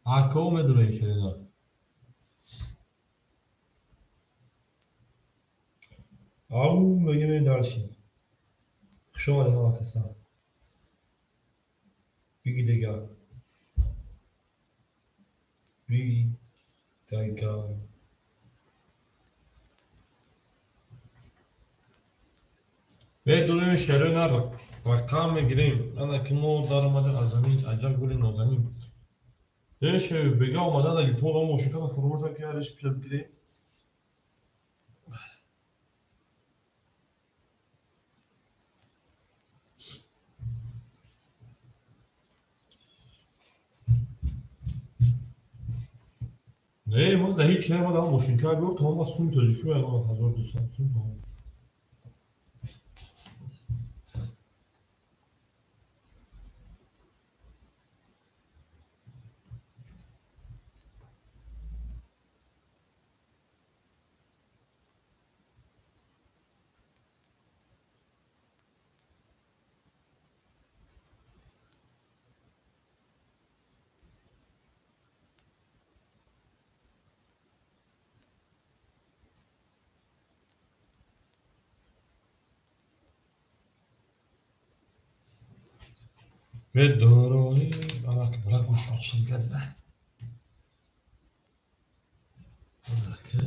Ако медонем шерина. Ау мегем дальше. Хуш омадед ҳама каса. Биги дега. Би дега. Медонем шерина рақам мегирем. Ана ки мо даромадем аз замин аҷаб гули нозанин. Э бега омадан литон мошинкана фуромӯш накард ариш пиша бигирем. Не, мо да ҳеҷ не, мо да мошинка биёр, тамом аз суми тоҷикӣ меояд 1200 сум тамом. Медорои ана ки бара гӯш чиз газда. Анака.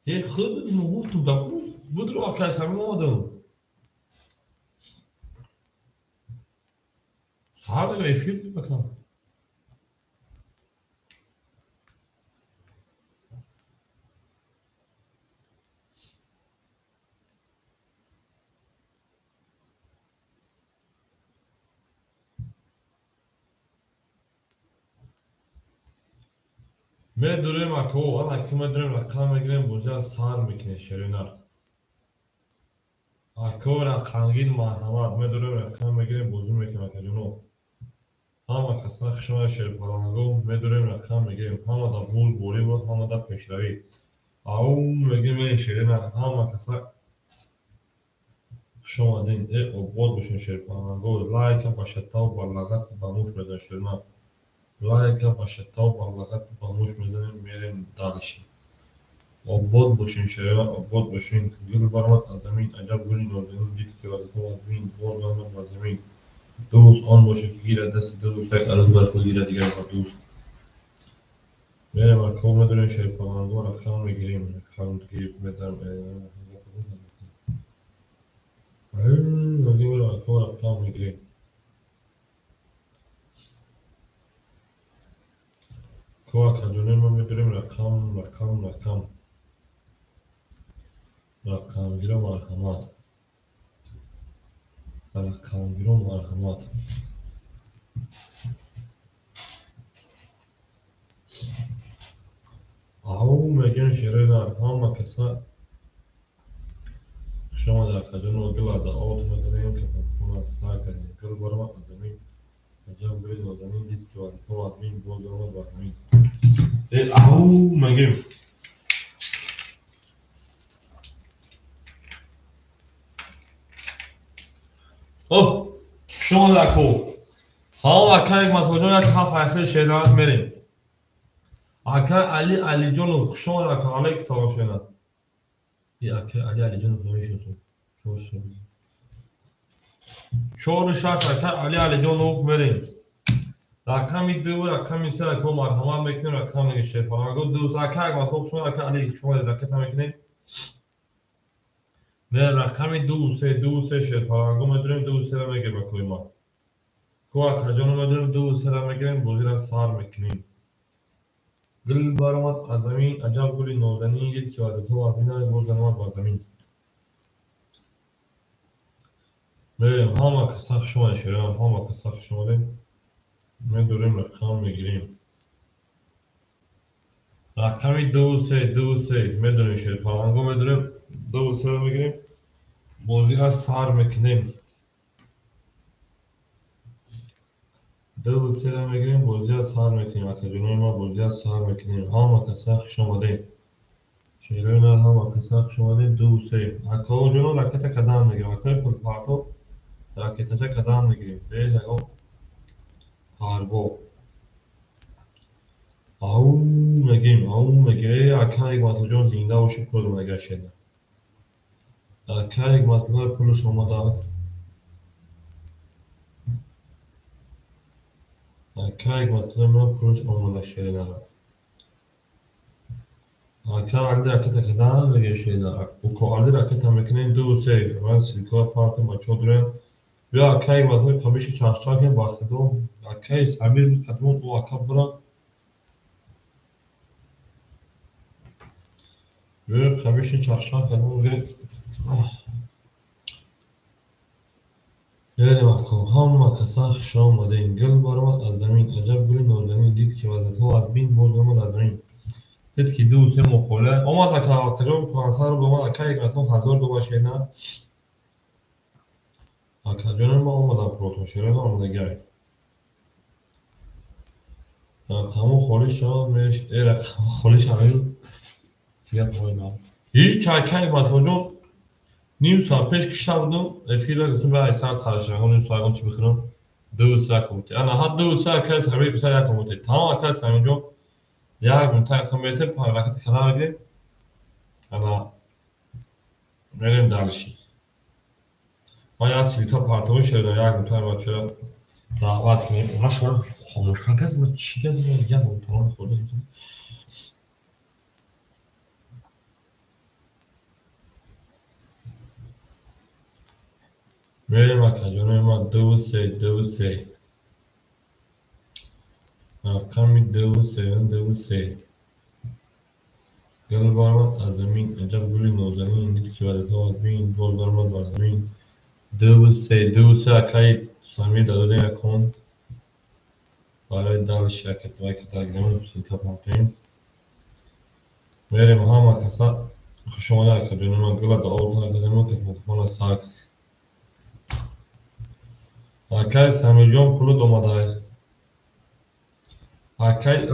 Е худ мо гуфтум да будро акай сами омадам. Саҳар эфир мекунам. Медурем ако, ана ки медурем рақам мегирем, бозиа сар мекунем шеринар. Ако рақамгир марҳамат, медурем рақам мегирем, бозӣ мекунем акаҷоно. Ҳама каса хушомад шерпаланго, медурем рақам мегирем. Ҳама да бурдборӣ буд, ҳама да пешравӣ. Ау мегирем шеринар, ҳама каса хушомадин. Э обод бошен шерпаланго, лайка ба шатав ба лагати ба муш мезанем шеринар. Лайка ба шатав ба лагати ба муш мезанем, мерем дальше. Обод бошин шерина, обод бошин. Гул баромад аз замин, аҷаб гули нозанин дид ки вазифа аз бин, боз баромад ба замин. Дӯст он бошад ки гирад дасти дӯст, як арӯз бар худ гирад дигар бар дӯст. Мерем ако медонем шерпаланго рақам мегирем, рақам гирифт медам. Ако рақам мегирем. Ко акаҷоне мо медорем рақам, рақам, рақам. Рақамгиро марҳамат. Рақамгиро марҳамат. Ау мегӯем шеринар, ҳама каса хушомад акаҷоно, гул даъват кардем, кафанхона сар кардем. Гул баромад аз замин, аҷаб гули нозанин дид ки вазифа аз бин, боз баромад бар замин. Э ау мегӯем. О, хушомад ако. Салом акай Ҳикматуллоҷон, як ҳафт айхел шеринар мерем. Акай Али Алиҷонов, хушомад ака, алейкум салом шеринар. Е акай Али Алиҷонов намешиносам. 4-6 акай Али Алиҷонов мерем. Рақами 2, рақами 3 ако марҳамат мекунем, рақам мегирем шерпаланго. 2 акай Ҳикматулло, хушомад акай Али, хушомад ракета мекунем. Мерем рақами 2 3, 2 3 шерпаланго медурем, 2 3-ра мегирем акои ма. Ко акаҷоно медурем, 2 3-ра мегирем, бозиро сар мекунем. Гул баромад аз замин, аҷаб гули нозанин дид ки ваъдатҳо аз бин, боз баромад бар замин. Мерем, ҳама каса хушомадед шеринар, ҳама каса хушомадед. Медурем рақам мегирем. Рақами 2 3, 2 3 медурем шерпаланго медурем, 2 3-ра мегирем. Бозиро сар мекунем. Ду сера мегирем, бозиро сар мекунем. Акаҷонои ма, бозиро сар мекунем. Ҳама каса хуш омадед. Шерои нар, ҳама каса хуш омадед. Ду се. Акаҷоно, ракета кадам мегирем. Акаи пулпарто, ракетача кадам мегирем. Без ягон парво. Ау мегем, ау мегем. Э, ака Ҳикматуллоҷон, зинда бошӣ, пул омадагашеда. Ака Ҳикматуллои, пулш омадад. Ака Ҳикматуллои ман, пулш омада, шеринара. Ака Али, ракета кадам мегирем, шеринара. Уко Али, ракета мекунем, ду се. Ман ссылка партем, бачаҳо дурем. Биё, ака Ҳикматуллои, қабиши чахчахем, ба худо. Акаи Самир қадмон, ӯ ака бурад. Биё, қабиши чахчах кадмон гирем. Мерем, ако, ҳама каса хуш омадем. Гул баромад аз замин, аҷаб гули нозанин, дид ки вазнатҳо аз бин боз омад аз замин. Дид ки ду се мухола омад, ака акаҷон, 500 рубл омад, ака Ҳикматулло, 1000 рубл шена. Акаҷонам, ма омадам, пулотон шерона омадагай. Рақамҳо холӣ шавад, э, рақамҳо холӣ шавад. Гап ойна. Ҳеҷ, ака Ҳикматуллоҷон, ним соат пеш кишта будам эфирро, гуфтам бай сар саршагон ним соат чӣ бихӯрам, ду се якум. Ана ҳа, ду се, акаи Самир, писар якум. Тамом, акаи Самирҷон, як минута якум мерасем, ракета кадам мегирем. Ана мерем дальше. Ман як ссылка партовӣ шудам, як минута бачаро даъват кунем. Она шумо хомӯш каз, ма чӣ гази, як тамом хӯрда. Мерем, акаҷонои ман, ду се, ду се. Рақами ду се, ду се. Гул баромад аз замин, аҷаб гули нозанин, дид ки вазнатҳо аз бин боз баромад бар замин. Ду се, ду се, акаи Самир дадодем якон. Барои дальше ракета гирем, ссылка партоем. Мерем, ҳама каса хуш омадед, акаҷонои ман, гула даъват кардем, кафонкафона сар кардем. Акаи Самирҷон, пулут омадай. Акаи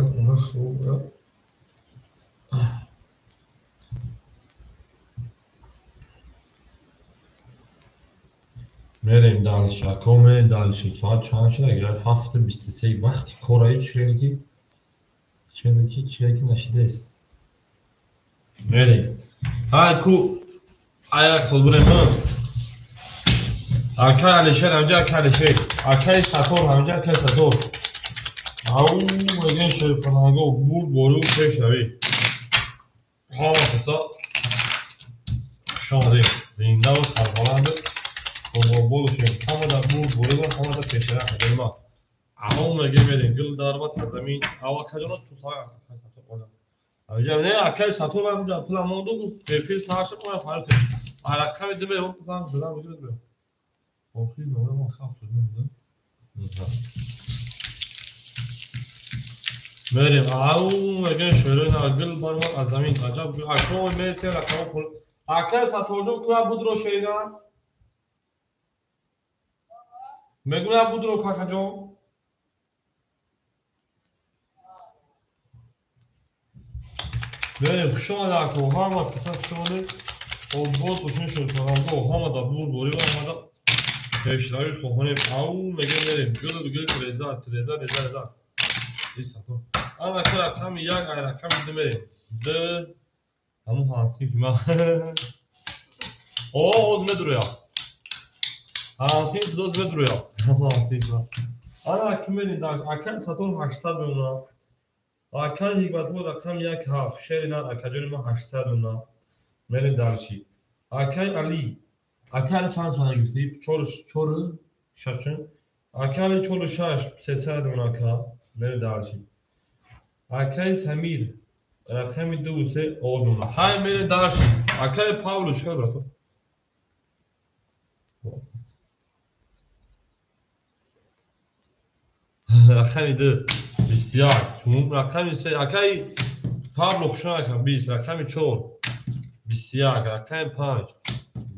мерем дальше, ако, мерем дальше. Соат чанд шуда? 7:23. Вақти кора ҳеҷ чире ки нашидааст. Мерем. Ҳай ку ая хел бурем. Акай Алишер ҳамҷа, акай Алишер, акаи Сатор ҳамҷа, акаи Сатор. Ау мегӯем, шерпаланго, бурд бору пешравӣ. Ҳама каса хуш омадед. Зиндаву сарбаланду бобо бошем. Ҳама дар бурд борива, ҳама дар пешравӣ, акаҷони ман. Ау мегӯем, мерем. Гул даромад аз замин. Ау акаҷоно, ту акаи Сатор олам. Ҳамҷа не, акаи Сатор ҳамҷа пулам монду, гуфт эфир сар шуд, моя фарқ. Рақами ду меҳон занг задам, бигиред бе. Охир ман хафт шудам. Мерем. Ау мегӯем, шерои на, гул баромад аз замин, аҷаб гул. Ако мерсем, рақамҳо пул. Акаи Сатторҷон, куя будро шерина? Мегӯям будро, какаҷон. Мерем, хуш омадед, ако, ҳама каса хуш омадед. Обод бошед, шерпаланго, ҳама дар бурд борива, ҳама дар пешравӣ хоҳонем. Ау мегӯем, мерем. Гул гул, реза, реза, реза, реза. Исато. Ана ка рақами як, ай рақами ду мерем. Д ҳамун ҳансинфи ман. О, оз медуроя. Ҳансинф оз медуроя. Ҳамун ҳансинфи ман. Ана ки мерем дар акаи Сатор 800 мемонад. Акаи Ҳикматулло, рақами як, ҳафт. Шери нар, акаҷони ман, 800 мемонад. Мерем дальше. Акаи Али. Акаи Али чанд чанд гирифтӣ? Чор, чор, шаш. Акаи Али чору шаш, 300 мемонад, ака. Мерем дальше. Акаи Самир рақами ду се овоз мемонад. Хай, мерем дальше. Акаи Павло, чӣ кор, брато? Рақами ду, 21. Рақами се, акаи Павло, хушон, ака, 20. Рақами чор, 21. Рақами панҷ,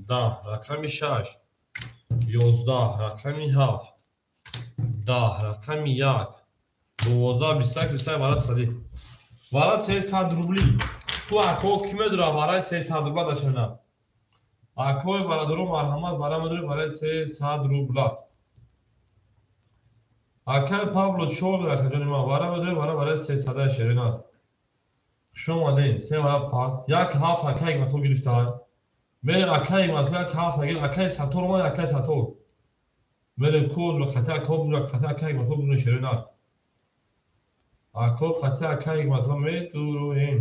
10 рақами 6 11 рақами 7 10 рақами 1 12 21 23 вара сади вара 300 рубли. Ту ако ки медура вараи 300 рубла дашана. Акои бародаро марҳамат вара медури вараи 300 рубла. Акай Павло чор акаҷони ман вара медури вара вараи 300 шерина. Хуш омадем. Се вара пас. 1 7 акай ҳикматҳо гирифтаанд. Мерем акай ҳикматҳо 1 7 агир акай Сатор омад акай Сатор. Мерем коз ба хати ако бура хати акай ҳикматҳо бура шерина. Ако хати акай ҳикматҳо медуруем.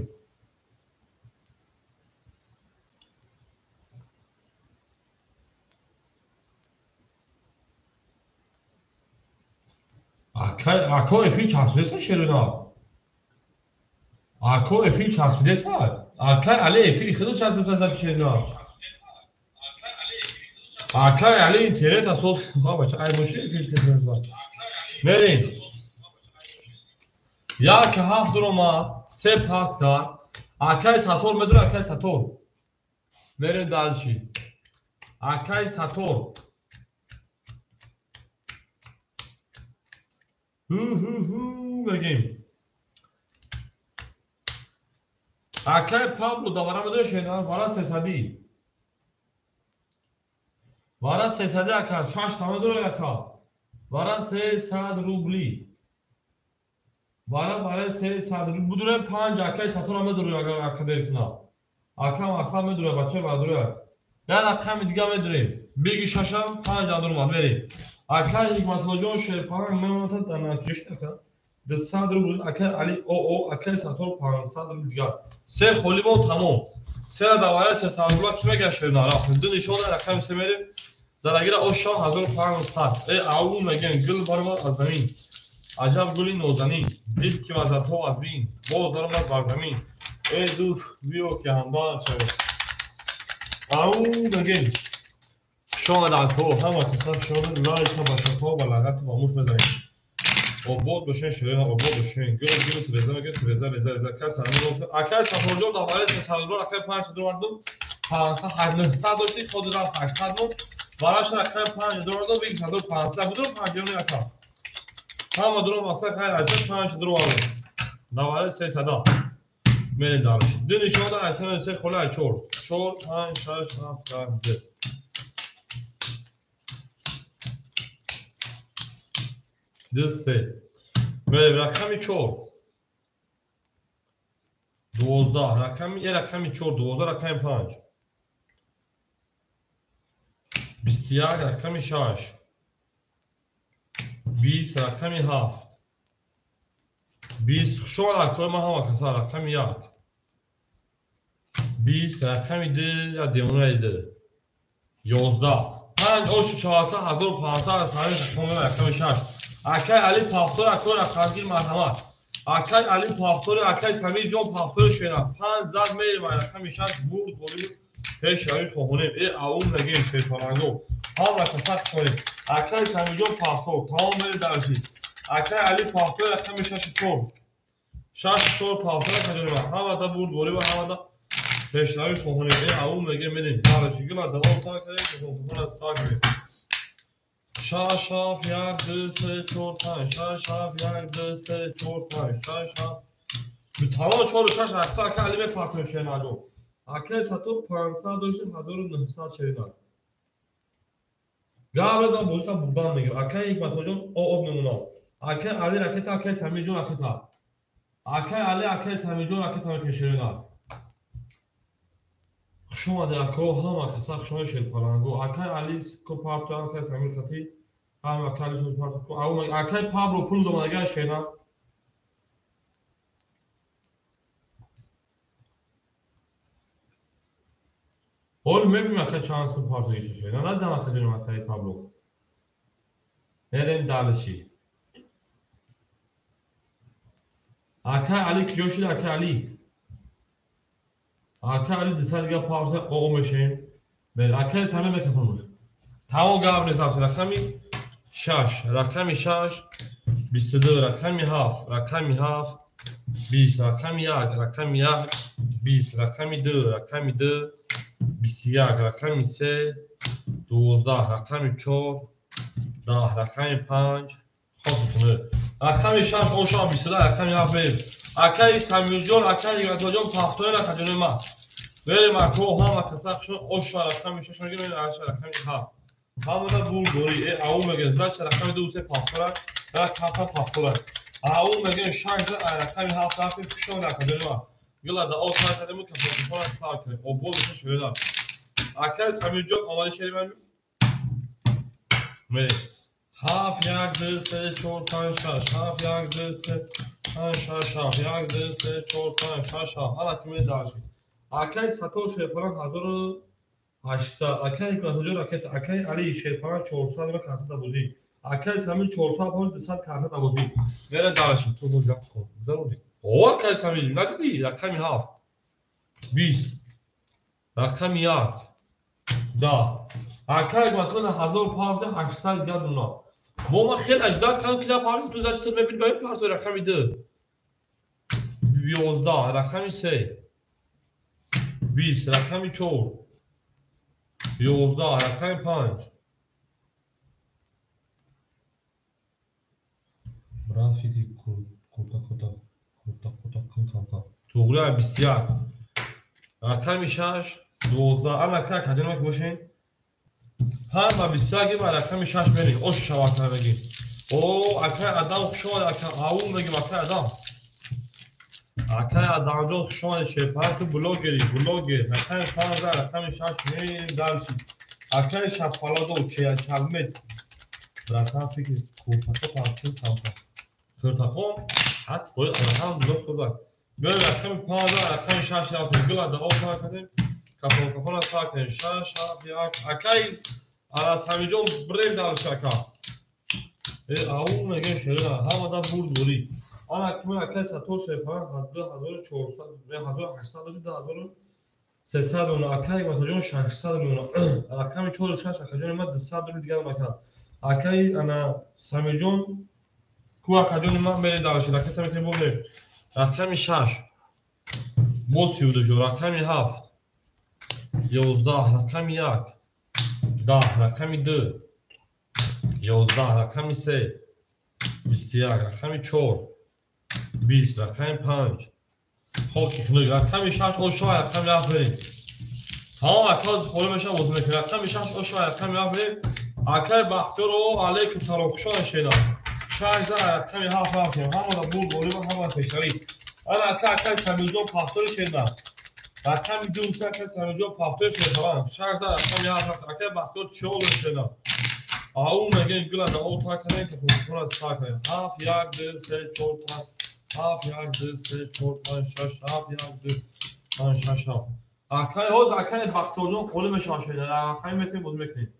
Ако эфир часпидеса шерина. Ако эфир часпидеса. Акай Али эфири худо часпидеса шерина. Акай Али интернет асос бача ай мошин эфир часпидеса. Мерем. 1 7 дурома се пас кард. Акай Сатор медура акай Сатор. Мерем дальше. Акай Сатор. Ҳу мегем. Акай Павло давара медура шена вара 300. Вара 300 ака 6 та медура ака. Вара 300 рубли. Вара вара 300 рубли будура 5 акай Сатора медура агар ака дер куна. Ака мақсад медура бача бадура. Я рақами дига медурем. Биги шашам 5 адурмад мерем. Акай Ҳикматуллоҷон Шерпаланг мемонад дар накишт ака. 200 рубл акай Али ОО акай Сатор 500 рубл дигар. Се холи бо тамом. Се давара 300 рубла ки мега шерна рафтем. Ду нишона рақами се мерем. Зарагира оша 1500. Э ау мегем гул баромад аз замин. Аҷаб гули нозанин. Дид ки вазатҳо аз бин. Боз даромад бар замин. Э дӯст биё ки ҳамдам шавем. Ау мегем. Шомад ако ҳама каса шомад лайка башако ва лагати ба муш мезанем. Обод бошен шерина обод бошен. Гул гул реза мега реза реза реза кас ҳамин акай Сафорҷон давари 300 рубл акай 500 рубл 500 900 дошти худ рафт 800 рубл бараш рақами 5 рубл биг 500 буду 5 ака. Ҳама дуром аса хайр 5 рубл давари 300 мерем дарш. Ду нишона айсан се хола 4 4 5 6 7 8 2 3 мерем рақами 4 12 рақами е рақами 4 12 рақами 5 21 рақами 6 20 рақами 7 20 хушомад акои ман ҳама каса рақами 1 20 рақами 2 я демонаи 2 11 5 ошу чавака 1500 сари рақами 6 Акай Али Пахтор акой рақамгир марҳамат. Акай Али Пахтор акай Самирҷон Пахтор шена 5 зад мерем рақами 6 бурд ғолиб пешравӣ хоҳонем. Э аум нагем шерпаланго. Ҳама каса хушонем. Акай Самирҷон Пахтор тамом мерем дарси. Акай Али Пахтор рақами 6 4 6 4 Пахтор акаҷоним. Ҳама да бурд ғолиб ҳама да пешравӣ хоҳонем. Э аум нагем мерем дарси. Гила давом та кардем хоҳонем сар кардем. 6 7 1 2 3 4 5 6 7 1 2 3 4 5 6 7 тамом 4 6 рафта ака Али мепартоем шенаҷон. Акай Сатор 500 дошти 1900 шерина. Габрдан бозита бурдан мегирам. Акай Ҳикматуллоҷон ОО мемонад. Акай Али ракета акай Самирҷон ракета. Акай Али акай Самирҷон ракета мекунем шерина. Хуш омадед ако ҳама каса хуш омадед шерпаланго. Акай Али ко парто акай Самир хати ҳама акай Али шуд парто. Акай Павло пул домадаган шена. Ҳол мебинем акай чанд сум парто гирифта шена. Надидам акай ҷоним акай Павло. Мерем дальше. Акай Али куҷо шуд акай Али? Акай Али 200 дига пауза ОО мешем. Мерем акай Самир микрофон. Тамом гап нест рақами 6 рақами 6 22 рақами 7 рақами 7 20 рақами 1 рақами 1 20 рақами 2 рақами 2 21, рақами 3, 12, рақами 4, 10, рақами 5, хоб рақами 6, ошам 22, рақами 7 мерем. Акаи Самирҷон, акаи Нигаторҷон, пахтои рақаҷони ман. Мерем ако ҳама каса хушон оша рақами 6 мегирем, аша рақами 7. Ҳамада бур дорӣ, ау мегирем, зача рақами 2 3 пахтора, ра кафа пахтора. Ау мегирем 6 рақами 7 рафтем хушон рақаҷони ман. Гила да о сар кардем кафа сар кардем. Обод шуда. Акаи Самирҷон омади шери ман. Мерем. 7 1 2 3 4 5 6 7 1 2 3 5 6 7 1 2 3 4 5 6 7. Ҳала ки медаршид. Акаи Сатор Шерпаран 1800, акаи Ҳикматоҷон ракета, акаи Али Шерпаран 400 ва карта бозӣ. Акаи Самир 400 пол 200 карта бозӣ. Мера даршид. Ту боз як хоб. Зарури. О, акаи Самир, надидӣ? Рақами 7. 20. Рақами 1. 10. Акаи Ҳикматоҷон 1500 800 дигар дуна. Бо ман хеле аждад кардам ки на парту ту зачи ту мебини ба ин парту рақами 2. 11, рақами 3. 20, рақами 4. 11, рақами 5. Брат фикри курта курта курта кун камтар. Туғри 21. Рақами 6, 12. Ана ка каҷанма ки бошен? 5 ва 21 ба рақами 6 мерем. Ош шавад мегим. О, акай Адам хуш омад, ака ау мегим акай Адам. Акай Адамҷон хуш омадед, шерпар ту блогери, блогер. Рақами 5 рақами 6 мерем дальше. Акай Шафаладо чалмет. Братан фикри куртако там камтар. Куртаком ҳат фоиз алҳамдулиллоҳ созак. Биёем рақами 5 рақами 6 рафтем. Гила да об сар кардем. Кафон кафона сар кардем. 6 7 1. Акай Самирҷон брем дальше ака. Ау мегем шерина ҳамада бурд бурӣ. Ана кими акай Сатор Шерпаран 2400 1800 дошт 2300 мемона. Акай Ҳикматоҷон 600 мемона. Рақами 4 6 акаҷони ман 200 рубл дигар макан. Акай ана Самирҷон ку акаҷони ман мерем дальше. Ракета метавонем бубинем. Рақами 6 бо 32 шуд. Рақами 7 11, рақами 1 10, рақами 2 11, рақами 3 21, рақами 4 20, рақами 5 хоки хунук, рақами 6 ошо рақами 7 мерем. Тамом ака холӣ мешавад бозӣ мекунем. Рақами 6 ошо рақами 7 мерем. Акай Бахтиёр о алейкум салом хушон шена. 6 рақами 7 рафтем. Ҳамада бурд борӣ ҳамада пешравӣ. Ана ака акай Самирҷон пахтори шена. Рақами 2 се акай Самирҷон пахтори шерпаран. 6 рақами 7 рафтем. Акай Бахтиёр чиҳол шена. Ау мегем гила да об та кардем ки хунукона сар кардем. 7 1 2 3 4 5 7 1 2 3 4 5 6 7 1 2 5 6 7. Акай ҳоз акай Бахтиёрҷон холӣ мешавад шена. Рақами метавонем бозӣ мекунем.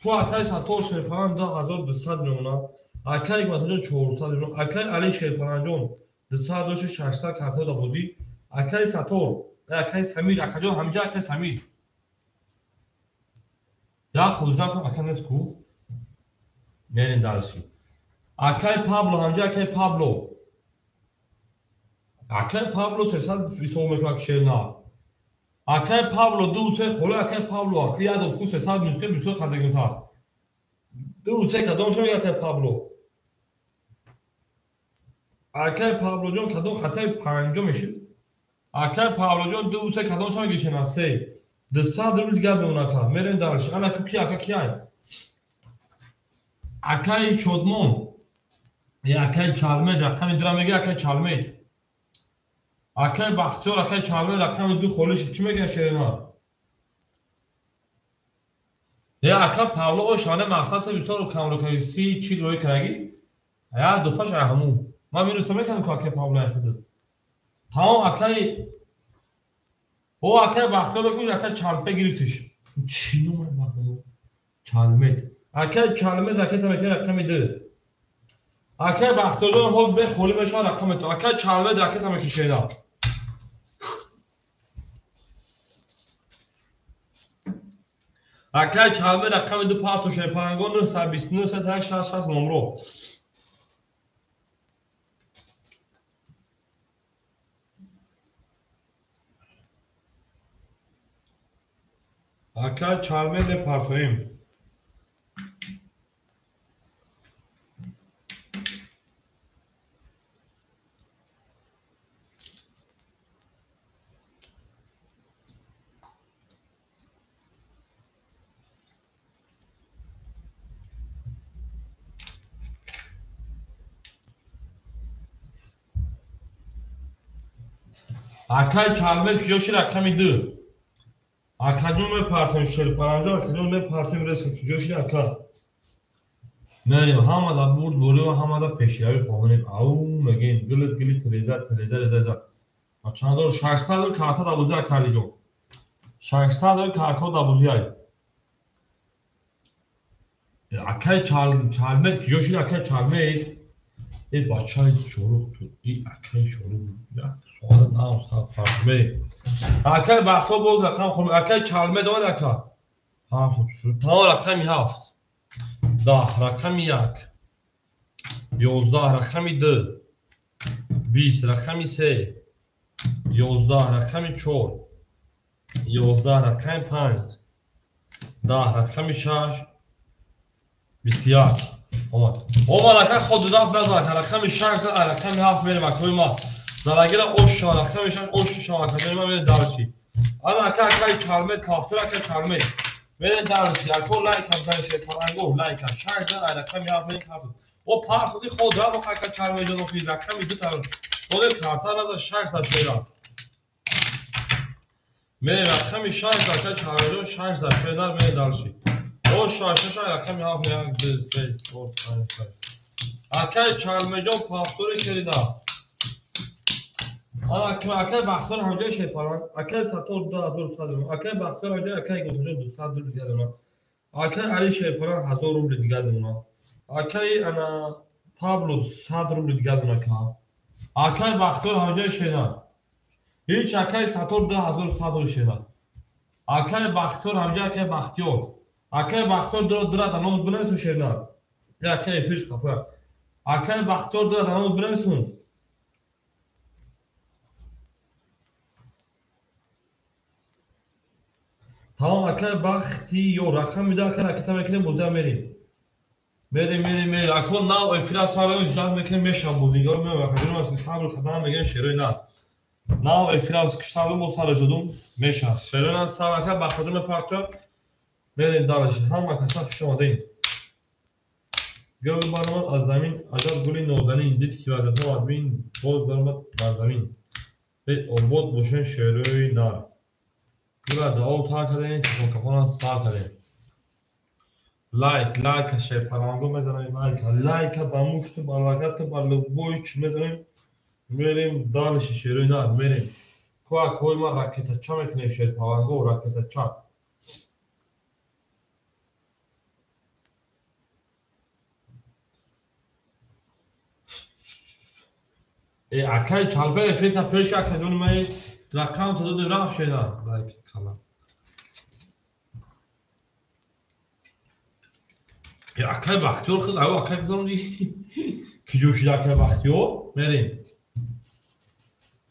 Ту акай Сатор Шерпаран 2200 мемонад. Акай Ҳикматоҷон 400 мемонад. Акай Али Шерпаранҷон 200 дошт 600 карта да бозӣ. Акай Сатор, акай Самир, акаҷон ҳамҷа акай Самир. Я хузратон ака нест ку? Мерем дальше. Акай Пабло ҳамҷа акай Пабло. Акай Пабло 300 ҳисоб мекунад шерна. Акай Пабло 2 3 холе акай Пабло аки ядов ку 300 мюске бисёр хазагинтар. 2 3 кадом шо акай Пабло? Акай Паблоҷон кадом хатаи панҷо мешид? Акай Паблоҷон 2 3 кадом шо мегишена 3. 200 рубл дигар мемонад ака. Мерем дальше. Ана ку ки ака ки ай? Акай Шодмон. Акай Чалмед рақами 2 меги акай Чалмед. Акай Бахтиёр акай Чалмед рақами 2 холӣ шуд. Чӣ мегӯяд шерина? Ака Павло ошана мақсад бисёр камро карди 30 40 рӯй кардаги. Я дуфаш ай ҳамун. Ман минус мекардам ку акай Павло ай худат. Тамом акай о акай Бахтиёр мекунӣ акай Чалпе гирифтиш. Чӣ номай Бахтиёр? Чалмед. Акай Чалмед ракета мекунӣ рақами 2. Акай Бахтиёрҷон ҳоз бе холӣ мешавад рақами 2. Акай Чалмед ракета мекушена. Акай Чалмед рақами 2 парту шерпарангон 929 66 номро. Акай Чармед мепартоем. Акай Чармед куҷо ши рақами 2? Акаҷон мепартоем шерпаранҷо, акаҷон мепартоем реска куҷо ши ака? Мерем ҳамада бурд бурӣ ва ҳамада пешравӣ хоҳонем. Ау мегем гилит гилит реза реза реза реза. Чандор 600 карта да бозӣ акалиҷон. 600 карта да бозӣ ай. Акай Чармед куҷо ши акай Чармед? Э бачаи шорух ту, и акай шорух як соат нав саат фарқ мерем. Акай Бахтиёр боз рақам хӯрм. Акай Чармед омад ака. Ҳафт тамом рақами 7. 10 рақами 1. 11 рақами 2. 20 рақами 3. 11 рақами 4. 11 рақами 5. 10 рақами 6. 21. Омад. Омад ака худ рафт назад. Рақами 6 рақами 7 мерем акои ма. Зарагира ош шава рақами 6 ош шава акаи ма мерем дарши. Ана ака акаи Чармед пафтор ака Чармед. Мерем дарши. Ако лайк ҳам занед шерпаланго лайк ҳам 6 рақами 7 мерем пафтор. О пафтори худ рафт ака Чармед ҷон охи рақами 2 та. Доде карта назад 6 за шера. Мерем рақами 6 ака Чармед ҷон 6 за шера мерем дарши. О шаш шаш рақами 7 1 2 3 4 5 6. Акай Чармеҷон пафтори шерида. Акай Бахтиёр ҳамҷои шерпаланг, акай Саттор 2100 рубл, акай Бахтиёр ҳамҷои акай Гултоҷон 200 рубл дигар дорад. Акай Али шерпаланг 1000 рубл дигар дорад. Акай ана Пабло 100 рубл дигар дорад ка. Акай Бахтиёр ҳамҷои шерина. Ҳеч акай Саттор 2100 рубл шерина. Акай Бахтиёр ҳамҷои акай Бахтиёр. Акай Бахтиёр дура да номут бинависун шерина. Я акай эфирш хафа. Акай Бахтиёр дура да номут бинависун. Тамом акай Бахтиёр рақам мида акай ракета мекунем бозиам мерем. Мерем мерем мерем. Ако нав эфира сар ждат мекунем мешам бозингор меоям акаҷон аз сабр қадам мегирем шерои на. Нав эфира киштам бо сар жудум мешам. Шерои на сар акай Бахтиёр мепартояд. Мерем дарши. Ҳама каса хуш омадем. Гул баромад аз замин, аҷаб гули нозанин, дид ки вазиятҳо аз бин боз баромад бар замин. Обод бошен шерои нар. Гула дао тар кардем, кафон сар кардем. Лайк, лайк шерпаланго мезанем, лайк, лайк ба мушту, ба лагату, ба любой чиз мезанем. Мерем дарши шерои нар, мерем. Ко акои ма ракетача мекунем шерпаланго, ракетача. Акай Чалбер эфирта пеш акаҷони ман рақам то додем рафт шена. Лайк кала. Акай Бахтиёр худ ав акай кизам ди. Киҷо шид акай Бахтиёр? Мерем.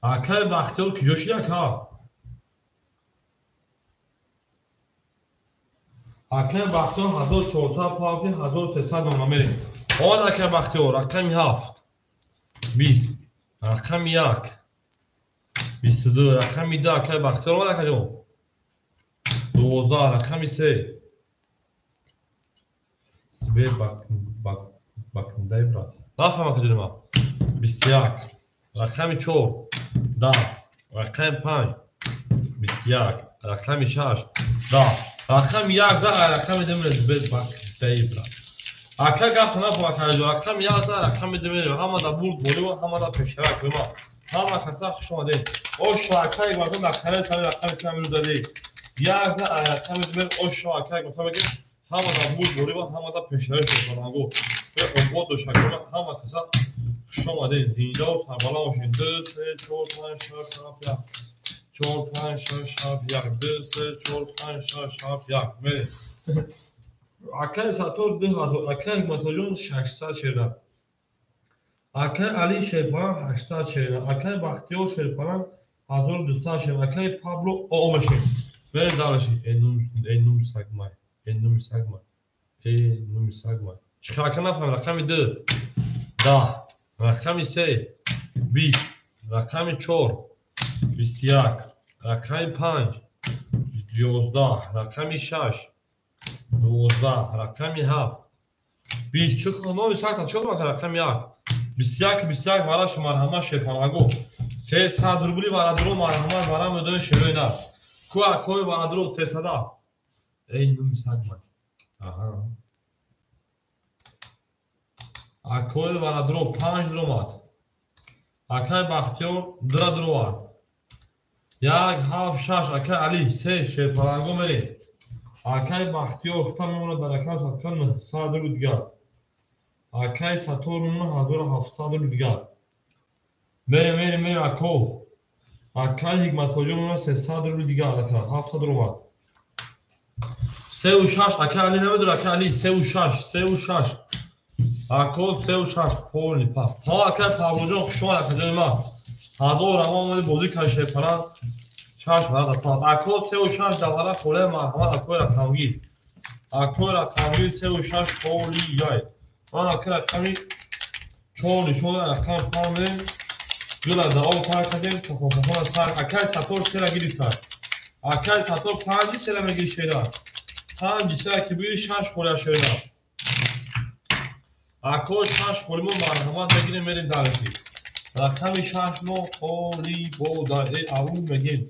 Акай Бахтиёр киҷо шид ака? Акай Бахтиёр 1400 пафти 1300 нома мерем. Омад акай Бахтиёр рақами 7. 20 рақами 1. 22 рақами 2 акай Бахтиёр омад акаҷон. 12 рақами 3. Сбер бакндай брат. Нафаҳмам акаҷони ман. 21 рақами 4. 10 рақами 5. 21 рақами 6. 10 рақами 1 за рақами 2 мерем. Сбер бакндай брат. Ака гап нафаҳм акаҷон. Рақами 1 за рақами 2 мерем. Ҳамада бурд борӣ ва ҳамада пешравӣ акои ман. Ҳама каса хуш омадед. Ошо акай мардум дар канали сами рақами 3 додед. 1 за рақами 2 мерем. Ошо акай гуфта мегем ҳамада бурд борӣ ва ҳамада пешравӣ шерпаланго. Обод бош акои ман. Ҳама каса хуш омадед. Зиндаву сарбаланд бошед. 2 3 4 5 6 7 1. 4 5 6 7 1. 2 3 4 5 6 7 1. Мерем. Акай Саттор 2000, акай Ҳикматоҷон 600 шера. Акай Али шерпаланг 800 шера. Акай Бахтиёр шерпаланг 1200 шера. Акай Пабло омашем. Мерем дальше. Эй нуми сагмай. Эй нуми сагмай. Эй нуми сагмай. Чӣ ака нафаҳмем. Рақами 2 10, рақами 3 20, рақами 4 21, рақами 5 11, рақами 6 12, рақами 7 20. Чӣ номи сагта чӣ ака рақами 1 21 21 вараш марҳамат шерпаланго 300 рубли варадро марҳамат вара медони шерои нар. Ку акои варадро 300. Эй нуми сагмай. Аҳа. Акои варадро 5 дромад. Акай Бахтиёр 2 дровард. 1 7 6 акай Али 3 шерпаланго мерем. Акай Бахтиёр хута мемонад дар рақами 900 рубли дигар. Акай Сатор мемонад 1700 рубли дигар. Мерем мерем мерем ако. Акай Ҳикматҳоҷо мемонад 300 рубли дигар ака 700 ромад. 3 6 акай Али намедонад акай Али 3 6 3 6 ако 3 6 полни пас. Та акай Павлоҷон хуш омад акаҷони ман. 1000 равон омади бозӣ кард шерпаланг 6 варада пас. Ако 3 6 давара холе марҳамат акои рақамгир. Акои рақамгир 3 6 холи яй. Ман ака рақами 4 нишон рақами 5 мерем. Гула да об тар кардем кафофафона сар. Акай Сатор сера гирифта. Акай Сатор 5 сера мегири шера. 5 сера ки буи 6 холия шера. Ако 6 холи мо марҳамат мегирем мерем дарси. Рақами 6 мо холи бода ау мегем.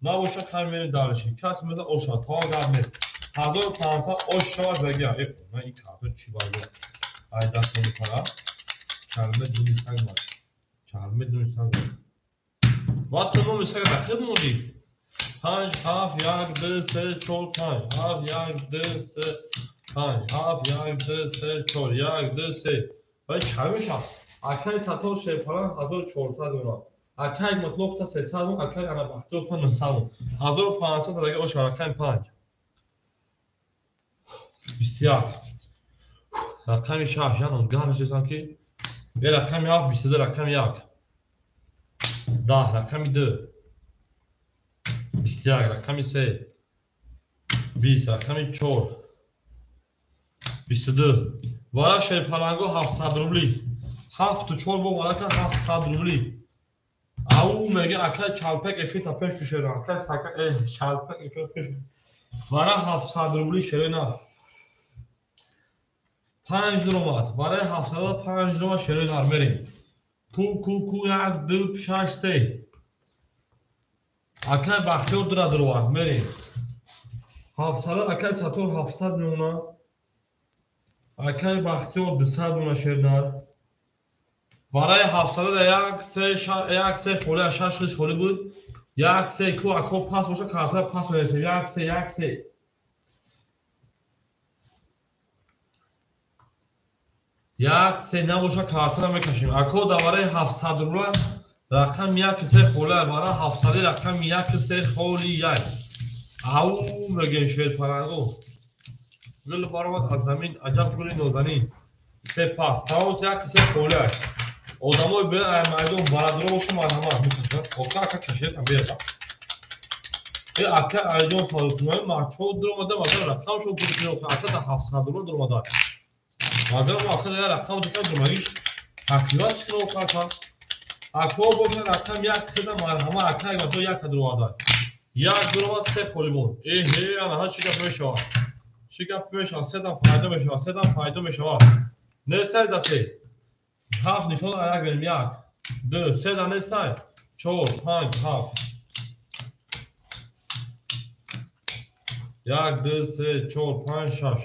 Набоша хай мерем дарси. Кас меза оша та гап нест. 1500 ош шавад загия. Э, ман ин карто чӣ бага? Ай даст мепара. Чалме дуни сагмай. Чалме дуни сагмай. Вақт номи сага дахил мондӣ. 5 7 1 2 3 4 5 7 1 2 3 5 7 1 2 3 4 1 2 3. Вай чӣ мешавад? Акай Сатор шерпаланг 1400 мемонад. Акай Мотлохта 300 мон, акай ана Бахтиёрта 900 мон. 1500 задаги оша рақами 5. 21. Рақами 6 янам гарм шудам ки е рақами 7 22 рақами 1. 10 рақами 2. 21 рақами 3. 20 рақами 4. 22. Вара шерпаланго 700 рубли. 7 4 бо варака 700 рубли. Ау меге акай чалпак эфир та пеш кушера. Акай сака чалпак эфир пеш. Вара 700 рубли шерена. 5 дромад. Вараи 705 дромад шерои нар мерем. Ку ку ку 1 2 6 3. Акай Бахтиёр 2 дровард мерем. 700 акай Сатор 700 мемонад. Акай Бахтиёр 200 мемонад шернар. Вараи 700 1 3 6 1 3 холӣ 6 хиш холӣ буд. 1 3 ку ако пас боша карта пас мерасем. 1 3 1 3. 1 3 набоша картара мекашем. Ако давараи 700 рубла рақами 1 3 холӣ вара 700 рақами 1 3 холи 1. Ау мегем шерпаланго. Гул баромад аз замин аҷаб гули нозанин. 3 пас. Тамом 1 3 холӣ. Одамои бе ай майдон барадро боша марҳамат мекашад. Ока ака кашед беда. Э ака айҷон сарусмои мачо дуромада мазар рақамшон пур ака да 700 рубла дуромада. Мазар мо ака да рақам чика думагиш тақрибан чикно ака. Ако боша рақам 1 3 да марҳамат ака ай то 1 дуромада. 1 дуромад 3 холи монд. Эҳе ана ҳа чӣ гап мешавад? Чӣ гап мешавад? 3 дам пайдо мешавад, 3 дам пайдо мешавад. Нестай да 3. 7 нишон аяк берем 1 2 3 да нестай 4 5 7. 1 2 3 4 5 6.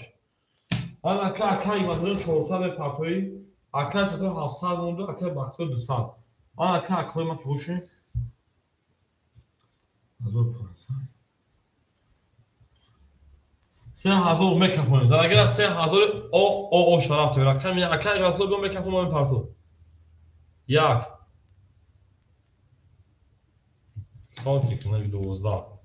Ана ака акай масалан 400 мепартоӣ, акай Сатор 700 монду, акай Бахтиёр 200. Ана ака акои ма ки бошем 1500. 3000 мекафонем. Дарагира 3000 о о о шараф то рақами акай Бахтиёр бо мекафонем мепарту. 1 Контик 12 2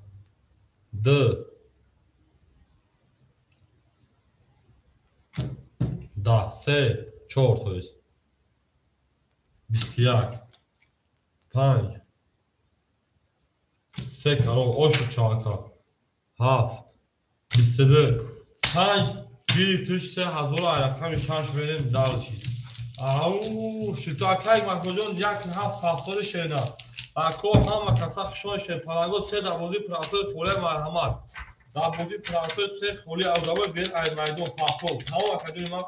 10 3 4 то есть 21 5 3 карол ошу чака. 7 22 5 гирифтуш 3000 рақами 6 мерем дальше. Ау, шито акай Ҳикматуллоҷон 1 7 70 шена. Ако ҳама каса хушон шерпаланго се дар бозии прантой холе марҳамат. Дар бозии прантой се холи авзавой бер ай майдон пахтол. Тамом акаҷони ман.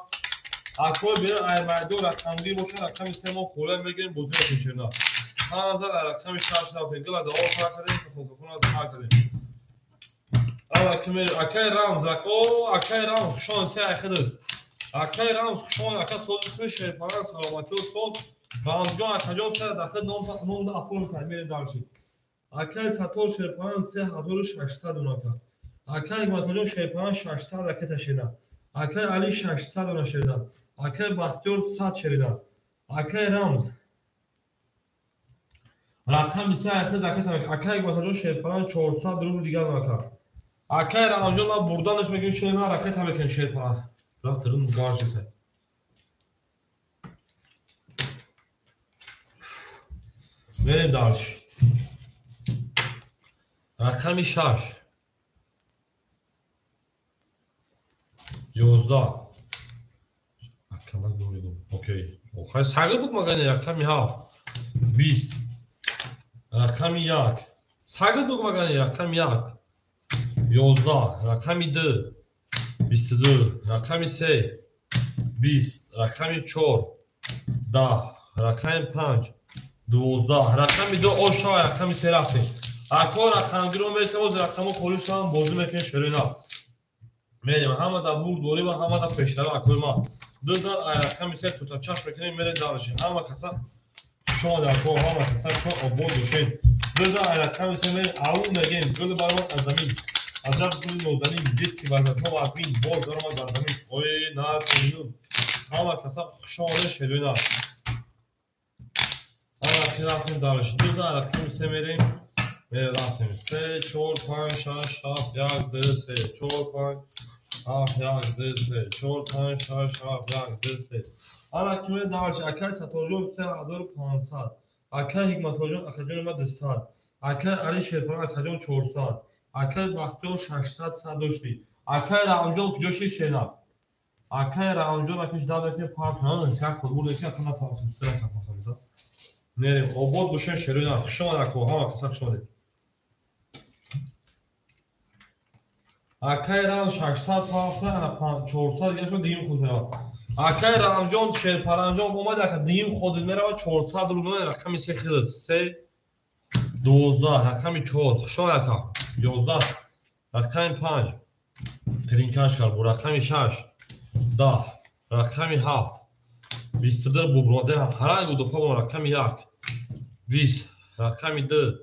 Ако бер ай майдон рақамгир боша рақами се мо холе мегирем бозӣ мекунем шена. 5 рақами 6 рафтем. Гила да о сар кардем, кафон аз сар кардем. Акай Рамз, акай Рамз хушон се айхидр. Акай Рамз хушон, ака сози кунӣ шерпаланг саломатиё соз. Рамзҷон акаҷон се дахил ном афон кар мерем дальше. Акай Саттор шерпаланг 3600 унака. Акай Ҳикматуллоҷон шерпаланг 600 ракета шеда. Акай Али 600 уна шеда. Акай Бахтиёр 100 шеда. Акай Рамз рақами се айхид ракета. Акай Ҳикматуллоҷон шерпаланг 400 рубл дигар унака. Акай Рамзҷон ма бурданаш мегӯем шена ракета мекунем шерпаланг. Рафтирим гаршиса. Мерем дальше. Рақами 6 11 акала гумидум. Окей. Охай сагы буд магани рақами 7 20 рақами 1 сагы буд магани рақами 1 11 рақами 2 22 рақами 3 20 рақами 4 10 рақами 5 12 рақами 2 ошава рақами 3 рафтем. Ако рақамгиро мересем, оз рақамо холӣ шавам бозӣ мекунем шерои нав. Мерем ҳама дар бурд дорӣ ва ҳама дар пештара акои ман. Ду зад ай рақами 3 тутачаш мекунем мерем дальше. Ҳама каса шод ако, ҳама каса шод обод бошед. Ду зад ай рақами 3 мерем ау мегем гул баромад аз замин. Аҷаб гули нозанин дид ки вазатҳо вазмин боз даромад бар замин. Ой нархи ҳама каса хушода шерои нав. Рафтем дальше. Ду зад рақами 3 мерем. Рафтем 3 4 5 6 7 1 2 3 4 5 7 1 2 3 4 5 6 7 1 2 3. Ана ки мерем дальше. Акай Сатторҷон 3500. Акай Ҳикматуллоҷон акаҷони ма 200. Акай Али Шерпаланг акаҷон 400. Акай Бахтиёр 600 сад дошти. Акай Рамҷон куҷо ши шена? Акай Рамҷон акиш дав мекунем парк как худ бурд ки акана пасустра капасамза. Мерем обод бошен шерои нав. Хуш омад ако, ҳама каса хуш омадед. Акай Рам 600 пафта, ана 400 гирифт, дигим худ меравад. Акай Рамҷон Шерпаранҷон омад, ака дигим худ меравад 400 рубл рақами 3 хид 3 12 рақами 4 хуш омад ака 11 рақами 5 тринкаш кард рақами 6 10 рақами 7 22 буброде ҳаранг дуфа рақами 1 20 рақами 2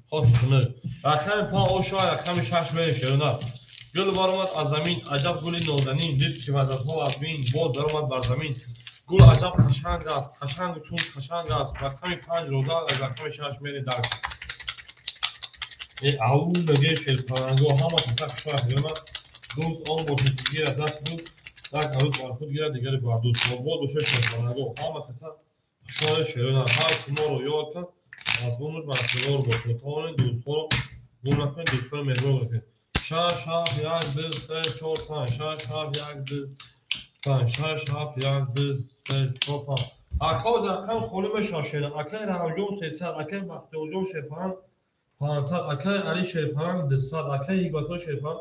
хоки хунук рақами 5 ошо рақами 6 мерем. Гул баромад аз замин аҷаб гули нозанин дид ки вазатҳо вазмин боз даромад бар замин. Гул аҷаб қашанг аст, қашанг чун қашанг аст. Рақами 5 роза аз рақами 6 мерем дальше. Ау меге шерпаланго ҳама каса хушояд меомад. Дӯст он бошад ки гирад даст дӯст, як арӯз бар худ гирад, дигаре бар дӯст. Обод бошад шерпаланго ҳама каса хушояд шерои нав. Ҳар ки моро ёд кард аз онуш бархӯрдор бод. Метавонед дӯстҳоро гум накунед, дӯстони меҳрубон бошед. 6 7 1 2 3 4 5 6 7 1 2 5 6 7 1 2 3 4 5. Ако рақам холӣ мешавад шена. Акай Рамҷон 300, акай Бахтиёрҷон Шерпаланг 500, акай Али Шерпаланг 200, акай Ҳикматулло Шерпаланг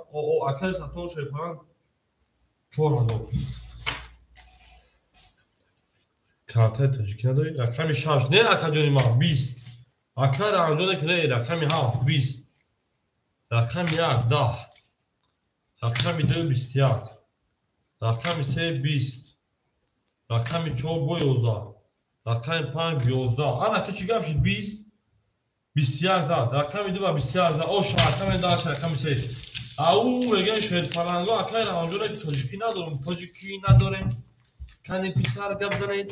акай Саттор Шерпаланг 4000. Картаи тоҷикӣ надорӣ? Рақами 6 не акаҷони ман 20. Акай Рамҷоне ки не рақами 7 20. Рақами 1 10. Рақами 2 21. Рақами 3 20. Рақами 4 бо 11. Рақами 5 11. Ана ки чӣ гап шуд 20 21 зад. Рақами 2 ва 21 зад. Оша рақами 10 рақами 3. Ау мегӯянд шерпаланго акай Рамҷоне ки тоҷикӣ надорем, тоҷикӣ надорем. Кани писар гап занед.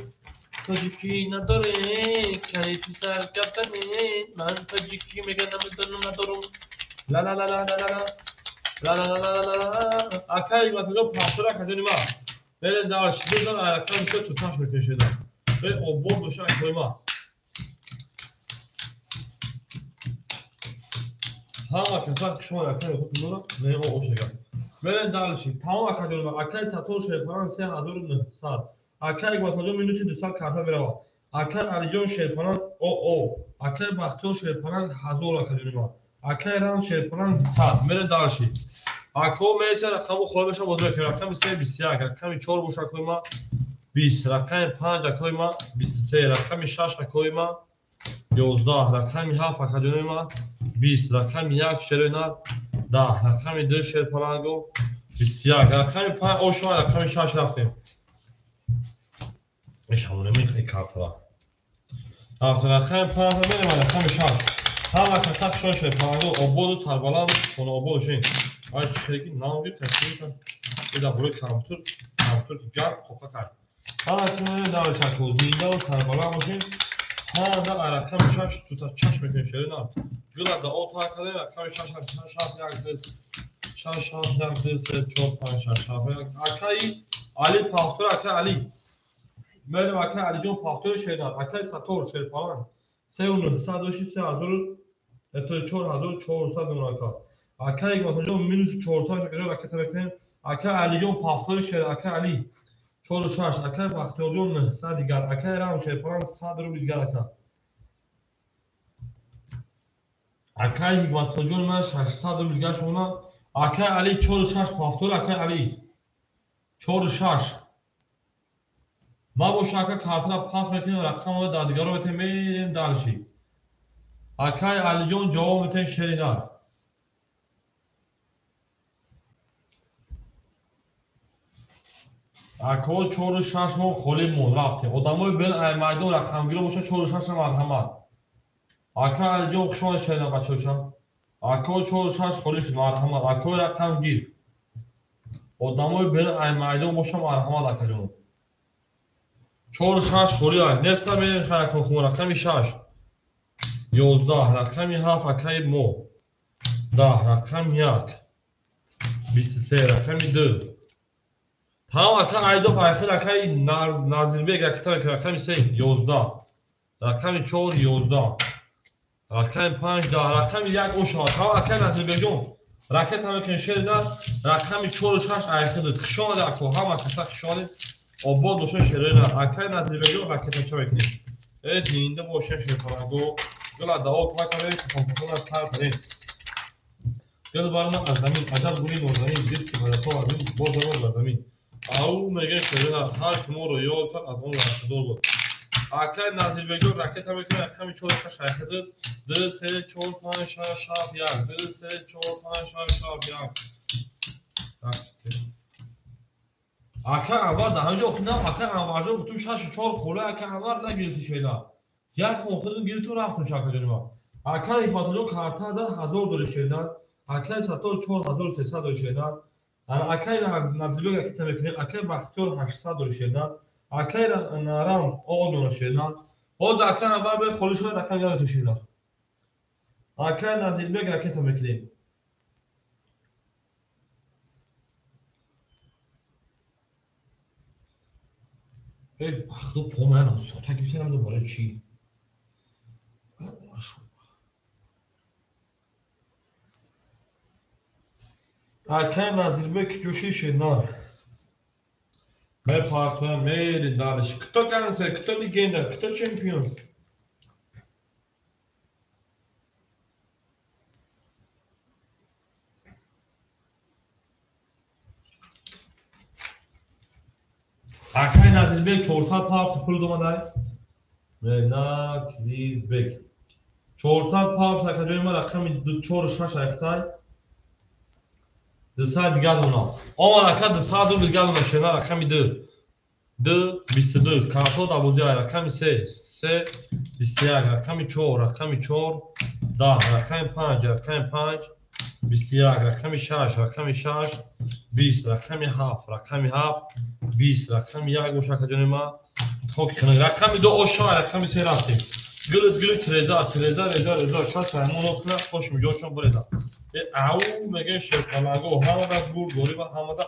Тоҷикӣ надорем, кани писар гап занед. Ман тоҷикӣ мегӯям намедонам надорам. Ла ла ла ла ла ла ла ла ла ла ла ла. Акай Ҳикматуллоҷон пафтора акаҷони ман. Мерем дальше. Ду зад рақами 3 туташ мекунем. Обод бошад акои ман. Ҳама каса шумо акай худ нура, не о ош дигар. Мерем дальше. Тамом акаҷон, акай Сатор Шерпаланг 3900. Акай Ҳикматуллоҷон минуси 200 карта меравад. Акай Алиҷон Шерпаланг ОО. Акай Бахтиёр Шерпаланг 1000 акаҷони ман. Акай Рам Шерпаланг 100. Мерем дальше. Ако меса рақаму холӣ мешавад бозӣ мекунем. Рақами 3 21, рақами 4 боша акои ман 20, рақами 5 акои ман 23, рақами 6 акои ман 11, рақами 7 акаҷони ман 20, рақами 1 шерои нар 10, рақами 2 шерпаланго 21, рақами 5 ошума, рақами 6 рафтем. Ишамоне мехоҳи картала. Рафтем рақами 5 мерем рақами 6. Ҳама каса хушҳол шерпаланго ободу сарбаланд хонаобод бошед. Ай чӣ хеле ки нам гирифт, ида бурои компютер, компютер ки гард қоқа кард. Ҳама кунем давчако зиндаву сарбаланд бошед. Ҳама рақами 6 тута чашм мекунем шери нар. Гула да о та кардем рақами 6 6 6 1 2 6 6 1 2 3 4 5 6 7 1. Акаи Али Пахтур, акаи Али. Мерем акаи Алиҷон Пахтури шернар, акаи Сатор Шерпаланг 3900 дошти 3000 то 4400 дона ака. Акаи Ҳикматуллоҷон минус 400 акаҷон ракета мекунем. Акаи Алиҷон Пахтури шер, акаи Али 46, акаи Бахтиёрҷон 900 дигар, акаи Рам Шерпаланг 100 рубл дигар ака. Акаи Ҳикматуллоҷон ман 600 рубл дигар шумона. Акаи Али 46 Пахтур, акаи Али 46. Ма боша ака картара пас мекунем, рақамро дар дигаро метем, мерем дальше. Акаи Алиҷон ҷавоб метем шери нар. Ако 4-6 моҳ холӣ монд, рафтем. Одамои бен ай майдон рақамгиро боша 4-6 марҳамат. Ака Алиҷон хуш омадед шери нар бачаҳошам. Ако 4-6 холӣ шуд, марҳамат. Акои рақамгир. Одамои бен ай майдон боша марҳамат акаҷон. 4-6 холӣ ай. Неста мерем хайр хун рақами 6. 11 рақами 7 акаи мо. 10 рақами 1. 23 рақами 2. Тамом ака Айдов айхил акаи Назирбек ракета мекунад рақами 3 11. Рақами 4 11. Рақами 5 10. Рақами 1 ошава. Тамом акаи Назирбекҷон ракета мекунед шери нар. Рақами 4 6 айхил. Хуш омадед ако, ҳама каса хуш омадед. Обод бошед шерои нар. Акаи Назирбекҷон ракетача мекунед. Э зинда бошед шерпаланго. Гула дао та кардем, компютера сар кардем. Гул барма аз замин, аҷаб гули нозанин, дид ки барато аз ин боз бар замин. Ау мегӯяд шерои нар, ҳар ки моро ёд кард аз он лаҳзадор буд. Акаи Назирбекҷон ракета мекунад рақами 4 6 айхил 2 3 4 5 6 7 1 2 3 4 5 6 7 1. Ака Анвар дар ҳамин ҷо охир ака Анварҷон гуфтум 6 4 хола ака Анвар нагирифти шейна. Як охир гирифту рафтум шакаҷони ман. Ака Ҳикматуллоҷон карта зад 1000 дори шейна. Акаи Саттор 4300 дори шейна. Акаи Назирбек ракета мекунем. Акаи Бахтиёр 800 дори шейна. Акаи Рамз О дона шейна. Ҳозир акаи Анвар бе холӣ шуда рақам ямету шейна. Акаи Назирбек ракета мекунем. Эй, бахто помаянам, сухта гирифтанам барои чӣ? Акаи Назирбек ҷӯши шернар. Мепартоям, мерем дальше. Кто гангстер, кто легенда, кто чемпион? Акаи Назирбек 400 пафт пул домадай. Назирбек 400 пафт акаҷони ман рақами 4 6 айхтай. 200 дигар дона. Омад ака 200 рубл дигар дона шена рақами 2. 2 22 карто давози ай рақами 3 3 21 рақами 4 рақами 4 10 рақами 5 рақами 5 21 рақами 6 рақами 6 20 рақами 7 рақами 7 20 рақами 1 боша акаҷони ман. Хоки кунед. Рақами 2 ошава рақами 3 рафтем. Гулит гулит реза реза реза реза кас ҳамон рост кунад хош миҷошон буреза. Э ау мегӯяд шерпаланго ҳамада гурдорӣ ва ҳамада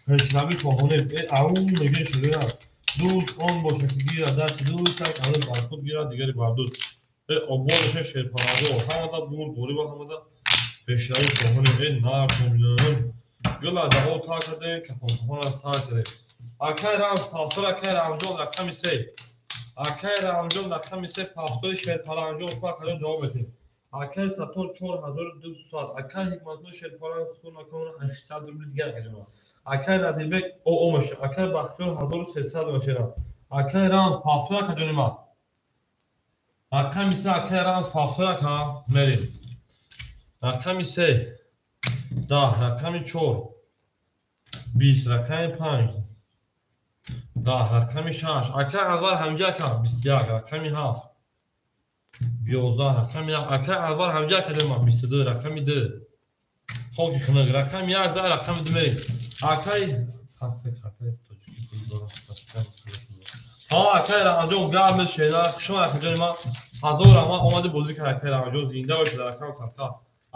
пешравӣ хоҳонем. Э ау мегӯяд шерина. Дӯст он бошад ки гирад дасти дӯст, як ҳанӯз бар худ гирад дигари бар дӯст. Обод бошед шерпаланго. Ҳамада бурд ғориба, ҳамада пешравӣ хоҳонем. Нархонем. Гула даҳо тар кардем, кафонкафонро сар кардем. Акай Рамз пафтор, акай Рамҷон рақами се. Акай Рамҷон рақами се пафтори шерпаланҷон шумо акаҷон ҷавоб медиҳед. Акай Саттор 4200. Акай Ҳикматулло шерпаланг сукун акон 800 рубли дигар акаҷон. Акай Назирбек о мешавад. Акай Бахтиёр 1300 мешавад. Акай Рамз пафтор акаҷони ман. Рақами се акай Рамз пафтор ака мерем. Рақами се 10, рақами 4 20, рақами 5 10, рақами 6. Акай Анвар ҳамҷа ака 21, рақами 7 11, рақами 1. Акай Анвар ҳамҷа ака дема 22, рақами 2. Хоки хунук, рақами 1 за рақами 2 мерем. Акай ҳаста картаи тоҷикӣ пул дорам. Ҳа, акай Рамҷон гап мешеда. Шумо акаҷони ман ҳазор раҳмат омади бозӣ кард акай Рамҷон зинда бошед рақам садқа.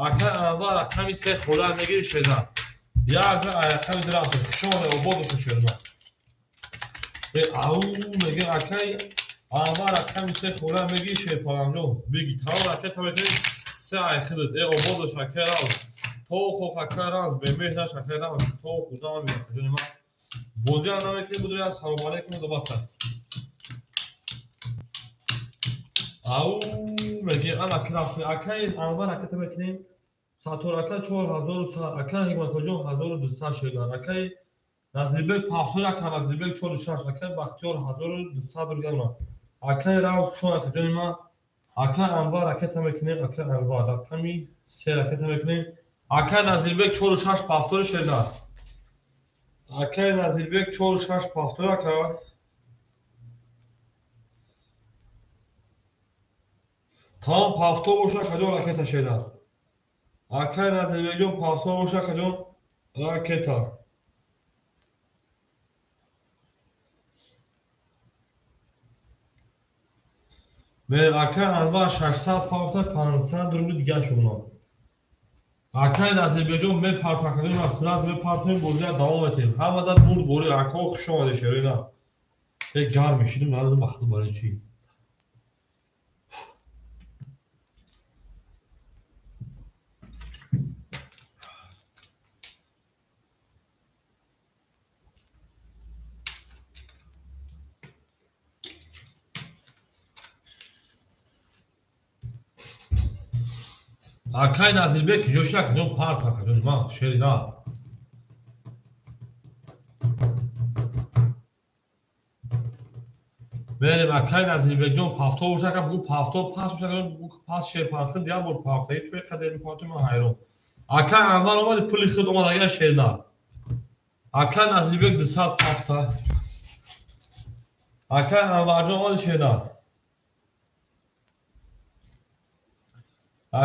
Акай Анвар рақами се хола мегири шеда. Як рақами ду рафт. Шумо обод бошед шеда. Ау меги акай Анвар рақами се хола мегири шерпаланҷон. Биги тамом ракета мекунӣ се ай худат. Обод бош акай Рамз. То хох акай Рамз бемеҳр наш акай Рамз. То худам акаҷони ман. Бозӣ ҳам намекунем буду салому алайкум да баста. Ау меги ана крафт акай Анвар ракета мекунем. Саттор ака 4100, акай Ҳикматуллоҷон 1200 шедар. Акай Назирбек пафтор ака Назирбек 46, акай Бахтиёр 1200 рубл. Акай Рамз шумо акаҷони ман. Акай Анвар ракета мекунем, акай Анвар рақами се ракета мекунем. Акай Назирбек 46 пафтори шедар. Акай Назирбек 46 пафтор ака. Тамом пафтор боша акаҷон ракета шедар. Акай Назирбекҷон пафтор боша акаҷон ракета. Акай Анвар 600 пафта 500 рубли дигар шуд. Акай Назирбекҷон мепартам акаҷон аз мепартем бозиро давом медиҳем. Ҳамада бурд борӣ акаҳо хуш омадед шерина. Як гарм мешидим намедонам вақти барои чӣ. Акай Назирбек куҷо акаҷон парт акаҷон ман шерина. Мерем акай Назирбекҷон пафтор боша ака бугу пафтор пас боша акаҷон бугу пас шерпархи дигар бор пафта. Чӯ қадар мепартем ман ҳайрон. Акай Анвар омади пули худ омад агар шерина. Акай Назирбек 200 пафта. Акай Анварҷон омади шерина.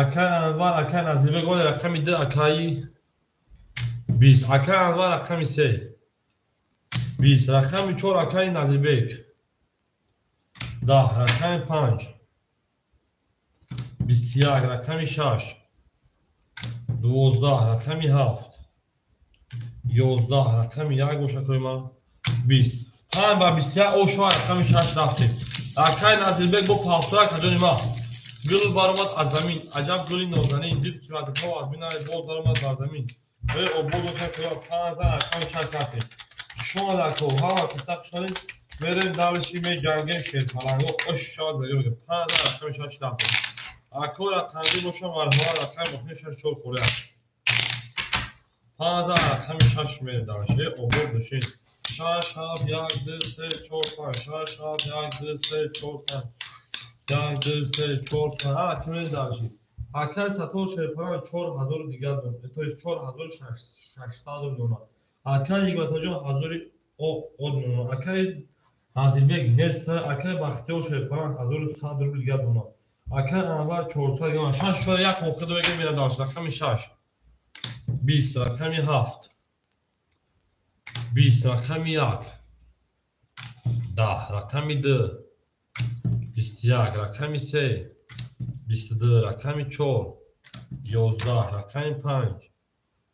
Акай Анвар, акай Назирбек омади рақами 2, акай 20. Акай Анвар рақами 3. 20. Рақами 4 акай Назирбек. 10. Рақами 5. 21. Рақами 6. 12. Рақами 7. 11. Рақами 1 боша акои ман. 20. Ҳам ба 21 ошо рақами 6 рафтем. Акай Назирбек бо пафтор акаҷони ман. Гул баромад аз замин, аҷаб гули нозанин, дид ки ватифо аз минаи боз баромад бар замин. Обод бошад худо 5 рақами 6 рафтем. Шумо ако ҳама қисса хушҳолед. Мерем далиши меҷангем шерпаланго ош шавад мегӯем 5 рақами 6 рафтем. Ако рақамӣ боша марҳамат рақами охири 6 4 хӯря. 5 рақами 6 мерем далиши обод бошед. 6 7 1 2 3 4 5 6 7 1 2 3 4 5 1 2 3 4 5 рақами далиши. Акай Саттор шерпаланг 4000 дигар дон, то есть 4600 дона. Акай Ҳикматуллоҷон 1000 дона. Акай Назирбек нест, акай Бахтиёр шерпаланг 1100 рубл дигар дона. Акай Анвар 400 дона. 6 4 1 охир мегӯем мерам далиш. Рақами 6 20, рақами 7 20, рақами 1 10, рақами 2 21, рақами 3 22, рақами 4 11, рақами 5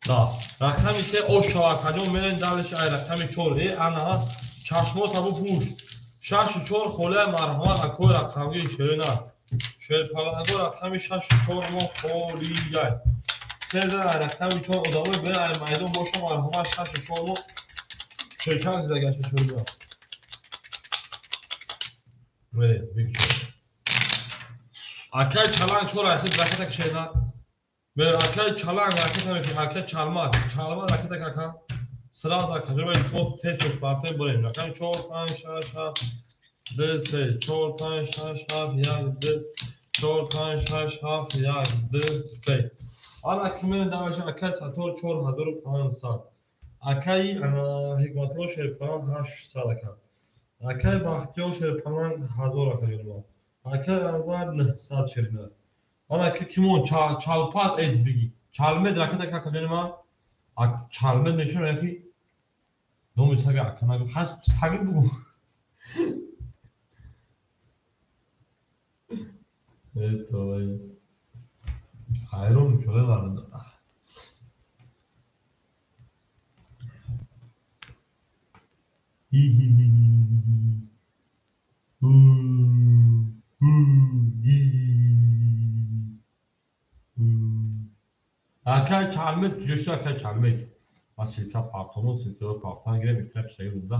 10. Рақами 3 ошо акаҷон мерем далиш ай рақами 4. Ана чашмота бупӯш. 6 4 холия марҳамат акои рақамгири шерина. Шерпаланго рақами 6-4 мо холияй. Се зан рақами 4 одамои бе ай майдон бошам марҳамат 6-4 мо чечан зидагаша шурига. Мерем, бигчо. Акай чаланг 4 айхид ракета кишена. Мерем, акай чаланг ракета мекунем, акай чалмат, чалмат ракета кака. Сразу акай, илтимос тез тез партои бурем. Рақами 4 5 6 7 2 3 4 5 6 7 1 2 4 5 6 7 1 2 3. Ана ки мен дараҷа акай Саттор 4500. Акай ана Ҳикматулло Шерпаланг 800 ака. Акай Бахтиёр Шерпаланг 1000 ака ҷонибо. Акай Анвар 900 шерина. Ана ки кимон чалпат эд биги. Чалмед ракета кака ҷонима? Чалмед мечунам яки номи сага ака нагу. Хас саги бугу. Это ҳайрон шуда мардум. Акай чалмед куҷо шуд акай чалмед? Ман силка фартону силкаро пафтан гирем ифтирақ шаги буда.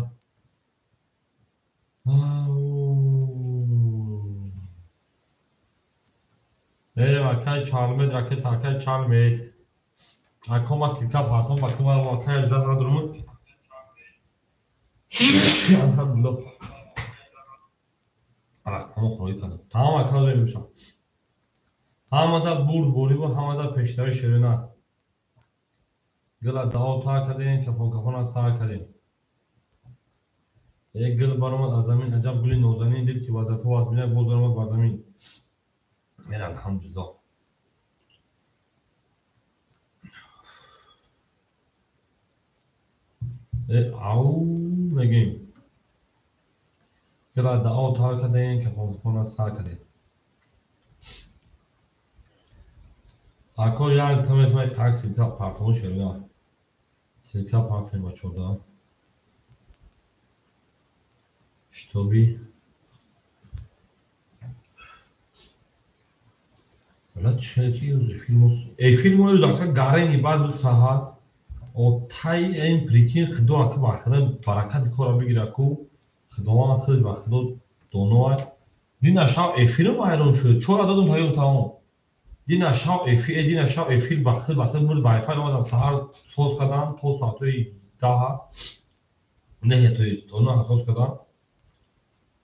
Мерем акай чалмед ракета акай чалмед. Ако ма силка фартон ба кумар акай ажда надорум. Алҳамдулиллоҳ. Ҳама хоҳӣ кардам. Тамом ака мебошам. Ҳамада бурд бориву ҳамада пешравӣ ширина. Гила дао тар кардем, кафон кафона сар кардем. Як гил баромад аз замин, аҷаб гули нозанин, дид ки вазъиятҳо аз бина боз баромад бар замин. Мен алҳамдулиллоҳ. Ау мегӯем. Гила дао тар кардем, кафон кафона сар кардем. Ако як тамесмай так силка партону шерина. Силка партоем бачода. Шитоби Вала чеки эфир мо ака гарени баъд буд саҳар. Отай эн прикин худо ака ба худо баракати кора бигира ку. Худованд худ ба худо доноай. Дина шав эфирм вайрон шуд. Чора додум таём тамом. Дина шав эфир, дина шав эфир ба худ мурд вайфай омадан саҳар соз кардан то соатҳои 10. Не, то есть то 9 соз кардан.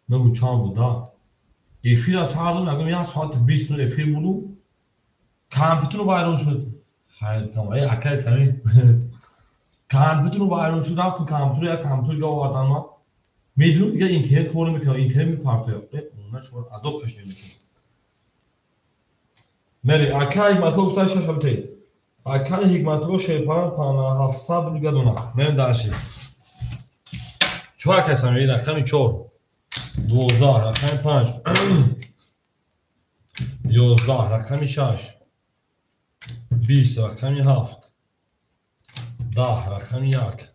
Нӯҳу чанд буд, да. Эфир аз саҳар додум, ягон 1 соати 20 минут эфир буду. Компютер вайрон шуд. Хайр, тамом. Эй, акай сами. Компютер вайрон шуд, рафтам компютер, як компютер дига овардан ман. Медонам дига интернет кор намекунам, интернет мепартояд. Она шумо азоб кашида мекунад. Мери, акай Ҳикматулло гуфта шаш ҳабте. Акай Ҳикматулло Шерпаланг 700 дига дона. Мерем дарши. Чор акай сами, рақами 4. 12, рақами 5. 11, рақами 6. 20, рақами 7. 10, рақами 1.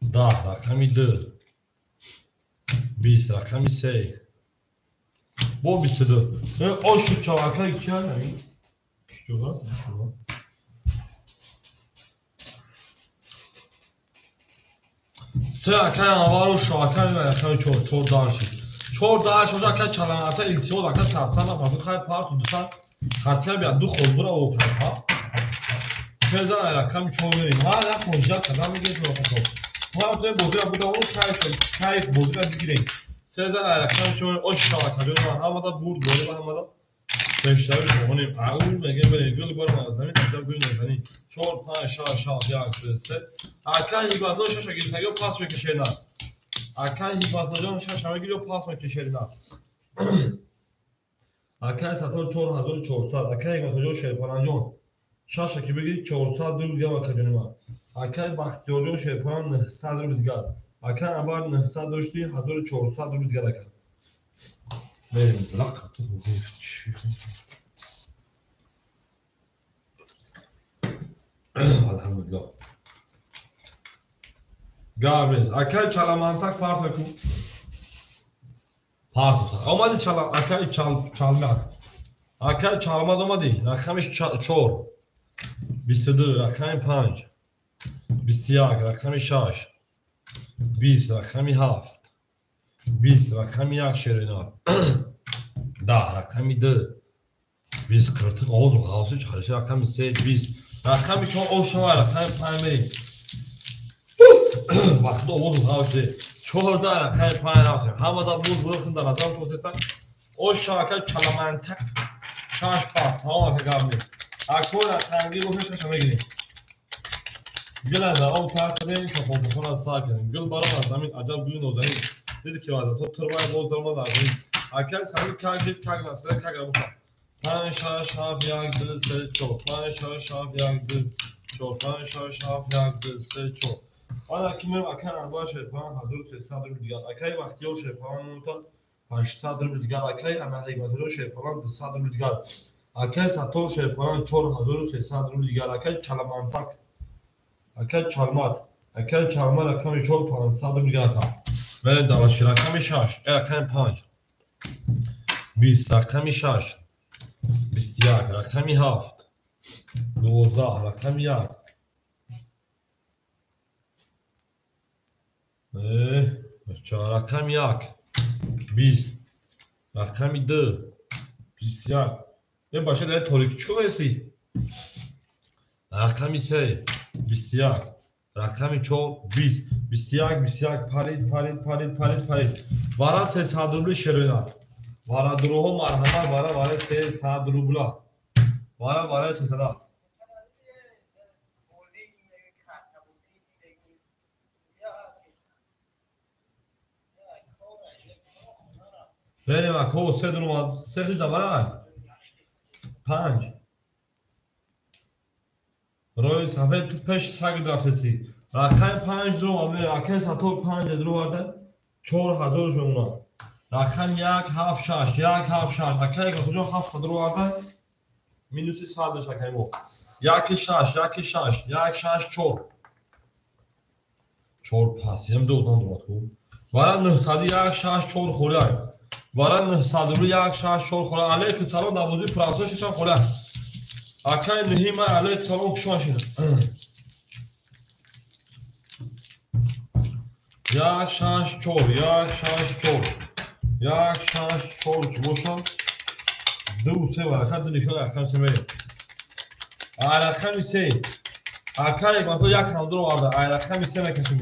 10, рақами 2. 20, рақами 3. Бо 22. Ошу чавакай кия ҳамин? Киҷода? Шумо. Се акай Анвару шавакай рақами 4, 4 дарши. 4 дарши боша акай чаланата илтимос акай садсад нафар хай парту дусад хатия бия ду хол бура о хата. Се зан рақами 4 мерем. Ҳар як муҷа қадам мегирем шумо. Мо ҳам бозира буда он кайф кайф бозира бигирем. Се зан рақами 4 ош шавакай ман ҳамада бурд бориба ҳамада пешравӣ хоҳонем. Ау мегем берем гул баром аз замин аҷаб гули нозанин. 4 5 6 7 1 2 3. Акай Ҳикматулло шаша гирифтагиё пас мекашена. Акай Ҳикматуллоҷон шаша мегирё пас мекашена. Акай Саттор 4400. Акай Ҳикматуллоҷон Шерпаланҷон шаша ки бигирӣ 400 рубл дигар ака ҷони ман. Акай Бахтиёрҷон Шерпаланг 900 рубл дигар. Акай Анвар 900 дошти 1400 рубл дигар ака. Мерем лақ ту чӣ Алҳамдулиллоҳ. Гап нест. Акай чаламантак парт мекун. Партофта. Омади акаи чалмат. Акаи чалмат омади. Рақами 4. 22, рақами 5. 21, рақами 6. 20, рақами 7. 20, рақами 1 шеринар. 10, рақами 2. 20 қиртиқ овозу ғавси чиқариша рақами 3, 20. Рақами 4 ошава, рақами 5 мерим. Вақти овозу ғавси 14 рақами 5 рафтем. Ҳамада буд бурухин дар назар тотеста. Ошава ака чаламантак 6 пас тамом ака гап нест. Акои рақамгир боша шаша мегирем. Гул аз об тар кардем, кафонкафон аз сар кардем. Гул баром аз замин, аҷаб гули нозанин. Диди ки вазато тирбай боз даромад аз замин. Акай сами как гифт, как насира, как работа. 5, 6, 7, 1, 2, 3, 4. 5, 6, 7, 1, 2, 4. 5, 6, 7, 1, 2, 3, 4. Ана ки мем акай Анвар Шерпалан 1300 рубл дигар. Акай Бахтиёр Шерпалан монта 800 рубл дигар. Акай Ана Ҳикматулло Шерпалан 200 рубл дигар. Акай Саттор Шерпалан 4300 рубл дигар. Акай Чаламантак, акай Чалмат, акай Чалмат рақами 4 500 рубл дигар ака. Мерем далаши рақами 6, рақами 5. 20, рақами 6. 21, рақами 7. 12, рақами 1. Рақами 1. 20, рақами 2. 21. Баша дар торикӣ чӣ кор Рақами 3, 21, рақами 4, 20, 21, 21, парид, парид, парид, парид, парид. Вара 300 рубли шерина. Вара дуруҳо марҳамат, вара вара 300 рубла. Вара вара 300. Берем ако се дурума, се хижда вара. 5. Рои сафед пеш саг рафтеси. Рақами 5 дурума, акай сатор 5 дурума 4000 мемонад. Рақами 1, 7, 6, 1, 7, 6. Акай куҷо 7 дурума минуси 100 акай мо. 1 6, 1 6, 1 6 4. 4 пас, ям ду одам дурума ку. Вара 901 6 4 хӯрай. Вара 901 6 4 хӯрай. Алейкум салом навозии пурасо шишам хӯрай. Акай Нуҳима алейкум салом хуш омадед. 1 6 4, 1 6 4. 1 6 4 ки бошам 2 3 варақа ду нишон рақами 3 мерем. Ай рақами 3. Акай мато як ҳам дуро оварда. Ай рақами 3 мекашем.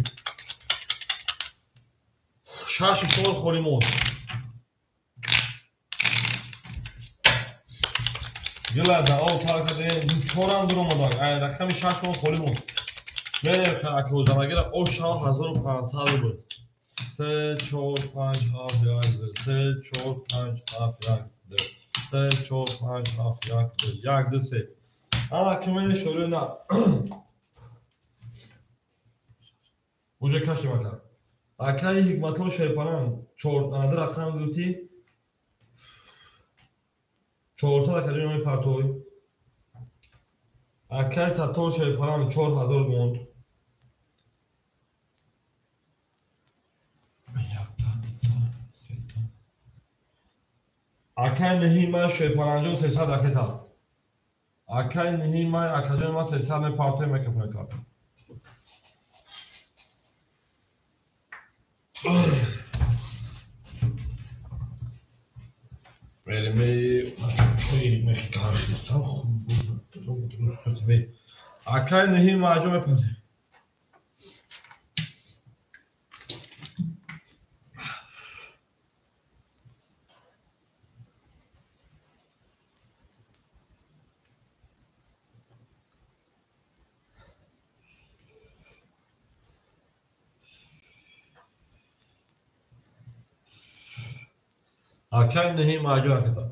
6 4 холӣ монд. Гила да об тар кардем, 4 ҳам дур омада. Ай рақами 6 ҳам холӣ монд. Мерем акозанагира о 6500 рубл. 3 4 5 7 1 2 3 4 5 7 1 2 3 4 5 7 1 2 1 2 3. Ана ки мени шӯрӯ на. Уже кашем ака. Акаи Ҳикматулло Шерпалан 4 ана рақам гуфтӣ 400 акаи мепартой. Акаи Саттор Шерпалан 4000 монд. Акаи Нуҳима Шерпаланҷон 300 ракета. Акаи Нуҳима акаҷони ман 300 мепартой мекафона кард. Акаи Нуҳима аҷо мепартоем. Акаи Нуҳима аҷо ракета.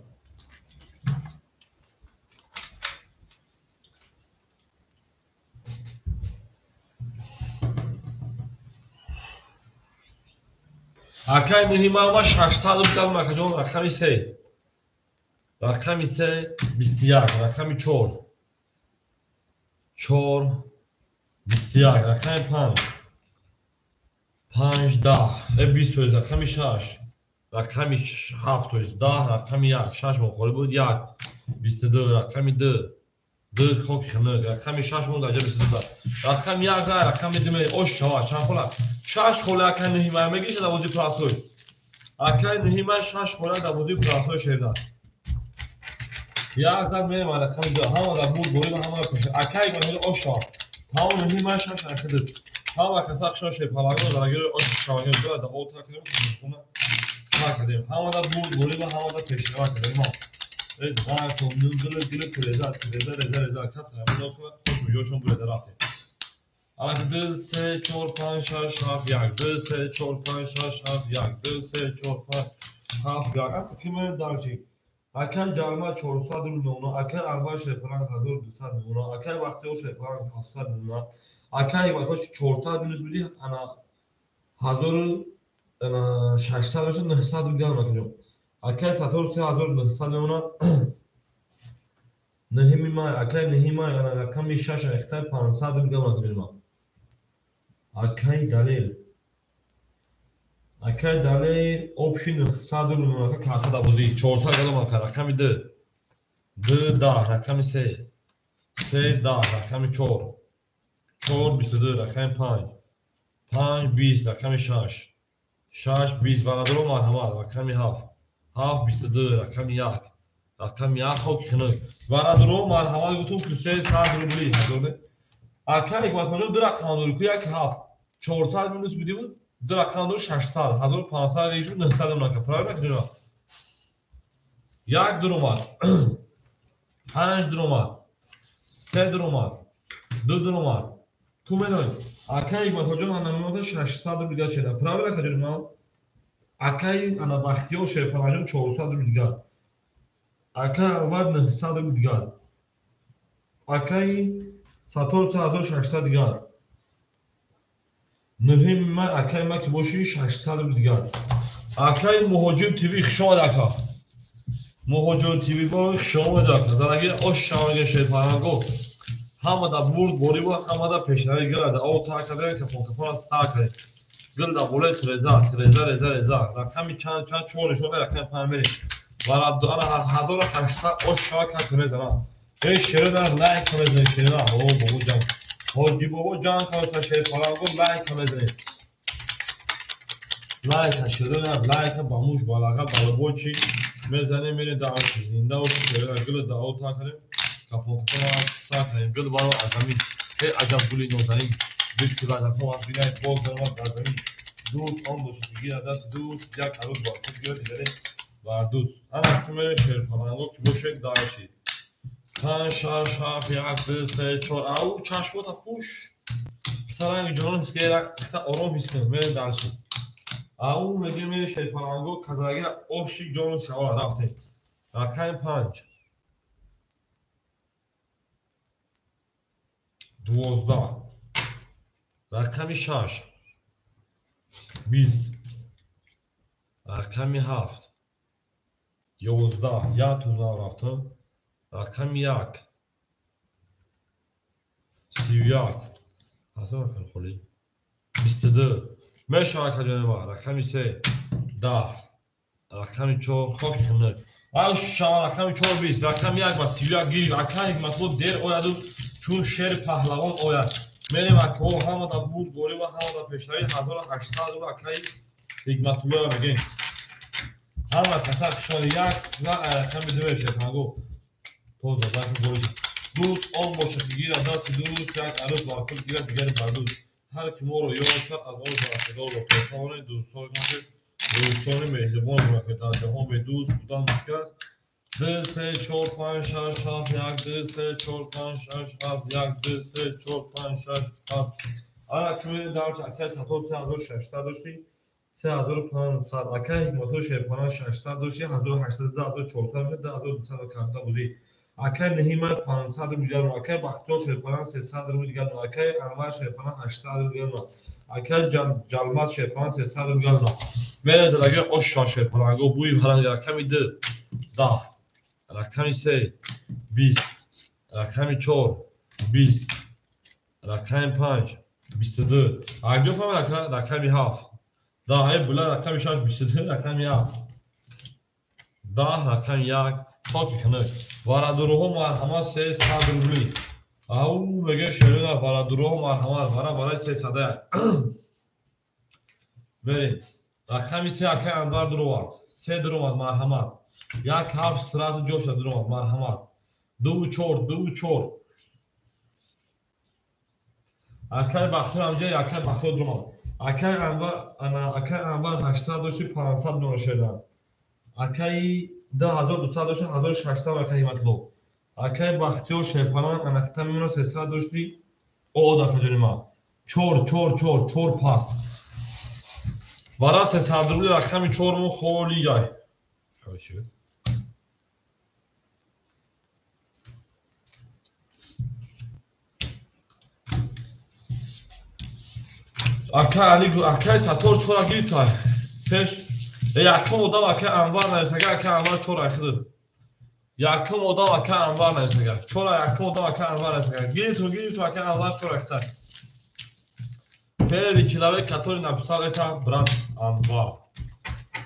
Акаи Нуҳима ма 600 рубл кардам акаҷон рақами 3. Рақами 3 21, рақами 4. 4 21, рақами 5. 5 10, 20 рақами 6. Рақами 7, то есть 10, рақами 1, 6 мо холӣ буд, 1, 22, рақами 2, 2 хоки хунук, рақами 6 монд, аҷа 22. Рақами 1 зай, рақами 2 ме, ош шава, чанд хола? 6 хола акай Нуҳимай мегириш дар бозии простой. Акай Нуҳимай 6 хола дар бозии простой шерда. Як зад мерем рақами 2, ҳама дар бурд борӣ ва ҳама дар пеш. Акай ман ош шава. Тамом Нуҳимай 6 рақами 2. Ҳама каса хушон шерпалангон дарагиро ош шавагиро дар об тар кардем, хона сар кардем. Ҳама дар бурд борӣ ва ҳама дар пешрава кардем. Эй ғарқ гул гул реза реза реза реза кас ҳамин хуш миҷошон бурда рафтем. Алак 2 3 4 5 6 7 1 2 3 4 5 6 7 1 2 3 4 5 7 1. Ака ки мен дарчи. Акай ҷарма 400 миллиона, акай Анвар Шерпаланг 1200 миллиона, акай Бахтиёр Шерпаланг 700 миллиона, акай Бахтиёр 400 минус биди ана 1600 мешад, 900 рубл макаҷо. Акай Сатор 3900 миллиона. Нуҳими май, акай Нуҳимай ана рақами 6 ахтай 500 рубл макаҷо. Акай Далел. Акай Далел общий 900 рубл мака карта дар бозӣ 400 гала мака рақами 2. 2 10 рақами 3. 3 10 рақами 4. 4 22 рақами 5. 5 20 рақами 6. 6 20 варадоро марҳамат рақами 7. 7 22 рақами 1. Рақами 1 хоки хунук. Варадоро марҳамат гуфтум плюс 100 рубли. Ҳазор. Акай Ҳикматмаҷон ду рақам дори ку 1 7. 400 минус бидӣ буд. Ду рақам дори 600. 1500 регишуд 900 нака. Правильно кунем? 1 дуромад. 5 дуромад. 3 дуромад. 2 дуромад. Ку медонӣ? Акай Ҳикматмаҷон ана мемода 600 рубл дигар шеда. Правильно кунем? Акай ана Бахтиёр Шерпаланҷон 400 рубл дигар. Акай Анвар 900 рубл дигар. Акай Сатор 3600 дигар. Нуҳими май акай ма ки боши 600 рубл дигар. Акай Муҳоҷир ТВ хуш омад ака. Муҳоҷир ТВ бо хуш омад ака. Зараги ош шаванга шерпаланго. Ҳама дар бурд борӣ ва ҳама дар пешравӣ гирад. Об тар кардем, кафон кафон сар кардем. Гул дар болои реза, реза, реза, реза. Рақами чанд чанд 4 нишон рақами 5 мерем. Вара 1800 ош шава кас мезанам. Эй шерона лайк мезанем шерона. О бобо ҷан. Ҳоҷи бобо ҷан каса шерпаланго лайк мезанем. Лайк шерона лайк ба муш ба лаға ба лабочи мезанем мерем дар зинда ош шерона гул дар об тар кардем. Кафон кафон сар кардем. Гул баро аз замин. Эй аҷаб гули нозанин. Дил вазатҳо аз бинаи пок даромад дар замин. Дӯст он бошад ки гирад дасти дӯст, як арӯз бар худ гирад, дигаре бар дӯст. Ана ки мерем шерпаланго ки бошед дарши. 5 6 7 1 2 3 4. Ау чашмота пӯш. Саранги ҷонон ҳис кунед, якта ором ҳис кунед. Мерем дарши. Ау мегӯем мерем шерпаланго казарагира оши ҷону шава рафтем. Рақами 5. 12. Рақами 6. 20. Рақами 7. 11. Як тузан рафтам. Рақами 1. 31. Ҳасан рақами холӣ. 22. Мешавад акаҷони ман. Рақами 3. 10. Рақами 4. Хоки хунук. Ай шава рақами 4 20. Рақами 1 ба 31 гир. Акай Ҳикматулло дер ояду чун шери паҳлавон ояд. Мерем акҳо ҳама дар бурд борӣ ва ҳама дар пешравӣ 1800 рубл акай Ҳикматуллоро мегӯем. Ҳама каса хушони як ва рақами 2 мешавад. Тоза баки бориш. Дӯст он бошад ки гирад дасти дӯст, як арӯз бар худ гирад дигари бар дӯст. Ҳар ки моро ёд кард аз он бархӯрдор то тавонед дӯстон бошед, дӯстони меҳрибон бошед. Дар ҷаҳон бе дӯст будан мушкил аст. 2 3 4 5 6 7 1 2 3 4 5 6 7 1 2 3 4 5 6 7. Ана ки мерем дарч акай Сатор 3600 дошти, 3500. Акай Ҳикматулло Шерпаланг 600 дошти, 1800 2400 мешад, 2200 карта бозӣ. Акай Нуҳимай 500 рубл дигар, акай Бахтиёр Шерпаланг 300 рубл дигар, акай Анвар Шерпаланг 800 рубл дигар, акай Ҷалмат Шерпаланг 300 рубл дигар. Мерем задаги ош шерпаланго бӯи фаланг рақами 2 10, рақами 3 20, рақами 4 20, рақами 5 22. Аҷо фаҳмед рақами 7 10 ай була рақами 6 22 рақами 1. 10 рақами 1 токи хунук. Варадуруҳо марҳамат 300 рубли. Ау мега шерина варадуруҳо марҳамат вара барои 301. Мерем. Рақами 3 акай Анвар дуровард. 3 дуровард марҳамат. 1 7 сразу ҷоша дуровард марҳамат. 2 4 2 4. Акай Бахтиёр амҷа акай Бахтиёр дуровард. Акай Анвар ана акай Анвар 800 дошти 500 миллион шедан. Акай 2200 дошти 1600 акай Ҳиматулло. Акай Бахтиёр Шерпалан анахта мемона 300 дошти о дафаҷони ма. 4 4 4 4 пас. Вара 300 рубли рақами 4 мо холи яй. Чӣ? Акай Али акай Саттор чора гирифтай. Пеш якум одам акай Анвар нависага, акай Анвар чора ахиди. Якум одам акай Анвар нависага. Чора якум одам акай Анвар нависага. Гирифту, гирифту акай Анвар чора ахидай. Первый человек, который написал это, брат Анвар.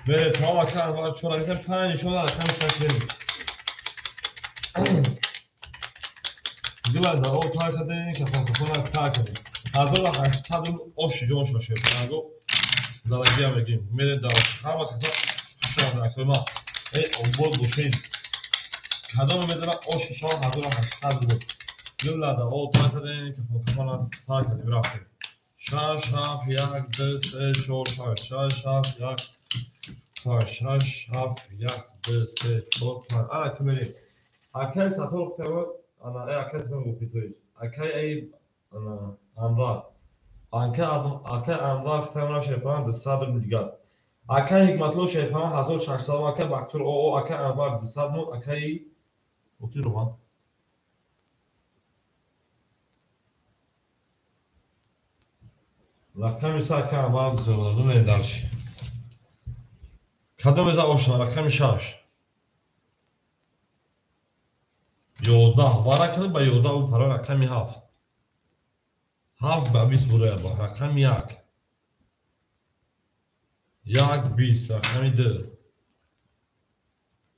Мере, тамом акай Анвар чора гирифтем, панҷ нишона рақами шаш мерем. Гила да о тар кардем, кафон сар кардем. 1800 рубл оши ҷон шоше. Панаго залагия мегим. Мере да ҳама каса хушомад акой ма. Эй обод бошед. Кадоме мезана оши шава 1800 рубл. Гила да о тар кардем, кафон сар кардем, рафтем. 6 7 1 2 3 4 5 6 7 1 5 6 7 1 2 3 4 5. Ана ки мерем. Акай Саттор хутава, ана эй акай Саттор гуфти то есть. Акай эй ана Анвар. Акай Анвар хутава шерпалан 200 рубл дигар. Акай Ҳикматулло шерпалан 1600, акай Бахтиёр оо, акай Анвар 200 мон, акай Ути Роман. Рақами 3 акай Анвар 200 мерем дальше. Кадом меза ошна рақами 6. 11 вара кунед ба 11 бу пара рақами 7. 7 ба 20 буроя ба рақами 1. 1 20 рақами 2.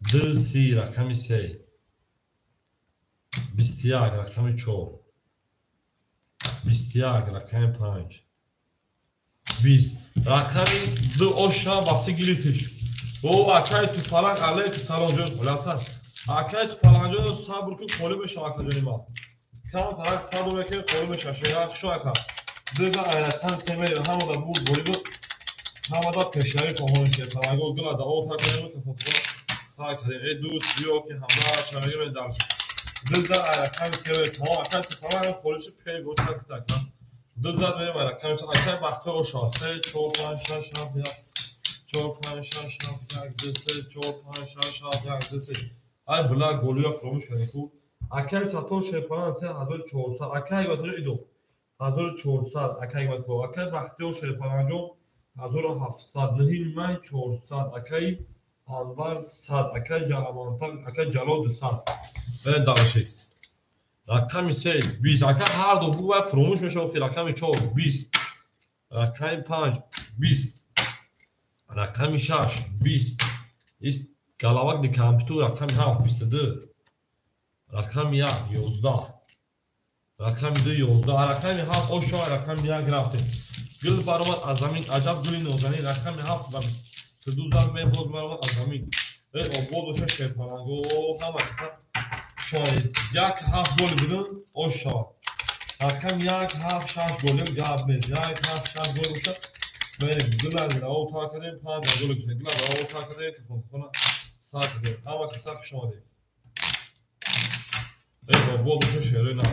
2 30 рақами 3. 21 рақами 4. 21 рақами 5. 20 рақами 2 ошна ба 3 гирифтиш. О акай Туфалак алейки салом ҷон хулоса. Акай Туфалакҷон сабр кун холӣ мешава акаҷони ма. Кам тарак сабр мекунем холӣ мешава. Шега хушо ака. Дуза айракан се мерем ҳамада буд бориб ҳамада пешравӣ хоҳон шед. Талаго гила да о тар кардем тафаккур сар кардем. Эй дӯст биё ки ҳамда шавем дарс. Дуза айракан се мерем. Тамом акай Туфалак холӣ шуд пей гӯш кард ака. Дуза мерем айракан акай Бахтиёр ошава 3 4 5 6 7 1 4 5 6 7 1 2 3 4 5 6 7 1 2 3. Ай була голуя фуромӯш кардем ку. Акай Саттор Шерпалан 3400, акай Ҳикматулло Идов 1400, акай Ҳикматулло, акай Бахтиёр Шерпаланҷон 1700, Нуҳи май 400, акай Анвар 100, акай Ҷаламонтақ, акай Ҷалол 200. Берем дальше. Рақами 3 20, акай ҳар ду бу фуромӯш мешавад ки рақами 4 20, рақами 5 20, рақами 6 20. Ист галавак ди компютер рақами 7 22, рақами 1 11, рақами 2 11, рақами 7 ошо рақами 1 рафтем. Гул баромад аз замин, аҷаб гули нозанин, рақами 7 ва 22 зад мебоз баромад аз замин. Эй обод боша шерпаланго ҳама каса шояд 1 7 гол бидун ош шавад. Рақами 1 7 6 гол гап нест. 1 7 6 гол боша. Мерем гула рао тар кардем 5 гол гирифтем. Гула рао тар кардем кафон сар кардем. Ҳама каса хуш омадед. Эй обод боша шерои нав.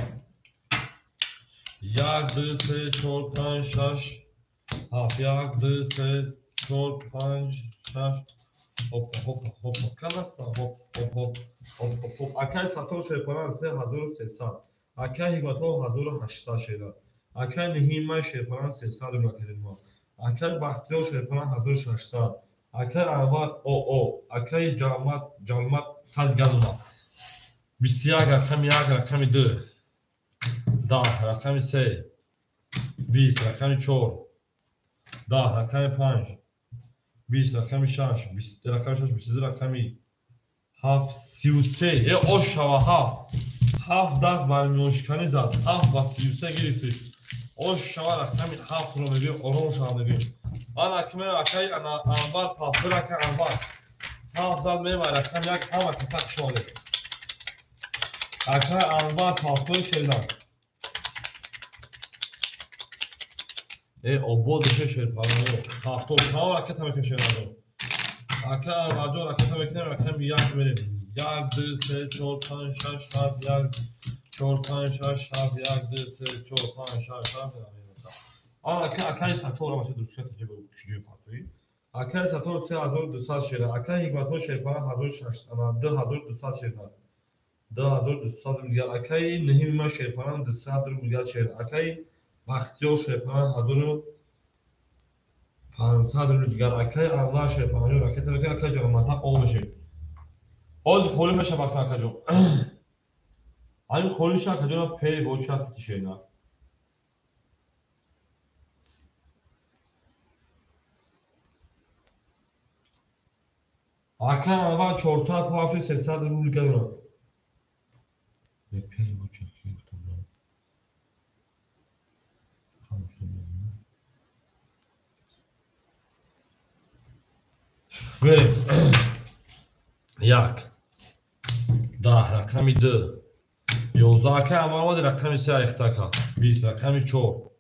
1 2 3 4 5 6 7 1 2 3 4 5 6 Hoppa hoppa hoppa канаста хоп хоп хоп хоп хоп хоп. Акай Саттор Шерпалан 3300, акай Ҳикматулло 1800 шера, акай Ниҳимай Шерпалан 300 рубл акаҷони ма, акай Бахтиёр Шерпалан 1600, акай Анвар оо, акай Ҷалмат 100 галуна. 21 рақами 1 рақами 2 10 рақами 3 20 рақами 4 10 рақами 5, 20 рақами 6, 20 рақами 6, 22 рақами 7, 33. Ош шава 7. 7 даст бар миёншиканӣ зад. 7 ба 33 гирифтӣ. Ош шава рақами 7-ро мегӯем, ором шава мегӯем. Ана ки мерам акаи Анвар пафтор, ака Анвар. 7 зад мебар рақами 1, ҳама каса хуш омадед. Акаи Анвар пафтори шердан. Обод бошед шерпарваро. Пафтор тамом ракета мекунем шерваро. Ака Анварҷон ракета мекунем, рақами 1 мерем. 1, 2, 3, 4, 5, 6, 7, 1, 4, 5, 6, 7, 1, 2, 3, 4, 5, 6, 7. Ана акаи Саттор ама дурча куҷои фатои. Акаи Саттор 3200 шера. Акаи Ҳикматулло Шерпара 1600, 2200 шера. 2200 рубл. Акаи Наҳими ман Шерпара 200 рубл шера. Акаи Бахтиёр Шерпара 1500 рубл дигар. Акаи Анвар Шерпара ракета мекунад, акаи Ҷаламантақ об мешавед. Ҳозир холӣ мешавад акаҷон. Ҳамин холӣ шава акаҷон пери воча фити шерна. Акаи Анвар 400 пафи 300 рубл дигар. Пери воча фити. Берем. 1, 10 рақами 2, 11 акаи Анвар омади рақами 3 айхта ака. 20 рақами 4,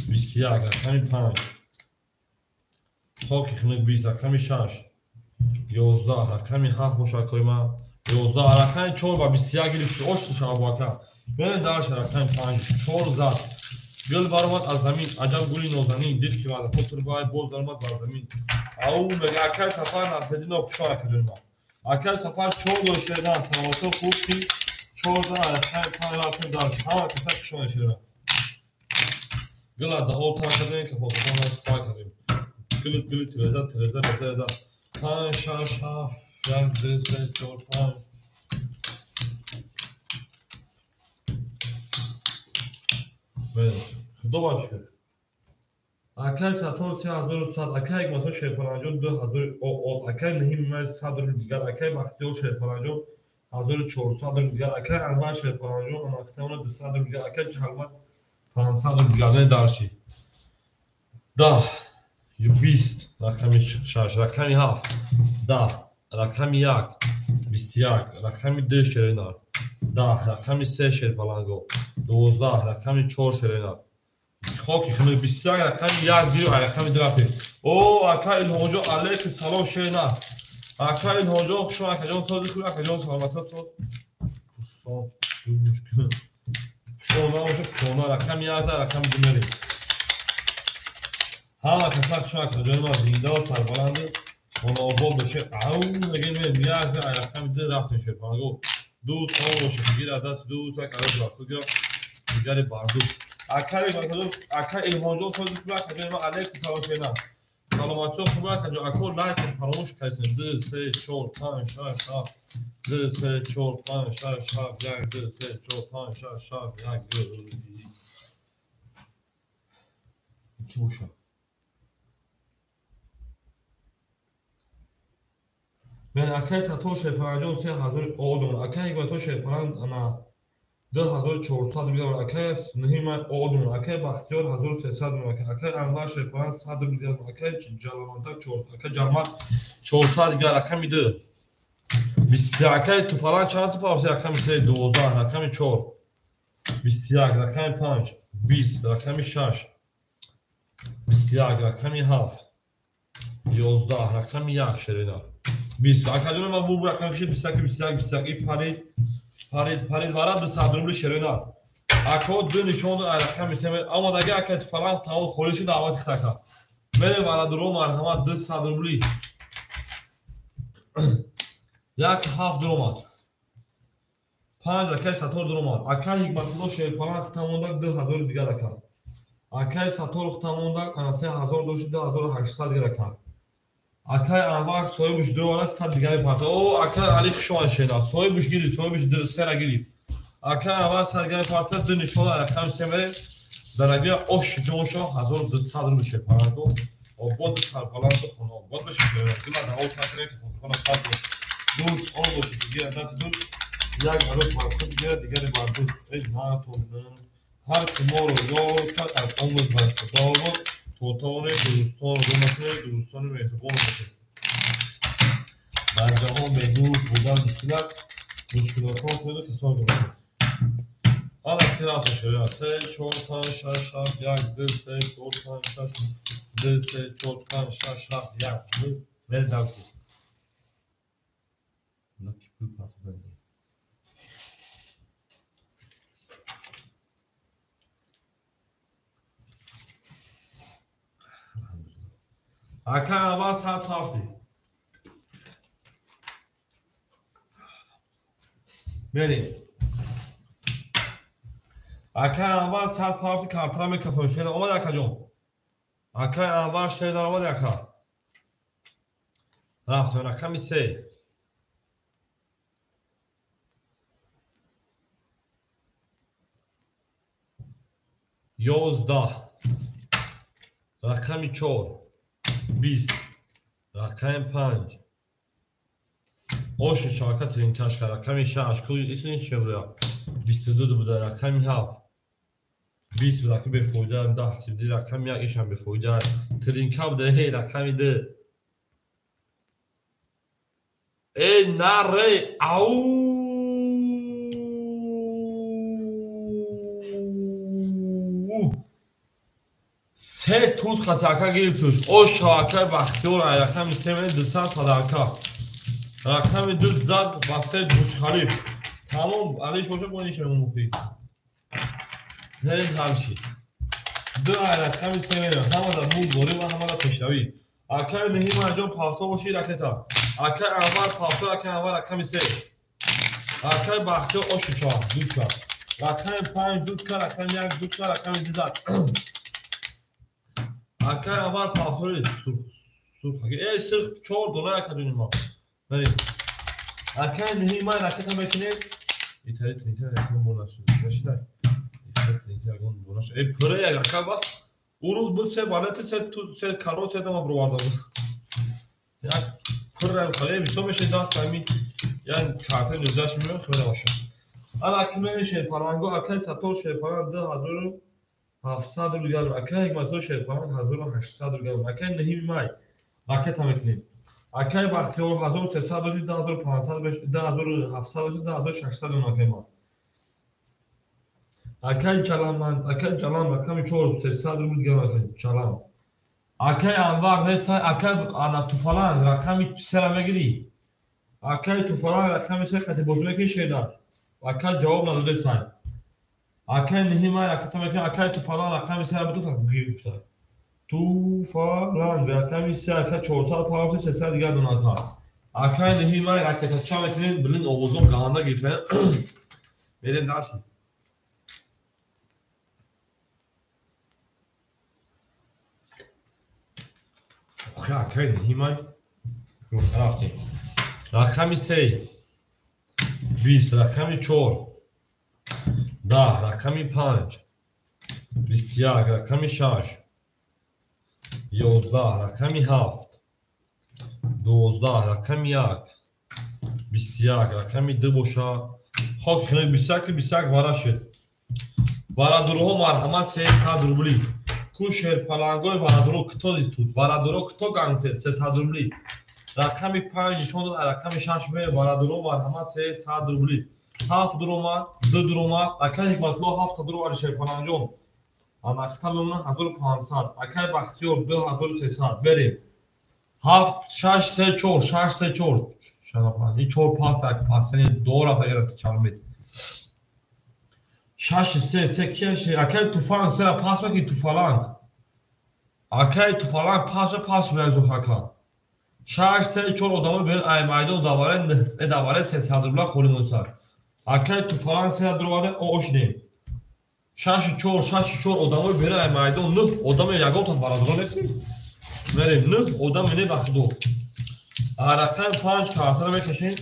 21 рақами 5, хоки хунук 20 рақами 6, 11 рақами 7 бошад акои ман. 11 рақами 4 ба 21 гирифти. Ош шава бо ака. Берем дальше рақами 5, 4 зад. Гул баромад аз замин, аҷаб гули нозанин, дил ки ваъда хотир бай боз даромад бар замин. Ау мега акаи Сафар Насриддинов хуш омад акаҷони ман. Акаи Сафар 4 дор шердан, саломатӣ хуб ки 4 зан рақами 5 рафтем дальше. Ҳама каса хуш омад шердан. Гула даҳол тар кардем, кафотатон сар кардем. Гул гул тиреза тиреза реза. 5 6 7 1 2 3 4 5. Худо ба шукр. Акаи Саттор 3100, акаи Ҳикматулло Шерпаланҷон 2000 оз, акаи Наҳими ман 100 рубл дигар, акаи Бахтиёр Шерпаланҷон 1400 рубл дигар, акаи Анвар Шерпаланҷон анахтамона 200 рубл дигар, акаи Ҷаҳалмат 500 рубл дигар. Дарши 10, 20 рақами 6, рақами 7, 10 рақами 1, 21 рақами 2 шеринар, 10 рақами 3 шерпаланго, 12 рақами 4 шеринар. Хоки хунук 21 рақами 1 гирифт, рақами 2 рафтем. О, ака Илҳомҷон алайкум салом шеринар. Ака Илҳомҷон хуш омад, акаҷон сози хуб, акаҷон саломатӣ соз. Пушона бошад, пушона рақами 1 рақами 2 мерем. Ҳама каса хуш омад, акаҷони ман зинда ва сарбаланд хонаобод бошед. Ау мегӯем 1 рақами 2 рафтем шерпаланго. Дӯст ом бошед, гир аз дасти дӯст, як арӯз рафт гирифт, дигари бардӯст. Ака Илҳомҷон сози хуб, акаҷони ман алайкум салом шеринар. Саломатӣ хуб, акаҷон. Ако лайк фаромӯш кардед. 2 3 4 5 6 7 2 3 4 5 6 7 1 2 3 4 5 6 7 1 2. Ки бошад? Мен акаи Саттор Шерпаланҷон 3000 одум, акаи Ҳикматулло Шерпалан ана 2400 рубл, акаи Наҳима одум, акаи Бахтиёр 1300 рубл, акаи Анвар Шерпалан 100 рубл, акаи Ҷалалмантақ 400, акаи Ҷалмат 400 дигар, рақами 2. 21 акаи Туфалан чанд сипа рақами 3, 12 рақами 4, 21 рақами 5, 20 рақами 6, 21 рақами 7, 11 рақами 1 шеринар. 20 акаҷони ман бу рақам кишид 21 21 21 парид парид парид вара 200 рубл шеринар. Ако ду нишон рақами 3 омадаги акаи Туфалан тамом холӣ шуд, даъвати хитака. Мерем вара дуро марҳамат 200 рубли. 1 7 дуромад. 5 акаи Саттор дуромад. Акаи Ҳикматулло Шерпалан хитамонда 2000 дигар ака. Акаи Саттор хитамонда 3000 дошт 2800 дигар ака. Акаи Анвар соҳибаш дуровард 100 дигари парта. О, акаи Али хуш омад шеринар. Соҳибаш гирифт, соҳибаш сера гирифт. Акаи Анвар 100 дигари парта, ду нишон рақами 3 мерем. Дарагия ош ҷоншо 1200 рубл шерпаланго. Обод сарбаланду хонаобод бошед. Дила даъво накунед, ки хона сар дӯст он бошед, дигар даст дӯст як арӯс бар худ гирад, дигаре бар дӯст. Эй натонам ҳар ки моро ёр кард, аз умр бар худо бод. То тавонед дӯстонро гум накунед, дӯстони меҳрубон бошед. Дар ҷаҳон бедӯст будан мушкил аст, мушкилотҳо кунеду хисор бошед. Ана ки рафта шуда 3 4 5 6 7 1 2 3 4 5 6 2 3 4 5 6 7 1 2 мер дарси. Лаки пул партофтан. Ака аввал сад ҳафти. Мерем. Ака аввал сад ҳафти картара мекафон. Шер омад акаҷон. Ака аввал шер омад ака. Рафтем рақами 3. 11. Рақами 4. 20. Рақами 5. Оши чака тринкашка. Рақами 6. Ку исни чӣ буда? 22 буда. Рақами 7. 20 буда, ки бефоида. 10 ки рақами 1 ишам бефоида. Тринка буда, эй рақами 2. Эй наре, ау! Се туз хатака гирифтуш. Ош шавакаи Бахтиёр ай рақами 3 мене 200 падарка. Рақами 2 зад ба се Бушхалиф. Тамом, алиш боша бо ниша муфид. Неред ҳалши. 2 ай рақами 3 мене ҳамада мулдорӣ ва ҳамада пешравӣ. Акаи Неҳим аҷон павто боши ракета. Акаи Анвар павто, акаи Анвар рақами 3. Акаи Бахтиёр оши чор, дудка. Рақами 5 дудка, рақами 1 дудка, рақами 2 зад. Акаи Анвар павтори сурх. Эй сурх 4 дона акаҷони мо. Мерем. Акаи Неҳим май ракета мекунем. Итари тринка ягон бо нашуд. Нашида. Итари тринка ягон бо нашуд. Эй пура як ака ба. Урӯз буд се валети се каро се дама бироварда буд. Як пура хале бисо меше даст ҳами як карта 19 меояд хӯра бошад. Ана аки мени шерпаланго акаи Саттор шерпаланг 2700 рубл гарм. Акаи Ҳикматулло шерпаланг 1800 рубл гарм. Акаи Неҳими май ракета мекунем. Акаи Бахтиёр 1300 бошад, 2500 бошад, 2700 бошад, 2600 рубл акаи ман. Акаи Ҷаламанд, акаи Ҷалам рақами 4 300 рубл гарм акаи Ҷалам. Акаи Анвар нест, акаи ана Туфаланг рақами 3-ра мегирӣ. Акаи Туфаланг рақами 3 хати бозӣ мекунӣ шеда. Акаи ҷавоб надодесай. Акаи Неҳим май ракета мекунӣ, акаи Туфаланг рақами 3-ра биту гирифта. Туфаланг рақами 3 ака 400 паҳофти 300 дигар дона ака. Акаи Неҳим май ракета ча мекунем, билин овозон ганда гирифта. Мерем дарси. Охи акаи Неҳим май рафтем. Рақами 3 20, рақами 4 10, рақами 5 21, рақами 6 11, рақами 7 12, рақами 1 21, рақами 2 боша. Хок хинак 21 21 вара шуд. Варадурҳо марҳамат 300 рубли. Ку шерпалангои варадуро кито зистуд? Варадуро кито гангсер 300 рубли. Рақами 5 нишон дод, рақами 6 ме варадуро марҳамат 300 рубли. 7 дуромад, 2 дуромад, акаи Ҳикматулло 7 дуромад шерпалангҷон. Анахта мемонад 1500, акаи Бахтиёр 2300. Берем. 7 6 3 4 6 3 4 шарапан. И 4 паст ак пасени до рафта гирифт чармит. 6 3 3 кияш акаи Туфанг 3 пас меки Туфаланг. Акаи Туфаланг пас пас мезух ака. 6 3 4 одамо бер ай майдон даваре даваре 300 рубла холи мусар. Акаи Туфаланг 3 дуроварда ошнем. 6 4 6 4 одамо бер ай майдон 9 одаме ягон та барадро нести. Мерем 9 одаме не бахтдо. Рақами 5 картара мекашем.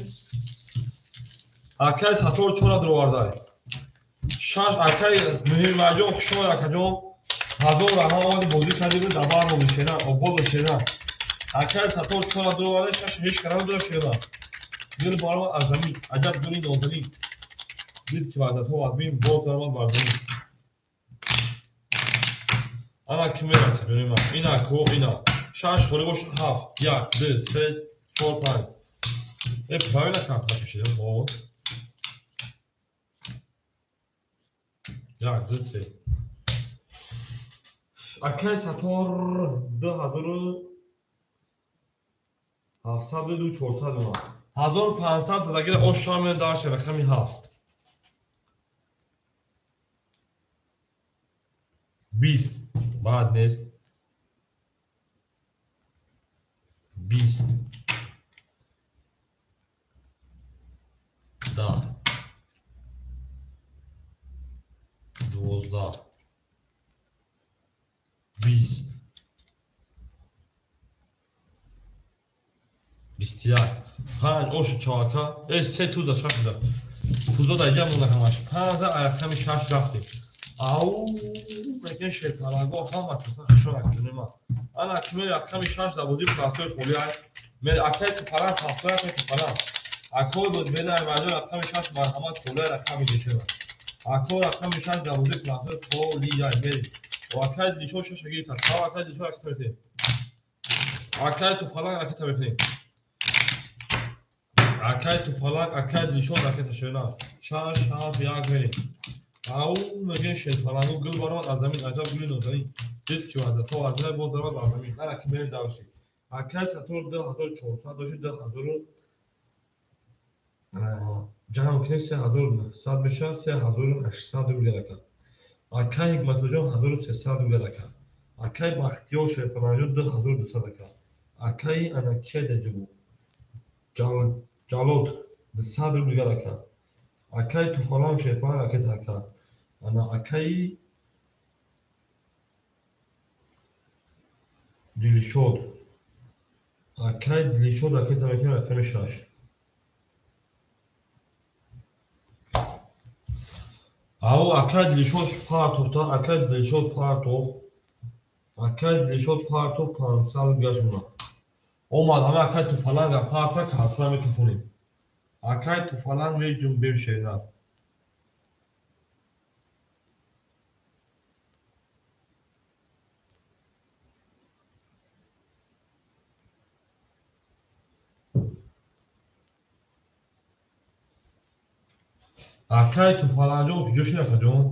Акаи Саттор 4 дуроварда. 6 Шаш акай Муҳиммаҷон, хуш омад акаҷон. 1000 раҳмат, омади бозӣ кардӣ, дабар мондӣ шера, обод бош шера. Акай Сатор чора дуроварда, шаш ҳеҷ кара надора шера. Гул баромад аз замин, аҷаб гули нозанин. Дид ки ваҳдатҳо вазмин, боз даромад бар замин. Ана ки мерад ҷони ман. Ина ко ина. Шаш холӣ бошад 7, 1, 2, 3, 4, 5. Э, правильно карта кашидем, вот. 1, 2, 3. Акай Сатор 2702 400 омад. 1500 задагира ош шамел дар рақами 7. 20 баъд нест. 20 10 12 20 21 5 ош чака се туза шаш да туза да иҷа монда ҳамаш 5 рақами 6 рафтем. Ау мекин шерпаланго ҳама каса хушон акҷунема. Ана кими рақами 6 да бозӣ пластои холи ай. Мер акай туфалан ҳафтои акай туфалан. Акой боз бена аймаҷон рақами 6 марҳамат холи ай рақами дешева. Акой рақами 6 да бозӣ пластои холи ай мери. Акай дилшод 6 гирифта. Сав акай дилшод ракета метем. Акай туфалан ракета метем. Акай туфалан акай дилшод ракета шена. 6 7 1 мери. Ау мегин шерпалангу гул баромад аз замин, аҷаб гули нозанин. Дид ки ваҳдатҳо вазмин, боз даромад бар замин. Ана ки мери дарши. Акай Сатор 2400 дошти, 2000 ҷамъ кунем 3900 мешавад, 3800 рубл ака. Акай Ҳикматуллоҷон 1300 рубл ака. Акай Бахтиёр Шерпалангҷон 2200 ака. Акай Анакия даҷабу Ҷалод 200 рубл ака. Акай Туфаланг Шерпаланг ракета ака. Ана акай Дилшод. Акай Дилшод ракета мекунем рақами 6. Ау акай Дилшод партофта, акай Дилшод партоф. Акай Дилшод партоф 500 рубл шуна. Омад ҳама акай Туфаланг парта картона мекафонем. Акай Туфаланг меҷунбем шера. Акай Туфаланҷон куҷо шуд акаҷон?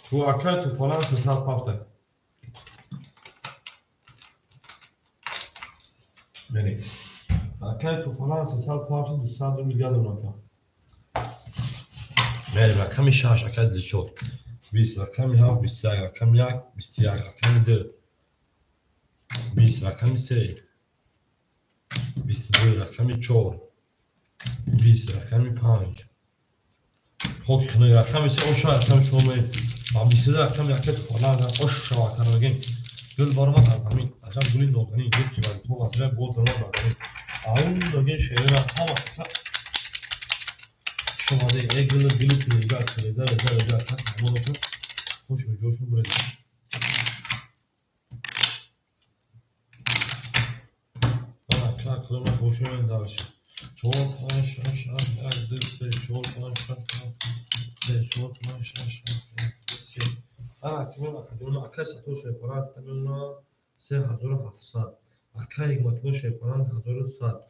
Шу акай Туфаланг 300 пафта. Мерем. Акай Туфаланг 300 пафта 200 рубл газон ака. Мерем рақами 6 акай Дилшод. 20 рақами 7 21 рақами 1 21 рақами 2 20 рақами 3 22 рақами 4 20 рақами 5 хоки хунук рақами 3 оша рақами 4 мерем. Ва 22 рақами акай Туфаланг ош шава акаро мегем. Гул баромад аз замин, аҷаб гули нозанин. Дид ки ваҳдатҳо вазмин, боз даромад бар замин. Ау мегем шерера ҳама каса хуш омаде. Э гул гули тиреза, тиреза, реза, реза, кас меҳмонотон хуш ба ҷошон буред. Ана ка кудом бошем дарши. 4 5 6 7 1 2 3 4 5 6 7 3 4 5 6 7 1 2 3. Ана кимем акаҷон акай Сатор Шерпаланг тамена 3700. Акай Ҳикматулло Шерпаланг 1100.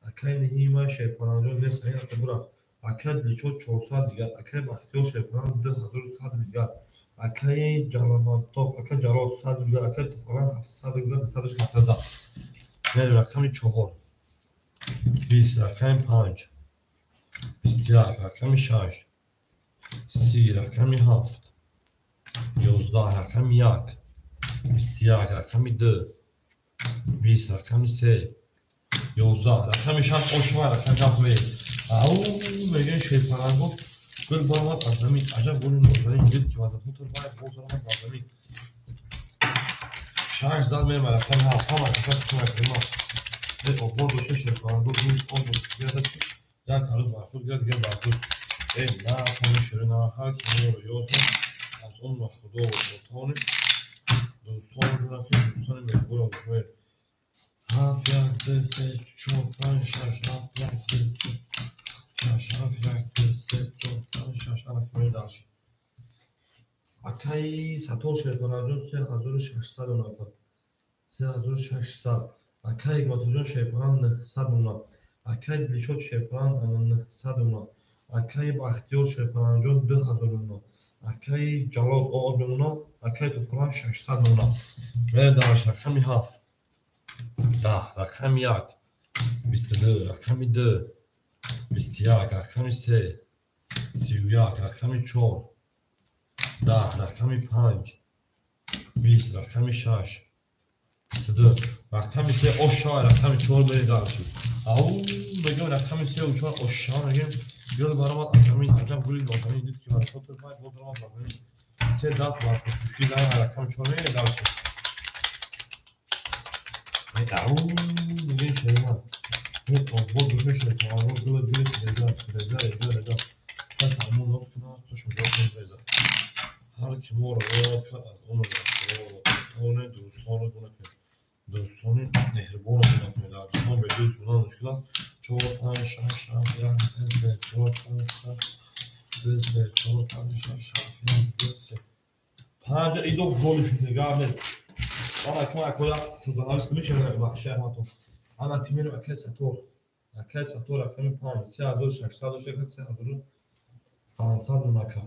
Акай Ниҳима Шерпалангҷон нест, ин ака бурафт. Акай Дилшод 400 дигар. Акай Бахтиёр Шерпаланг 2100 дигар. Акай Ҷаламатов, акай Ҷалод 100 дигар. Акай Туфаланг 700 дигар, 200 карта зад. Мерем рақами 4. 20 рақами 5. 21 рақами 6. 30 рақами 7. 11 рақами 1. 21 рақами 2. 20 рақами 3. 11 рақами 6 ошва рақами 7 мерем. Ау мегӯем шерпаланго гул баромад аз замин, аҷаб гули нозанин. Дид ки ваҳдатҳо турбай, боз даромад бар замин. 6 зад мерем рақами 7. Ҳама каса хушон акрима. Э обод боша шерпаланго, рӯз об гирад, як ҳарӯз бархӯрд гирад, дигар бархӯрд. На ширина, ҳар ки моро ёд аз он ба Худо тавонем, дӯстон ки дӯстони меҳрубонам бихоҳед. 7 1 2 3 4 5 6 7 1 2 3 6 7 1 2 3 4 5 6. Ана ки дальше. Акаи Сатор Шерпаланҷон 3600 онака. 3600. Акаи Ҳикматуллоҷон Шерпалан 900 она. Акаи Дилшод Шерпалан 900 она. Акаи Бахтиёр Шерпаланҷон 2000 она. Акаи Ҷалол об мемона. Акаи Туфалан 600 она. Мерем дальше. Рақами 7 10, рақами 1 22, рақами 2 21, рақами 3 31, рақами 4 10, рақами 5 20, рақами 6 22, рақами 3 ошава, рақами 4. Мерем дальше. Ау, мегӯем рақами 3 4 ошава, мегӯем гул баромад аз замин, аҷаб гули нозанин дид ки баракоту бай боз баромад ба замин, се даст бар худкушӣ дар рақами 4. Мерем дальше. Ау, мегӯем шерина обод бошем, шерпаланго гули гули реза реза реза реза, кас ҳамон ноз кунад, хушмиҷоҳ реза. Ҳар ки моро ёд кард аз он тавонем, дӯстонро гуна кунем, дӯстони меҳрубонро гуна кунем. Дар ҷаҳон бе дӯст будан мушкил аст. 4 5 6 7 1 2 3 4 5 6 2 3 4 5 6 7 1 2 3 5. Идо голи шуд, гап нест. Ана ки акоя тузанавис мешавад, бахши аҳматон. Ана ки мерем акаи Сатор. Акаи Сатор рақами 5 3600 дошта, 3500 мунака.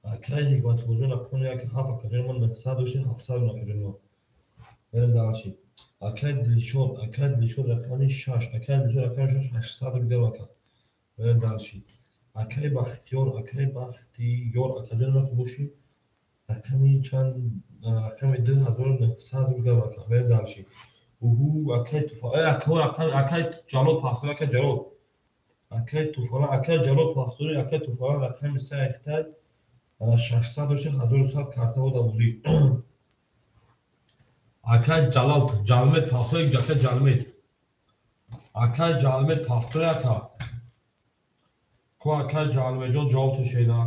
Акаи Ҳикматуллоҷон рақами 1 7, акаҷони мо 900 дошта, 700 мунака ҷони мо. Мерем дальше. Акаи Дилшод, акаи Дилшод рақами 6, акаи Дилшод рақами 6 800 рубл ака. Мерем дальше. Акаи Бахтиёр, акаи Бахтиёр, акаҷони мо ки бошӣ, рақами чанд, рақами 2900 рубл ака. Мерем дальше. Уҳу, акаи Туфа, акаи Ҷалол Пафтори, акаи Ҷалол, акаи Туфала, акаи Ҷалол Пафтори, акаи Туфала рақами 3 ахтай 600 дошта, 1100 картаҳо давозӣ. Акаи Ҷалол Ҷалмед Пафтори, акаи Ҷалмед, акаи Ҷалмед Пафтори, ака ко, акаи Ҷалмедҷон ҷавоб тушеда.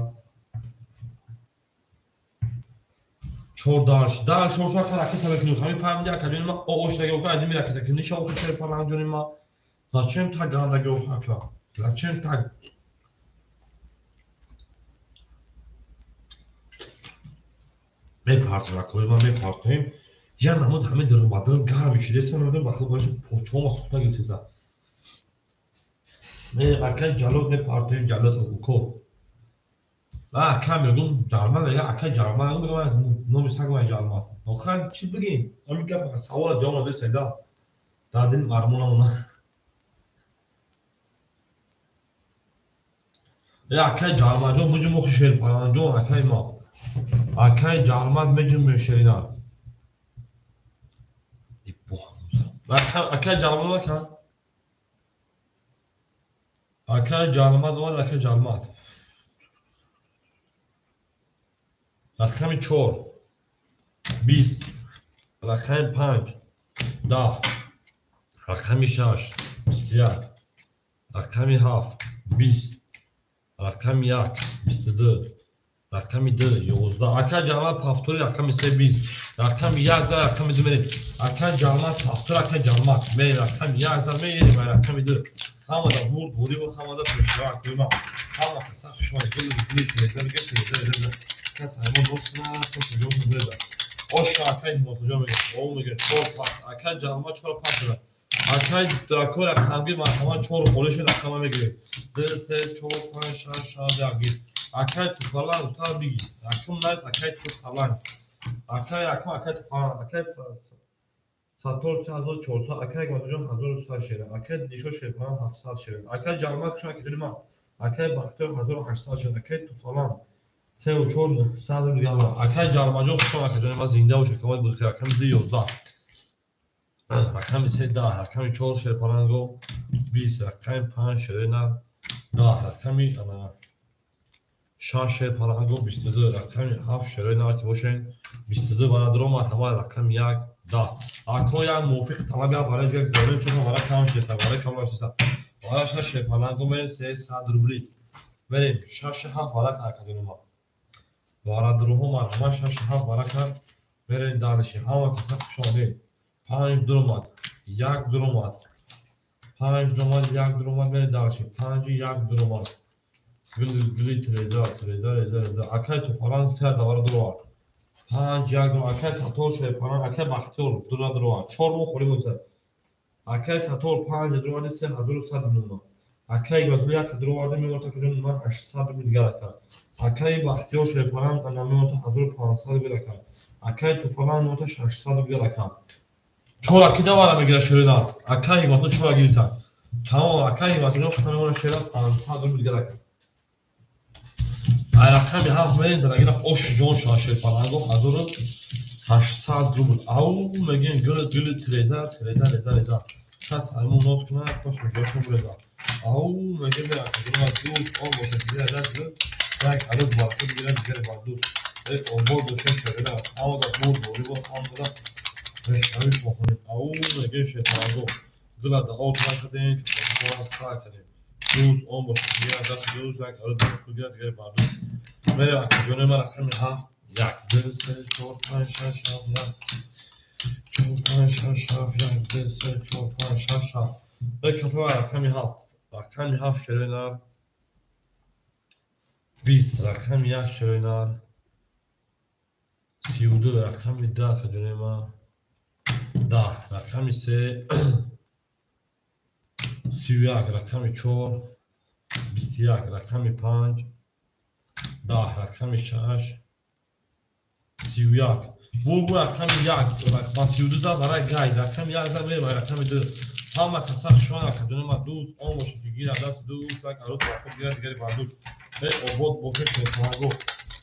4 дальше, дальше ошо ака ракета мекунем. Ҳамин фаҳмиди, акаҷони ма, ошдаги охи айдими ракета ки ниша охи Шерпаланҷони ма. Зачем так гандаги охи, ака? Зачем так? Мепартем, акои ма, мепартем. Я намуд ҳамин дурумбадрум гарм шидеса, намедонам, ба худ барои почома сухта гирифтеса. Мерем акаи Ҷалол мепартем, Ҷалол уко. Ака мегум Ҷалма мега, акаи Ҷалма мегум, номи сагмай Ҷалма. Охир чӣ бигем? Ҳамин гап савола ҷавоб надои да. Дар дил мармонамона. Акаи Ҷалмаҷон буҷум охи Шерпаланҷон, акаи ма. Акаи Ҷалмат меҷум шерина. Акаи Ҷалмат ака. Акаи Ҷалмат омад, акаи Ҷалмат. Рақами 4 20, рақами 5 10, рақами 6 21, рақами 7 20, рақами 1 22, рақами 2 11. Акаи Ҷалмат Пафтори рақами 3 20, рақами 1 за рақами 2 мерем. Акаи Ҷалмат Пафтори, акаи Ҷалмат мерем, рақами 1 за мерем, рақами 2. Ҳамада бурд бурӣ буд, ҳамада пешрав акои ма. Ҳама каса хушомадед. Гули гули телевизор бигир, телевизор реза. Кас ҳаймон нос кунад, хушмиҷон реза. Оша акаи Ҳиматуллоҷон мегӯяд, о мегӯяд 4 пас, акаи Ҷалма 4 пас зада. Акаи Дракор рақамгир марҳамат, 4 холӣ шуд, рақама мегирем. 2 3 4 5 6 7 1 гир. Акаи Туфалан утар бигир. Якум найс акаи Туфалан. Акаи якум акаи Туфалан, акаи Сатор 3400, акаи Ҳикматуллоҷон 1100 шерин, акаи Дилшод Шерпалан 700 шерин, акаи Ҷалмат хушомад ки ма, акаи Бахтиёр 1800 шерин, акаи Туфалан 3 4 900 рубл. Акаи Ҷалмаҷон хушомад, акаҷони ма, зинда бош, акаи бозӣ, рақами 2 11, рақами 3 10, рақами 4 Шерпаланго 20, рақами 5 Шерина 10, рақами 6 Шерпаланго 22, рақами 7 Шерина ки бошен 22 барадро марҳамат, рақами 1 10. Ако як мувофиқи талаб як барои як зарурӣ чун барои кам шеса, барои кам шеса. Барои Шерпаланго мерем 300 рубли. Мерем 6 7 варақа акаҷони ма. Варадруҳо марҳамат 6 7 варақа мерем дальше. Ҳама каса хуш омадед. 5 дуромад, 1 дуромад. 5 дуромад, 1 дуромад мерем дальше. 5 1 дуромад. Гили гили треза треза реза реза. Акай Туфалан 3 давара дуровард. 5 1 дуромад. Акай Сатор Шерпалан, акай Бахтиёр 2 дуровард. 4 моҳ холӣ монд. Акай Сатор 5 дуровард 3100 мемонад. Акай Ибратулло 1 дуроварда мемонад акаҷон ман 800 рубл дигар ака. Акай Бахтиёр Шерпалан ана мемонад 1500 рубл ака. Акай Туфалан мемонад 600 рубл дигар ака. 4 аки давара мегирад шерина. Акай Ибратулло 4 гирифта. Тамом акай Ибратулло хата мемонад шера 500 рубл дигар ака. Ай рақами 7 мерем задагира ош ҷон шава Шерпаланго 1800 рубл. Ау мегем гул гул треза треза реза реза. Кас аймон ноз кунад кош мегӯяшон буреза. Ау мегем акаҷон дӯст он бошад дигар даст як арӯз бархӯд гирад дигаре бар дӯст. Обод бошад шерина. Ҳамада бурд борӣ бод ҳамада пешравӣ мохонем. Ау мегем Шерпаланго гула даъо накардем сар кардем. Дӯст он бошад дигар даст дӯст як арӯз бархӯд гирад дигаре бар дӯст. Мерем акаҷони ман рақами 7 1 2 3 4 5 6 7 1 4 5 6 7 1 2 3 4 5 6 7. Кафе рақами 7. Рақами 7 шерои 20 рақами 1 шерои нар 32 рақами 2 акаҷони ман 10 рақами 3 31 рақами 4 21 рақами 5 10 рақами 6 31. Бу рақами 1 ба 32 зад барои гай рақами 1 зад мерем рақами 2. Ҳама каса хушон акаҷони ман дӯст он бошад ки гирад даст дӯст як арӯз бархӯд гирад дигаре бар дӯст. Обод бошед Шерпаланго.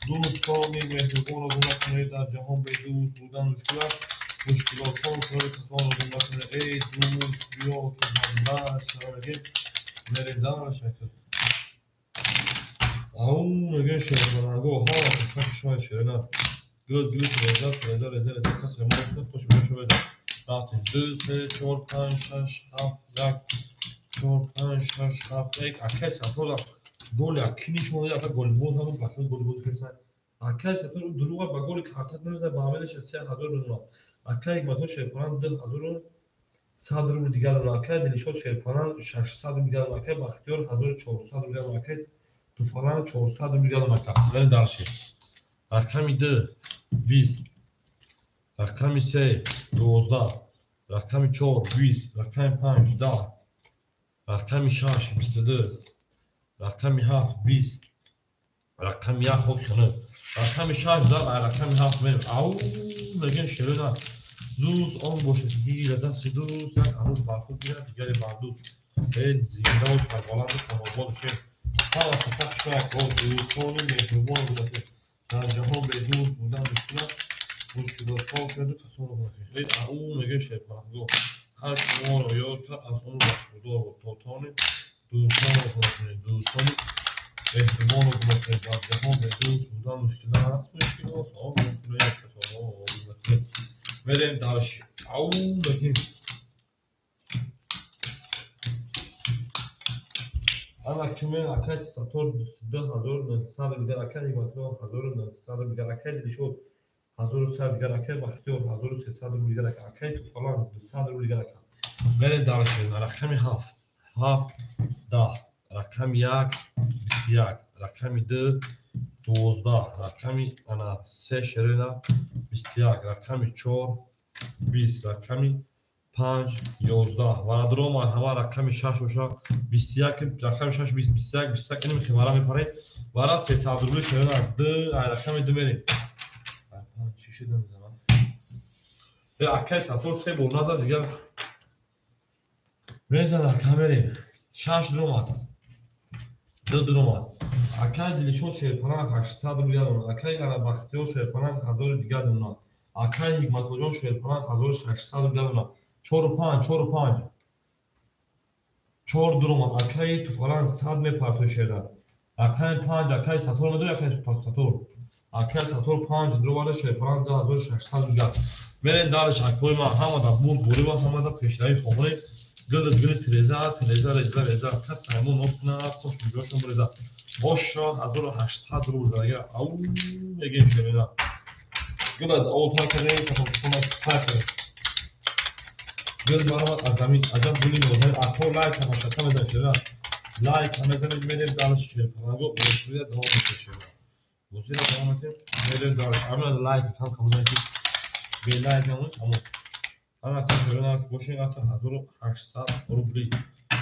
Дӯстони меҳрубонро гум накунед дар ҷаҳон бе дӯст будан мушкил аст. Мушкилосон кунед касонро гум накунед. Эй дӯст биё ки ҳамдард шава мегем мерем дальше ака. Ау мегем Шерпаланго ҳама каса хушон шерина. Гул гул треза треза реза реза кас ремонт хуш бошад реза. Рафтем 2 3 4 5 6 7 1 4 5 6 7 1. Акай Сатор голи аки нишон дод ака голбоз набуд бахти голбоз касан. Акай Сатор дурӯға ба голи картат намезад ба ҳамелаш 3000 мемонад. Акай Ҳикматулло Шерпалан 2100 рубл дигар дорад. Акай Дилшод Шерпалан 600 рубл дигар дорад. Акай Бахтиёр 1400 рубл дигар дорад. Акай Туфалан 400 рубл дигар дорад. Ака мерем дальше. Рақами 2 20 рақами 3 12 рақами 4 20 рақами 5 10 рақами 6 22 рақами 7 20 рақами 1 хоб кунад. Рақами 6 зад рақами 7 мерем. Ау мегем шерина. Дӯст он бошад ки гирад дасти дӯст як арӯз бархӯд гирад дигаре бар дӯст. Зиндаву сарбаланду хонобод бошед. Ҳама каса хушон акҳо дӯстони меҳрубон буданд. Дар ҷаҳон бе дӯст будан мушкил аст. Мушкилосон кунеду касонро гум накунед. Ау мегем Шерпаланго. Ҳар ки моро ёд кард аз он бахшгузор буд. То тони дӯстонро гум накунед. Дӯстони меҳрубонро гум накунед. Дар ҷаҳон бе дӯст будан мушкил аст. Мушкилосон кунед касонро гум накунед. Мерем дальше. Ау мегем. Ана кимен акай Сатор 2900 рубл дигар. Акай Ҳикматулло 1900 рубл дигар. Акай Дилшод 1100 дигар. Акай Бахтиёр 1300 рубл дигар. Акай Туфалан 200 рубл дигар. Ака мерем дальше. Рақами 7 7 10 рақами 1 21 рақами 2 12 рақами ана 3 шерина 21 рақами 4 20 рақами 5 11 варадро марҳама рақами 6 боша 21 рақами 6 20 21 21 иним химара мепаред вара 300 рубли шерина 2 ай рақами 2 мерем. 5 6 намезанам. Акай Сатор 3 бор назад дигар мезанад ака мерем. 6 дуромад 2 дуромад. Акай Дилшод Шерпалан 800 рубл дигар дорад. Акай ана Бахтиёр Шерпалан 1000 дигар дорад. Акай Ҳикматуллоҷон Шерпалан 1600 рубл дигар дорад. 4 5 4 5 4 дуромад. Акай Туфалан 100 мепартои шерда. Рақами 5 акай Сатор медорӣ акай Сатор. Акай Сатор 5 дуроварда Шерпалан 2600 рубл дигар. Мерем дальше акои ман ҳамада бурд борӣ ва ҳамада пешравӣ хонем. Гулат гули тиреза, тиреза, реза, реза. Кас ҳаймон окна, кош муҷошон реза. Боша 1800 рубл дага. Ау мегем шерина. Гулат ота кардем, кафонхона сар кардем. Гул баромад аз замин, аҷаб гули нозанин. Ако лайк ҳамашата мезанем шерина. Лайк мезанем, мерем дальше шерпаланго, бозира давом метем шерина. Бозира давом метем, мерем дальше. Амина лайк кам кам бизанед ки бе лайк намонед тамом. Ана ки шерина бошед ата 1800 рубли.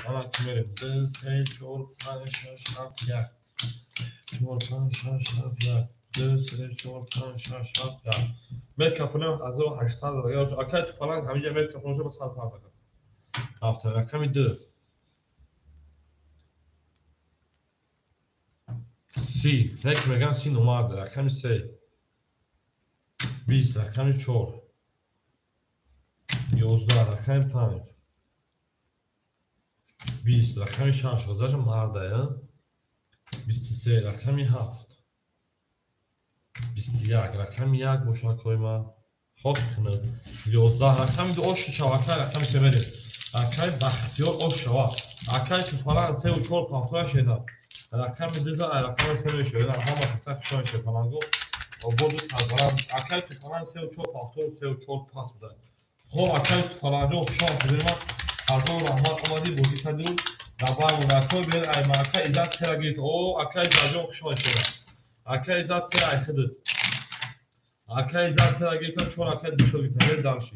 Ана ки мерем 2 3 4 5 6 7 1. 4 5 6 7 1. 2 3 4 5 6 7 1. Мекафонем 1800 дага. Акай туфаланг ҳаминҷа мекафоншо ба 100 пар дага. Рафта рақами 2. Си, не ки меган си номард, рақами 3. 20, рақами 4. 11, рақами 5. 20, рақами 6, 11 марда, 23, рақами 7. 21, рақами 1 бошад кои ман. Хоб кунад. 11, рақами 2 ош шава, акай рақами 3 мерем. Акай Бахтиёр ош шава. Акай Туфаланг 3 ва 4 пафтоя шеда. Рақами 2 ай рақами 3 мешавад. Ҳама каса хушон шепаланго. Ободу сарбаланд. Акай Туфаланг 3 ва 4 пафто, 3 ва 4 пас буда. Хоб акай Туфаланг хушон кардем. Ҳазор раҳмат омадӣ бозӣ кардӣ. Дабай мунакой бер ай мака изат сера гирифт. О акай Изатҷон хушон шуда. Акай Изат сера ай худат. Акай Изат сера гирифта 4 акай душо гирифта. Бер дарши.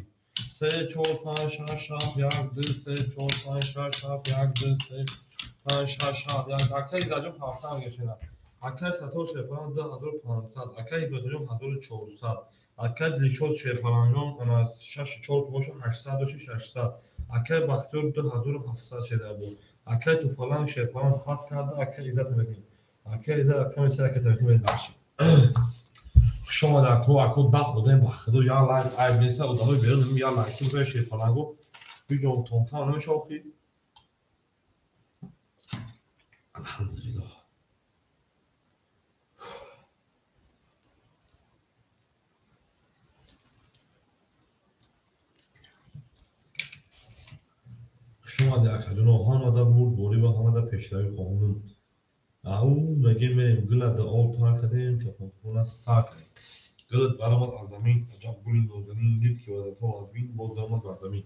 3 4 5 6 7 1 2 3 4 5 6 7 1 2 3 5 6 7 1. Акай Изатҷон пафтан гирифта. Акай Сатор Шерпаланг 2500, акай Ҳикматҷон 1400, акай Дилшод Шерпалангҷон 6 4 боша 800 доши 600, акай Бахтиёр 2700 шеда буд. Акай Туфаланг Шерпаланг пас карда, акай Иззат мекунем. Акай Иззат рақами 3 ракета мекунем бахши. Хуш омад ако, ако 10 одам ба худо я лайк айб неста одамои берун я лайк бизанед Шерпаланго. Биҷон тонкам намеша охи. Алҳамдулиллоҳ. Хуш омадӣ акаҷоно, ҳамада бурд борӣ ва ҳамада пешравӣ хоҳонум. Ау мегем мерем гулада об тар кардем, кафонхона сар кардем. Гулат баромад аз замин, аҷаб гули нозанин, дид ки вазатҳо аз бин боз омад бар замин.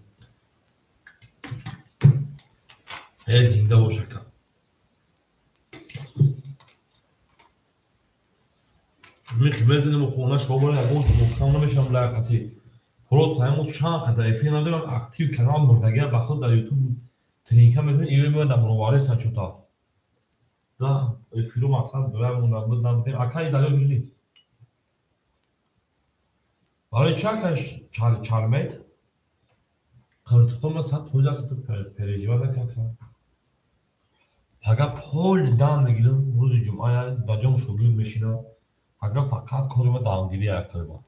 Э зинда бош ака. Михи мезанем хона шобара ягон муҳкам намешавам лаёқатӣ. Просто ҳамон чанд қадар эфир надорам, актив канал мурдагия ба худ дар ютуб тринка мезанем, иё меояд дар муровареса чута. Да эфиру мақсад бирай монда буд набудем. Акай Изалё ҷужди. Барои чӣ акай чармед? Қиртиқо ма сад фоиз ака ту переживать накард. Пага поли дам мегирам, рӯзи ҷумъа дар ҷом шогирд мешинам. Пага фақат кори ма дамгирӣ акай ма.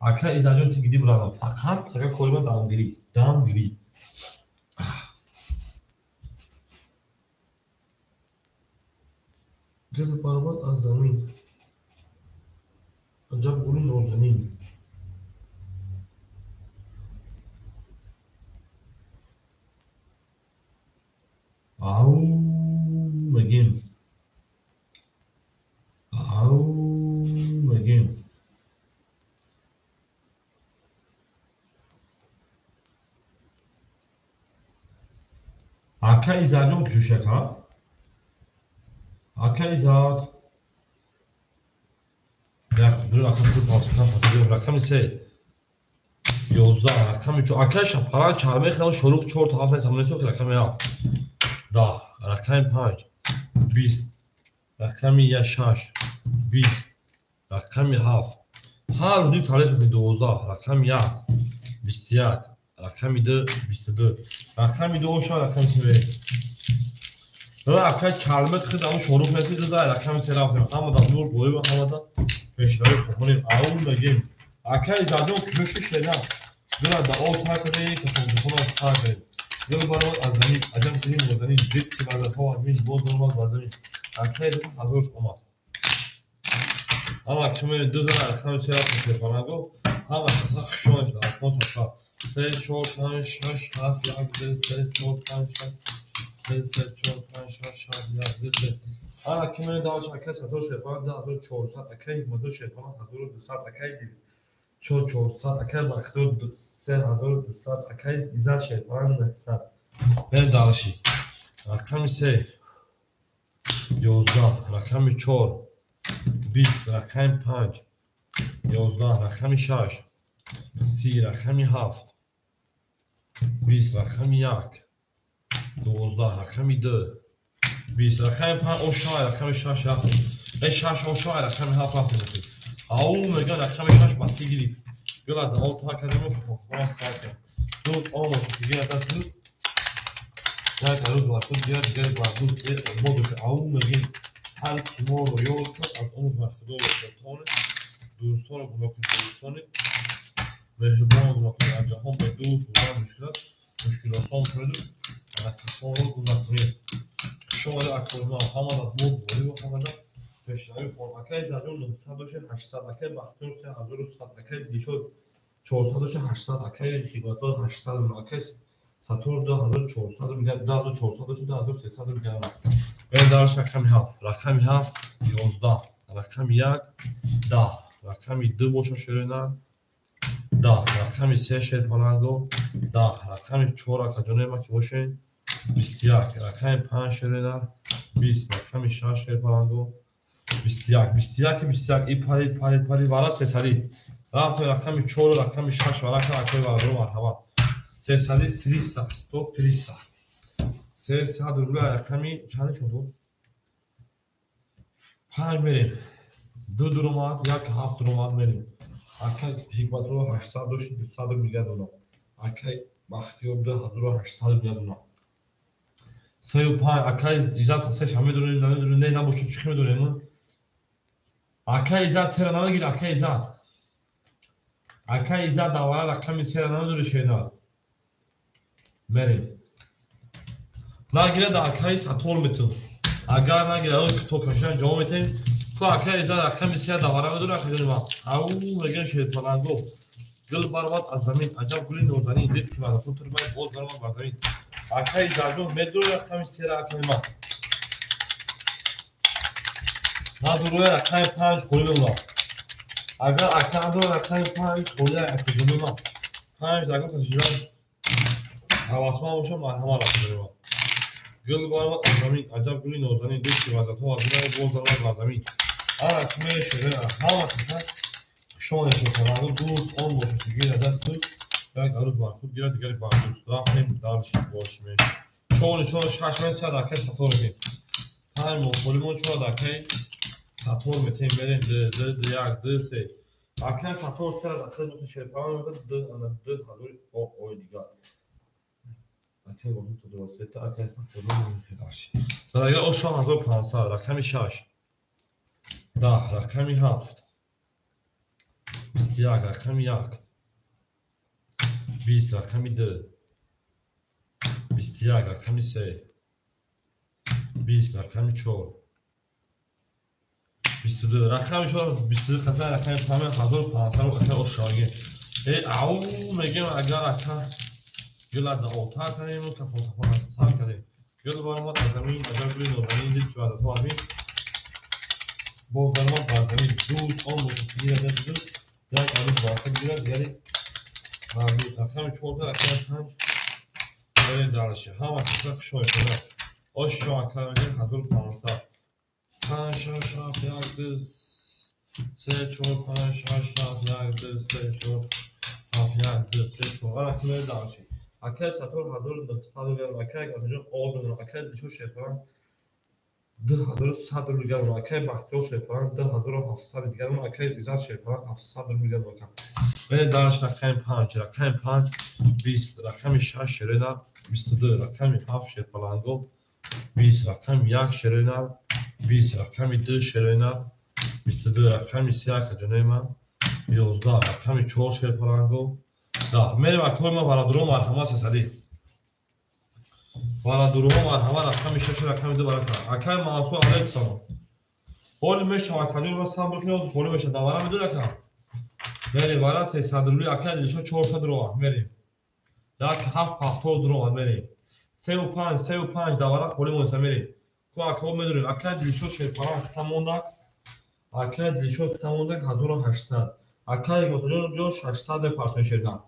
Акай Изалҷон ти гиди бирам, фақат пага кори ма дамгирӣ, дамгирӣ. Гул баромад аз замин. Аҷаб гули нозанин. Ау мегем. Ау мегем. Акай Изатҷон кушака? Акай Изат. Як ду рақам ду пафтан пафтан рақами 3. 11 рақами 4. Акай Шапаланг чармехам шуруқ 4 та 7 самонесо рақами 7. 10 рақами 5. 20 рақами 6. 20 рақами 7. Ҳар рӯзи таъриф мекунем 12 рақами 1. 21 рақами 2 22 рақами 2 оша рақами 3. Акай чармет хид ҳамон шорух месид да рақами 3 рафтем. Ҳамада нур борӣ ва ҳамада пешравӣ хоҳонем. Ау мегем. Акай Изатҷон куши шеда. Гула да об тар кардем, кафонхона сар кардем. Гул баромад аз замин, аҷаб гули нозанин, дид ки вазатҳо аз бин боз омад бар замин. Акай Изат ҳазорш омад. Ама ки мерем ду да рақами 3 рафтем Шерпаланго. Ҳама каса хушон шуда, акон сафа. 3 4 5 6 7 1 2 3 4 5 6 3 3 4 5 6 7 1 2 3. Ана ки мени даваш акай Сатор Шерпаланг 2400, акай Ҳикматулло Шерпаланг 1200, акай 400, акай Бахтиёр 3200, акай Иззат Шерпаланг 900. Мерем дальше. Рақами 3 11, рақами 4 20, рақами 5 11, рақами 6 30, рақами 7 20, рақами 1 12, рақами 2 20, рақами 5 ошай, рақами 6 7. 6 ошай, рақами 7 рафтем. Ау меган рақами 6 ба 30 гирифт. Гила давом та кардем ва сар кардем. Ду он дигар даст як рӯз бар худ гирад, дигаре бар дӯст обод. Ау мегем ҳар ки моро ёд кард, аз он бар Худо тавонед дӯстонро гумроҳ кунед, дӯстони меҳрубонро гумроҳ кунед. Дар ҷаҳон бе дӯст будан мушкил аст, мушкил осон кунеду рафиқонро гум накунед. Хуш омадед, акои ман, ҳамада бурдборӣ ва ҳамада пешравӣ хоҳам. Акаи Зарҷон 900 дошед 800, акаи Бахтиёр 3100, акаи Дилшод 400 дошед 800, акаи Ҳикматулло 800, акаи Сатор 2400 рубл, 2400 дошед 2300 рубл. Мерем дарш рақами 7, рақами 7 11, рақами 1 10, рақами 2 боша шерина 10, рақами 3 Шерпаланго 10, рақами 4 акаҷонои ма ки бошед 21, рақами 5 шерина 20, рақами 6 Шерпаланго 21, 21 21 и парид парид парид вара сесади рафтем. Рақами 4 рақами 6 варака акои бародаро марҳамат. Сесади 300 стоп 300 300 рубля. Рақами чанд шуд? Панҷ мерем. Ду дуромад, як ҳафт дуромад, мерем. Акай Ҳикматулло 800 дошт, 200 рубл дигар додам. Акай Бахтиёр 2800 рубл додам. Сею панҷ. Акай Иззат сеша медонем, намедонем, не набошад, чӣ медонем? Акай Иззат сера намегири. Акай Иззат, акай Иззат аввала рақами сера намедони, шернар. Мерем. Нагирад, акаи Сатор метун. Агар нагирад, то кашидан ҷавоб метаҳем. Ку акаи Иззат рақами сера давара медори, акаҷони ман. Ау мегӯян Шерпаланго гул баромад аз замин, аҷаб гули нозанин, дид ки мардатон турбай боз баромад бар замин. Акаи Иззатҷон медори рақами сера, акаи ман? Надуроя, рақами панҷ холӣ мемонад. Агар ака надорад, рақами панҷ холӣ, акаҷони ман. Панҷ дагон кашидан ҳавасманд бошад, марҳамат, акаҷони ман. Гул баромад аз замин, аҷаб гули нозанин, дид ки вазатҳо аз боз баромад бар замин. Ана мешавад ҳама каса хушомадед, Шерпаланго. Дӯст он бошад ки гирад дасту як арӯз бар худ гирад, дигаре бар дӯст. Рафтем дальше, бош мешавад. Чор чор шаш мен сад акаи Сатор метем. Панҷ моҳ холимон, чор акаи Сатор метем. Мерем д д д як д се. Акаи Сатор сад акаи дута Шерпаланг медад д ана ду ҳазори ой дигар. Акаи Бахтиёр дувоздаҳта, акаи Бахтиёр ош 1500, рақами 6 10, рақами 7 21, рақами 1 20, рақами 2 21, рақами 3 20, рақами 4 22, рақами 4 22 хата, рақами 5 1500 акаи ошоги. Э ау мегем, агар ака гула да отар кардем, кафон кафон аз сар кардем. Гул баромад аз замин, аҷаб гули нозанин, дид ки ваъдатҳо аз мин боз даромад бар замин. Дӯст он бошад ки гирад дасти дӯст, як арӯз бар худ гирад, дигаре бар дӯст. Рақами чорда, рақами панҷ. Мерем дальше. Ҳама каса хуш омадед. Ошо ака мегем 1500. Панҷ шаш ҳафт як ду се чор панҷ шаш ҳафт як ду се чор ҳафт як ду се чор. Ана ки мерем дальше. Акаи Сатор 1900 рубл, акаи Акаҷон об мемонад, акаи Дилшод Шерпаланг 2100 рубл дигар мемонад, акаи Бахтиёр Шерпаланг 2700 дигар мемонад, акаи Иззат Шерпаланг 700 рубл дигар мемонад. Мерем дальше. Рақами панҷ, рақами панҷ 20, рақами шаш шерена 22, рақами ҳафт Шерпаланго 20, рақами як шерена 20, рақами ду шерена 22, рақами се акаҷонои ман 11, рақами чор Шерпаланго 10. Мерем, акои ман, бародаро, марҳамат, сесадӣ. Бародароҳо, марҳамат, рақами шаш, рақами ду барака. Акаи Мансур, алайкум салом. Ҳоли мешавад, акаҷон, ма сабр кунед, ҳоли мешавад. Давара медори, ака? Мерем вара 300 рубли, акаи Дилшод 400 рова. Мерем. Як ҳафт пахтор дуромад мерем. Сеу панҷ, сеу панҷ давара холӣ монеса мерем. Ку акаҳо медонем, акай Дилшод Шерпаланг хита мондак. Акай Дилшод хита мондак 1800. Акай Ҳикматуллоҷон 600 мепартои шердан.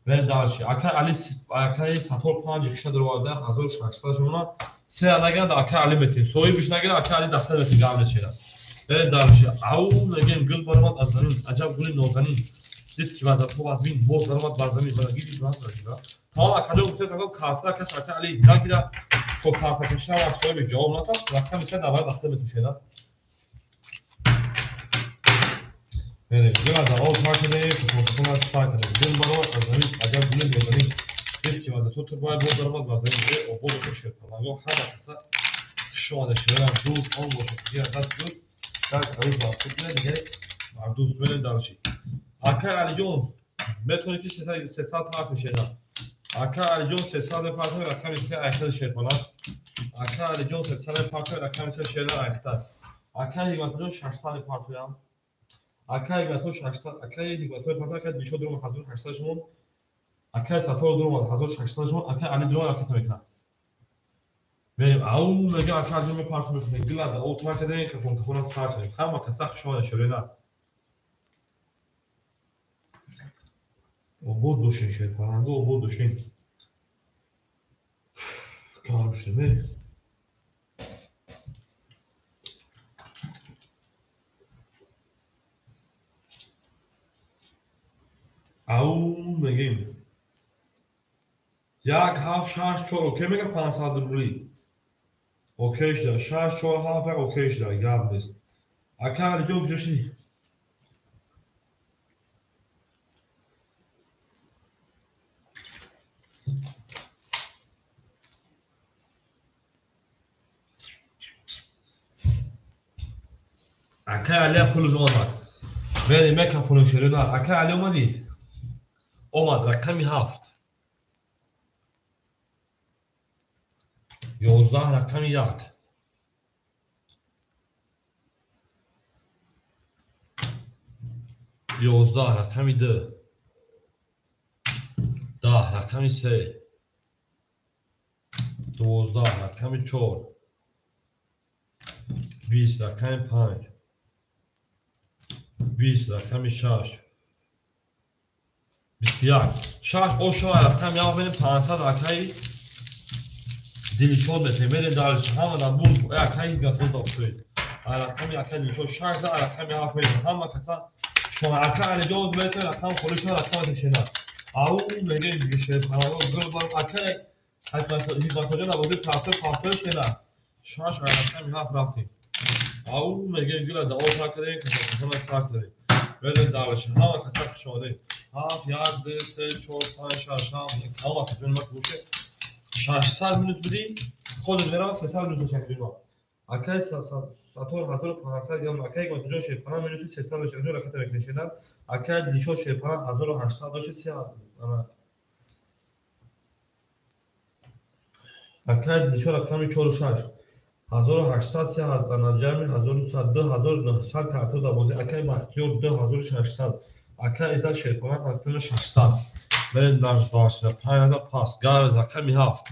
Мерем дальше. Акай Али, акай Сатор панҷ хиша дуроварда 1600 шумона. Се нагиранд, акай Али метем. Соҳибиш нагирад, акай Али дафтар метем, гап нешера. Мерем дальше. Ау мегем гул баромад аз замин, аҷаб гули нозанин. Дид ки вазатҳо вазмин, боз баромад бар замин, барагиди барагида. Тамом акаҷон гуфтем, саком картара кас акай Али нагира, то карта кашава соҳиби ҷавоб натад, рақами се давара дафтар метем шера. Мерем. Гул аз аввал тар кардем, кафонкафон сар кардем. Гул баромад аз замин, аҷаб гули нозанин. Дид ки вазатҳо турбай, боз баромад бар замин. Обод бошад шерпаланго, ҳама каса хуш омада шерам, дӯст он бошад, дигар даст дӯст, дар қариб бар худ гирад, дигар бар дӯст. Мерем дальше. Акай Алиҷон, метавонӣ ки 300 партои шерам. Акай Алиҷон 300 мепартои рақами се айхтаи шерпаланг. Акай Алиҷон 300 мепартои рақами се шерам айхтай. Акай Ҳикматуллоҷон 600 мепартоям. Акай Ҳикматулло 600, акай Ҳикматулло мепартояд, акай Дилшод дуромад 1800 шумон. Акай Саттор дуромад 1600 шумон, акай Али дуромад ракета мекунад. Мерем, ау мегам акай Алиҷон мепартои мекунем. Гила да об тар кардем, кафонкафона сар кардем. Ҳама каса хуш омада шерена. Обод бошин шерпаланго, обод бошин. Гарм шуда мерем. Ау мегем. Як ҳафт шаш чор окей мега 500 рубли. Окей шуда. Шаш чор ҳафт як окей шуда. Гап нест. Ака Алиҷон куҷо шудӣ? Акай Али пулш омад. Мерем мекафонем шерена. Акай Али омадӣ? Омад рақами ҳафт. 11 рақами як. 11 рақами ду. 10 рақами се. 12 рақами чор. 20 рақами панҷ. 20 рақами шаш. 21. Шаш ошава рақами як мерем 500 акай Дилшод метем. Мерем дальше. Ҳама дар бур акай Ҳикматулло дохтоед. Рақами акай Дилшод шаш за рақами ҳафт мерем. Ҳама каса шумо акай Алиҷон метем рақам холӣ шумо рақам тешена. Ау мегем шерпаланго гул бар акай Ҳикматуллоҷон дар бозии партои партои шена. Шаш рақами ҳафт рафтем. Ау мегем гула дао тар кардем, касакасона сар кардем. Мерем дальше. Ҳама каса хуш омадед. Ҳафт, як, ду, се, чор, панҷ, шаш, ҳафт. Ҳама каса ҷони ма ки боше. 600 минус бидӣ, худат меравад 300 минус мешавад ҷони ма. Акай Сатор 1500 грамм, акай Ҳикматуллоҷон шерпаланг минуси 300 мешавад, ҷони ракета мекунед шедан. Акай Дилшод шерпаланг 1800 дошт, се ана. Акай Дилшод рақами чору шаш. 1800 се ана ҷамъи 1100, 2900 карто дар бозӣ. Акай Бахтиёр 2600. Акай Иззат шерпаланг 600. Мерем дальше. 5000 пас. Гарз рақами ҳафт.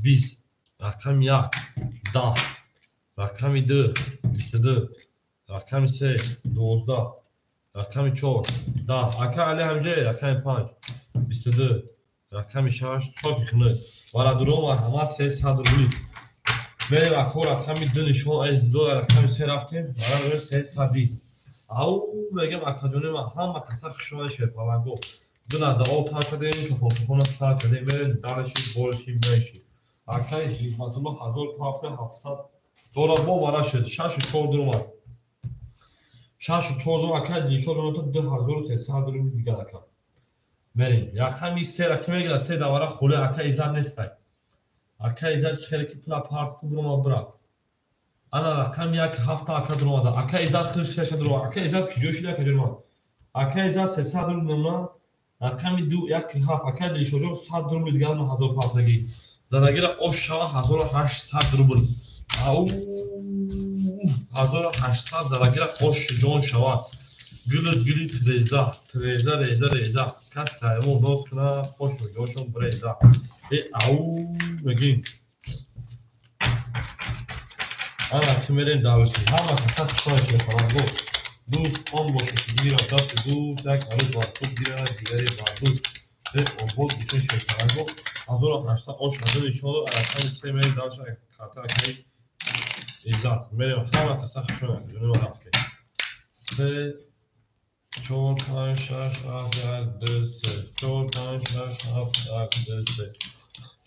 20 рақами як. 10 рақами ду. 22 рақами се. 12 рақами чор. 10. Акай Али ҳамҷае рақами панҷ. 22 рақами шаш. Чоки хунук. Вара дуро марҳамат 300 рубли. Мерем ако рақами ду нишон, ду рақами се рафтем. Вара дуро сесади. Ау мегам акаҷони ман ҳама каса хуш омадед шерпаланго. Гуна дао тар кардем, кафонкафона сар кардем. Мерем дальше, больше, меньше. Акай Ҳикматулло 1700 дора бо вара шуд. Шашу чор дуромад. Шашу чор дуром акай Дилшод омад 2300 рубли дигар ака. Мерем. Рақами се ра ки мегирад се давара холӣ акай Иззат нестай. Акай Иззат хеле ки пула парту дуромад бирав. Ана рақами як ҳафта ака дуромада. Акай Иззат худш сеша дуромад. Акай Иззат куҷо шуда ака ҷони ман? Акай Иззат 300 рубли намуна. Рақами ду як ҳафт акай Дилшодҷон 100 рубли дигар ҳазор партагӣ. Задагира ош шава 1800 рубл. Ау 1800 задагира ош ҷон шава. Гулут гулит реза, реза, реза, реза. Кас саймон нос куна, пошу ёшон бреза. Э ау мегин. Ана ки мерем дальше. Ҳама каса хушҳол шерпаланго. Дӯст он бошад ки гирад дасти дӯст, як арӯс бар худ гирад, дигаре бар дӯст. Э обод бошед шерпаланго. 1800 ош ҳазор нишон дод, рақами се мерем дальше карта акаи Иззат. Мерем ҳама каса хушҳол ҷони ман рафт. 3 4 5 6 7 1 2 3 4 5 6 7 1 2 3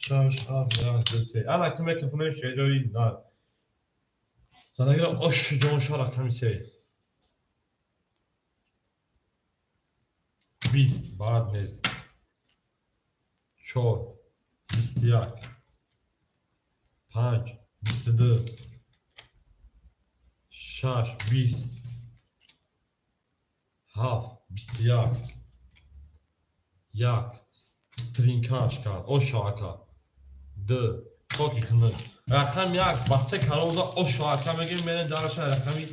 6 7 1 2 3. Ана ки мекафонем шерои нар. Задагира ош ҷон ша рақами се. 20 баъд нест. 4 21 5 22 6 20 7 21 1 тринкаш кард. Ошо ака. 2 токи хунук. Рақами 1 ба се кароза ошо ака мегем, мерем дараша рақами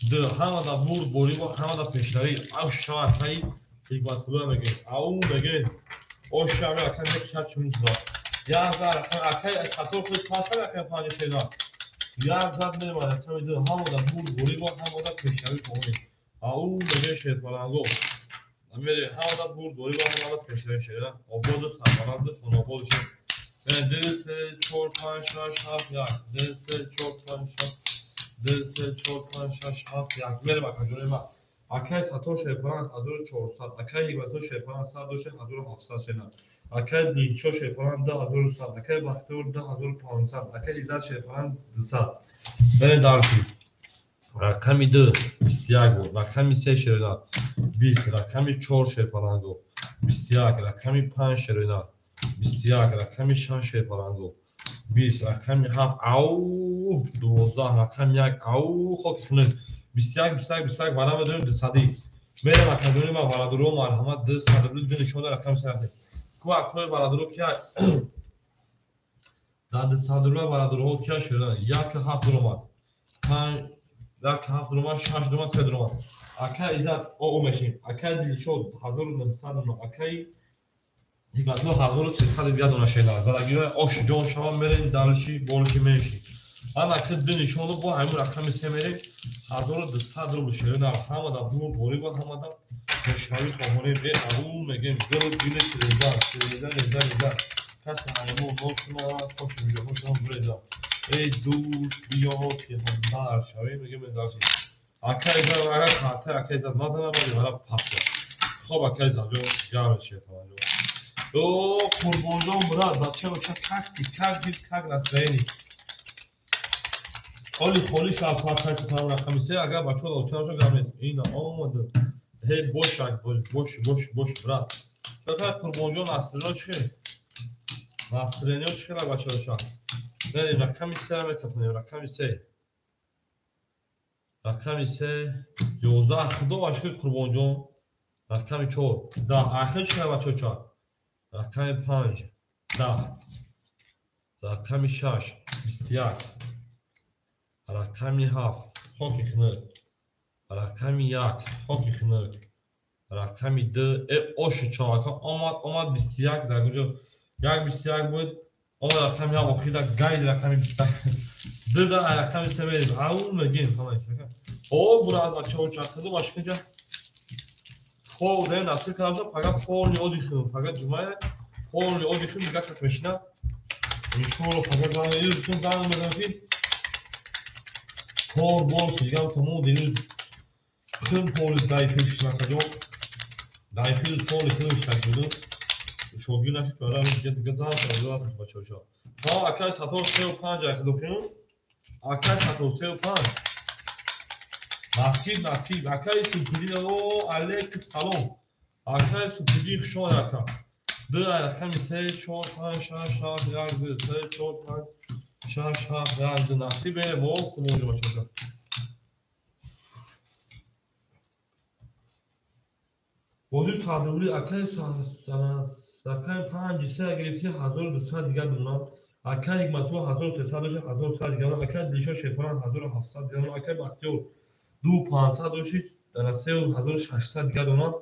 2. Ҳамада бурд борӣ ва ҳамада пешравӣ. Ошо акаи ҳикматулло мегем. Ау мегем. Ошо ака мег чач мизра. Як зад рақами акаи сатор худ паса рақами 5 шеда. Як зад мерем рақами 2. Ҳамада бурд борӣ ва ҳамада пешравӣ хоҳем. Ау мегем шерпаланго. Мерем ҳамада бурд борӣ ва ҳамада пешравӣ шеда. Ободу сарбаланду хонобод шед. 2 3 4 5 6 7 1 2 3 4 5 6 2 3 4 5 6 7 1. Мерем ака ҷони ман. Акаи Сатор шерпаланг 1400, акаи Ҳикматулло шерпаланг 100 1700 шеда. Акаи Дилшо шерпаланг 2100, акаи Бахтиёр 2500, акаи Иззат шерпаланг 200. Мерем дальше. Рақами 2 21 буд, рақами 3 шероина 20, рақами 4 шерпаланго 21, рақами 5 шероина 21, рақами 6 шерпаланго 20, рақами 7 ау 12, рақами 1 ау хоки хунук 21 21 21 вара медорем 200. Мерем академия ма варадуро марҳамат 200 рубл ду нишон рақами 3. Ку акои варадуро ки дар 200 рубл варадуроҳо ки шуда 1 7 дуромад 5 1 7 дуромад 6 дуромад 3 дуромад. Акаи Иззат о мешим. Акаи Дилшод 1900 дона, акаи Ҳикматулло 1300 дигар дона шеда. Задагиҳои ош ҷон шава мерем далши болши менши. Ана ки ду нишону бо ҳамин рақами се мерем 1200 рубл шеда. Ҳамада бурд борӣ ва ҳамада пешравӣ хоҳонем. Э ау мегем гул гул реза реза реза реза. Касе ҳаймон нос кунад хош видеоҳошон буреза. Эй дӯст биё ки ҳамдар шавем мегем далши. Акаи Иззат агар карта акаи Иззат назанад вале вара пас. Хоб акаи Иззат ҷон гарм шерпаланг ҷон. О Қурбонҷон брат, бача бача как ты, как жить, как настроение? Оли холи шав фарқайси там рақами се, агар бачаҳо лоча гап нест. Ина омад. Ҳей бош бош бош бош бош брат. Чака Қурбонҷон настроение чӣ? Настроение чӣ хела бача бача? Мерем рақами се мекафонем, рақами се. Рақами се 11 худо ва шукр Қурбонҷон. Рақами 4 10 ахир чӣ хела бача бача? Рақами 5 10, рақами 6 21, рақами 7 хоки хунук, рақами 1 хоки хунук, рақами 2 оши чорака омад омад 21 дар куҷо 1 21 буд омад рақами 1 охида гайд рақами 21 2 да рақами 3 мерем ау мегем ҳамаи шака о бурад бачаҳо чақиду башкинҷа кор дар насиб карда фақат полни одихим фақат ҷумъа полни одихим дигар кас мешина иншоалло фақат зан чун зан мезанам ки кор бош дигар тамом дирӯз хим поли дайфир шинакаҷо дайфир поли хим шакбуду шогир нашид вара дигар зан карда бачаҳо ҳа акай сатор 35 айхидохим акай сатор 35 насиб насиб акай супидин о алейкум салом акай супидин хушомад ака 2 рақами 3 4 5 6 7 1 2 3 4 5 6 7 1 2 насиб мо кумоҷо бачаҳо бозӣ садубли акай рақами 5 3 гирифти 1200 дигар дона акай Ҳикматулло 1300 дошт 1100 дигар дона акай Дилшод Шерпаланг 1700 дигар дона акай Бахтиёр 2500 дошт 3600 дигар дона.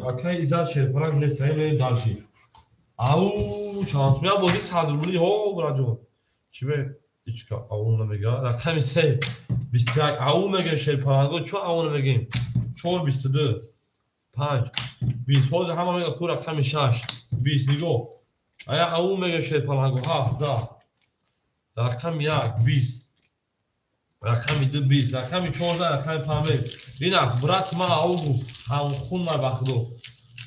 Акай Иззат Шерпаланг нест, мерем дальше. Ау, шанс мея бозӣ 100 рубли, ҳо, браҷон. Чӣ бе? Ичка ау намега. Рақами 3 21 ау мегем Шерпаланго, чо ау намегем? 4 22 5 20. Ҳозир ҳама мега ку рақами 6 20 нигоҳ. Ая ау мега Шерпаланго 7 10. Рақами 1 20. Рақами 2 20. Рақами 14 рақами 5. Ина брат ма ау гуфт. Ҳамхун ма бахдо.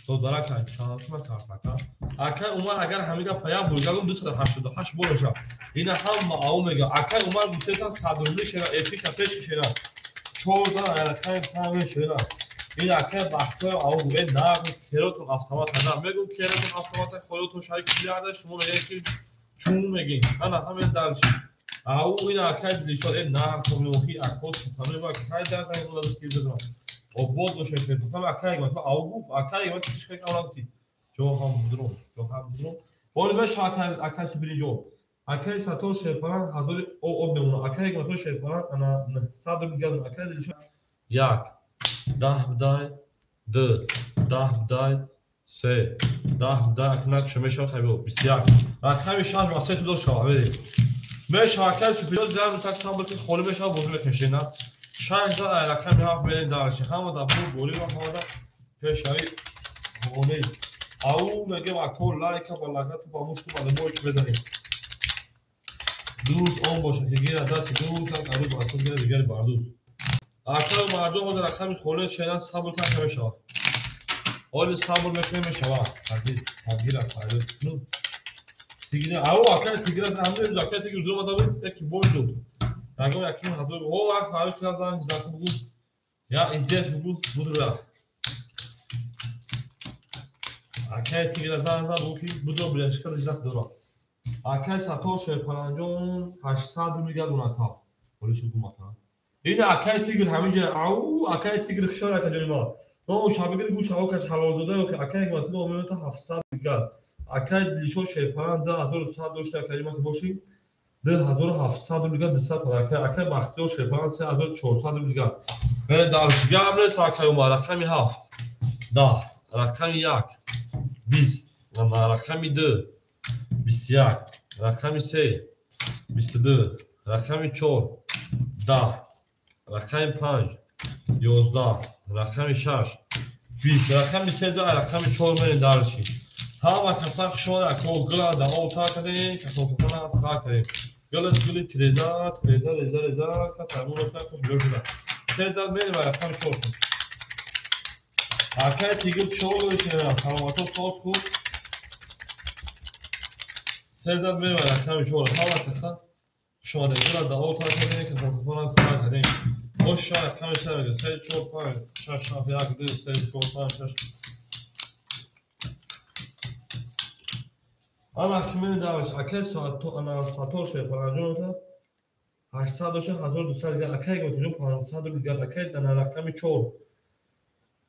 Додарака шанс ма картака. Акай Умар агар ҳамин гапа як бор гагум 288 бор мешавад. Ина ҳама ау мега. Акай Умар гуфтесан 100 рубли шера эфика пеш шера. 14 рақами 5 шера. Ин акай Бахтиёр ау гуфт. Э на керотон автомат на мегум керотон автомат холотон шарик миллиарда шумо мегӯед ки чун мегин. Ана ҳамин дальше. Ау ина акай Дилшод э на хомиохи акос суханӯи ва кай дар занг ки задам. Обод бошед шерпаланг акай гуфт ау гуфт акай гуфт чӣ кай нагуфтӣ. Ҷо ҳам будром, ҷо ҳам будром. Оли мешава акай акай Субиринҷо. Акай Сатор Шерпаланг ҳазори об мемонад. Акай Гуматор Шерпаланг ана 900 рубл гардон. Акай Дилшод 1 10 дай 2 10 дай 3 10 дай акнак шо мешава хайбо 21. Рақами 6 ва 3 тудо шава мерем. Мешава акай Субиринҷо зиёд так сабр ки холӣ мешава бозӣ мекунем на. 6 да рақами 7 мерем дальше. Ҳама да бур борӣ ва ҳама да пешави ҳонӣ. Ау мегем ако лайка ба лагату ба мушту ба либои чӣ мезанем. Дӯст он бошад ки гирад дасти дӯст, як арӯз ба асос гирад дигари бардӯст. Акай Умарҷон ҳозир рақами холӣ шена сабр карда мешавад. Ҳоли сабр мекунем мешавад. Тағйир, тағйира файда. Ну. Тигра, ау акай тигра ҳамин рӯз акай тигр ду омада буд, яки бой дод. Ягон яким ҳазор, о ак фариш кира занг зад бугу. Я издет бугу, будра. Акай тигра занг зад бугу ки будро билешка лизат дора. Акай Сатор Шерпаланҷон 800 рубл гардон ака. Ҳоли шуд гум ака. Ина акай тигр ҳамин ҷо ау акай тигр хушор ака ҷони ма. Но шабигир гӯш ау каш ҳалолзода ё акай Гуматулло омета 700 дигар. Акай Дилшод Шерпаланг 2100 дошта акай ма ки боши 2700 рубл дигар 200 акай акай Бахтиёр Шерпаланг 3400 рубл дигар. Вале дар гап нест акай Умар рақами 7 10 рақами 1 20 рақами 2 21 рақами 3 22 рақами 4 10 рақами 5 11 рақами 6 20 рақами 3 рақами 4 мерем дальше. Ҳама каса хушомад ако гила да об тар кардем, касофатона сар кардем. Гила гили треза, треза, реза, реза, каса муроса хуш биёр шуда. 3 мерем ва рақами 4. Акай тигр чор дошта, саломато соз хуб. 3 мерем ва рақами 4. Ҳама каса хушомад гила да об тар кардем, касофатона сар кардем. Оша рақами 3 мега 3 4 5 6 7 1 2 3 4 5 6. Ана химени дарш акай соат ана Сатор Шерпаланҷон 800 дошта 1200 дигар акай Гуматулло 500 рубл дигар акай ана рақами 4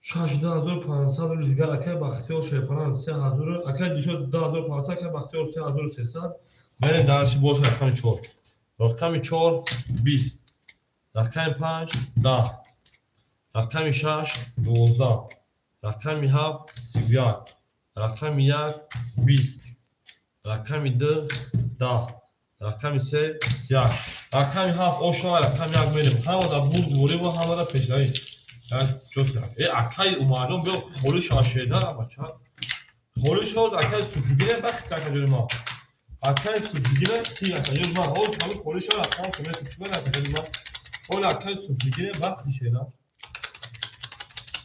6500 рубл дигар акай Бахтиёр Шерпаланг 3000 акай Дилшод 2500 акай Бахтиёр 3300. Мерем дальше бош рақами 4. Рақами 4 20 рақами 5 10 рақами 6 12 рақами 7 31 рақами 1 20 рақами 2 10 рақами 3 21 рақами 7 ошо рақами 1 мерем. Ҳама да бурд бурӣ ва ҳама да пешравӣ. Як ҷо э акай Умарҷон биё холӣ шава шеда бача. Холӣ шава акай Суфигине бахт ака ҷони ма. Акай Суфигине ти ака ҷони ма. Ҳоз ҳами холӣ шава рақам се метр чӣ бара ака ҷони ма. Ҳоли акай Суфигине бахти шеда.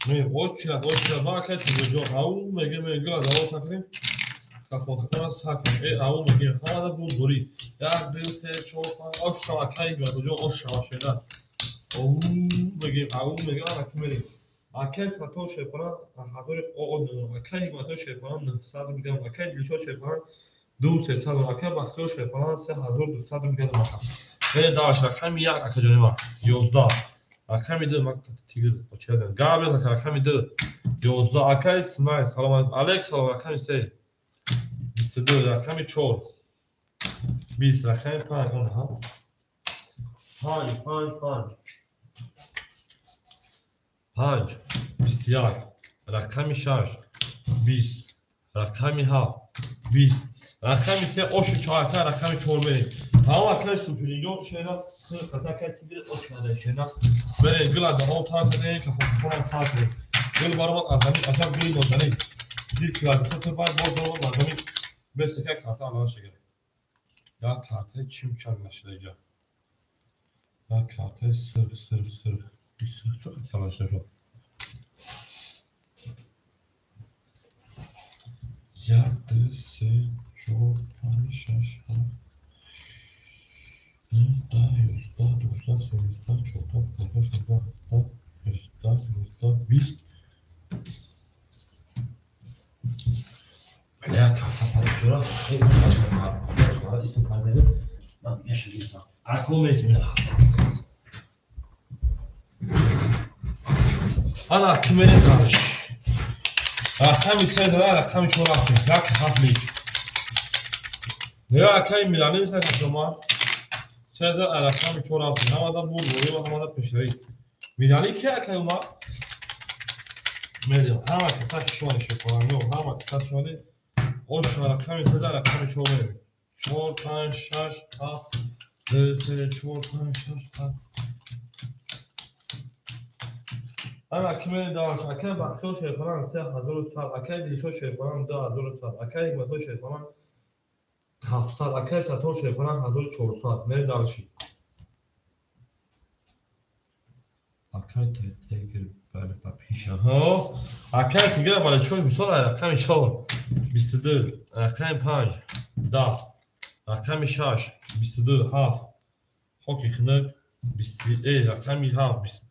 Не, очила, очила, ма акай Тигрҷон. Ау меге меге да об накунем. Кафон сар кунем. Э ау мегем ҳама да бурд бурӣ. 1 2 3 4 5 ош шава акай Гуматуллоҷон ош шава шеда. Ау мегем ау мегем ана ки мерем. Акай Сатор Шерпаланг ҳазори о акай Гуматулло Шерпаланг 900 рубл дигар акай Дилшод Шерпаланг 2300 акай Бахтиёр Шерпаланг 3200 рубл дигар ака. Э дальше рақами 1 ака ҷони ма 11 рақами 2 ма тигр очида. Гап нест ака рақами 2 11 акай Исмоил салом алейкум. Алейк салом рақами 3 22 рақами 4 20 рақами 5 онҳа 5 5 5. 5 21 рақами 6 20 рақами 7 20 рақами 3 оши 4 рақами 4 мерем. Тамом акай суперлиго шена хата акай тигр ош нада шена. Мерем гила даҳо тан кардем кафон сар кардем. Гул баромад аз замин аҷаб гули нозанин. Дид ки вазифа ту баъд боз баромад аз замин. Бес яка карта аллоҳ шагар. Як картаи чимчак нашуда иҷа. Як картаи сирф сирф сирф. Сирф чо калон шуд. 1 2 3 4 5 6 7 9 10 11 12 13 14 15 16 17 18 19 20. Бля, карта парчора, эй, хошам, исм фармоед. Ман дигар шагирдам. Акун метунам. Ана кимери дарш. Рақами 3 дора, рақами 4 рафтем. 1 7 лич. Нигоҳ акаи Милани мисал шумо. 3 рақами 4 рафтем. Ҳамада бур борӣ ва ҳамада пешравӣ. Милани ки акаи умар? Мерем. Ҳама каса шумо шукронӣ, ҳама каса шумо. Ош рақами 3 рақами 4 мерем. 4 5 6 7 2 3 4 5 6 7. Ана кимери дарш. Акаи Бахтиёр Шерпалан 3100, акаи Дилшод Шерпалан 2100, акаи Ҳикматулло Шерпалан 700, акаи Саттор Шерпалан 1400. Мери дарши. Акаи Тигр бале ба пиша. Ҳо, акаи Тигр бале чор мисол рақами 4 22, рақами 5 10, рақами 6 22 7, хоки хунук 20, рақами 7 20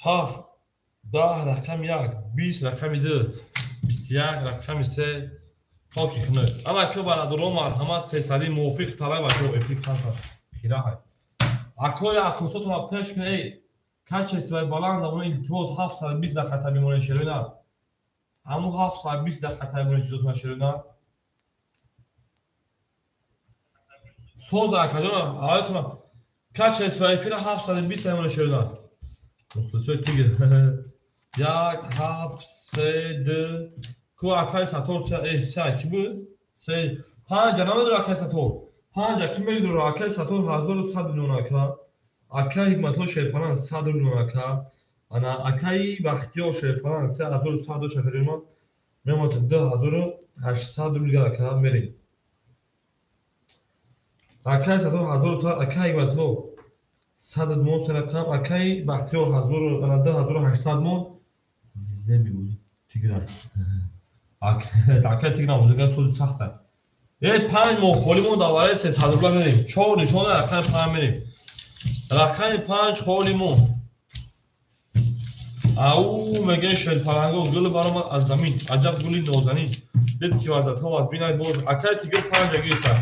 7 10 рақами 1 20 рақами 2 21 рақами 3 хоки хунук. Ана ки бародарон марҳамат сесади мувофиқ талаб бачаҳо эфир карта хираҳай. Акои акусотона пеш кунед, эй качествои баланд амон илтимос 720 да хата бимонед шерина. Ҳамун 720 да хата бимонед чизотона шерина. Соз акаҷон ҳаётона качествои эфира 720 бимонед шерина. Мухлисои тигр 1 7 3 2 ку акаи Саттор 3 ки буд? 3 5 намедонам акаи Саттор. 5 ки медонам акаи Саттор 1100 миллион ака. Акаи Ҳикматулло Шерпалан 100 миллион ака. Ана акаи Бахтиёр Шерпалан 3100 шаферина мемонад 2800 рубл ака мерем. Акаи Саттор 1100, акаи Ҳикматулло 100 мон се рақам, акаи Бахтиёр 2800 мон. Зеби буд Тигран. Акаи Тигран бузурга сози сахта. 5 моҳ холӣ мон давраи 300 рубла мерем. 4 нишона рақами 5 мерем. Рақами 5 холӣ мон. Ау мегӯяд шерпаланго гул баромад аз замин. Аҷаб гули нозанин. Дид ки вазатҳо аз бинай боз. Акаи Тигр 5 гирифта.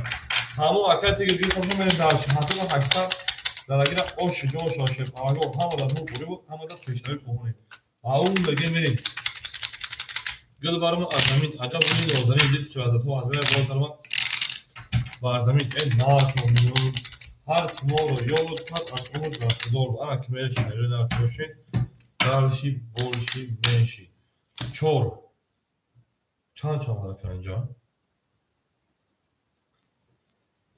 Ҳамон акаи Тигр гирифта мерем дар 1800 дарагира ош ҷон шерпаланго ҳамада нур бурӣ буд, ҳамада пешравӣ хоҳонем. Ау мегӯяд мерем. Гул баромад аз замин. Аҷаб гули нозанин. Дид ки вазатҳо аз бинай боз даромад бар замин. Э нархо миён ҳар ки моро ёд кард аз умр дар худор. Ана ки мерем шаҳри нар бошед. Дарши больше меньше. 4 чанд чанд варака инҷа?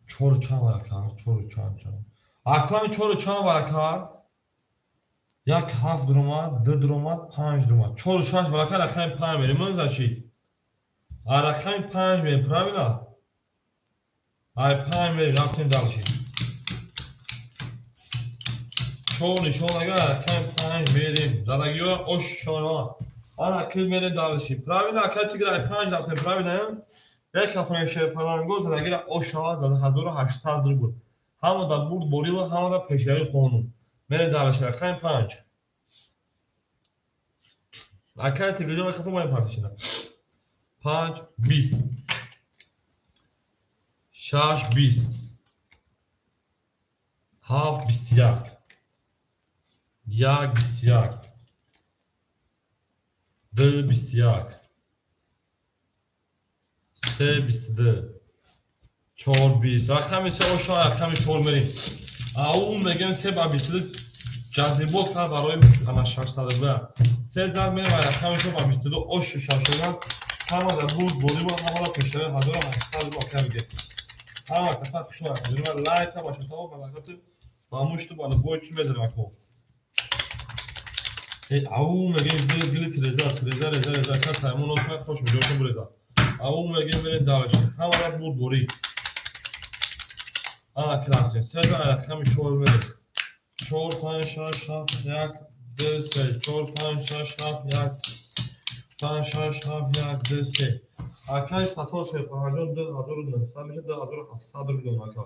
4 чанд варака? 4 чанд чанд? Аками 4 чанд варака? 1 7 дуромад, 2 дуромад, 5 дуромад. 4 6 варака рақами 5 мерем. Ман значит. А рақами 5 мерем, правильно? Ай 5 мерем, рафтем дальше. 4 нишон агар рақами 5 мерем. Задагиҳо ош шона. Ана ки мерем дальше. Правильно, акай Тигр ай 5 рафтем, правильно? Як кафони шерпаланго задагира ош шава зада 1800 рубл. Ҳамада бурд борӣ ва ҳамада пешравӣ хонум. Мерем дальше рақами 5. Акай Тигр ҷон кафо маем партишина. 5 20 6 20 7 21 1 21 2 21 3 22 4 20. Рақами 3 ошо рақами 4 мерем. Ау мегӯем 3 ба 22 Ҷазибот кард барои ана 600 рубля. Се зар мерем ай рақами шо ба 22 ошу шашодан. Ҳама дар бурд борӣ мо ҳамала пешравӣ 1800 рубл ака мегирем. Ҳама каса хуш омадед. Лайка бошад, то ба лақати ба мушту ба любой чӣ мезанем ако. Ау мегем гили тиреза, тиреза, реза, реза, кас ҳаймон осмай хош меҷошон буреза. Ау мегем мерем дараши. Ҳамала бурд борӣ. Ана ки рафтем. Се зар рақами 4 мерем. 4 5 6 7 1 2 3 4 5 6 7 1 5 6 7 1 2 3. Акай Сатор Шерпаранҷон 2900 мешавад, 2700 рубл ака.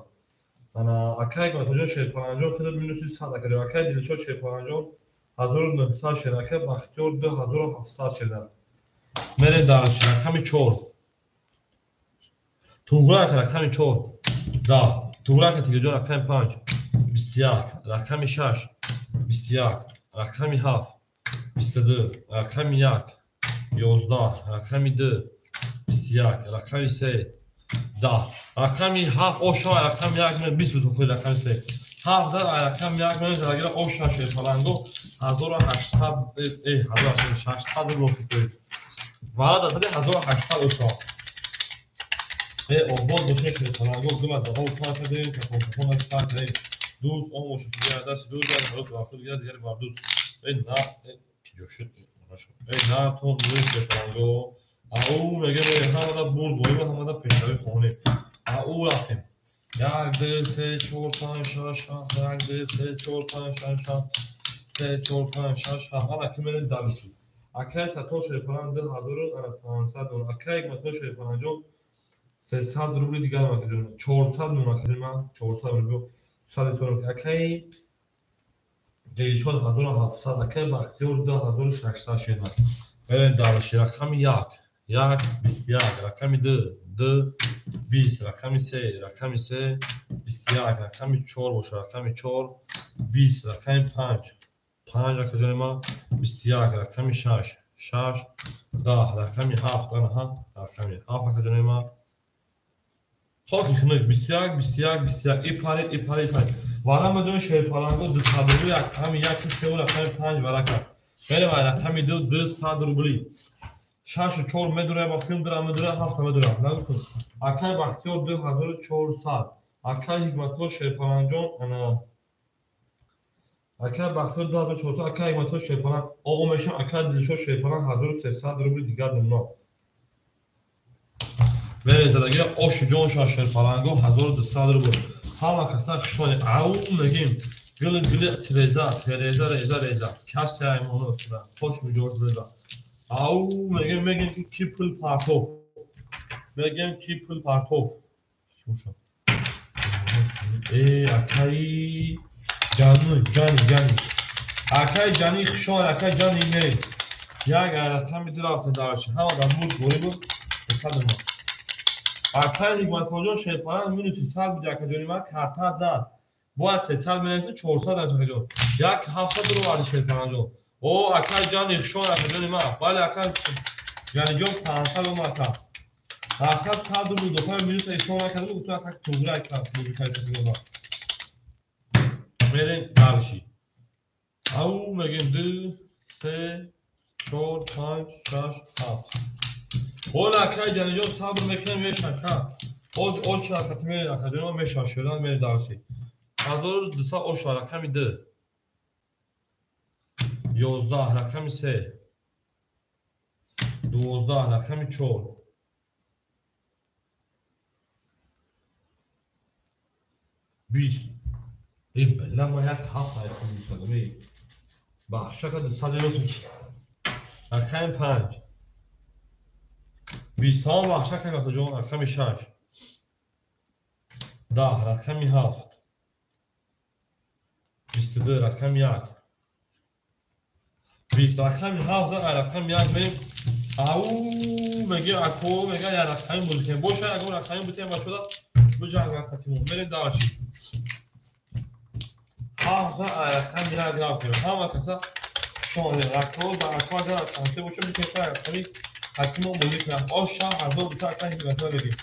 Ана акай Гматоҷон Шерпаранҷон хеле минуси 100 ака. Акай Дилшод Шерпаранҷон 1900 шед, акай Бахтиёр 2700 шеда. Мерем дар рақами 4. Туғра ака рақами 4. 10. Туғра ака Тигирҷон рақами 5. 21. Рақами 6. 21. Рақами 7. 22. Рақами 1. 11. Рақами 2. 21. Рақами 3. 10. Рақами 7 оша рақами 1 мен 20 буд худ рақами 3. 7 дар рақами 1 мен зарагира оша шед фаланго 1800 1800 рубл хитоид. Варада зади 1800 оша. Обод бошед шед фаланго гула да об пар кардем кафон кафон аз сар кардем. Дӯз он бошед дигар даст дӯз дар ҳарос ва худ дигар дигар бар дӯз. На ки ҷо шуд на тон дӯз шед фаланго. Ау мегем ҳамада бурд боим ҳамада пешравӣ хонем. Ау рафтем. 1 2 3 4 5 6 7 1 2 3 4 5 6 7 3 4 5 6 7. Ана ки мерем дарси. Акай Сатор Шерпаран 2500 дон. Акай Гматор Шерпаранҷон 300 рубли дигар макаҷон. 400 нун акаҷон ман 400 рубл. 200 сом. Акай Дилшод 1700, акай Бахтиёр 2600 шеда. Мерем дарси рақами 1. 1 21, рақами 2 2 20, рақами 3 рақами 3 21, рақами 4 бошад, рақами 4 20, рақами 5 5 акаҷони ман 21, рақами 6 6 10, рақами 7 анаҳа рақами 7 акаҷони ман. Хоки хунук 21 21 21 ипарид ипарид ипарид. Вара медонем шерпаланго 200 рубли рақами 1 3 рақами 5 варака. Мерем ай рақами 2 200 рубли. 6 4 медура ба филм дура медура 7 медура. Нагу кун. Акай Бахтиёр 2400. Акай Ҳикматулло Шерпаланҷон ана акай Бахтиёр 2400, акай Ҳикматулло Шерпалан оғо мешам, акай Дилшод Шерпалан 1300 рубли дигар нумно. Мерем задагира оши ҷоншон Шерпаланго 1200 рубл. Ҳама каса хушмонем. Ау мегим. Гили гили тиреза, тереза реза реза. Касе аймоно суда. Хош миҷош реза. Ау мегем мегем ки ки пул партов. Мегем ки пул партов. Акай ҷану ҷани ҷани. Акай ҷани хушон, акай ҷани мерем. Як рақами ду рафтем дараши. Ҳама дар бурд борӣ буд. 100 ман. Акай Ҳикматуллоҷон Шерпаран минуси 100 буд акаҷони ман карта зад. Бояд 300 менависем 400 аст акаҷон. Як 700 рубл варди Шерпаранҷон. О акай ҷани хушон акаҷони ман. Бале акай ҷаниҷон 500 омад ака. Мақсад 100 рубл дофа минус ислом накарда буд, гуфтам ака туғра ака музикаи сафинода. Мерем дарши. Ау мегем 2 3 4 5 6 7. Ола акай ҷаниҷон сабр мекунем мешан ха. Оз оч рақати мерем акаҷони ман мешан шудан мерем дарши. 1200 оша рақами 2. 11 рақами 3. 12 рақами 4. 20. Била ма як ҳафт айфон мешадам. Бахшака 200 рост меки. Рақами 5. 20 тамом бахшака ҷон рақами 6. 10 рақами 7. 22 рақами 1. 20 рақами 7 рақами 1 мерем. Ау меги ако мега я рақами бузикем. Боша ягон рақами бутем бачода буҷанга хатимон. Мерем дараши. 7 рақами 1 рафтем. Ҳама каса шоне рақам ба ако агар рақами боша бутем рақами хатимон бозӣ кунам. Оша 1200 акай ҳикматулло мегирем.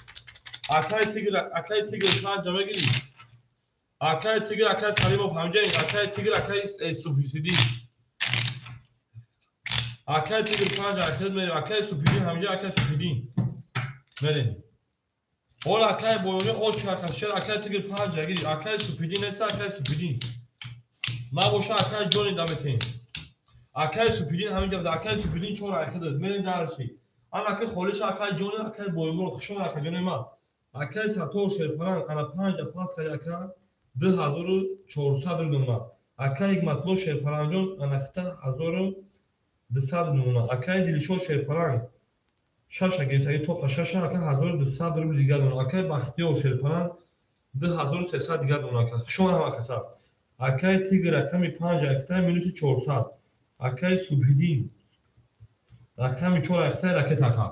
Акай тигр, акай тигр панҷа мегирӣ. Акай Тигр, акай Салимов ҳамҷа, акай Тигр, акай Суфисидин. Акай Тигр 5 айхед мерем, акай Суфидин ҳамҷа, акай Суфидин. Мерем. Ҳол акай Боёни оч акашер, акай Тигр 5 агири, акай Суфидин нест, акай Суфидин. Набоша акай Ҷони даметен. Акай Суфидин ҳаминҷа буда, акай Суфидин 4 айхед мерем дарши. Ан акай Холиш, акай Ҷони, акай Боёни, хушон акай Ҷони ма. Акай Сатор Шерпаланг, ана 5 пас кади ака 2400 рубл. Акай Ҳикматулло Шерпалангҷон, ана хита 1200 рубл. Акай Дилшод Шерпаланг 6 гирифтаги тоқа 6 ака 1200 рубл дигар дона. Акай Бахтиёр Шерпаланг 2300 дигар дона ака. Хушон ҳама каса. Акай Тигр рақами 5 айхта минуси 400. Акай Субҳиддин рақами 4 айхта ракета ака.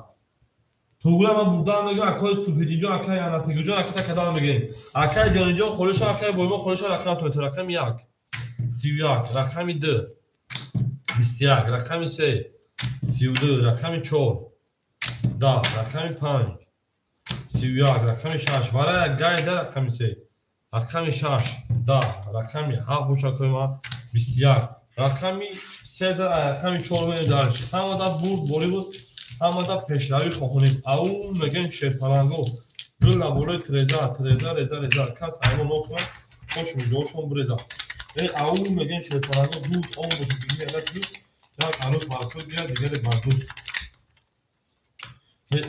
Туғра ман бурдан мегирам, акай Субҳиддинҷон, акай ана Тигрҷон ракета кадан мегирем. Акай Ҷониҷон холиша, акай Боймо холиша рақам то рақами 1 31, рақами 2 21, рақами 3 32, рақами 4 10, рақами 5 31, рақами 6 варая гайда рақами 3 рақами 6 10, рақами 7 боша кома 21, рақами 3 рақами 4 мерем дарш. Ҳамада бурд борӣ буд, ҳамада пешравӣ хоҳонем. Ау мегӯем шерпаланго гул болои треза, треза, реза, реза, кас аймо нос кунад, хош миҷоҳошон биреза. Ау мегӯем шерпаланго дӯст он бошад, дигаре дӯст, як арӯс бар худ гирад, дигаре бар дӯст.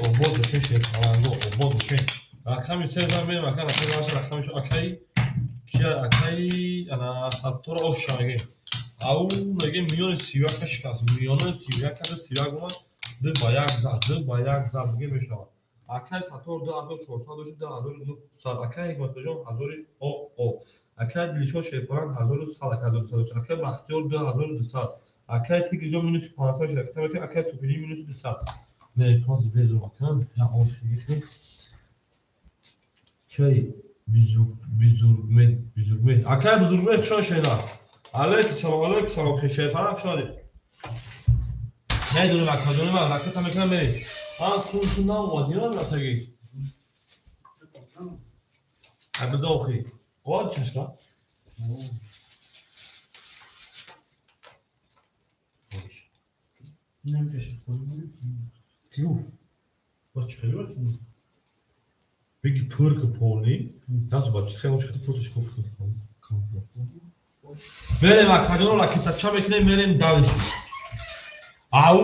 Обод бошед шерпаланго, обод бошед. Рақами 3 мерем, ака рақами акай кия, акай ана Саттор оша мегӯем. Ау мегӯем миёни 31 шикаст, миёни 31 31 омад, 2 ба 1 зад, 2 ба 1 зад мегӯем мешавад. Акай Саттор 2400 дошт, 2900. Акай Ҳикматуллоҷон 1000 о. Акай Дилшод Шерпаланг 1100, акай 1200 дошт. Акай Бахтиёр 2200. Акай Тигрҷон минуси 500 шераката мекунад, акай Суфиддин минуси 200. Не, този безум акам, я офигихи. Кай Бизургмед, Бизургмед. Акай Бузургмед хушон шена. Алейкум салом, алейкум салом, Шерпаланг хушон. Медонем ака, донем ракета мекунам мерем. Ан кун ту наомадӣ ратаги. Абда охи. О чашка. Ки гуфт? Ба чӣ хеле вақт? Беги пырка полный. Дасту ба чӣ хеле хеле просто шкоф. Мерем акаҷоно ракетача мекунем, мерем дальше. Ау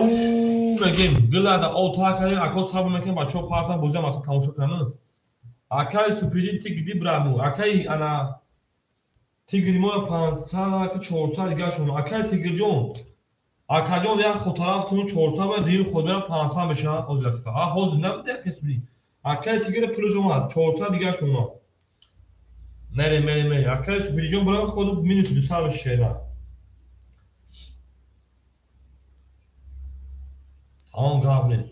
мегем гилада о тар кардем, ако сабр мекунем, бачаҳо партан бозиам мақсад тамошо кунанд. Акай Суфиддин тигди браму, акай ана Тигри мо 500 ака 400 дигар шуд. Акай Тигрҷон, акаҷон як хотарафтон 400 ба дим худ мера 500 мешавад ҳозир ракета. А ҳозир набуд як Суфиддин. Акай Тигр пулаш омад 400 дигар шуд. Мерем, мерем, мерем. Акай Суфиддинҷон бирам худ минус 200 мешавад. Тамом гап нест.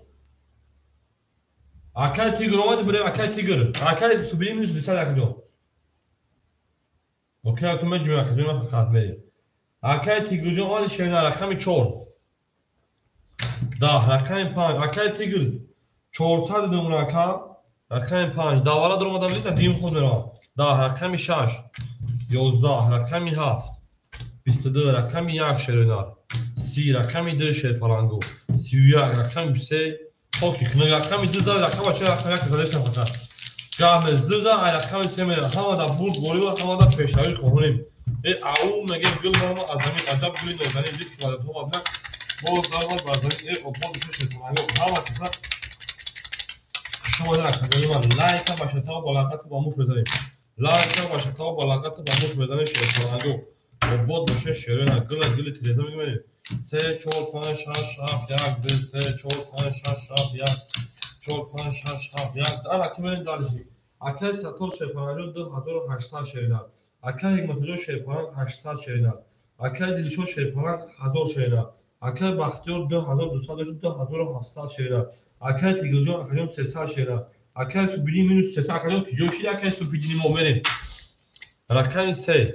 Акай Тигр омад, бирем акай Тигр. Акай Суфиддин минус 200 акаҷон. Окей, акун меҷӯем акаҷон фақат мерем. Акай Тигрҷон омад шена рақами 4. 10 рақами 5. Акай Тигр 400 дидем ака. Рақами 5. Давара дуромада бидида дим худ меравад. 10 рақами 6. 11 рақами 7. 22 рақами 1 шеринар. 30 рақами 2 шерпалангу. 31 рақами 3 хоки хнаг рақами 2 зад рақами 4 рақами 1 задешам фақат. Гамез 2 зад ай рақами 3 меравад. Ҳамада бурд борӣ ва ҳамада пешравӣ хоҳонем. Ау мегем гул барма аз замин аҷаб гули нозанин дид ки вадатҳо ваднак боз даромад бар замин. Обод бошед шерпалангу. Ҳама каса хуш омадед акаҷони ман. Лайка ба шатао ба лақату ба муш мезанем. Лайка ба шатао ба лақату ба муш мезанем шерпалангу. Обод бошед шерина. Гула гули тиреза мегӯем. 3 4 5 6 7 1 2 3 4 5 6 7 1 4 5 6 7 1. Ана ки мерем дальше. Акай Саттор Шерпалангҷон 2800 шеринар. Акай Ҳикматуллоҷон Шерпаланг 800 шеринар. Акай Дилшод Шерпаланг 1000 шеринар. Акай Бахтиёр 2200 дошт 2700 шеринар. Акай Тигрҷон акаҷон 300 шеринар. Акай Суфиддин минус 300 акаҷон киҷо шид акай Суфиддини мо мерем. Рақами 3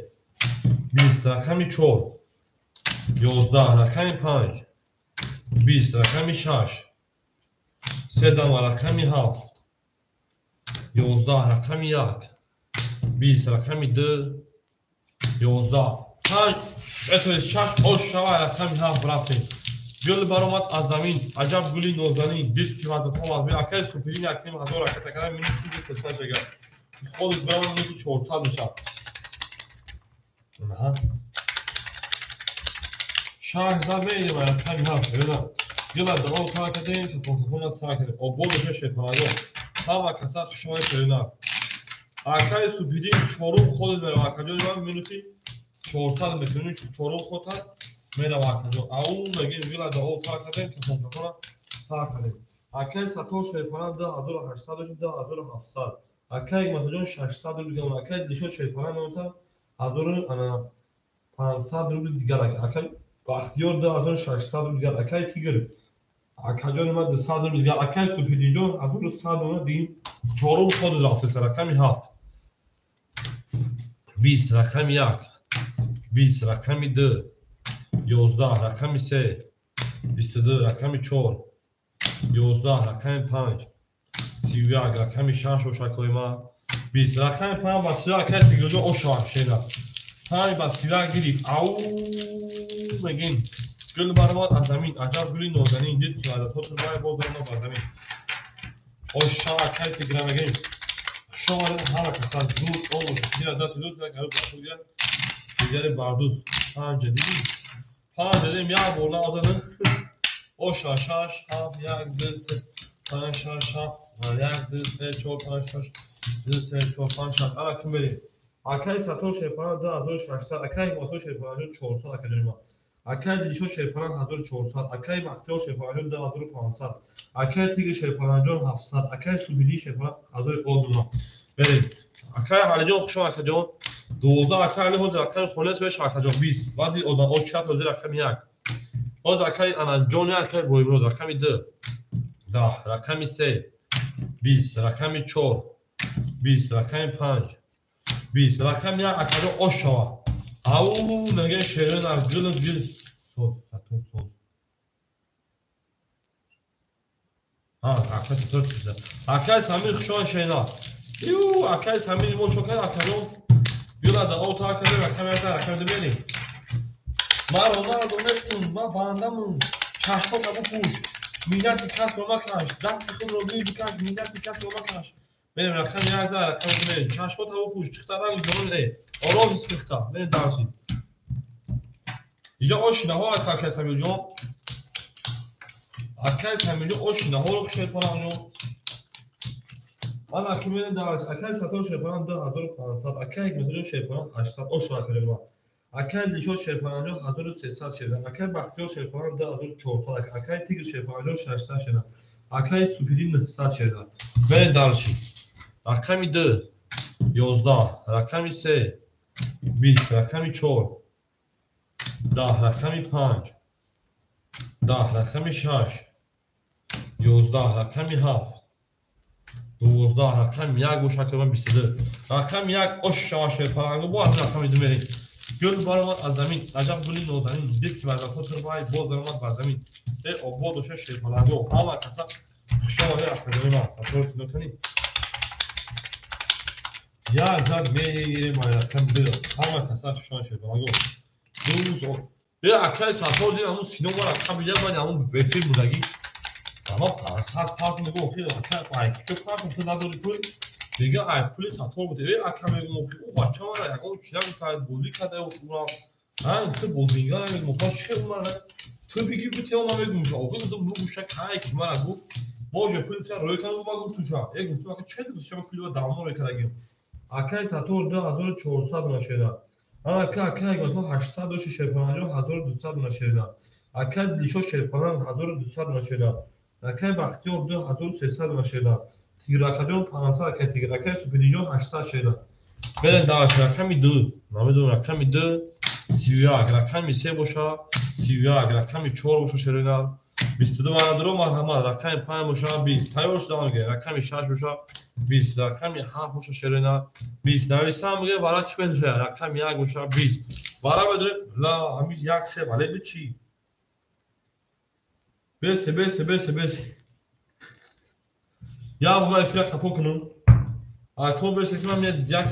20, рақами 4 11, рақами 5 20, рақами 6 3 дама, рақами 7 11, рақами 1 20 рақами 2 11 5 это 6 ош шава рақами 7 рафтем. Гул баромад аз замин, аҷаб гули нозанин, дид ки ваъдатҳо аз бин. Акаи Супидин якним ҳазор ракета кардам, минути 300 шага. Ходит баромад минути 400 мешавад. Аҳа. 6 зад мерем рақами 7 шерина. Гула давом тар кардем, кафон кафона сар кардем. Обод боша шерпалангон. Ҳама каса хушомадед шерина. Акаи Супидин чорум ходит мерава. Акаҷони ман минути 400 мекунем, чорум ход ҳаст мерава акаҷон. Ау мегем гула давом тар кардем, кафон кафона сар кардем. Акаи Саттор шерпаланг 2800 дошт, 2700. Акаи Ҳикматҷон 600 рубл дигар. Акаи Дилшод шерпаланг меонта 1500 рубл дигар. Акаи Бахтиёр 2600 рубл дигар. Акаи Тигр акаҷони ман 200 рубл дигар. Акаи Супидинҷон 1100 рубл дигар. Чорум ход рафтеса рақами 7. 20 рақами 1. 20 рақами 2. 11 рақами 3. 22 рақами 4. 11 рақами 5. 31 рақами 6 боша акои ман. 20 рақами 5 ба 31 акаи Тигрҷон ошава шена. 5 ба 31 гирифт. Ау мегем. Гул баромад аз замин, аҷаб гули нозанин, дид ки ваъдатҳо турбай боз баромад ба замин. Ошава акаи Тигра мегем. Хуш омадед ҳама каса. Дӯст он бошад. Дира дасти дӯст як арӯз ба худ гирад. Дигаре бардӯст. 5 дидӣ? 5 дидем як бор назадем. Оша 6 7 1 2 3 5 6 7 1 2 3 4 5 6 2 3 4 5 6. Ана ким берем? Акаи Саттор шерпаланг 2600, акаи Ҳикматҳо шерпалангҷон 400 акаҷони ман. Акаи Дилшод шерпаланг 1400, акаи Бахтиёр шерпалангҷон 2500, акаи Тигр шерпалангҷон 700, акаи Субидин шерпаланг 1000. Берем. Акаи Алиҷон хуш омад акаҷон. 12 акаи Али ҳозир рақами хонес мешавад акаҷон 20. Баъди одам очат ҳозир рақами 1. Ҳозир акаи Анаҷон акаи Боймурод рақами 2. 10 рақами 3. 20 рақами 4. 20 рақами 5. 20 рақами 1 акаҷон ош шава. Ау мегӯяд шерина гул гул соз сатор соз. Акаи Саттор чиза. Акаи Самир хуш омад шерина. Ю акаи Самир мо чо кард акаҷон? Гула да об тар кардем рақами 1 рақами 2 мерем. Маро мардо мекун, ман бандамун. Чашмота бупӯш. Миннати касро макаш, дасти худро гир бикаш, миннати касро макаш. Мерем рақами 1 рақами 2 мерем. Чашмота бупӯш, чихта ранг ҷонон э. Ором ҳис мерем дарси. Инҷо ошинаҳо аст акаи Самирҷон. Акаи Самирҷон ошинаҳоро хуш мекунам. Ман аки мерем дарс. Акаи Саттор шерпаланг 2500, акаи Ҳикматҷон шерпаланг 800 ош акаи ман. Акаи Дилшод шерпалангҷон 1300 шердан, акаи Бахтиёр шерпаланг 2400, акаи Тигр шерпалангҷон 600 шердан, акаи Супидин 900 шердан. Мерем дарси. Рақами 2 11, рақами 3 20, рақами 4 10, рақами 5 10, рақами 6 11, рақами 7 12, рақами 1 боша акаи ман 22. Рақами 1 ош шава шерпалангу бо ҳамин рақами 2 мерем. Гул баромад аз замин, аҷаб гули нозанин, дид ки ваъдатҳо турбай боз баромад ба замин. Э обод боша шерпалангу. Ҳама каса хуш омадед акаҷони ман. Саттор сино кунӣ. Як зад мегирем рақами 2. Ҳама каса хуш омадед шерпалангу. Дӯст э акаи Саттор дид ҳамун сино мара қабл як баъди ҳамун эфир будагӣ. Ама 500 парт мегӯ охир ака ай куҷо парт ту надори пул. Дига ай пули Саттор буд. Э ака мегӯм охир ӯ бача мара ягон чи нагуфта бозӣ карда ӯ ҳа ту бозингар намегӯм охир чӣ мара ту бигӣ гуфти ман мегӯм охир гӯша кай ки мара гуфт мо уже пули ту рӯй кардам ма гуфтум ша. Э гуфтум ака чӣ ту пули давно рӯй кардагим. Акаи Саттор 2400 дона шерина. Ака акаи Ҳикматҳо 800 дошти шерпалангҷон 1200 дона шерина. Акаи Дилшод шерпаланг 1200 дона шерина. Акаи Бахтиёр 2300 дона шерина. Тигр акаҷон 500 акаи Тигр, акаи Супидинҷон 800 шерина. Берем дарс рақами 2. Намедонам рақами 2 31, рақами 3 боша 31, рақами 4 боша шерина. 22 бародаро марҳамат, рақами 5 боша 20. Тайёр шудам мегӯяд. Рақами 6 боша 20, рақами 7 боша шерина 20. Нависам мегӯяд вара ки медорад? Рақами 1 боша 20. Вара медорем ла ҳамин 1 3 вале бичи. Бесе бесе бесе бесе. Як бор эфира хафо кунам. Ако бесе ки ман як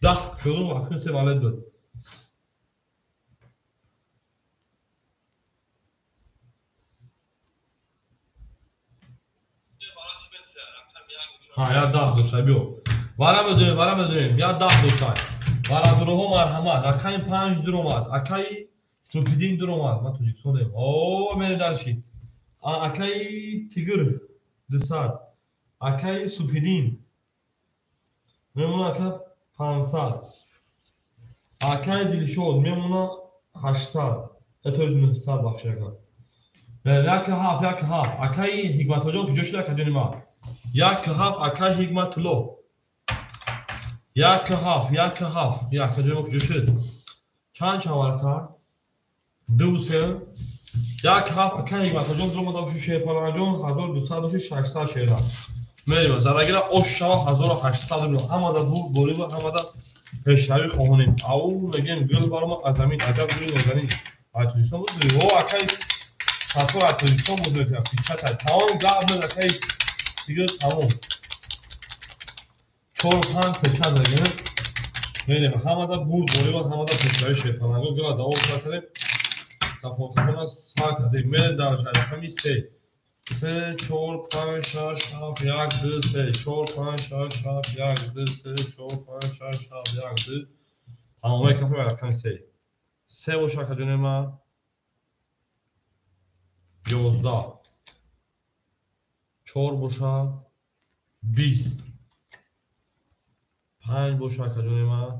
Даҳ кушодум, акнун се валет буд. Ҳа, я даҳ дошта, биё. Вара медоем, вара медоем, я даҳ дошта. Варадуроҳо марҳамат. Акаи панҷ дуромад, акаи Субҳиддин дуромад. Ман Тоҷикистонем. О, мере дарши. Акаи Тигр 200. Акаи Субҳиддин мемона ака 500. Акаи Дилшод мемона 800. Это 900 бахши ака. Як ҳафт, як ҳафт. Акаи Ҳикматуллоҷон куҷо шуд, акаҷони ман? Як ҳафт, акаи Ҳикматулло. Як ҳафт, як ҳафт. Як акаҷони мо куҷо шуд? Чанд чанд варақа? Ду се. Як ҳафт, акаи Ҳикматуллоҷон дуромада боши Шерпаланҷон 1200 боши 600 шера. Мерем, зарагира ош шава 1800 рубл. Ҳамада бурд борива, ҳамада пешравӣ хоҳонем. Ау мегем гул барома аз замин, аҷаб гули нозанин. Ай Тоҷикистон буд? О, акаи Сатор аз Тоҷикистон буд мекунад. Пичатай. Тамом гап мез акаи Тигр тамом. Чор панҷ печат мегем. Мерем, ҳамада бурд борива, ҳамада пешравӣ Шерпаланго гула давом кардем. Кафон кафона сар кардем. Мерем дар рақами се. Се, чор, панҷ, шаш, ҳафт, як, ду, се, чор, панҷ, шаш, ҳафт, як, ду, се, чор, панҷ, шаш, ҳафт, як, ду. Тамомаи кафе ба рақами се. Се боша, акаҷони ман. 11. Чор боша, 20. Панҷ боша, акаҷони ман,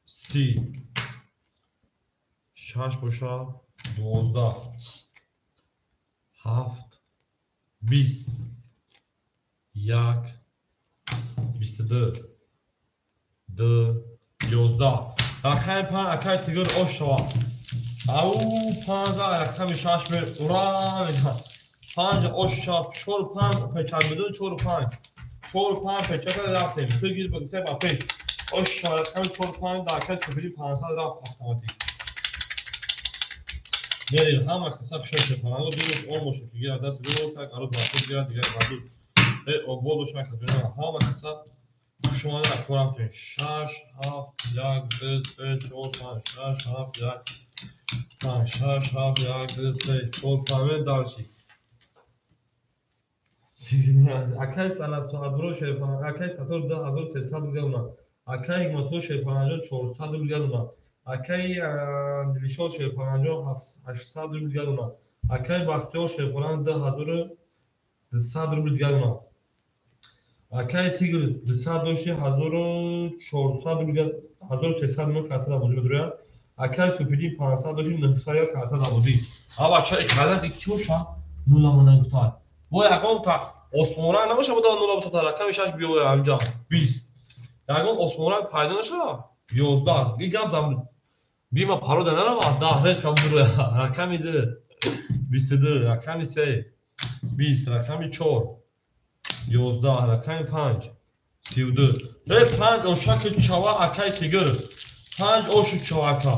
30. Шаш боша, 12. Ҳафт, 20. Як, 22. Ду, 11. Рақами панҷ, акаи Тигр ош шава. Ау, панҷ, рақами шаш мер. Ура! Панҷ ош шава, чор панҷ печат бидун, чор панҷ. Чор панҷ печат рафтем. Ту гир ба се ба пеш. Ош шава, рақами чор панҷ, дар акаи Субҳиддин 500 рафт автоматик. Мерем, ҳама каса хушо Шерпаланго дурӯз он боша ки гирад даст бирӯз, як арӯз ба худ гирад, дигар ба дур. Э, обод боша, акаҷони ман. Ҳама каса хушомада дар кор рафтем. Шаш, ҳафт, як, ду, се, чор, панҷ, шаш, ҳафт, як, панҷ, шаш, ҳафт, як, ду, се, чор, панҷ. Мерем дарши. Акаи Санасоабро Шерпаланг, акаи Сатор 2300 рубл гардонад. Акаи Ҳикматулло Шерпаланҷон 400 рубл гардонад. Акаи Дилшод Шерпаланҷон 800 рубл гардонад. Акаи Бахтиёр Шерпаланг 2200 рубл гардонад. Акаи Тигр 200 дошти 1400 рубл, 1300 рубл карта дар бозӣ медурад. Акаи Субҳиддин 500 дошти 900 карта дар бозӣ. А бача иқадар ки боша? Нула мана гуфтад. Бо ягон та осмонранг набоша, буда нула бута рақами шаш биёя ҳамҷа. 20. Ягон осмонранг пайдо нашава? 11. И гап дар бима парода нарава, даҳ резка буруя. Рақами ду, 22, рақами се, 20, рақами чор, 11, рақами панҷ, 32. Э, панҷ ошаки чава, акаи Тигр. Панҷ ошу чава, ака.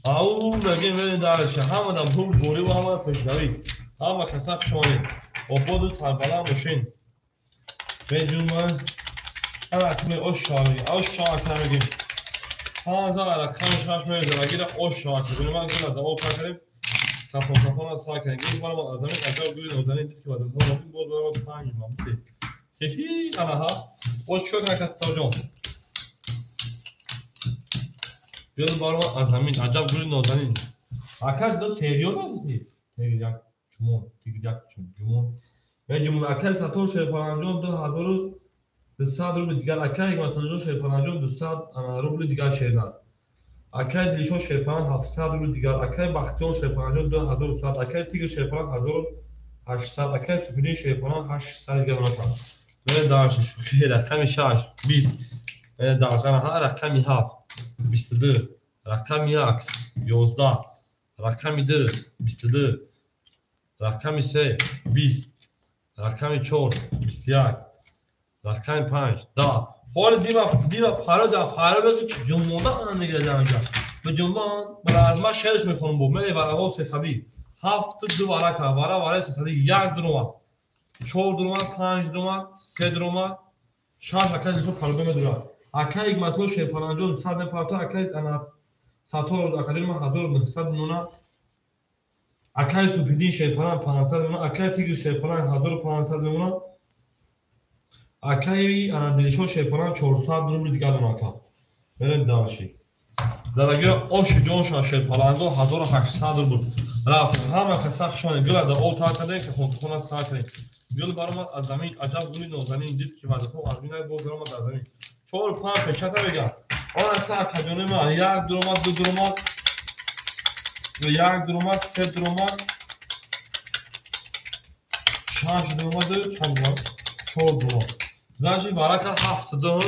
Ау, мегем мерем дарша. Ҳамада бурд бориву ҳамада пешравӣ. Ҳама каса хушомадед. Ободу сарбаланд бошен. Беҷуман ҳама рақами ош шава мегем. Ош шава ака мегем. Панҷ рақами шаш мерезем. Агира ош шава ака. Ман гула давом кардем. Кафон кафон аз сар кардем. Гул барам аз замин аҷаб гули нозанин дид ки ба дастҳо омадем, боз барам панҷ мабусе. Хи-хи, анаҳа. Боз чӣ кор кас Тоҷон? Гул барам аз замин аҷаб гули нозанин. Акаш ду сериёз аст? Тигр як чумон, тигр як ҷумон. Беҷумон акаи Сатор Шерпаланҷон 2200 рубли дигар, акаи Ҳикматуллоҷон Шерпаланҷон 200 рубли дигар шернад. Акаи Дилшод Шерпаланг 700 рубли дигар, акаи Бахтиёр Шерпаланҷон 2100, акаи Тигр Шерпаланг 1800, акаи Субҳиддин Шерпаланг 800 дигар накард. Мерем дарши шӯхи рақами шаш, 20. Мерем дарши ҳа рақами ҳафт, 22, рақами як, 11, рақами ду, 22, рақами се, 20, рақами чор, 21, рақами панҷ, 10. Ҳоли дима дима парода парода ҷумбонда ана мегирад анҷа. Ба ҷумбон аз ман шеърш мехонам бо мере вараҳо сесадӣ. Ҳафту ду варака, вара вараи сесадӣ, як дуромад, чор дуромад, панҷ дуромад, се дуромад, Шаш акай Дилшод Фарруба медурад. Акай Ҳикматулло Шерпаланҷон 100 мепарта, акай ана Саттор академия 1900 мемонад. Акай Субҳиддин Шерпалан 500 мемонад, акай Тигр Шерпалан 1500 мемонад. Акай ана Дилшод Шерпалан 400 рубли дигар мемонад ака. Мерем дальше. Залагиро оши ҷоншон Шерпаланго 1800 рубл. Рафтем. Ҳама каса хушонед. Гул аз об тар кардем, ки хонтухона сар кардем. Гул баромад аз замин, аҷаб гули нозанин, дид ки вазифо аз бинай боз баромад аз замин. 4-5 печата мегам. Он ака акаҷони ман 1 дуромад, 2 дуромад, 1 дуромад, 3 дуромад, 6 дуромад, чанд дуромад? 4 дуромад. Значит, варака 7 дум,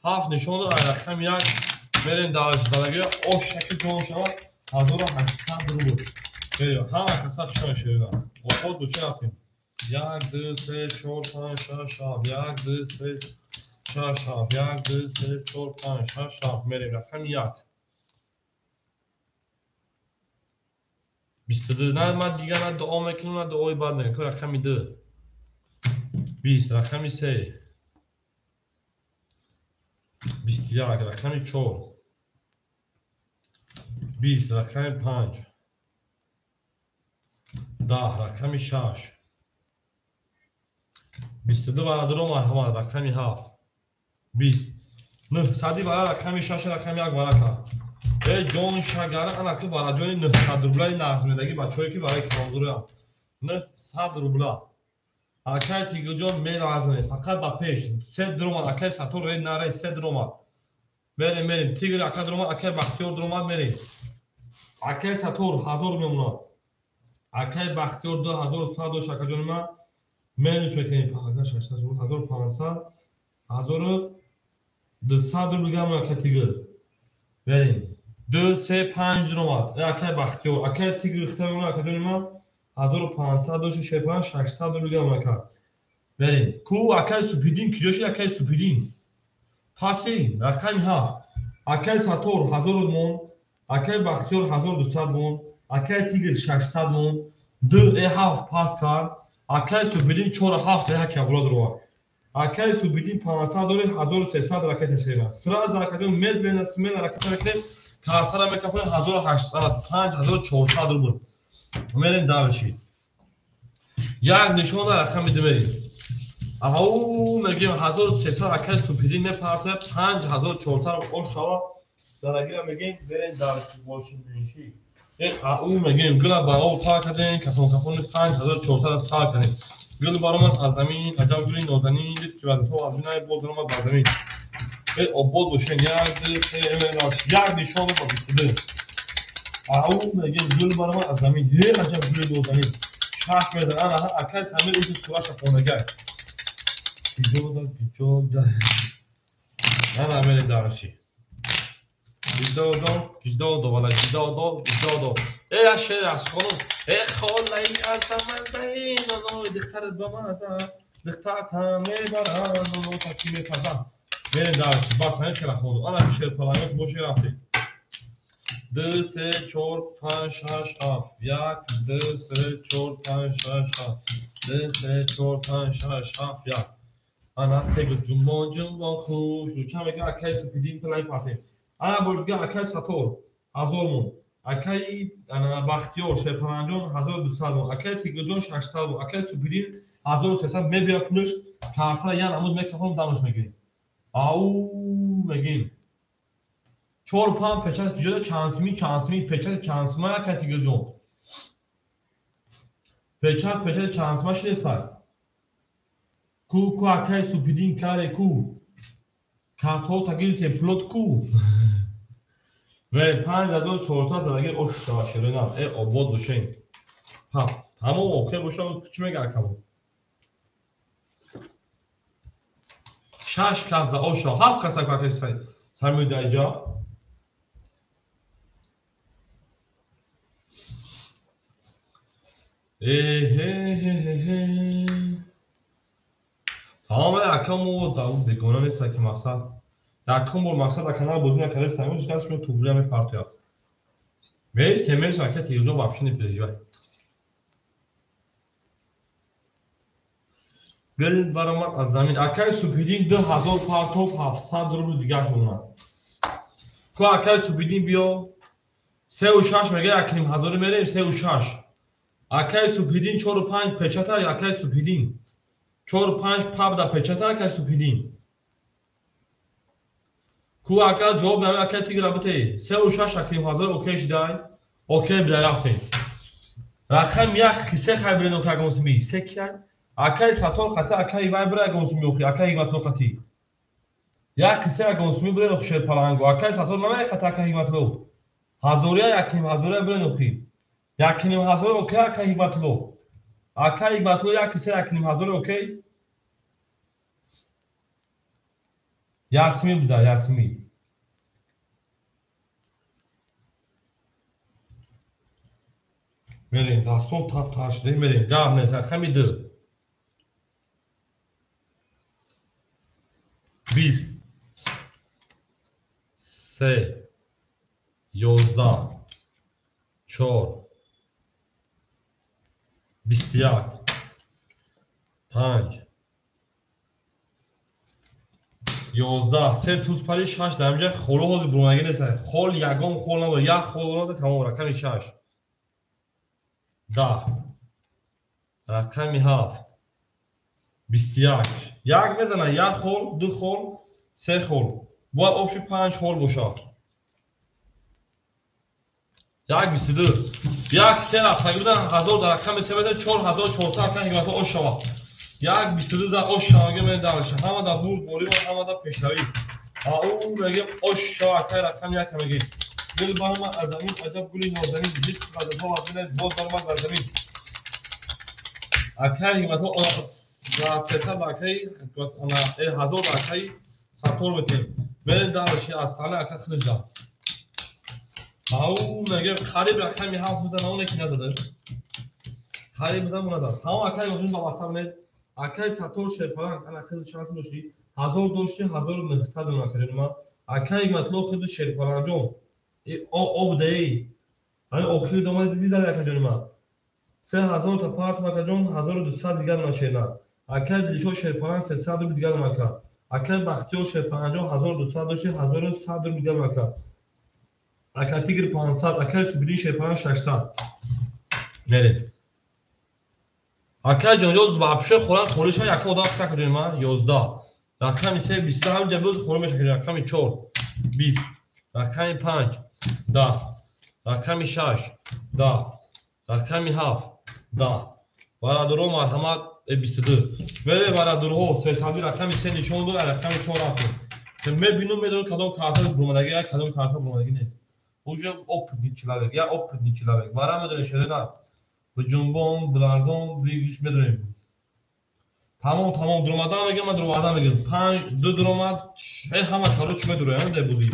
7 нишон дод, рақам 1 мерем дар залаги ош шакли ҷон шавад 1800 рубл. Мерем, ҳама каса хушон шуда. Обод бошед, рафтем. 1 2 3 4 5 6 7 1 2 3 6 7 1 2 3 4 5 6 7 мерем рақами 1. 22. На, ман дигар на дуо мекунам, на дуои бад мекунам. Рақами 2. 20. Рақами 3. 21. Рақами 4. 20. Рақами 5. 10. Рақами 6. 22 варадуро марҳамат. Рақами 7. 20. 9. Сади вара рақами 6, рақами 1 варака. Э ҷон шагара анаки вараҷони 900 рублаи нағзмедагӣ бачаҳое ки вараи калонзураам. 900 рубла. Акай Тигрҷон меларзонед, фақат ба пеш. 3 дуромад, акай Саттор ре наре 3 дуромад. Мерем, мерем. Тигр ака дуромад, акай Бахтиёр дуромад, мерем. Акай Саттор 1000 мемонад. Акай Бахтиёр 2100 дошт акаҷони ман. Минус мекунем 600, 1500, 1200 рубл гам акай Тигр. Мерем. 2 3 5 дуромад. Акай Бахтиёр, акай Тигр ихта мемонад акаҷони ман. 1500 дошт, шепан 600 рубл гам ака. Мерем. Ку акай Субҳиддин киҷо шуд акай Субҳиддин? Паси рақами 7. Акай Саттор 1000 мон, акай Бахтиёр 1200 мон, акай Тигр 600 мон, 2 7 пас кард. Акай Субҳиддин 4 7 як ябула дуромад. Акай Субҳиддин 500 дори 1300 ракета шева. Сразу акаҷон медленно смело ракета мекунем. Картара мекафонем 1800, 5400 рубл. Мерем дальше. Як нишона рақами 2 мерем. Ау мегем 1300 акай Субҳиддин мепарта, 5400 ош шава. Дарагира мегем мерем дальше бошин ниши. Ау мегем гула ба об пар кардем, кафон кафони 5400 сар кардем. Гул баромад аз замин, аҷаб гули нозанин, дид ки вазифо аз бинай боз баромад ба замин. Обод бошен, 1 2 3 як нишон ба 22. Ау мегем гул баромад аз замин, аҷаб гули нозанин. 6 мезан, ана акай Самир ушу сураша хонагай. Гиҷода, гиҷода. Ана мерем дарши. Гиҷдодо, гиҷдодо, вала гиҷдодо, гиҷдодо. Э шер аз хонум, э холаи аз мазаи, нонои духтарат ба маза, духтарта мебарам, нонота ки мепазам. Мерем дарши, бас ҳамин хела хондум. Ана шер палангот боше рафтем. 2 3 4 5 6 7 1 2 3 4 5 6 7 2 3 4 5 6 7 1. Ана тег ҷумбон ҷумбон хуш, чанд мегӯ акай Субҳиддин палай партем. Ана бо дига акай Саттор 1000 мон, акай ана Бахтиёр Шерпаланҷон 1200 мон, акай Тигрҷон 600 мон, акай Субҳиддин 1300 мебия пулаш, картара ян амуд мекафонам дамаш мегирем. Ау мегим. 4-5 печат киҷода чандсими, чандсими, печати чандсима акай Тигрҷон. Печат, печати чандсима шинестай. Ку, ку акай Субҳиддин каре ку. Картҳо тагирите пулот ку. Мерем 5400 залагир ош шава ширина. Обод бошен. Ҳа, тамом окей боша, чӣ мега акамо? 6 кас да ош шава, 7 кас акай Самир даҷа. Э-хе-хе-хе-хе. Тамом акамо да бегона нест ки мақсад. Якум бор мақсад канал бозӣ накарда Самир ждаш ме тубля мепартояд. Мейс, темейс ака Тигрҷон вообще не переживай. Гул баромад аз замин. Акай Субҳиддин 2000 партов 700 рубл дигар шуд. Ку акай Субҳиддин биё. 3,6 мега 1,5 ҳазор мерем 3,6. Акай Субҳиддин 4,5 печата акай Субҳиддин. 4,5 паб да печата акай Субҳиддин. Ку ака ҷавоб нами акай тигра бите. 3,6 1,5 ҳазор окей шудай. Окей бидай рафтем. Рақам як ки се хай бирен охи агонсими. Се кияй? Акай Сатор хати акай вай бира агонсими охи акай Ҳикматулло хати. Як ки се агонсими бирен охи шерпалангу. Акай Сатор намай хати акай Ҳикматулло. Ҳазория 1,5 ҳазория бирен охи. 1,5 ҳазор окей акай Ҳикматулло. Акай Ҳикматулло як ки се 1,5 ҳазор окей. Ясми буда Ясми. Мерем дастон тап тар шуда мерем. Гап нест рақами 2. 20 3 11 4 21 5 11 се туз пари 6 дар инҷа холо ҳозир буромадагӣ нест. Хол ягон хол надорад. Як хол дорад тамом рақами 6 10 рақами 7 21 як мезанад як хол ду хол се хол бояд общий 5 хол бошад. 1 22 1 се рафтагӣ будан 1000 дар рақами се меда 4400 акан ҳикматҳо ош шавад. 1 22 дар ош шаваги медарша ҳама дар бурд борӣ ва ҳама дар пешравӣ. Ау мегем ош шава акай рақами як мегем. Гул баромад аз замин аҷаб гули нозанин зид ғазабҳо аз дилат боз баромад бар замин. Акай ҳикматҳо дар 300 акай 1000 акай Сатор метем. Мерем дарши аз тала ака хилҷа. Ау мегем қариб рақами 7 мезанам оне ки назада. Қариб мезанам назад. Тамом акай мошин ба WhatsApp нет. Акай Сатор шерпаланг ана хил чанд дошти? 1000 дошти 1900 накардем ма. Акай Ҳикматулло хиди шерпаланҷон. Об деи. Ани охири домади диди зад ака ҷони ма. 3000 та парт макаҷон 1200 дигар машена. Акай Дилшод шерпаланг 300 рубл дигар мака. Акай Бахтиёр шерпаланҷон 1200 дошти 1100 рубл дигар мака. Ака Тигр 500, акай Субҳиддин шерпаланг 600. Мерем. Акай ҷонҷоз вообще хӯран холиша яка одам фикр кунем ма 11. Рақами 3 20 ҳам ҷабоз хӯра мешавад рақами 4 20 рақами 5 10 рақами 6 10 рақами 7 10. Бародаро марҳамат 22. Мере бародаро 300 рақами 3 нишон дод, рақами 4 рафтем. Мебинум медонам кадом карта бурмадагӣ, кадом карта бурмадагӣ нест. Уже опытный человек, я опытный человек. Вара медонем шерена. Биҷунбон, биларзон, бигиш медонем. Тамом, тамом, дуромадан мегем, ман дуромадан мегем. 5 2 дуромад, ҳама короче медуроям дар бозӣ.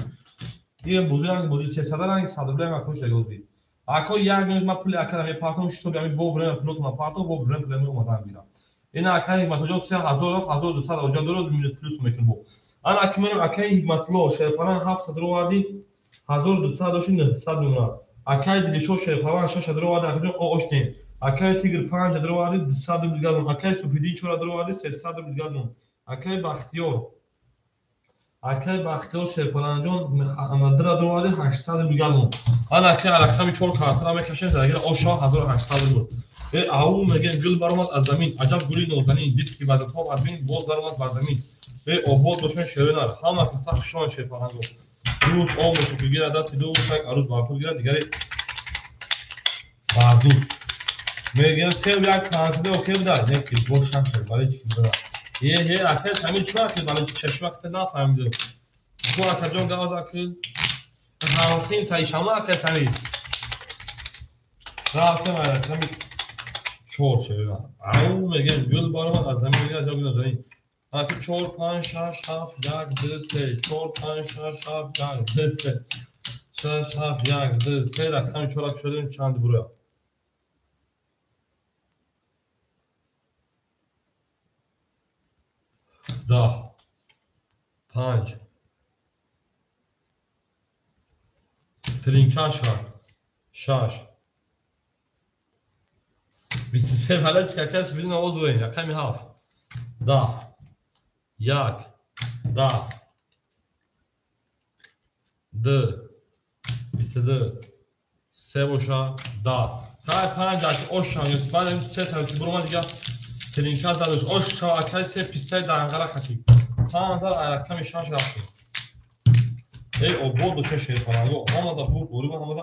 Ин бозӣ ранг бозӣ 300 ранг 100 рубля ма кош дар бозӣ. Ако як минут ма пули акара мепартом, шитоб ами вовремя пулотона партом, вовремя пули омадан гирам. Ин акаи Ҳикматулло 3000 рафт, 1200 оҷа дурӯз минус плюс мекунем бо. Ана аки мерем акаи Ҳикматулло шерпалан 7 дуроварди, 1200 дошти 900 мемонад. Акаи Дилшод шерпалан 6 дуроварди, акаҷон оштем. Акаи Тигр 5 дуроварди, 200 рубл дигар мон. Акаи Субҳиддин 4 дуроварди, 300 рубл дигар мон. Акаи Бахтиёр шерпаланҷон 2 дуроварди, 800 рубл дигар мон. Ана акаи рақами 4 картара мекашем, загира оша 1800 рубл. Ау мегем гул баромад аз замин, аҷаб гули нозанин, дид ки вазатҳо аз бин боз баромад бар замин. Обод бошанд шеринар, ҳама каса хушон шерпаланго. Дӯст об бошад ки гирад дасти дӯст, як арӯз бар худ гирад, дигаре бар дӯст. Мегӯям се як 500 окей буда, не ки бош нашуд, барои чӣ буда. Е, акай Самир чӣ вақт барои чӣ вақт нафаҳмидам. Ку акаҷон гаваз акил. Ҳамсин таишама акай Самир. Рафтем ай рақами 4 шуда. Ау мегӯям гул баромад аз замин мегӯям аҷаб гул нозанин. Аки 4 5 6 7 1 2 3 4 5 6 7 1 2 3 6 7 1 2 3 рақами 4 шудем чанд буроя. 10 5 тринкаша 6 23 вале чӣ акас бинин овоз буроем рақами 7 10, 1, 10, 2, 22, 3 боша, 10. Хай 5 аки ош шав, баъд се та ки буромад дига тринка задаш. Ош шав, акай се пистаи данғара хати. 5 рақами 6 рафтем. Эй, обод боша шерпаланго. Ҳамада бурд бориба, ҳамада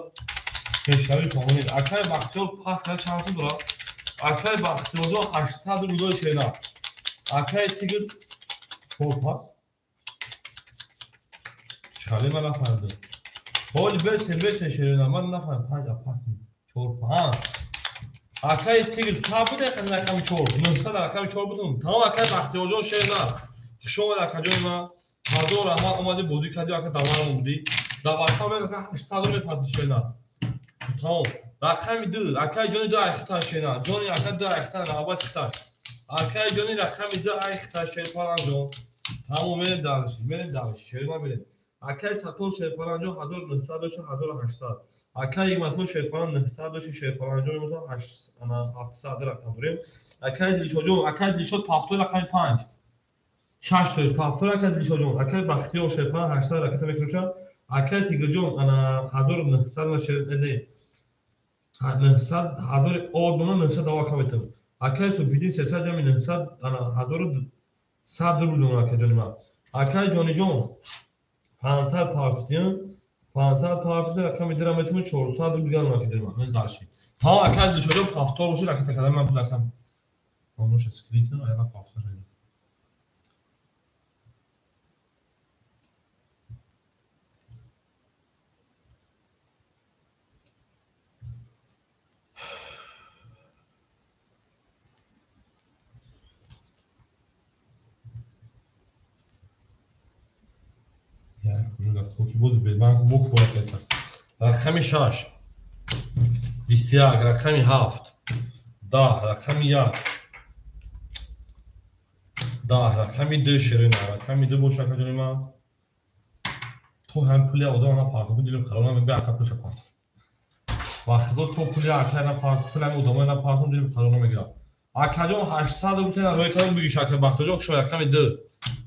пешравӣ фаҳмонед. Акай Бахтиёр пас кард, чанд сум дорад? Акай Бахтиёрҷон 800 рублои шерна. Акай Тигр 4 пас. Чӣ ман нафаҳмидам. Ҳоли бесе шерна, ман нафаҳмидам 5 пас ни. 4 5. Акай Тигр та буде рақами 4. 900 рақами 4 будум. Тамом акай Бахтиёрҷон шерна. Хуш омад акаҷони ман. Ҳазор раҳмат, омадӣ бозӣ кардӣ, ака даварам будӣ. Даварха мега 800 мепартӣ шерна. Тамом. Рақами 2, акай ҷони 2 айхта шерна. Ҷони ака 2 айхта навбат хита. Акай ҷони рақами 2 айхта шерпаланҷон. Тамом мерем дарши, мерем дарши, шерна мерем. Акай Сатор шерпаланҷон 1900 дошта 1800. Акай Ҳикматулло шерпалан 900 дошта шерпаланҷон имрӯз 700 рақам дорем. Акай Дилшодҷон, акай Дилшод пафтор рақами 5. 6 тоиш пафтор акай Дилшодҷон, акай Бахтиёр шерпалан 800 ракета мекушад. Акай Тигрҷон ана 1900 шер 900 ҳазори одона 900 дава каметам. Акай Субҳиддин 300 ҷами 900 ана 1100 рубл дона акай ҷони ман. Акай Ҷониҷон 500 паршудин, 500 паршудин рақами дира метавон 400 рубл ган акай ҷони ман. Мен дарши. Та акай Дилшодҷон пафтор бошад ракета кардам ман рақам. Мамнуша скрин кунам, аяла пафтор шуд. Рақами 6, 21, рақами 7, 10, рақами 1, 10, рақами 2 ширина, рақами 2 боша акаҷони ман. То ҳам пули одам на партоф, дилим қарор намегирад, ака пулша партоф. Вақтидо то пули ака на партоф, пули ҳами одамои на партоф, дилим қарор намегирад. Акаҷон 800 рубл рӯй кардам бигиш ака Бахтиёрҷон, хуш рақами 2.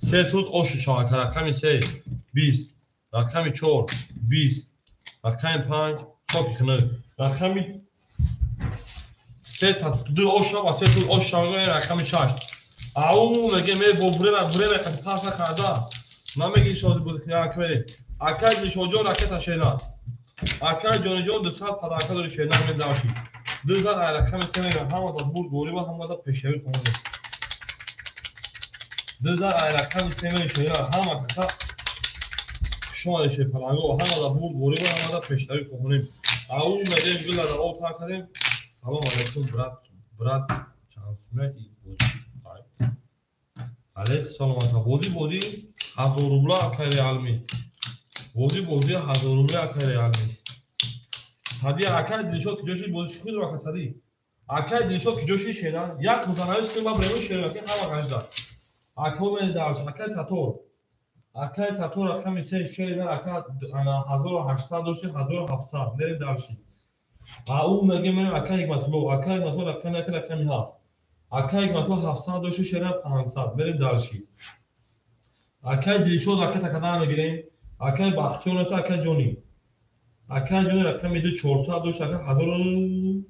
Се тут ошу шав ака, рақами 3, 20, рақами 4, 20, рақами 5, хоки хунук. Рақами 3 та 2 ош шав, се тут ош шав, рақами 6. Ау, меге ме бо бурема, бурема қати пас накарда. Намегӣ шози бозӣ кунӣ, ака мерем. Акай Дилшодҷон ракета шена. Акай Ҷониҷон 200 падарка дори шена медавши. 200 рақами 3 мегирам, ҳамада бурд бориба, ҳамада пешравӣ хонда. 200 рақами 3 мегирам шена, ҳама каса шумо шерпаланго, ҳамада бурд бориба, ҳамада пешравӣ хонем. Ау мегем гула дар об тар кардем. Салом алейкум брат, брат чанд сума и бозӣ. Алейк салом ака, бозӣ бозӣ 1000 рубла акай реалми. Бозӣ бозӣ 1000 рубла акай реалми. Сади акай Дилшод куҷо шуд бозӣ шуд ака Сади. Акай Дилшод куҷо шуд шена? Як рӯзанавис ки ман бремон шена ки ҳама ғажда. Ака мен дарш, акай Сатор. Акай Сатор рақами 3 шена ака ана 1800 дошт 1700 мерем дарши. Ау меге мерем акай Ҳикматулло, акай Ҳикматулло рақами 1 рақами 7. Акай Ҳикматулло 700 дошт шена 500 мерем дарши. Акай Дилшод ракета кадан мегирем. Акай Бахтиёр аст, акай Ҷони. Акай ҷони рақами 2 400 дошт, ака 1200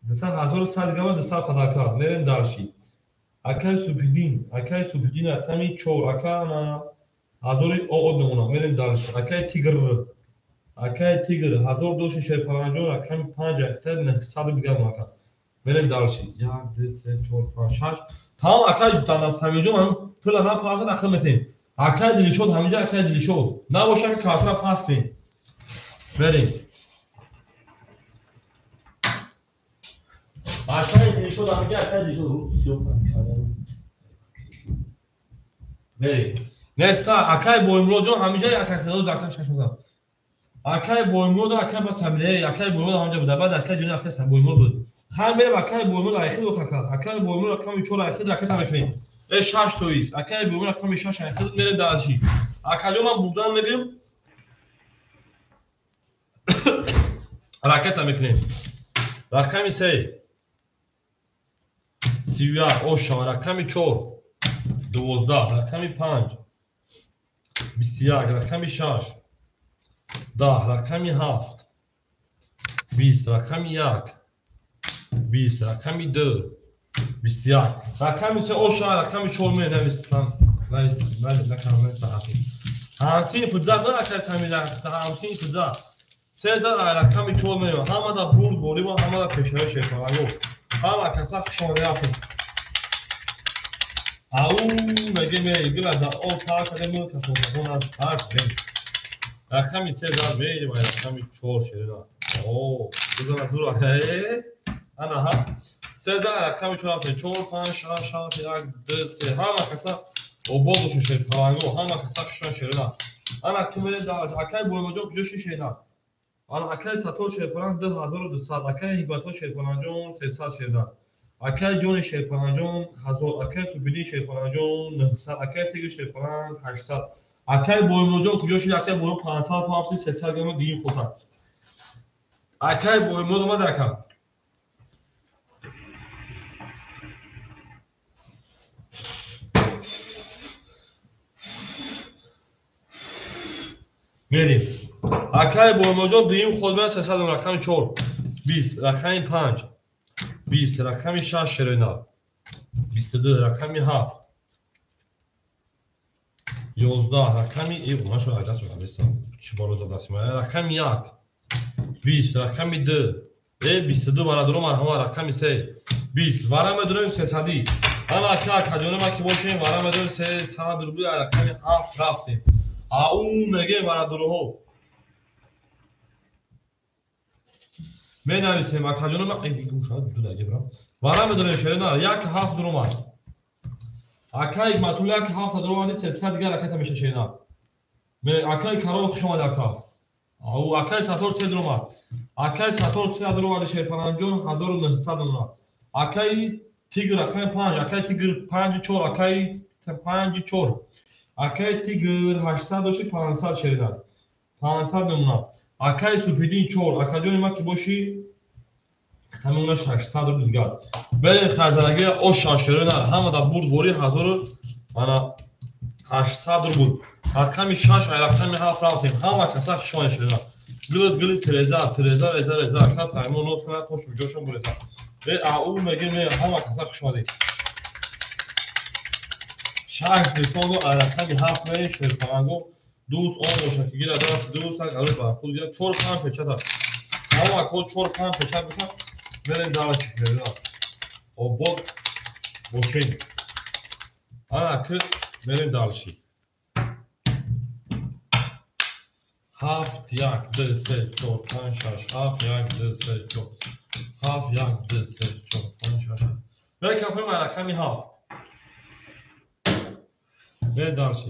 1100 грамма 200 падарка мерем дарши. Акай Субҳиддин, акай Субҳиддин рақами 4, ака ана 1000 оод мемонам, мерем дарши. Акай Тигр, акай Тигр 1000 дошт шерпаланҷон рақами 5 актай 900 бигам ака. Мерем дарши. 1 2 3 4 5 6. Тамом акай Дандасамиҷон ҳам пула напартад ахир метем. Акай Дилшод ҳаминҷа акай Дилшод. Набошад ки картара пас кунем. Мерем. Акай Дилшод ҳаминҷа акай Дилшод сиёҳ кардам. Мерем. Неста акай Боимуллоҷон ҳаминҷа акай Хидоз акай шаш мезанам. Акай Боимулло акай ба Сабрия, акай Боимулло ҳаминҷа буд. Баъд акай ҷони акай Боимулло буд. Хай мерем акай Боимулло айхид ака. Акай Боимулло рақами 4 айхид ракета мекунем. 6 тоист. Акай Боимулло рақами 6 айхид мерем дарши. Акаҷон ман бурдан мегирем. Ракета мекунем. Рақами 3. 31 ошава рақами 4 12 рақами 5 21 рақами 6 10 рақами 7 20 рақами 1 20 рақами 2 21 рақами 3 ошава рақами 4 менависам навистам. Ҳамсини фудза доракас ҳамин ҳамсини фудза се зад рақами 4 меём. Ҳамада бурд борибо, ҳамада пешаи шерпаланго. Ҳама каса хушомадед рафтем. Ау меге мегила да о тар кардем касонзабон аз сар кардем. Рақами 3 зад мерим рақами 4 шерина. О, бизана зура. Ана ҳа. 3 зад рақами 4 рафтем. 4 5 6 7 1 2 3. Ҳама каса обод бошед шерпаланго, ҳама каса хушомад шерина. Ана ки мерем акай Боимоҷон куҷо ши шерина? Ана акай Сатор шерпаланг 2200, акай Ҳикматулло шерпалангҷон 300 шерина. Акай Ҷони шерпалангҷон 1000, акай Субиддин шерпалангҷон 900, акай Тигр шерпаланг 800. Акай Боимоҷон куҷо шид? Акай Боимо 500 пафси 300 грамм дигин хота. Акай Боимод омад ака. Мерим. Акай Боимоҷон дуюм ход меояд 300 рақами 4 20 рақами 5 20 рақами 6 шерина 22 рақами 7 11 рақами нашо даст мекунам чӣ боло задастим рақами 1 20 рақами 2 22 варадуро марҳама рақами 3 20 вара медонем 300. Ана ака акаҷони ма ки бошем вара медонем 300 рубли рақами 7 рафтем. Ау меге варадуроҳо менависем акаҷони ма вара медонем шерина 1 7 дуромад. Акай Ҳикматулло 1 7 дуромади 300 дигар ракета меша шерина. Акай Карол хуш омад ака. Ау акай Сатор 3 дуромад. Акай Сатор 3 дуромади шерпаланҷон 1900 дуромад. Акай Тигр рақами 5, акай Тигр 5 4, акай 5 4. Акай Тигр 800 дошти 500 шерина. 500 намуна. Акай Супидин 4, акаҷони ма ки боши тамомна 600 рубл дигар. Берем харзанаги оша шерина. Ҳамада бурд бори 1800 рубл. Рақами 6 ай рақами 7 рафтем. Ҳама каса хушомад шерина. Гилит гилит тереза, тереза, реза, реза. Кас аймон нос кунад, хош ҷошон буреза. Ау меге ме ҳама каса хушомадед. 6 нишон ай рақами 7 мерем шерпаланго. Дӯст он бошад ки гирад даст дӯст ак арӯ ба худ гирад 4 5 печат аст. Ҳама ако 4 5 печат бошад мерем давачи шерина. Обод бошем. Ана ки мерем дальше. 7 1 2 3 4 5 6 7 1 2 3 4 7 1 2 3 4 5 6. Мерем рақами 7. Мерем дальше.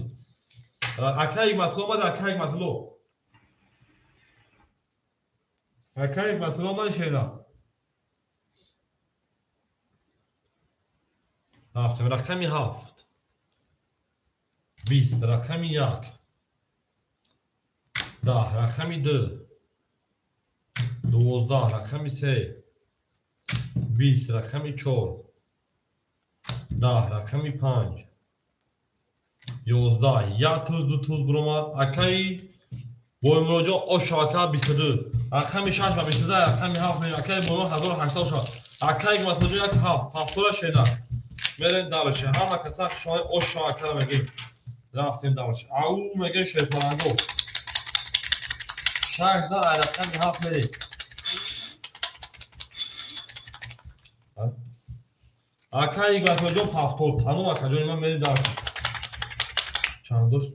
Акай Ҳикматулло омад, акай Ҳикматулло. Акай Ҳикматулло омад шерина. Рафтем рақами 7 20 рақами 1 10 рақами 2 12 рақами 3 20 рақами 4 10 рақами 5 11 1 туз 2 туз буромад. Акай Боимуроҷон оша ака 22 рақами 6 ва 23 рақами 7 акай Боимуро 1800 шуд. Акай Ҳикматуллоҷон 1 7 7 шена. Мерем дальше. Ҳама каса хушомад оша ака мегем. Рафтем дальше. Ау мегем шерпаланго. 6 за рақами 7 мерем. Акай Ҳикматуллоҷон 70 тамом акаҷони ман мерем дальше. Чандош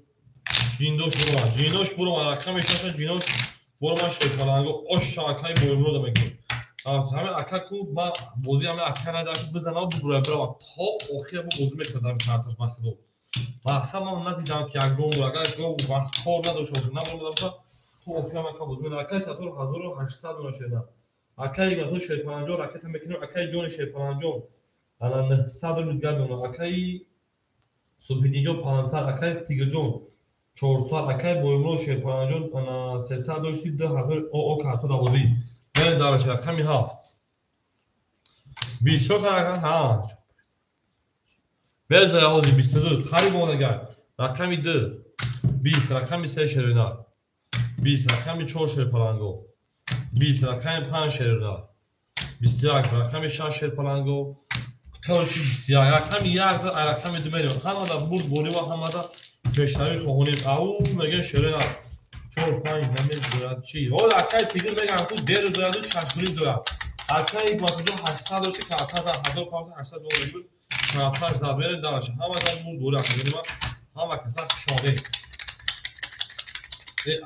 ҷиндош буромад. Ҷинош буромад. Рақами 6 ҷинош буромад шерпаланго. Оша акай Боимурода мегем. Ҳамин ака ку ман бозӣ ҳамин ака надаш бизанам бубурам бирам то охир бу бозӣ мекардам карташ ба худо. Мақсад ман надидам ки ягон агар вақт кор надошта бошад набурда бошад то охир ака бозӣ мекардам. Акай Сатор 1800 дона шуда. Акай Ҳикматулло шерпаланҷон ракета мекунем. Акай Ҷони шерпаланҷон ана 900 рубл дигар мемонад. Акай Субҳиддинҷон 500, акай Тигрҷон 400, акай Боимурод шерпаланҷон ана 300 дошти 2000 оо карто да бозӣ. Мерем дальше рақами 7 24 ҳа Мезоя ҳозир 22 қариб омадагай. Рақами 2 20, рақами 3 шеринар 20, рақами 4 шерпаланго 20, рақами 5 шеринар 21, рақами 6 шерпаланго. Короче, 21, рақами 1 за рақами 2 мерем. Ҳамада бурд борива, ҳамада пешравӣ хоҳонем. Ау мегӯян шеринар 4 5 намедонад чӣ. Ҳоло акай тигр мегӯям ку деру дояду 6 дояд. Акай Ҳикматулло 800 дошти, картар 1500 доллар буд. Картар зад мерем дараш. Ҳамада бурд бори академия. Ҳама каса хушомадед.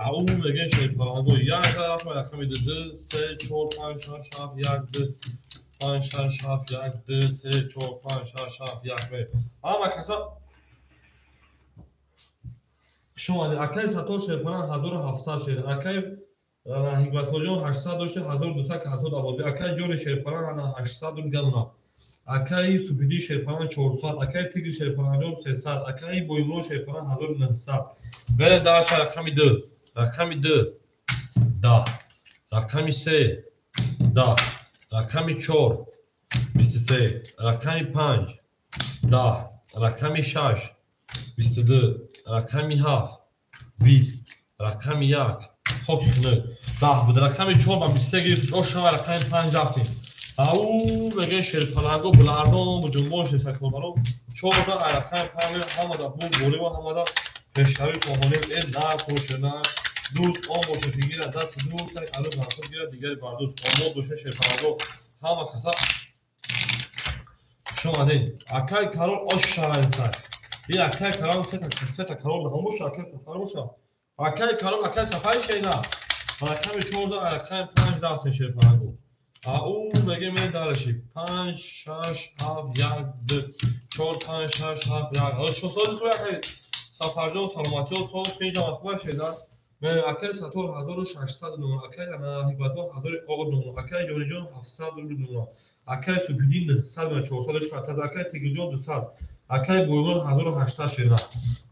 Ау мегӯян шерпаланго 1 рафт рақами 2 3 4 5 6 7 1 2 5 6 7 1 2 3 4 5 6 7 1 мерем. Ҳама каса хуш омадед. Акай Саттор шерпаланг 1700 шер. Акай Ҳикматуллоҷон 800 дошти, 1200 картот авози. Акай Ҷони шерпаланг 800 рубл. Акай Супидӣ шерпаланг 400, акай Тигр шерпалангҷон 300, акай Боимурод шерпаланг 1900. Берем дарша рақами 2, рақами 2 10, рақами 3 10, рақами 4 23, рақами 5 10, рақами 6 22, рақами 7 20, рақами 1 хоки хунук 10 буд. Рақами 4 ба 23 гирифт. Ошава рақами 5 рафтем. Ау мегӯян шерпаланго булардон буҷунбон шерсакорбарон 4 рақами 5 ҳамада бурд борива, ҳамада пешравӣ хоҳонем. Э нарх боша на дӯст он бошад ки гирад дасти дӯст, як арӯз насиб гирад дигари бар дӯст. Обод боша шерпаланго, ҳама каса хуш омадед. Акай Карол ош шавайсай. И акай Карол сета Карол ҳам боша, акай Сафар боша. Акай Карол, акай Сафари шейна. Рақами 14 рақами 5 рафтем шерпаланго. Ау мегӯем мен дараши 5 6 7 1 2 4 5 6 7 1. Ҳозир шо соли хуб акай Сафарҷон, саломатиё сол синҷа хуб шеда. Мен акай Саттор 1600 нумра, акай Ҳикматулло 1000 нумра, акай Ҷониҷон 700 рубл нумра, акай Субҳиддин 900 нумра, 400 шкатаз, акай Тигрҷон 200, акай Боимурод 1800 шеда.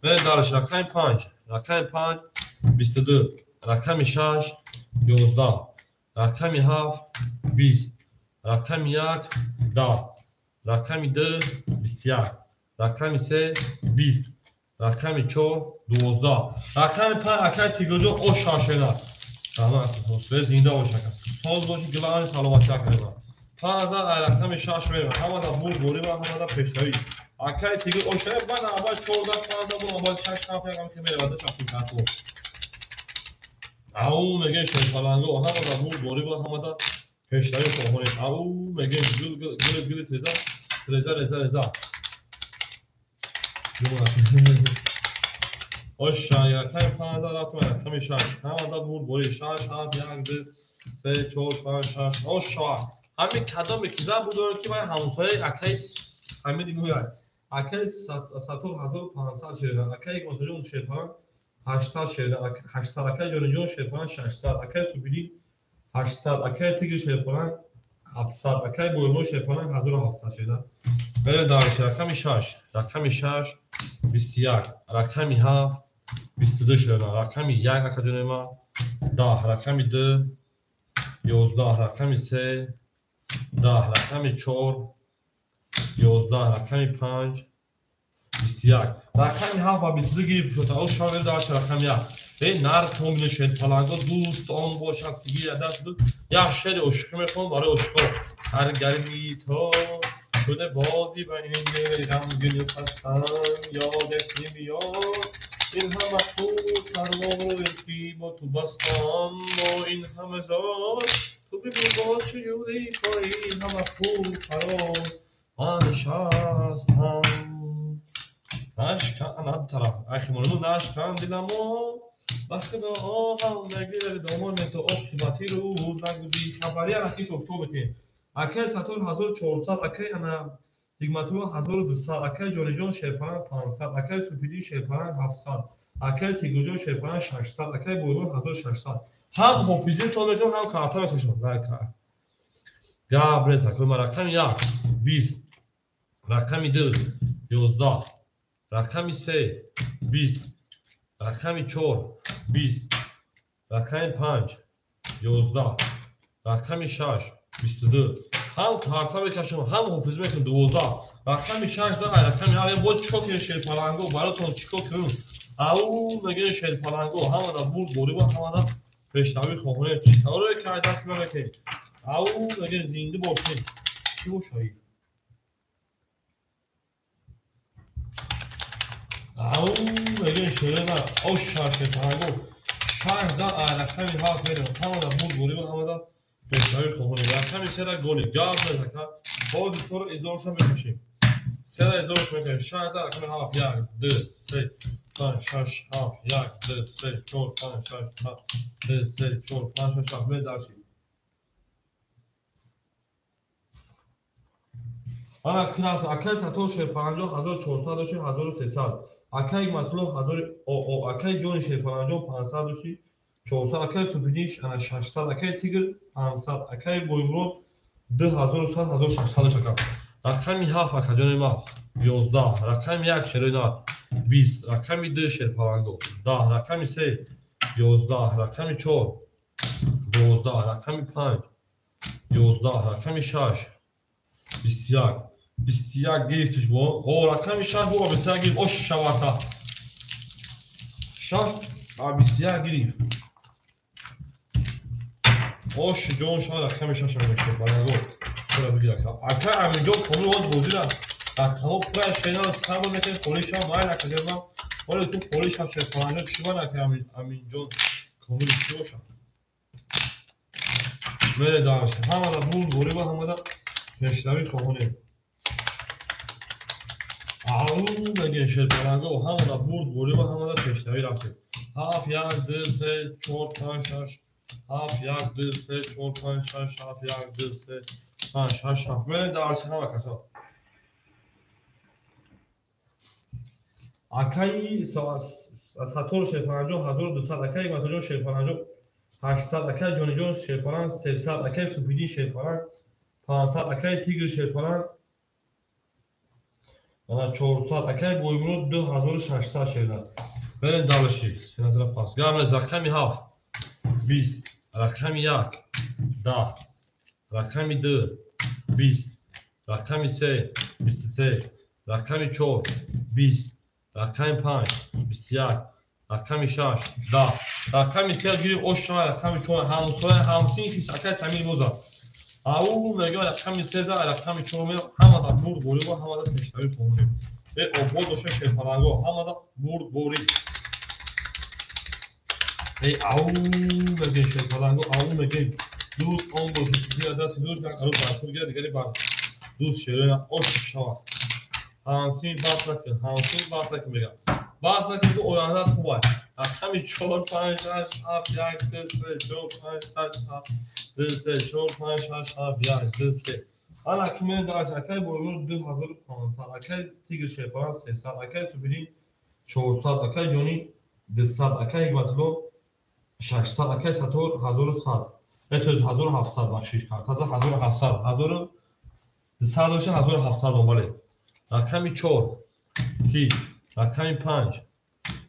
Мен дараш рақами 5, рақами 5 22, рақами 6 11, рақами 7 20, рақами 1 10, рақами 2 21, рақами 3 20, рақами 4 12, рақами 5 акай Тигрҷон ош шашена. Раҳмат, зинда бош ака. Соз боши, гилани саломатӣ академа. 5 рақами 6 мерем. Ҳамада бурд борива, ҳамада пешравӣ. Акай Тигр ошая баъд аввал 14 15 буд, аввал 6 7 якам ки меравад чапи сатро. Ау мегӯян шерпаланго ҳамада бурд борива, ҳамада пешравӣ хоҳонем. Ау мегӯян гул гул гул теза реза реза реза. Оша рақами 5 рафтем рақами 6. Ҳамада бурд бори 6 7 1 2 3 4 5 6. Оша ҳамин кадоме ки зад будон ки вай ҳамсояи акай Самиди гӯяд. Акай Саттор 1500 шеда, акай Ҳикматуллоҷон шерпаланг 800 шеда, 800, акай Ҷониҷон шерпаланг 600, акай Субҳиддин 800, акай Тигр шерпаланг 700, акай Боимурод шерпаланг 1700 шеда. Берем дараш рақами 6, рақами 6 21, рақами 7 22 шеда, рақами 1 акаҷони ман 10, рақами 2 11, рақами 3 10, рақами 4 11, рақами 5 21, рақами 7 ва 22 гирифт шуд. О шавед дараш рақами 1. Э нарх мобини шерпаланго дӯст он бошад гирад даст ду. Як шеъри ошиқӣ мехонам барои ошиқо. Саргармии то шуде бозӣ ба ин дили ғамгину хастам, ёдат намеёд ин ҳама худ парвое ки бо ту бастам, бо ин ҳама зор ту бигӯ боз чӣ ҷурӣ бо ин ҳама худ фарор ман нишастам. Нашкан тараф ахи мону нашкан диламо ба худо оҳам нагирад домоне то оқибати рӯз нагӯ бихабарӣ анаки ҳисоб бикунем. Акай Саттор 1400, акай ана Ҳикматулло 1200, акай Ҷониҷон шерпаланг 500, акай Субҳиддин шерпаланг 700, акай Тигрҷон шерпаланг 600, акай Боимурод 1600. Ҳам ҳофизӣ то метавон, ҳам карта мекашон. Гап нест акай. Рақами 1 20, рақами 2 11, рақами 3 20, рақами 4 20, рақами 5 11, рақами 6 22. Ҳам карта мекашем, ҳам ҳофиз мекунем 12. Рақами 6 да рақами 7 боз чикор кунем шерпаланго? Баротон чикор кунем? Ау мегӯем шерпаланго, ҳамада бурд бориба, ҳамада пешравӣ хоҳонем. Чӣ тавре ки даст мемекунем? Ау мегӯем зинда бошем. Чӣ бошаи? Ау мегӯем шерена, оша шерпаланго. 6 да рақами 7 мерем. Ҳамада бурд бориба, ҳамада пешравӣ хоҳонем. Рақами 3 голи гап мезака. Боз сора изорша мекашем. 3 изорш мекашем. 6 да рақами 7 1 2 3 5 6 7 1 2 3 4 5 6 7 2 3 4 5 6 7 медарши. Ана класс акай сатор шерпаланҷон 1400 доши 1300. Акай Матулло 1000 акай Ҷони шерпаланҷон 500 доши 400, акай Субидин ана 600, акай Тигр 500, акай Боймурод 2100 1600 доши ака. Рақами 7 акаҷони ма 11, рақами 1 шерои нар 20, рақами 2 шерпаланго 10, рақами 3 11, рақами 4 12, рақами 5 11, рақами 6 21, 21 гирифтиш бо. О рақами 6 бо 21 гирифт. Ош шавата. 6 ба 21 гирифт. Ош ҷон ша рақами 6 мешавад. Балаго. Чора бигир ака. Ака Аминҷон комил оз бозира. Рақамо пура шена сабр мекунем холи шав майла акаҷон. Вале ту холи шав шерпаланго чӣ бана ака Аминҷон комил чӣ бошад? Мере дарш. Ҳамада бурд бориба, ҳамада пешравӣ хоҳонем. Ау мегӯем шерпаланго, ҳамада бурд бориба, ҳамада пешравӣ рафтем. 7 1 2 3 4 5 6 7 1 2 3 4 5 6 7 1 2 3 5 6 7. Мерем дарси ҳама касо. Акаи Сатор шерпаланҷон 1200, акаи Матоҷон шерпаланҷон 800, акаи Ҷониҷон шерпаланг 300, акаи Субидин шерпаланг 500, акаи Тигр шерпаланг 400, акаи Боймурод 2600 шерна. Берем далаши. Назара пас. Гамез рақами 7 20, рақами 1 10, рақами 2 20, рақами 3 23, рақами 4 20, рақами 5 21, рақами 6 10, рақами 3 гирифт ош рақами 4 ҳамсоя ҳамсинфи акаи Самир боза. Ау мегӯям рақами 3 рақами 4 мегӯям ҳамада бурд бориба, ҳамада пешравӣ хоҳонем. Э обод боша шерпаланго, ҳамада бурд борӣ. Э ау мегӯем шерпаланго, ау мегӯем дӯст он бошад, дигар дасти дӯст як арӯз бар худ гирад, дигаре бар дӯст шерона ош шавад. Ҳамсин бас накун, ҳамсин бас накун мегӯям. Бас накун ки ояндаат хуб аст. Рақами 4 5 6 7 1 2 3 4 5 6 7 2 3 4 5 6 7 1 2 3. Ана ки мерем дарс акай Боймурод 2500, акай Тигр шерпаланг 300, акай Субидин 400, акай Ҷони 200, акай Ҳикматулло 600, акай Сатор 1100. Это 1700 бахшиш кард. 1700, 1200 доша 1700 бале. Рақами 4 30, рақами 5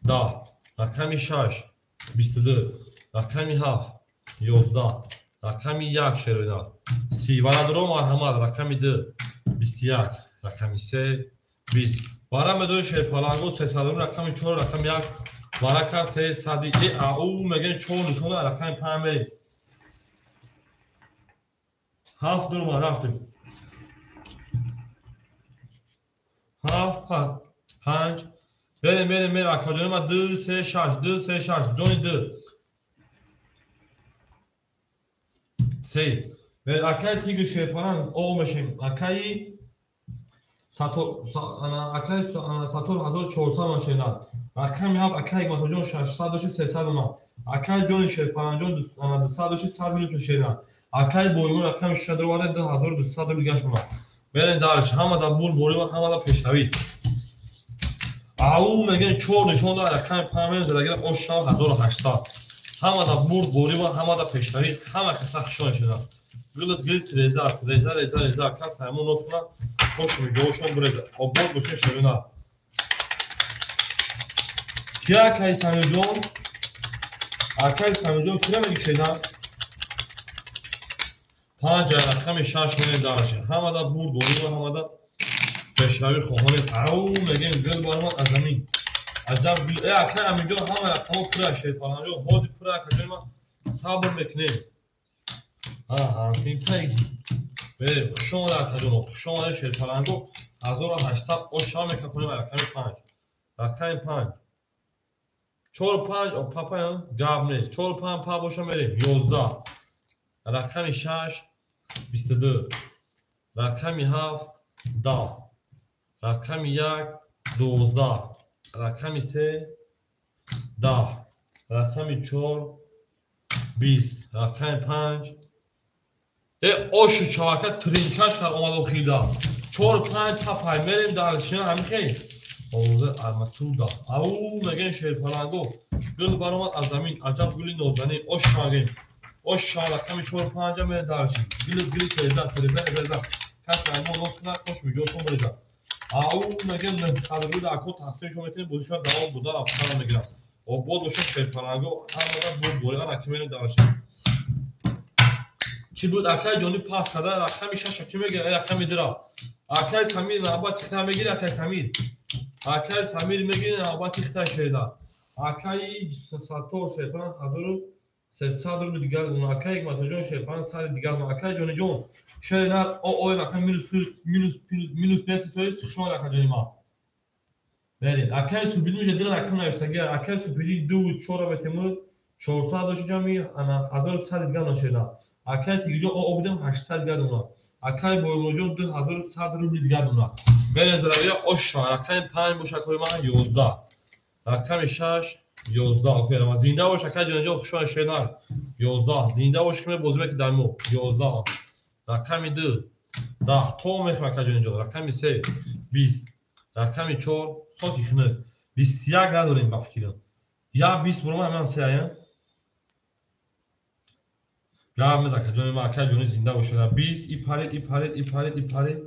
10, рақами 6 22, рақами 7 11, рақами 1 шероина 30. Варадро марҳамат рақами 2 21, рақами 3 20. Вара медои шерпаланго 300, рақами 4 рақами 1 варака 300. Э ау мегӯем 4 нишона рақами 5 мерем. 7 дур рафтем. 7 5 берем берем берем акаҷони ма 2 3 6 2 3 6 ҷони 2 3. Берем акаи Тигр шерпаланг о мешем. Акаи Сатор акаи Сатор 1400 машина. Рақами 7 акаи Ҳикматоҷон 600 доши 300 омад. Акаи Ҷони шерпаланҷон 200 доши 100 минус мешена. Акаи Боймур рақами 6 дароварда 2200 рубл гашт омад. Берем дарш, ҳамада бурд бориба, ҳамада пешравӣ. Ау мегӯем 4 нишон дорад рақами 5 мерем задагира ош шава 1800. Ҳамада бурд бориба, ҳамада пешравӣ, ҳама каса хушон шуда. Гулат гил треза, треза, реза, реза, кас ҳамон нос кунад, хош миҷоҳошон буреза. Обод бошед шерина. Ки акаи Самирҷон? Акаи Самирҷон кира мегӣ шерина? 5 рақами 6 мерем дальше. Ҳамада бурд борӣ ва ҳамада пешравӣ хоҳонем. Ау мегем гул баромад аз замин. Аҷаб гул. Акай Аминҷон ҳама рақамҳо пура шерпаланҷон. Ҳозир пура акаҷони ман сабр мекунем. Берем. Хуш омада акаҷоно. Хуш омада шерпаланго. 1800 ош мекафонем рақами 5. Рақами 5. 4 5 папа гап нест. 4 5 па боша мерем. 11. Рақами 6 22. Рақами 7 10. Рақами 1 12. Рақами 3 10. Рақами 4 20. Рақами 5 ошу чавака тринкаш кар омад охида. 4 5 папай мерем дар чина ҳамин хел. Овоза арматурда. Ау мегем шерпаланго. Гул баромад аз замин. Аҷаб гули нозанин. Ош шавагем. Ош шава рақами 4 5 мерем дар чин. Гул гул тереза тереза тереза. Кас аймон рост кунад кош миҷотон мереза. Ау мегем 900 рубл ако тақсим шумо мекунем бозишон давом буда рафтан мегирам. Обод бошад шерпаланго ҳамада бурд борӣ ана ки мерем дар чин. Ки буд акай ҷони пас карда рақами 6 ки мегирад рақами 2. Акай Самир навбати хита мегирад акай Самир. Акай Самир мегирад навбати хита шеда. Акай Саттор шерпан 1300 рубл дигар гуна. Акай Ҳикматҷон шерпан сари дигар гуна. Акай ҷониҷон шерна о ой рақам минус плюс минус плюс минус нест то есть шумо акай ҷони ма. Берин. Акай Субидин уже дила рақам навиштагӣ. Акай Субидин 2 4 бетемуд 400 дошт ҷами ана 1100 дигар гуна шеда. Акай Тигиҷон о будем 800 дигар гуна. Акай Бойлоҷон 2100 рубл дигар гуна. Берин заравия ош рақами 5 бошад акои ман 11. Рақами 6 11. Окей, ама зинда бош акай ҷониҷон хуш омадед шернар. 11. Зинда бош ки бозӣ мекунӣ дар мо. 11. Рақами 2 10. То мехоҳам акай ҷониҷон. Рақами 3 20. Рақами 4 хоки хунук. 21 надорем ба фикрам. Я 20 бурма ман 3 ая. Гап мез акай ҷони ман акай ҷони зинда бошад. 20 и парид и парид и парид и парид.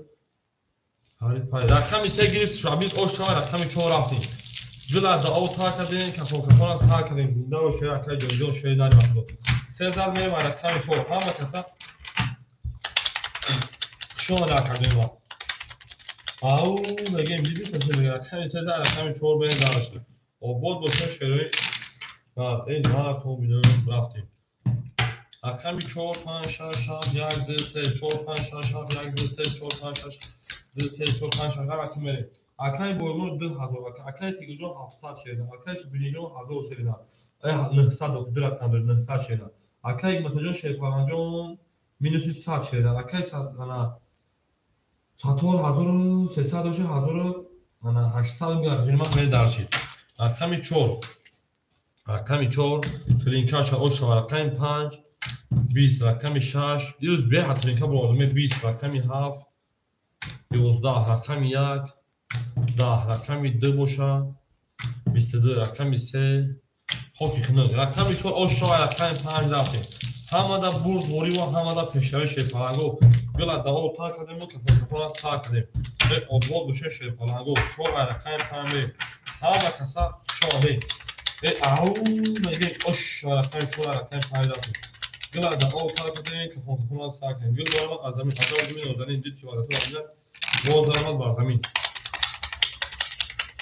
Парид парид. Рақами 3 гирифт шуд. 20 ош шава рақами 4 рафтем. Гул аз об тар кардем, кафон кафон сар кардем. Зинда бошед акай ҷониҷон шери нари махлуқ. 3 зал мерем рақами 4. Ҳама каса хуш омада акай ҷони ман. Ау мегем диди сасе мегем рақами 3 зал рақами 4 берем дарашта. Обод бошад шерои нар. Эй нар то бинам рафтем. Рақами 4 5 6 7 1 2 3 4 5 6 7 1 2 3 4 5 6 2 3 4 5 6 рақами мерем. Акай Бойлмур 2000, акай Тигиҷон 700 шеда, акай Субидинҷон 1000 шеда. 900 ду рақам дорад 900 шеда. Акай Ҳикматҷон Шерпаланҷон минуси 100 шеда. Акай ана Сатор 1300 дошт 1800 мегирад. Ман мере даршид. Рақами 4. Рақами 4 тринкаша ош рақами 5 20 рақами 6 ирӯз беҳад тринка бурдем 20 рақами 7 11 рақами 1 10 рақами 2 боша 22 рақами 3 хоки хунук рақами 4 ош шава рақами 5 рафтем. Ҳамада бурд ворӣ ва ҳамада пешравӣ шерпаланго. Гула давол тар кардем ва кафон кафона сар кардем. Обод боша шерпаланго. 4 рақами 5 мерем. Ҳама каса хуш омадем. Ау мегем ош рақами 4 рақами 5 рафтем. Гула давол тар кардем, кафон кафона сар кардем. Гул баромад аз замин. Аҷаб гули нозанин дид ки вадату азиза боз даромад бар замин.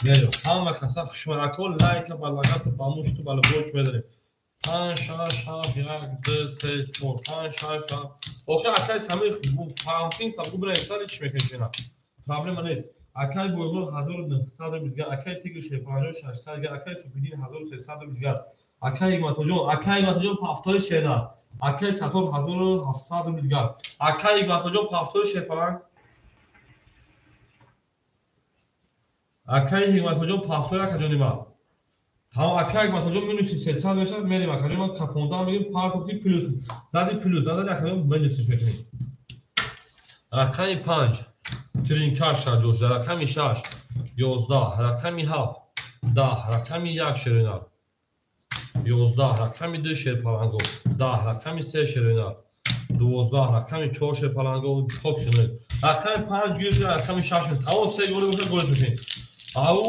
Мерем. Ҳама каса хуш омадем. Ако лайка ба лагату ба мушту ба лубош медарем. 5 6 7 1 2 3 4 5 6 7. Охир акай Самир фаҳмтин та губра исали чӣ мекунед? Проблема нест. Акай Бойлмур 1900 рубл дигар, акай Тигр Шерпаланҷон 600 дигар, акай Субидин 1300 рубл дигар. Акай Ҳикматҷон, акай Ҳикматҷон пафтори шеда. Акай Сатор 1700 рубл дигар. Акай Ҳикматҷон пафтори шерпаланг. Акай Ҳикматҷон пафтори акаҷони ман. Тамом акай Ҳикматҷон минуси 300 мешавад, мерем акаҷони ман кафонда мегирем, партофти плюс. Зади плюс, зади акаҷон минусиш мекунем. Рақами 5 тринкаш ҷош, рақами 6 11, рақами 7 10, рақами 1 шеринар 11, рақами 2 шерпаланго 10, рақами 3 шеринар 12, рақами 4 шерпаланго хок хунук. Рақами 5 гирифт, рақами 6 тамом 3 гол бошад голш мекунем. Ау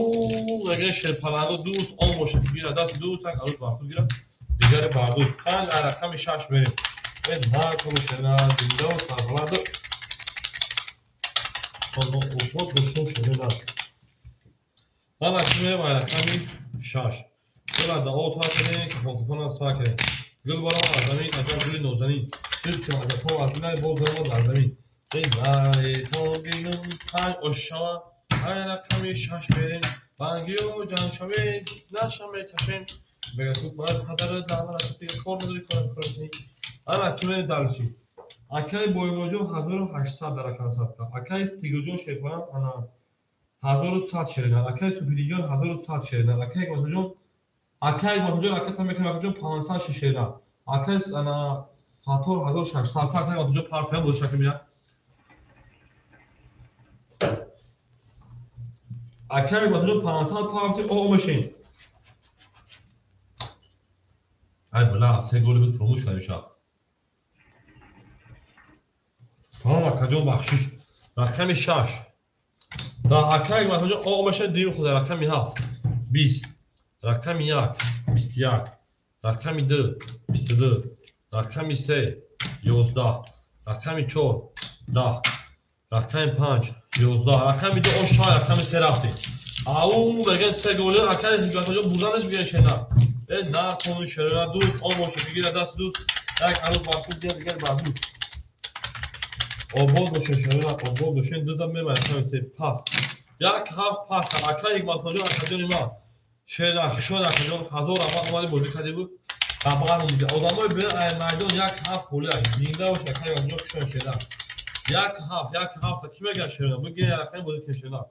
мегӯяд шерпаланго дӯст он бошад гирад даст дӯст так арӯз бар худ гирад дигаре бар дӯст. 5 рақами 6 мерем. Накун шена зинда сарбаланд обод бошем шена. Ана киме ба рақами 6. Гула дао та кардем, кафон-кафона сар кардем. Гул баром аз замин, аҷаб гули нозанин. Дил ки маззато аз дилай боз даромад бар замин. Эй наретон бинум панҷ ош шава, ай рақами 6 мерем. Бангиё ҷанг шавед, наша мекашем. Мега ту бояд падарат заҳмат накунӣ, дигар кор надорӣ, кор кунӣ. Ана киме дальше. Акай Боимоҷон 1800 дар рақам сабт кард. Акай Тигрҷон Шерпарам ана 1100 шеридан. Акай Суфидинҷон 1100 шеридан. Акай Ҳикматуллоҷон, акай Ҳикматуллоҷон, ака та мекунам, акаҷон 500 шеридан. Акай ана Сатор 1600. Акай Ҳикматуллоҷон парфям бозӣ шакл меяд. Акай Ҳикматуллоҷон 500 парфти о мешин. Ай бала, се голи буд фуромӯш кардем шаб. Тамом акаҷон бахшиш. Рақами 6. Да акай Ҳикматуллоҷон о мешин дим худа рақами 7. 20. Рақами 1 21. Рақами 2 22. Рақами 3 11. Рақами 4 10. Рақами 5 11. Рақами 2 о 6 рақами 3 рафтем. Ау меган се голи акай Ҳикматуллоҷон бурданаш меган шена. Э на кун шера дӯст он боша бигира даст дӯст як арӯз бар худ дигар бар дӯст. Обод боша шера обод бошен дуза мебарем рақами 3 пас. 1 7 пас акай Ҳикматуллоҷон акаҷони ман. Шера хушон акаҷон 1000 раҳмат омади бозӣ кардӣ буд. Қабған омади. Одамои бе ай майдон 1 7 холӣ ак. Зинда бош акай Ҳикматуллоҷон хушон шера. 1 7 1 7 ки мегӯяд шера? Бигир рақами бозӣ кун шера.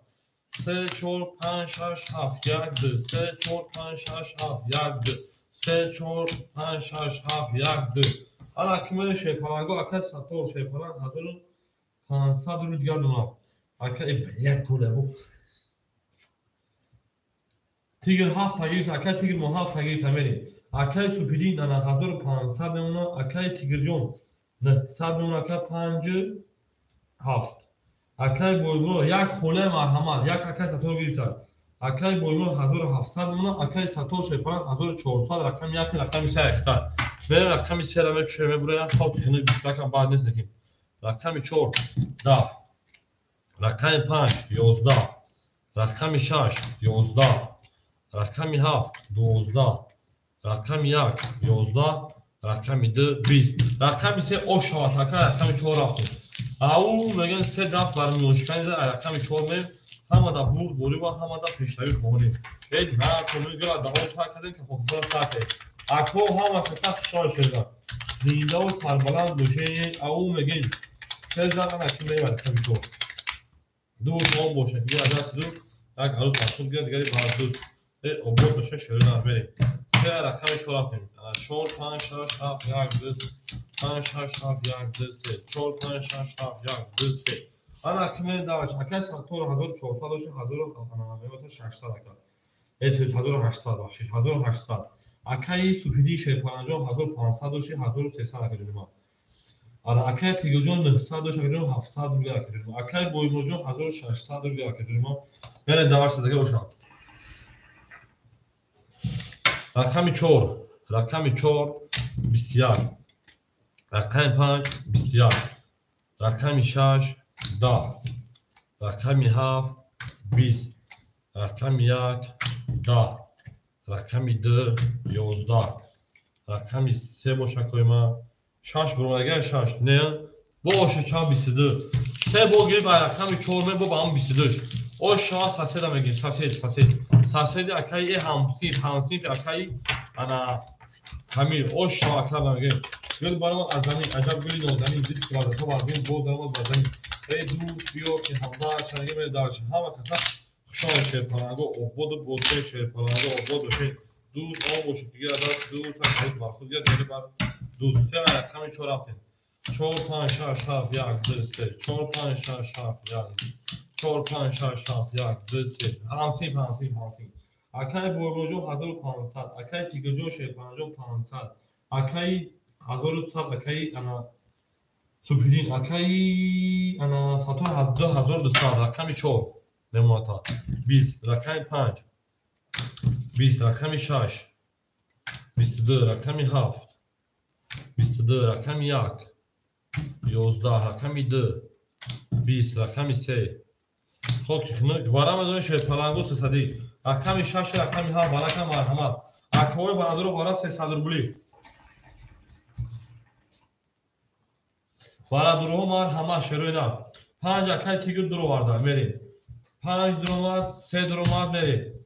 3 4 5 6 7 1 2 3 4 5 6 7 1 2 3 4 5 6 7 1 2. Ана ки меояд Шерпаланго акай Саттор Шерпаланг 1500 рубл дигар донам. Акай як голе бу. Тигр 7 та гирифт, акай Тигр мо 7 та гирифт мерем. Акай Супидин ана 1500 мемона, акай Тигрҷон 900 мемона, акай 5 7. Акай Боймурод як холаи марҳамат, як акай Саттор гирифтад. Акай Боймурод 1700 мемона, акай Саттор Шерпаланг 1400 рақами 1 рақами 3 якта. Мерем рақами 3 ра мекушем мебурем, хоб тихни 21 баъд нест лекин. Рақами 4 10. Рақами 5 11. Рақами 6 11. Рақами 7 12. Рақами 1 11. Рақами 2 20. Рақами 3 ош шавад, акай рақами 4 рафтем. Ау мегӯянд се дафт бар миёншикани зад, рақами 4 меем. Ҳамада бурд борӣ ва ҳамада пешравӣ хоҳонем. Эй на кунӣ гула дао та кардем кафокафона сар кардем. Ако ҳама каса хушҳол шуда. Зиндаву сарбаланд бошед. Ау мегӯем се зад ана ки меем рақами 4. Ду том бошад, ки аз ду як арӯз бар худ гирад, дигари бар дӯст. Эй обод бошад, шерина мерем. Се рақами 4 рафтем. 4 5 6 7 1 2 5 6 7 1 2 3 4 5 6 7 1 2 3. Ана ки мерем даваш. Акай Саттор 1400 дошт, 1600 ака. Э 1800 бахшиш, 1800. Акаи Суфидин Шерпаланҷон 1500 дошт, 1300 ака ҷони ман. Ана акай Тигрҷон 900 дошт, акаҷон 700 рубл ака ҷони ман. Акай Боймуродҷон 1600 рубл ака ҷони ман. Мерем даваш садака бошам. Рақами 4, рақами 4 21. Рақами 5 21. Рақами 6 10. Рақами 7 20. Рақами 1 10. Рақами 2 11. Рақами 3 бошад кои ман. 6 буромадагар 6. Не? Бо оша чанд 22. 3 бо гирифт ба рақами 4 ме бо ба ҳам 22. Ош шава соседа мегирем, сосед, сосед. Соседи акаи э ҳамсинф, ҳамсинфи акаи ана Самир. Ош шава ака мегирем. Гул баромад аз замин, аҷаб гули нозанин, дид ки вазато бар замин, боз даромад бар замин. Эй дӯст, биё ки ҳамда шанига мерем дарш. Ҳама каса хушҳол Шерпаланго ободу бошед, Шерпаланго обод бошед. Дӯст он бошед, дигар аз дӯст ҳам бар худ гирад, дигари бар дӯст. Се рақами 4 рафтем. 4 5 6 7 1 2 3 4 5 6 7 1 4 5 6 7 1 2 3. Ҳамсинф, ҳамсинф, ҳамсинф. Акай Боймуродҷон 1500, акай Тигрҷон Шерпаланҷон 500, акай 1100, акай ана Субҳиддин, акай ана Саттор 2200. Рақами 4 мемонад 20, рақами 5 20, рақами 6 22, рақами 7 22, рақами 1, 11, рақами 2, 20, рақами 3. Хоки хунук. Вара медонем шерпалангу 300. Рақами 6, рақами 7, барака марҳамат. Акои бародаро вара 300 рубли. Бародаро марҳамат шерои нав. 5 акай тигр дуроварда мерем. 5 дуромад, 3 дуромад мерем.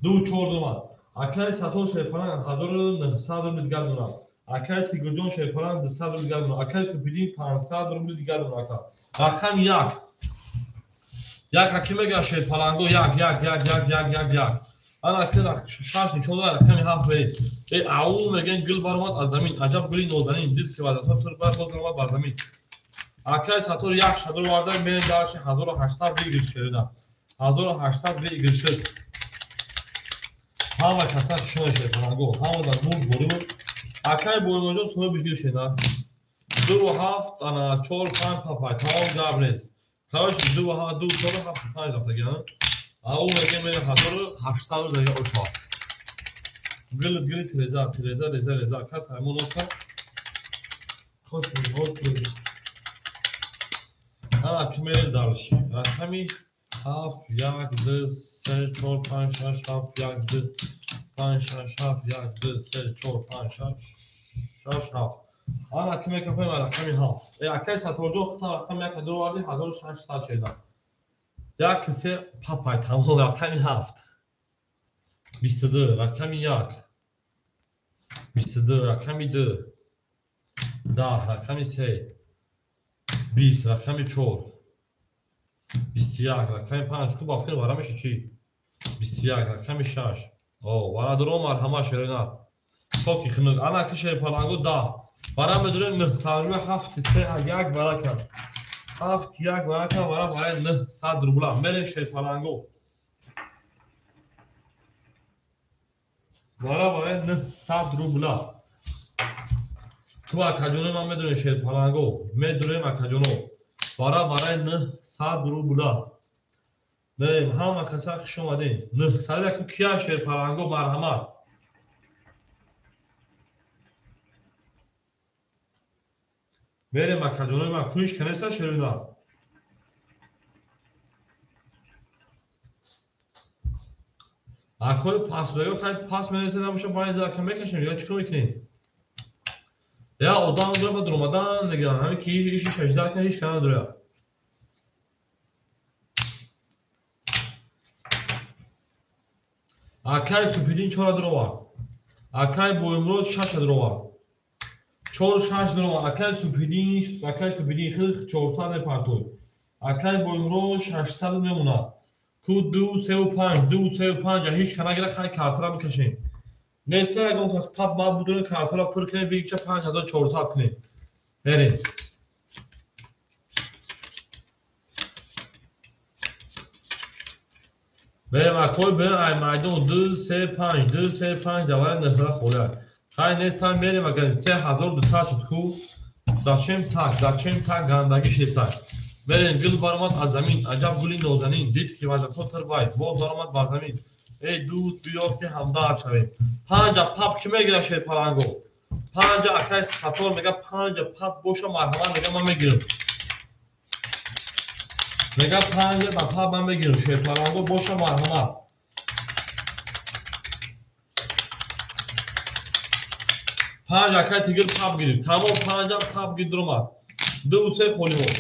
2 4 дуромад. Акай Сатор шерпаланг 1900 рубли дигар дорад. Акай Тигрҷон шерпаланг 200 рубли дигар дорад. Акай Супидин 500 рубли дигар дорад. Ака. Рақам 1. 1 аки мега шерпаланго 1 1 1 1 1 1 1. Ана ки 6 нишон дорад рақами 7 мерем. Э ау меган гул баромад аз замин. Аҷаб гули нозанин. Дид ки вазатон тур бар боз баромад бар замин. Акай Сатор 1 шадор варда мерем дарши 1800 выигрыш шерина. 1800 выигрыш шуд. Ҳама каса хушон шерпаланго. Ҳама дар бурд бурд. Акай Боймоҷон соҳибиш гирифт шена. 2 7 ана 4 5 папай. Тамом гап нест. Короче 2 7 2 4 7 5 рафтаги. Ау мегем мерем 1800 рубл зага ошва. Гул гул тереза тереза реза реза кас ҳамон оса. Хош мегод. Ана ки мерем дарши. Рақами 7 1 2 3 4 5 6 7 1 2 5 6 7 1 2 3 4 5 6 6 7. Ана ки мекафем рақами 7. Э акай Саторҷон хута рақами 1 дуроварди 1600 шеда. 1 3 папай тамом рақами 7. 22 рақами 1. 22 рақами 2. 10 рақами 3. 20 рақами 4. 21 рақами 5. Ку бафкир вара меши чӣ? 21 рақами 6. О, бародаро марҳамат шерина. Хоки хунук. Ана ки шерпалангу 10. Вара медорем 900 7 3 1 барака. 7 1 барака вара барои 900 рубла. Мерем шерпалангу. Вара барои 900 рубла. Ту акаҷоно ман медонем шерпалангу. Медонем акаҷоно. Вара барои 900 рубла. Мерем ҳама каса хуш омадем. 900 яку кия шерпаланго марҳамат. Мерем акаҷонои ман куниш канеса шерина. Акои пас бего хай пас мереса набоша байни ака мекашем ё чикор мекунем? Я одам дора ба дуромадан мегӯям ҳамин ки иши 16 ка ҳеч кана надоря. Акай Супидин 4 дуровард. Акай Боймурод 6 дуровард. 4 6 дуровард. Акай Супидин хел 400 мепартоид. Акай Боймурод 600 мемонад. Ку 2 3 5 2 3 5 ҳеч кана гира хай картара бикашем. Неста ягон кас пап ма будуна картара пур кунем вигча 5400 кунем. Мерем. Мерем акой берем ай майдон 2 3 5 2 3 5 давай 900 холия. Хай нестан мерем агар 3200 шуд ку. Зачем так? Зачем так гандагӣ шестай. Мерем гул баромад аз замин. Аҷаб гули нозанин. Дид ки вазафо тирбай. Боз баромад бар замин. Эй дӯст биё ки ҳамдард шавем. 5 пап ки мегирад шерпаланго? 5 акай Сатор мега 5 пап боша марҳамат мега ман мегирам. Мега 5 ба пап ман мегирам шерпаланго боша марҳамат. 5 акай Тигр пап гирифт. Тамом 5 пап гирифт дуромад. 2 3 холӣ монд.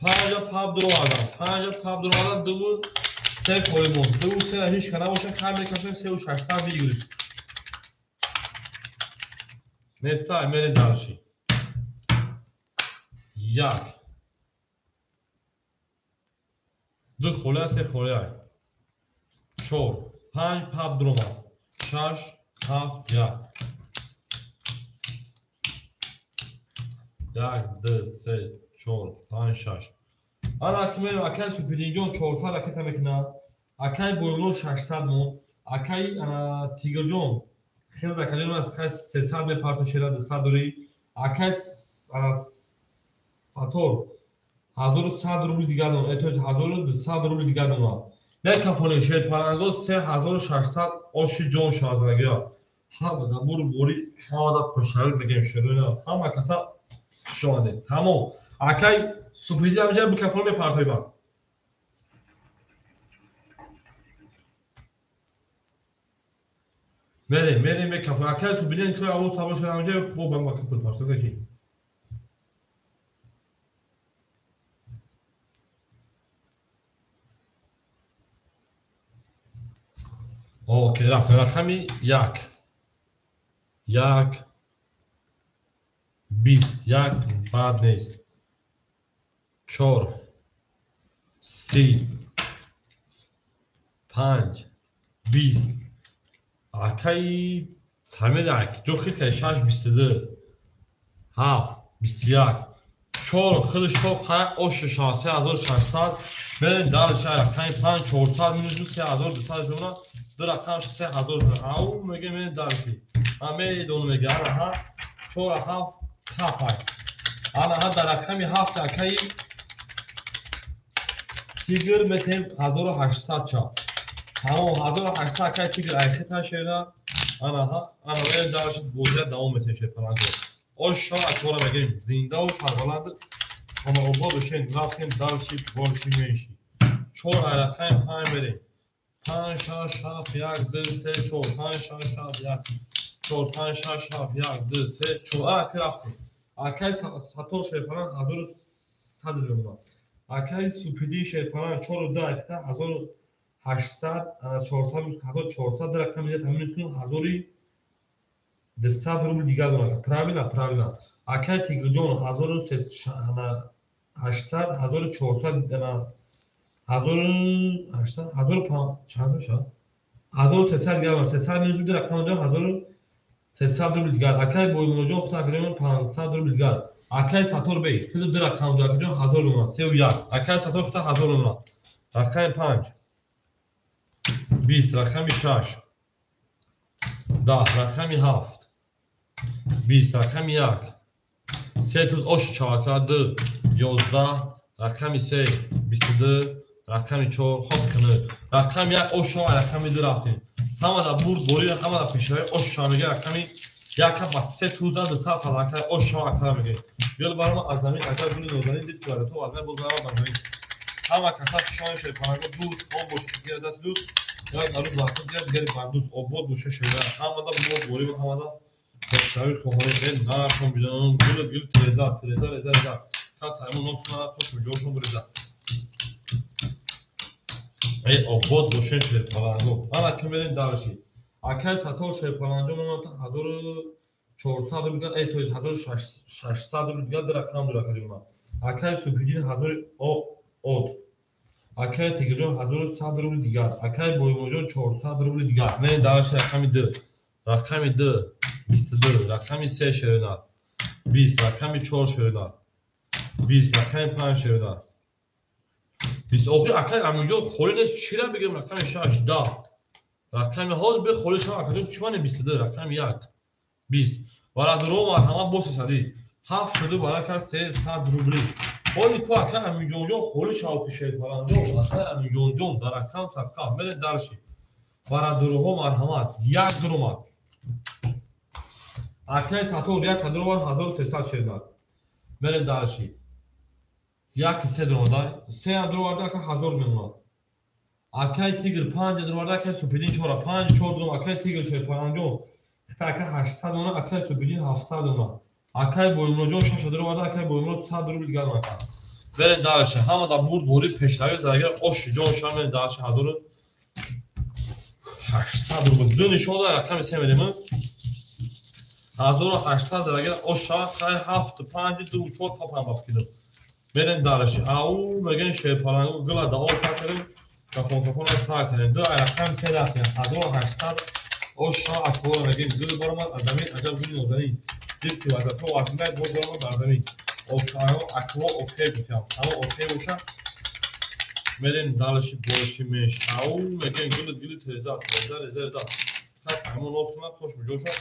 5 пап дуровардам. 5 пап дуровардам 2 3 холӣ монд. 2 3 ҳеч ка набоша хай мекашем 3 600 выигрыш. Нестай мерем дарши. 1 2 холия 3 холия. 4 5 пап дуромад. 6 7 1 1 2 3 4 5 6. Ана ки мерем акай Супидинҷон 400 ракета мекунад. Акай Боймурод 600 монд. Акай Тигрҷон хеле ракаҷон аст хай 300 мепарто шера 200 дорӣ. Акай Сатор 1100 рубли дигар дорад. То 1200 рубли дигар дорад. Мекафонем шерпаланго 3600 оши ҷон шавадагия. Ҳама да бур бори, ҳама да пешравӣ мегем шеруна. Ҳама каса шуанде. Тамом. Акай супиди ҳамҷа бикафон мепартоиба. Мерем, мерем мекафон. Акай супиди ки аввал сабр шуда ҳамҷа бо ба ма капул партоиба ки. Окей, рафтем. Рақами 1. 1 20 1 бад нест. 4 3 5 20. Акай Самир як ҷо хит кай 6 22 7 21 4 худаш то қай ош 3600 мерем дар шаҳр рақами 5 400 минус 3200 шуна ду рақам 3000 шуна. Ау мегем мерем дарши. Ҳа медонам мега ана ҳа 4 7 капай. Ана ҳа дар рақами 7 акаи Тигр метем 1800 ча. Тамом 1800 акаи Тигр айхита шера. Ана ҳа ана мерем дарши бозия давом метем шерпаланго. Ош шо акора мегем зиндаву сарбаланд ҳама обод бошен. Рафтем дарши борши менши. 4 рақами 5 мерем. 5 6 7 1 2 3 4 5 6 7 1 4 5 6 7 1 2 3 4. Ака рафтем. Акай Сатор шерпалан 1100 мемонад. Акай Супиди шерпалан 4 2 ахта 1800 400 1400 рақам дига тамин кун 1200 рубл дига дорад. Правильно, правильно. Акай Тигрҷон 1800 1400 1800 1500 чанд мешавад? 1300 дига дорад. 300 минус ду рақам дорад 1300 рубл дигар. Акай Боймуроҷон худ акаҷон 500 рубл дигар. Акай Сатор бей хеле ду рақам дорад акаҷон 1000 мемонад. 3 1. Акай Сатор худ 1000 мемонад. Рақами 5 20 рақами 6 10 рақами 7 20 рақами 1 3 туз ош чавака 2 11 рақами 3 22 рақами 4 хоб кунед. Рақами 1 ош шава рақами 2 рафтем. Ҳама да бурд бори ҳама да пешравӣ ош шава мега рақами 1 ба 3 туз 200 фалака ош шава акара мега. Гул барома аз замин агар гули нозанин дид ки то аз боз нарав ба замин. Ҳама каса шони шерпаланго дӯст он бош дигар даст дӯст як арӯз вақт дигар дигари бардӯст обод боша шера. Ҳама да бурд бори ва ҳама да пешравӣ хоҳонем. Э нархон бидонам гул гул тереза тереза реза реза. Кас ҳамон носна хуш миҷошон буреза. Эй обод бошен шерпаланго. Ана ки мерем дарши. Акай Сатор шерпаланго мемонад 1400 рубл, эй то есть 1600 рубл дигар рақам дорад акаҷон. Акай Супидин 1000 от. Акай Тигрҷон 1100 рубл дигар. Акай Боймуроҷон 400 рубл дигар. Мерем дарши рақами 2. Рақами 2 22, рақами 3 шерина 20, рақами 4 шерина 20, рақами 5 шерина 20. Охир акай Аминҷон холӣ нест, чира бигем рақами 6 10. Рақами ҳозир бе холӣ шава акаҷон чӣ мане 22, рақами 1 20. Варадро марҳамат бо 300 7 барака 300 рубли. Ҳоли ку акай Аминҷонҷон холӣ шава ки шерпаланҷон, акай Аминҷонҷон дар рақам садқа мерем дарши. Варадроҳо марҳамат 1 дуромад. Акай Сатор 1 дуромад 1300 шернад. Мерем дарши. 1 3 дуромад. 3 дуромад ака 1000 мемонад. Акай Тигр 5 дуромад, акай Супидин 4 5 4 дуромад, акай Тигр шерпаланҷон хита ака 800 мемонад, акай Супидин 700 мемонад. Акай Боймуроҷон 6 дуромад, акай Боймурод 100 рубл дигар мемонад. Мерем дарши. Ҳама да бурд бори пешравӣ задагар ош ҷон шава мерем дарши 1800 рубл. Ду нишон дорад рақами 3 мерем. 1800 задагар ош шава хай 7 5 2 4 папам бафкидам. Мерем дарши. Ау мегем шерпаланго гула да об кардем. Кафон кафон сар кардем. Ду рақами 3 рафтем. 1800 ош шава акора мегем гул баромад аз замин аҷаб гули нозанин. Дид ки вазифа вазифа боз баромад бар замин. Окао акво окей гуфтам. Амо окей боша. Мерем дарши борши меш. Ау мегем гул гул тереза тереза реза реза. Кас ҳамон нос кунад хуш миҷошад.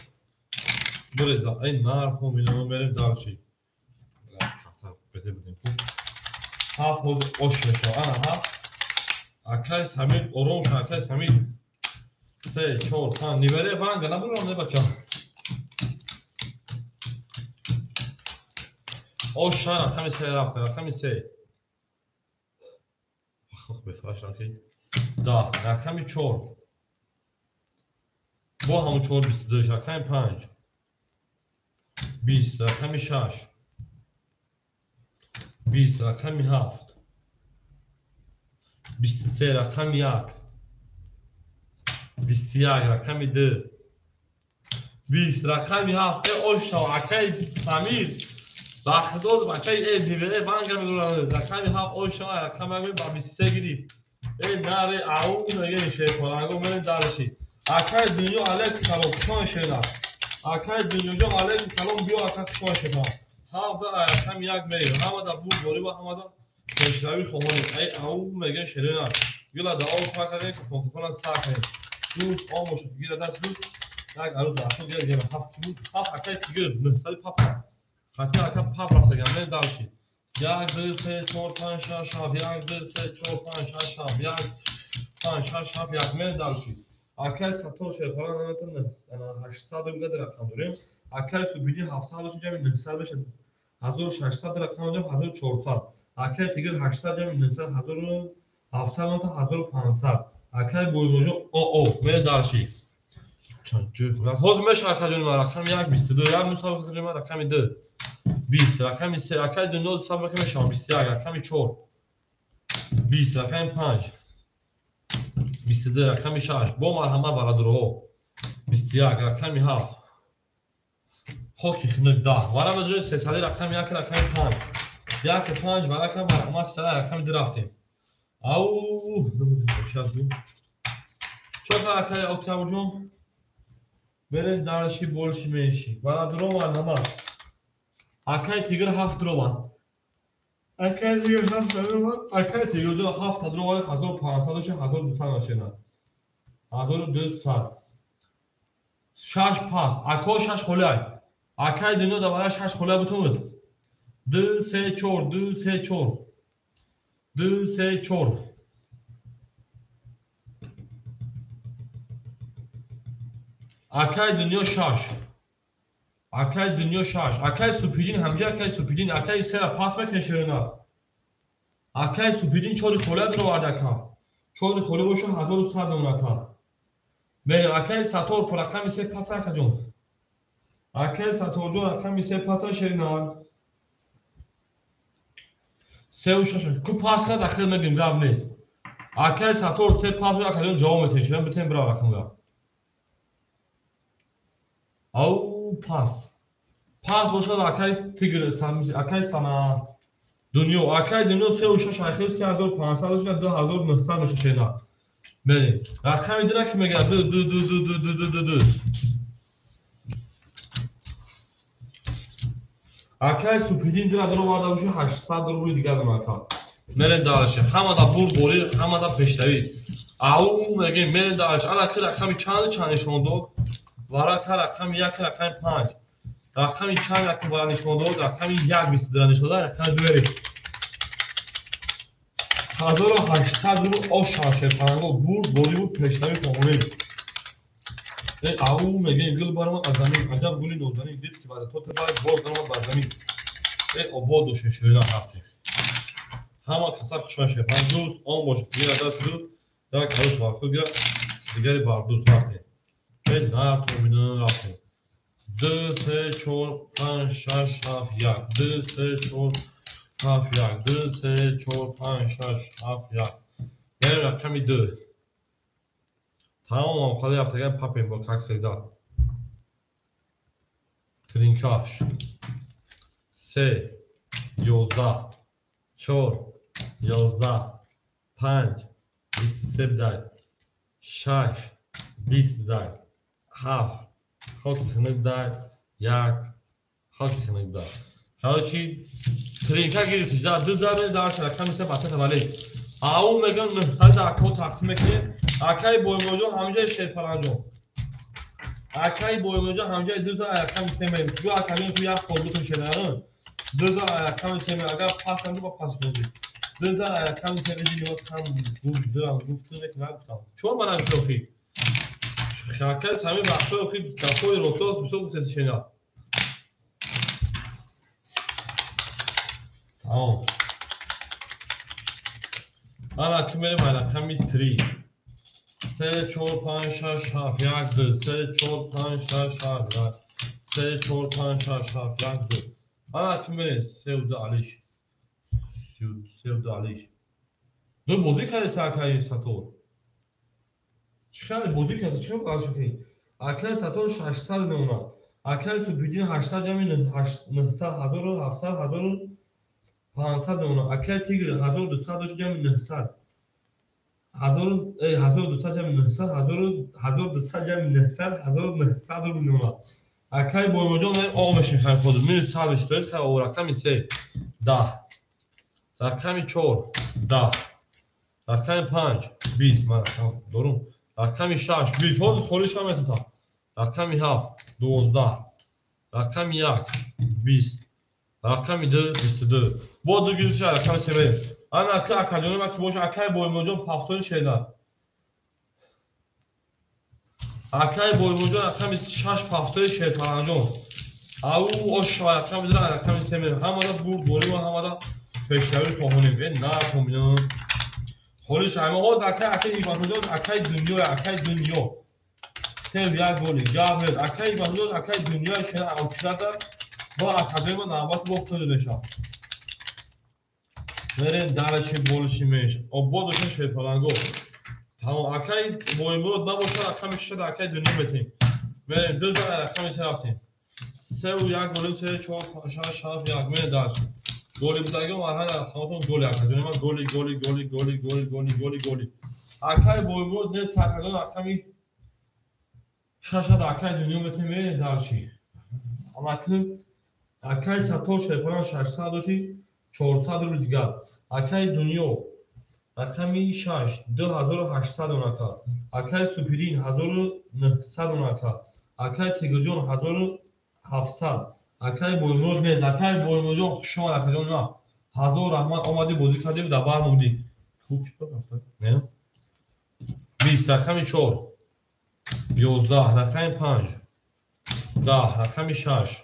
Буреза. Эй нархон бинам мерем дарши. Безе будем ку. 7 ҳозир ош мешавад. Ана 7 Акай Самир ором шуд, акай Самир. 3, 4, 5, нивере ванга набурам не бача. Ош шан рақами 3 рафта, рақами 3. Хох бефараш ки. 10, рақами 4. Бо ҳамон 4 22, рақами 5. 20, рақами 6. 20, рақами 7. 23, рақами 1. 21, рақами 2. 20, рақами 7. Ош шав, акай Самир. Бахдод бачаи нивере ванга мегӯрад. Рақами 7 ош шава, рақами 1 ба 23 гирифт. Наре ау мегӯем шерпаланго мерем дарши. Акай Дунё алейкум салом, хушон шера. Акай Дунёҷон алейкум салом, биё ака хушон шера. Ҳафта рақами 1 мерем. Ҳамада бурдборӣ ва ҳамада пешравӣ хоҳонем. Ай ау мегӯем шерена. Гила да об пак кардем, кафонкафона сар кардем. Дӯст он бошад, гира даст буд. Як арӯз рафт, гира гира ҳафт ки буд. Ҳафт акай тигир, нӯҳсади папа. Хати ака пап рафтагам, мерем дарши. 1, 2, 3, 4, 5, 6, 7, 1, 2, 3, 4, 5, 6, 7, 1, 5, 6, 7, 1, мерем дарши. Акай Сатор шерпалан наметон 800 рубля рақам дорем. Акай Субидин 700 дошт, ҷамъи 900 мешад. 1600 рақам дорем, 1400. Акай Тигр 800 ҷамъи 900, 1700 то 1500. Акай Боймоҷон о мерем дарши. Чанд ҷой худат. Ҳозир мешавад акаҷони ман рақами 1 22, 1 900 акаҷони ман рақами 2. 20, рақами 3, акай Дунё сабр ки мешавад 21, рақами 4. 20, рақами 5. 22, рақами 6. Бо марҳамат бародарҳо. 21, рақами 7. Хоки хунук 10. Вара медонед 300 рақами 1, рақами 5. 1 5 варака марҳамат 3 рақами 2 рафтем. Ау, намедонам чӣ буд. Чор акай Октябрҷон. Берем дарши больше меньше. Бародаро марҳамат. Акай Тигр 7 дрован. Акай Тигр 7 дрован. Акай Тигр ҷон 7 дрован, 1500 дошт, 1200 машина. 1200. 6 пас. Ако 6 холай. Акай Дунё да барай 6 холай бутунуд. 2 3 4 2 3 4. 2 3 4. Акай Дунё 6. Акай Дунё 6. Акай Супидин ҳамҷа, акай Супидин, акай сера пас мекунед шерина. Акай Супидин 4 холия дровард ака. 4 холия боша 1100 мемон ака. Мерем акай Сатор рақами 3 пас акаҷон. Акай Саторҷон рақами 3 паса шерина. 3 6 ку пас кард ахир мегим гап нест. Акай Сатор 3 пас акаҷон ҷавоб метиҳед шерина битем бирав рақамга. Ау пас. Пас бошад акай Тигр, акай Сана Дунё, акай Дунё 3 6 ахир 3500 дошт, 2900 меша шена. Мерем. Рақами 2 ки мегӯяд 2 2 2 2 2 2 2 2. Акай Супидин 2 дароварда бошад 800 рубли дигар ака. Мерем дарше. Ҳамада бурдборӣ, ҳамада пешравӣ. Ау мегӯем мерем дарше. Ана ки рақами чанд нишон дод? Варақа рақами 1, рақами 5. Рақами чанд рақам вара нишон дод? Рақами 1 22 нишон дод, рақами 2 мерем. 1800 рубл ош шерпаланго бурд, борӣ буд, пешравӣ хоҳонем. Ау мегӯем гул баромад аз замин, аҷаб гули нозанин, дид ки баъд то тебай боз даромад бар замин. Обод бошед шерина рафтем. Ҳама каса хушон шерпаланг дӯст, он бошад гира даст дӯст, як арӯс бар худ гира, дигари бар дӯст рафтем. Нар томина рафтем. 2 3 4 5 6 7 1 2 3 4 7 1 2 3 4 5 6 7 1. Мерем рақами 2. Тамом холи рафтаган папем бо как всегда. Тринкаш. 3 11 4 11 5 23 бидай 6 20 бидай 7 хоки хунук бидай 1 хоки хунук бидай. Короче, тринка гирифтиш да 2 зарбе дарш рақами 3 ба 3 вале. Ау мегӯям 900 ако тақсим мекунем. Акай Боймоҷон ҳамҷаи шерпаланҷон. Акай Боймоҷон ҳамҷаи 2 за рақами 3 мерем. Ту акаҷон ту як хол бутун шедаун. 2 за рақами 3 мерем. Агар пас кунӣ ба пас кунӣ. Дыза рақами се види вот ҳам гуфт, дурам гуфту нек нагуфтам. Чор мана гуфтохи. Акай Самир вақтҳои охир гапҳои рострост бисёр гуфтеси шена. Тамом. Ана ки мерем рақами 3. 3 4 5 6 7 1 2 3 4 5 6 7 1 3 4 5 6 7 1 2. Ана ки мерем 3 2 алиш. 3 2 алиш. Ду бозӣ кардеси акаи Сатор. Чӣ хеле бозӣ кард, чӣ қалши ки? Акаи Сатор 600 мемонад. Акаи Субҳиддин 800 ҷамъи 900 1700 1500 мемонад. Акаи Тигр 1200 дошт ҷамъи 900. 1200 ҷамъи 900 1200 ҷамъи 900 1900 рубл мемонад. Акаи Боймоҷон о мешем хай худ. Минус 100 мешид. То хай рақами 3 10. Рақами 4 10. Рақами 5 20. Ман рақам дорум. Рақами 6 20. Ҳозир холиш ҳам метавонам. Рақами 7 12. Рақами 1 20. Рақами 2 22. Боз ду гирифта рақами 3 мерем. Ана ака акаҷони ма ки боша акаи Боймоҷон пафтори шена. Акаи Боймоҷон рақами 6 пафтори шерпаланҷон. Ау ош рақами 2 рақами 3 мерем. Ҳамада бурд борим ва ҳамада пешравӣ хоҳонем. Э на комбинон. Холиш ҳама ҳоз акаи акаи Ибатуҷон акаи дунё акаи дунё. Се як голи гап нест. Акаи Ибатуҷон акаи дунёи шена авчилата ва акаҷони ма навбат бо худ мешавад. Мерем дараши болиши меш. Обод боша шерпаланго. Тамом акаи Боймурод набошад рақами 6 акаи дунё метем. Мерем ду зан рақами 3 рафтем. 3 1 голи 3 4 6 7 1 мерем дараши. Голи будагиҳо марҳамат ҳаматон голи акаҷони ман голи голи голи голи голи голи голи голи. Акаи Боймурод нест акаҷон рақами 6 акаи дунё метем мерем дараши. Амакӣ акаи Сатор шерпалан 600 дошти 400 рубл дигар. Акаи дунё рақами 6 2800 онака. Акаи Супирин 1900 онака. Акаи Тигрҷон 1700. Акаи Боймурод нест. Акаи Боймуродҷон хуш омад акаҷон ма. 1000 раҳмат омадӣ бозӣ кардӣ дар бар мондӣ. Хуб чӣ рафта? Не? 20 рақами 4 11 рақами 5 10 рақами 6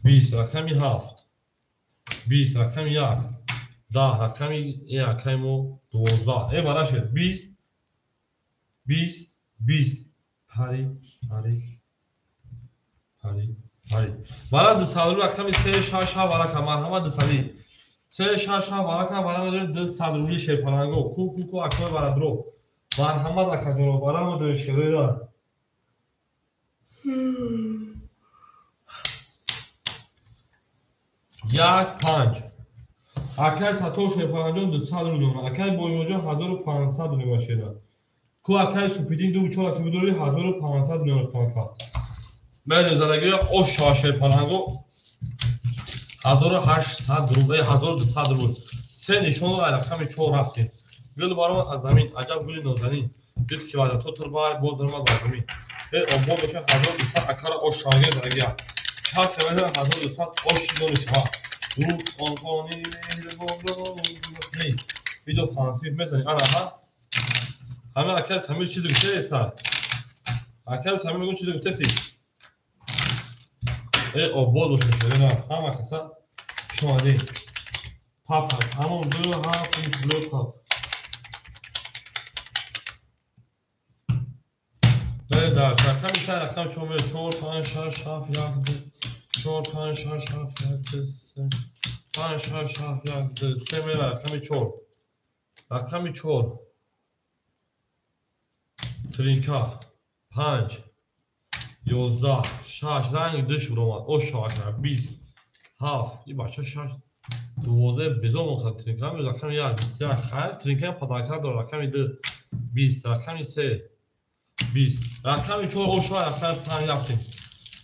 20 рақами 7 20 рақами 1 10 рақами акаи мо 12. Э вара шуд 20 20 20 пари пари пари пари. Вара 200 рубл рақами 3 6 7 варака марҳамат 200. 3 6 7 варака вара медорем 200 рубли шерпаланго. Ку ку ку акои барадро. Марҳамат акаҷоно вара медорем шероира. 1 5. Акаи Сатор шерпаланҷон 200 рубл дорад. Акаи Боймоҷон 1500 рубл шера. Ку акаи Супидин 2 4 ки бидори 1500 рубл ака. Мерем задагиро ош шава шерпаланго 1800 рубл, 1200 рубл. Се нишонро рақами 4 рафтем. Гул баромад аз замин, аҷаб гули нозанин. Дид ки вазато турбай боз даромад ба замин. Э обод боша 1200 акара ош шаваги задагия. Касе мезанад 1200 ош чидони шава. Рӯз онхони меҳрубонро видео франсив мезанӣ. Ана ҳа. Ҳама акаи Самир чизе гуфтаеста. Акаи Самир мегӯ чизе гуфтаси. Э обод боша шерина. Ҳама каса шумоди. Папа тамом 2 7 3 пап. Бе дар рақами 3 рақам 4 4 5 6 7 1 2 4 5 6 7 1 2 3 5 6 7 1 2 3 мерем рақами 4. Рақами 4 тринка 5 11 6 ранг диш биромад. Ош шавака 20 7 и бача 6 12 безон мохад тринка рақами 1 21 хайр тринка падарка дорад рақами 2 20 рақами 3 20 рақами 4 ош шава рақами 5 рафтем.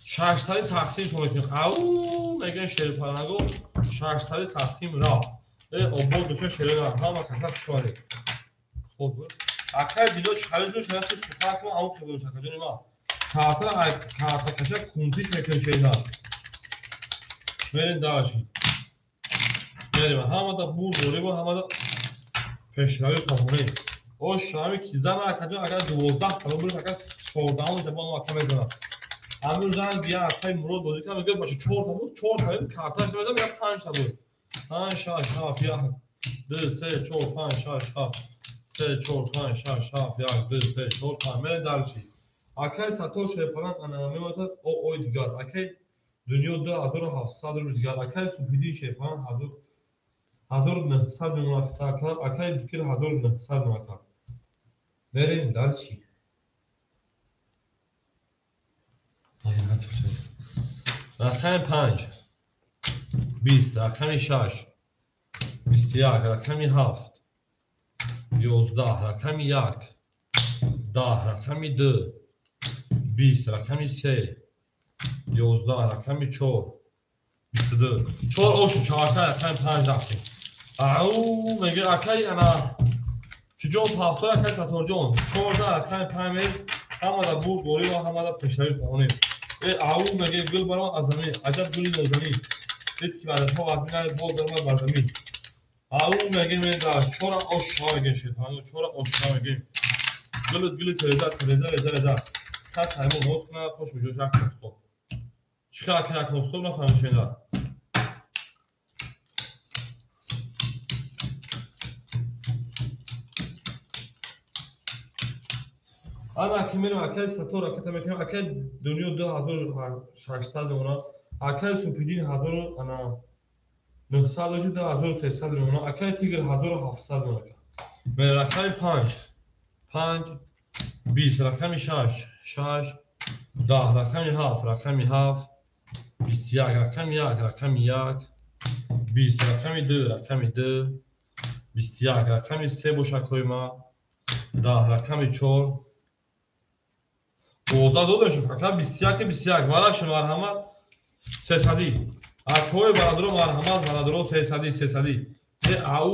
600 тақсим то мекунем. Ау мегӯем шерпаланго 600 тақсим рафт. Э обод боша шерина ҳама каса хуш омадед. Хуб акаи дило чалиш дошт рафти сухан кун аму хеб дошт акаҷони ма. Картара картакаша кунтиш мекунем шерина. Мерем дараши. Мерем ҳамада бурд дорем ва ҳамада пешравӣ хоҳонем. О шами ки зана акаҷон агар 12 та бурд, агар 14 та бо ака мезанад. Ҳамин занг бия акаи Мурод бозӣ кард, мегӯяд бача 4 та буд, 4 та буд, карташ мезанам, мегӯяд 5 та буд. 5 6 7 1 2 3 4 5 6 7 3 4 5 6 7 1 2 3 4 5. Мерем дальше. Акаи Саттор Шерпалан ана мемонад о ой дигар. Акаи Дунё 2700 рубл дигар. Акаи Субҳиддин Шерпалан 1900 мемонад фитаклаб. Акаи Дикир 1900 мемонад. Мерем дальше. Рақами 5 20, рақами 6 21, рақами 7 11, рақами 1 10, рақами 2 20, рақами 3 11, рақами 4 22. 4 ошу чорта рақами 5 рафтем. Ау мегӯяд акаи ана киҷон пафтор, акаи Сатторҷон 14 рақами 5 мегӯяд ҳамада бурд дорем ва ҳамада пешравӣ хоҳонем. Ау мегӯяд гул баром аз замин, аҷаб гули нозанин, дид ки ваъдаҳо вазмин боз даромад бар замин. Ау мегӯяд мегӯяд чора ош шава мегӯяд шерпаланг, чора ош шава мегӯем. Гулут гули тереза, тереза реза реза. Кас ҳаймон ноз кунад, хуш меҷош як констоп. Чӣ хел ака як констоп нафаҳмид шеда? Ана ки мерем акаи Саттор ракета мекунем, акаи Дунё 2600 мемонад, акаи Субҳиддин 1900 дошт, 2300 мемонад, акаи Тигр 1700 мемонад. Мерем рақами 5 5 20, рақами 6 6 10, рақами 7 рақами 7 21, рақами 1 рақами 1 20, рақами 2 рақами 2 21, рақами 3 бошад кои ма 10, рақами 4 12 додем шуд, ака 21 21. Вараши марҳамат 300. Акои бародаро марҳамат бародаро 300 300. Ау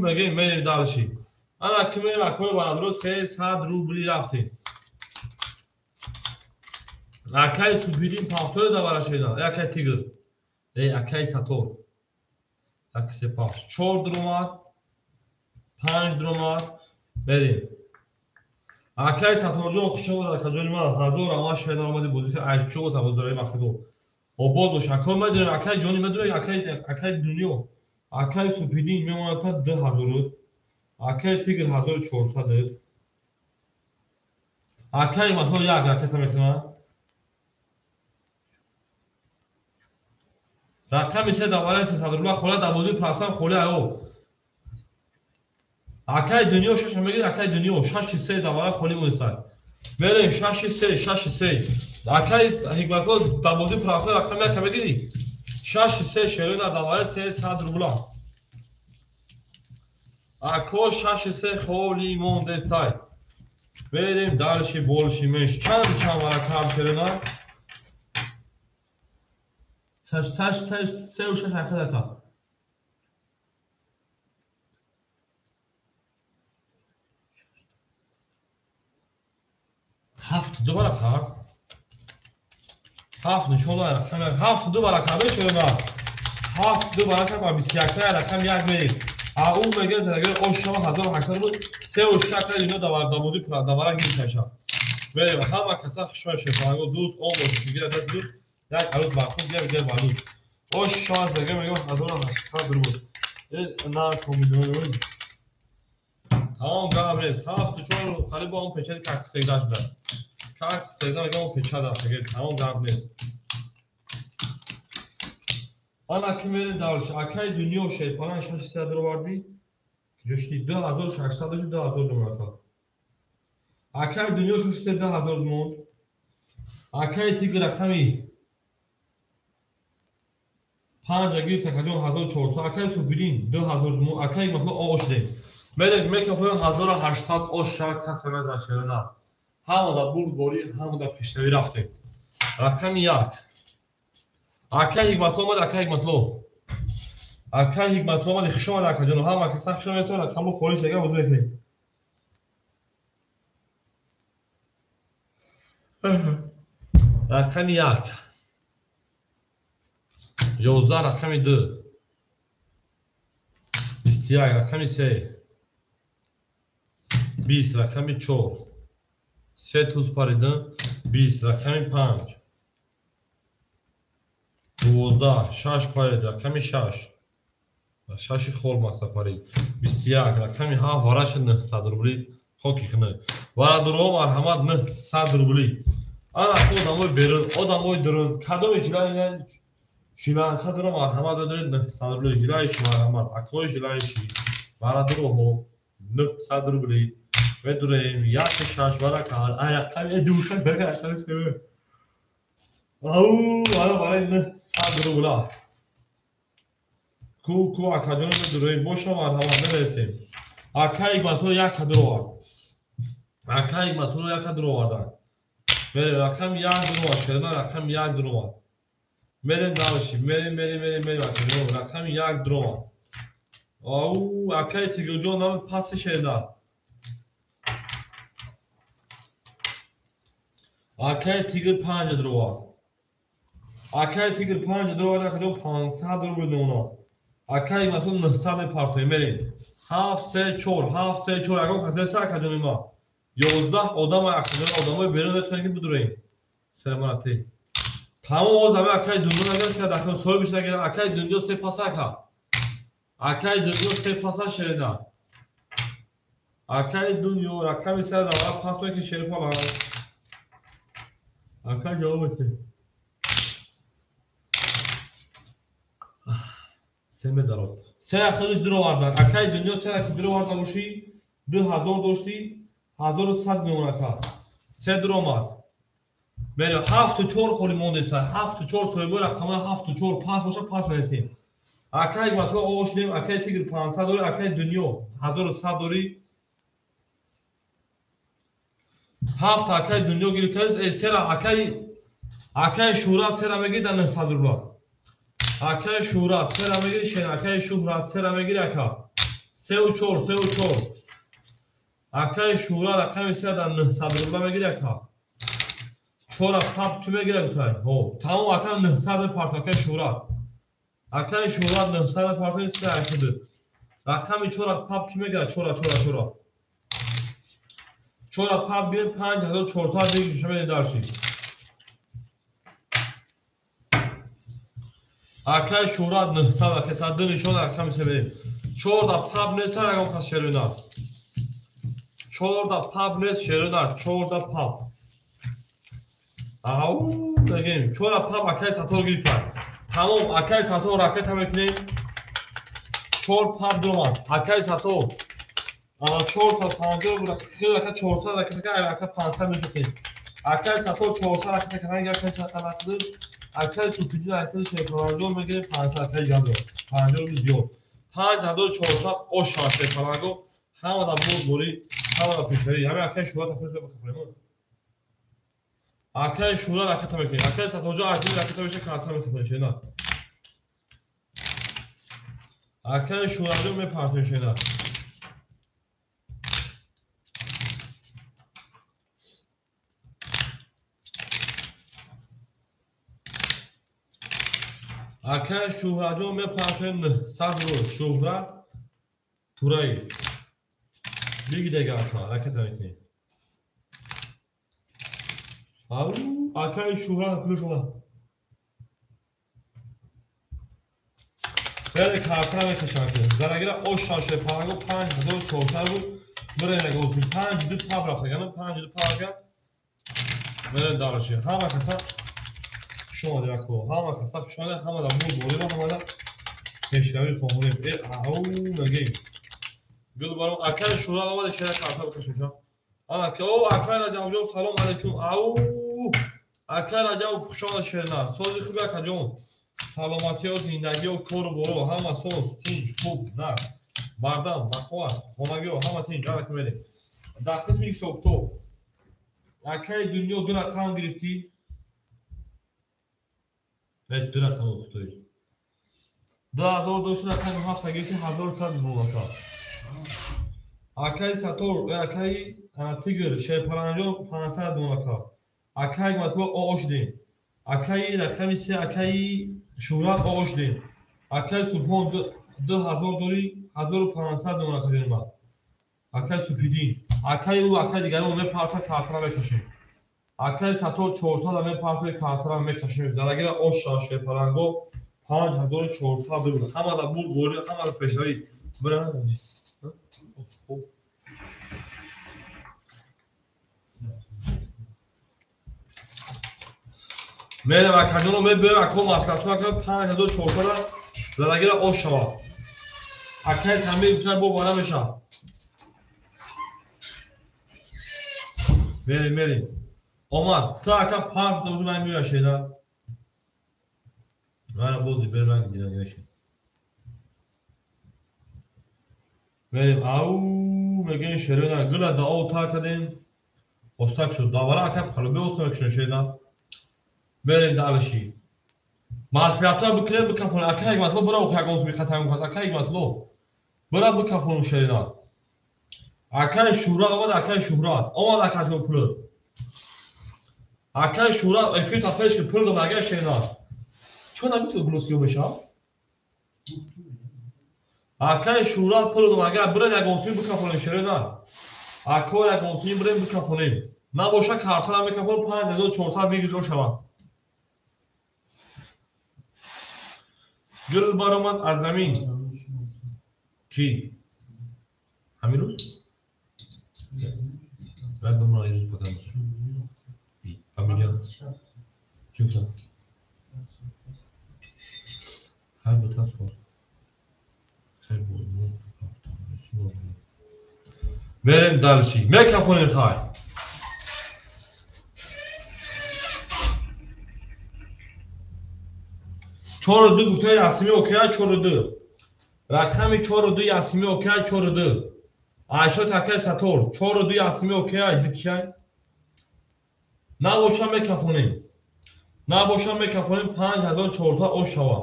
мегӯем мерем дальше. Ана ки мерем акои бародаро 300 рубли рафтем. Акаи Субҳиддин пафтои да варашида, акаи Тигр. Акаи Саттор. Як се пафт. 4 дуромад, 5 дуромад. Мерем. Акаи Сатторҷон хуш омад, акаҷони ман 1000 ама шеда омади бозӣ кард, ай чо та бозидарои мақсадо. Обод бош, акои медонем, акаи ҷони медонем, акаи Дунё, акаи Субҳиддин мемонад та 2000, акаи Тигр 1400, акаи Матор як ракета мекунад. Рақами 3 давараи 300 рубла хола дар бозии платформ холи аё. Акаи Дунё 6 мегирад, акаи Дунё 6 3 давара холи монистад. Мерем 6 3 6 3. Акаи Ҳикматулло дар бозии платформ рақами 1 мегирӣ. 6 3 шерои дар давараи 300 рубла. Ако 6 3 холи мондестай. Мерем дальше больше меньше. Чанд чанд вара кар шерена? 6 6 3 6 8 ака. 7 2 варақа. 7 нишон дод рақам 7 2 варақа бешона. 7 2 варақа ба 21 рақам 1 мерем. А ӯ мегӯяд агар ош шава 1800 буд, 3 6 ака ино давар давози давара гирифташа. Мерем ҳама каса хушҳол шефанго дӯст он бош мегирад даст дӯст як арӯз ба худ як дигар ба дӯст. Ош шава зага мегӯяд 1800 рубл. На комилон. Тамом гап нест. 7 4 халӣ бо он печати как всегда шуда. Как всегда мегӯям он печат аст, мегӯяд тамом гап нест. Ана ки мерем дальше. Акаи Дунё Шерпалан 600 ровардӣ. Ҷошти 2600 дошт, 2000 думон ака. Акаи Дунё 600 2000 думон. Акаи Тигр рақами 5 гирифт акаҷон 1400, акаи Субҳиддин 2000 думон, акаи Ҳикматулло ош дем. Мерем мекафоем 1800 ош шава касе мезанад шерона. Ҳамада бурдборӣ, ҳамада пешравӣ рафтем. Рақами 1. Акаи Ҳикматулло омад, акаи Ҳикматулло. Акаи Ҳикматулло омад, хуш омад акаҷон. Ҳама каса хуш омад, рақамро холиш дага бозӣ мекунем. Рақами 1. 11, рақами 2. 21 рақами 3. 20 рақами 4. 3 туз паридан. 20 рақами 5. 12 6 парид рақами 6. 6 хол мақсад парид. 21 рақами 7 вараши 900 рубли. Хоки хинак. Варадурҳо марҳамат 900 рубли. Ана одамои берун, одамои дурун, кадоми жиланка дуро марҳамат бедоред 900 рубли. Жилаиши марҳамат, акои жилаиши. Варадурҳо 900 рубли. Медурем 1 6 варака, аяқами 2 6 варака 8 3. Ау, ана барои 900 рубла. Ку ку акаҷоно медурем, боша марҳамат мерасем. Акаи Ҳикматулло як дуровард. Акаи Ҳикматулло як дуровардан. Мерем рақами 1 дуровард, шерна рақами 1 дуровард. Мерем дальше, мерем, мерем, мерем, мерем акаҷон, рақами 1 дуровард. Ау, акаи Тигрҷон нам паси шерна. Акаи Тигр 5 дуровард. Акаи Тигр 5 дуровард, акаҷон 500 рубл мемонад. Акаи Ҳикматулло 900 мепартоем, мерем. 7 3 4, 7 3 4, ягон кас нест акаҷони ма. 11 одам акаҷон, одамои берун метавонем ки бидурем. Сермарати. Тамом оз ҳама акаи дунё нагирад, се дахл соҳибиш нагирад. Акаи дунё се паса ака. Акаи дунё се паса шерена. Акаи дунё рақами се давра пас мекунӣ шерпала. Акаи ҷавоб бите. Се медарод. Се ахириш дуровардан. Акаи дунё се аки дуроварда бошӣ, 2000 доштӣ, 1100 мемон ака. Се дуромад. Мерем 7 4 холи мондеса. 7 4 соҳибои рақамҳои 7 4 пас боша пас мерасем. Акаи Ҳикматулло оғоз шудем, акаи Тигр 500 дорӣ, акаи дунё 1100 дорӣ. 7 акаи дунё гирифтааст, сера акаи Шӯҳрат сера мегирӣ дар 900 рубла. Акаи Шӯҳрат сера мегирӣ, шен акаи Шӯҳрат сера мегирӣ ака. 3 4, 3 4. Акаи Шӯҳрат рақами 3 дар 900 рубла мегирӣ ака. 4 пап ту мегирӣ гуфтай. Ҳо, тамом ака 900 мепарто акаи Шӯҳрат. Акаи Шӯҳрат 900 мепарто 3 82. Рақами 4 пап ки мегирад? 4 4 4. 4 пап гирем 5400 бигирем шумо дарши. Акаи Шӯҳрат 900 ака та ду нишон рақами се берем. 4 пап нест ягон кас шерӯна. 4 пап нест шерӯна, 4 пап. Ау, мегем 4 пап акаи Саттор гирифта. Тамом акаи Саттор ракета мекунем. 4 пап дуромад. Акаи Саттор. Ана 450 рубл, хеле ака 400 ракета ка ака 500 мешухем. Акаи Саттор 400 ракета кана акаи Саттор акаи Суфиддин акаи Шерпаланҷон мегирем 500 акаи ҷамъ. 50 рубл зиёд. 5400 ош шавад Шерпаланго. Ҳамада бурдборӣ, ҳамада пешравӣ. Ҳамин акаи Шӯҳрат апешро бихӯрем. Акаи Шӯҳрат ракета мекунем. Акаи Сатторҷон акаи ракета меша карта мекунем шена. Акаи Шӯҳратҷон мепартоем шена. Акаи Шӯҳратҷон мепартоем 900 рубл. Шӯҳрат Тураев. Бигидега ака, ракета мекунем. Ау, акаи Шӯҳрат пулаш омад. Хеле картара мекашам ки. Зарагира ош шаш паго 5400 рубл. Бирем яга усул 5 2 пап рафта, гана 5 2 пап ака. Мерем дараши. Ҳама каса шумо яко, ҳама каса шумо ҳама да бур борем, ҳама да пешравӣ хоҳонем. Ау, мегем. Гул баром акаи Шӯҳрат омада шера карта бикашем ша. Ана ки о акаи Раҷабҷон салом алейкум. Ау, акаи Раҷаб хуш омад шерна. Сози хуби акаҷон. Саломатиё, зиндагиё, кору боро ҳама соз, тинҷ, хуб, нағз. Бардам, бақувват, хонагиё ҳама тинҷ. Ана ки мерем. Дар қисми ҳисобкитоб акаи дунё ду рақам гирифтӣ. Ду рақам уфтои. 2000 дошт рақами 7 гирифтӣ, 1100 мемонад. Акаи Саттор, акаи Тигр Шерпаланҷон 500 мемонад. Акаи Ҳикматулло оғоз шудем. Акаи рақами 3 акаи Шӯҳрат оғоз шудем. Акаи Субҳон 2000 дорӣ, 1500 мемонад хаҷони ман. Акай Супидин, акай ӯ, акай дигарон мепарта, картара мекашем. Акай Сатор 400 мепарта, картара мекашем. Зарагира ош шава шерпаланго 5400 рубл. Ҳамада бурд ворид, ҳамада пешравӣ. Бира. Мерем акаҷоно, мебиёем ако маслиҳатҳо акам 5400 зарагира ош шава. Акай Самир гуфта бо бора мешавад. Мерем, мерем. Омад. Ту ака панҷ та ман меоя шеда. Мана бози беранг динагаши. Мерем ау мегӯем шерена гула да ов та кардем. Остак шуд. Давара ака палубе оста мекушон шеда. Мерем далши. Маслиҳатҳо бикунем бикафонем. Ака Ҳикматло бира охи ягон суми хатанг кас. Ака Ҳикматло бира бикафонем шерена. Акай Шӯҳрат омад, акай Шӯҳрат. Омад акаҷон пул. Акай Шӯҳрат эфир та пеш ки пул дод агар шерена. Чо нагуфти гулосиё мешавад? Акай Шӯҳрат пул дод агар бирем ягон суми бикафонем шерена. Ако ягон суми бирем бикафонем. Набоша картара мекафонем 5400 выигрыш шавад. Гул баромад аз замин. Чӣ? Ҳамин рӯз? Баъд бимонад рӯз потам. Фамилия. Чӣ гуфтам? Ҳар бутас хор. Хай бо. Мерем дальше. Мекафонем хай. Чору ду гуфтаи Ясими океа чору ду. Рақами чору ду Ясими океа чору ду. Айшо такай Сатор чору ду Ясими океа дикяй. Набошам мекафонем. Набошам мекафонем 5400 ош шава.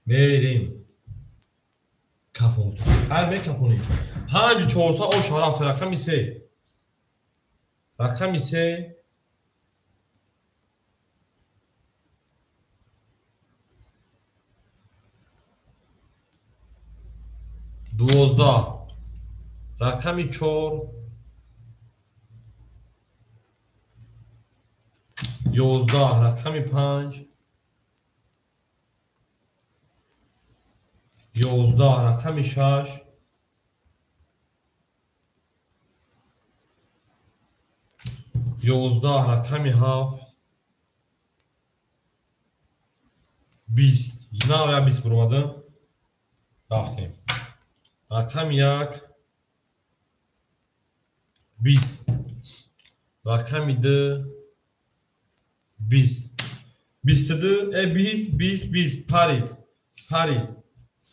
Мерем. Кафон. Ҳар мекафонем. 5400 ош шава рафта рақами се. Рақами се. Дувоздаҳ. Рақами чор. 11. Рақами панҷ. 11. Рақами шаш. 11. Рақами ҳафт. 20. Нав я 20 буромада. Рафтем. Рақами як. 20. Рақами ду. 20. 22. 20, 20, 20. Парид. Парид.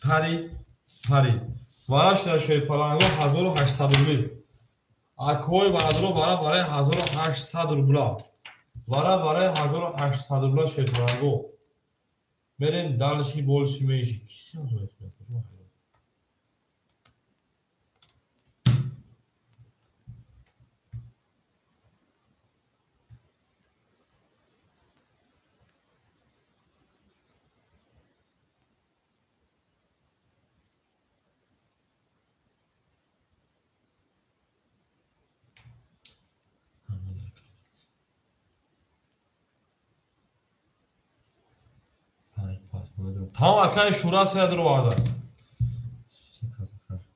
Парид. Парид. Вара шуда шерпаланго 1800 рубл. Акои варадро вара барои 1800 рубла. Вара барои 1800 рубла шерпаланго. Мерем дальше больше меньше. Тамом акай Шӯра се дуроварда.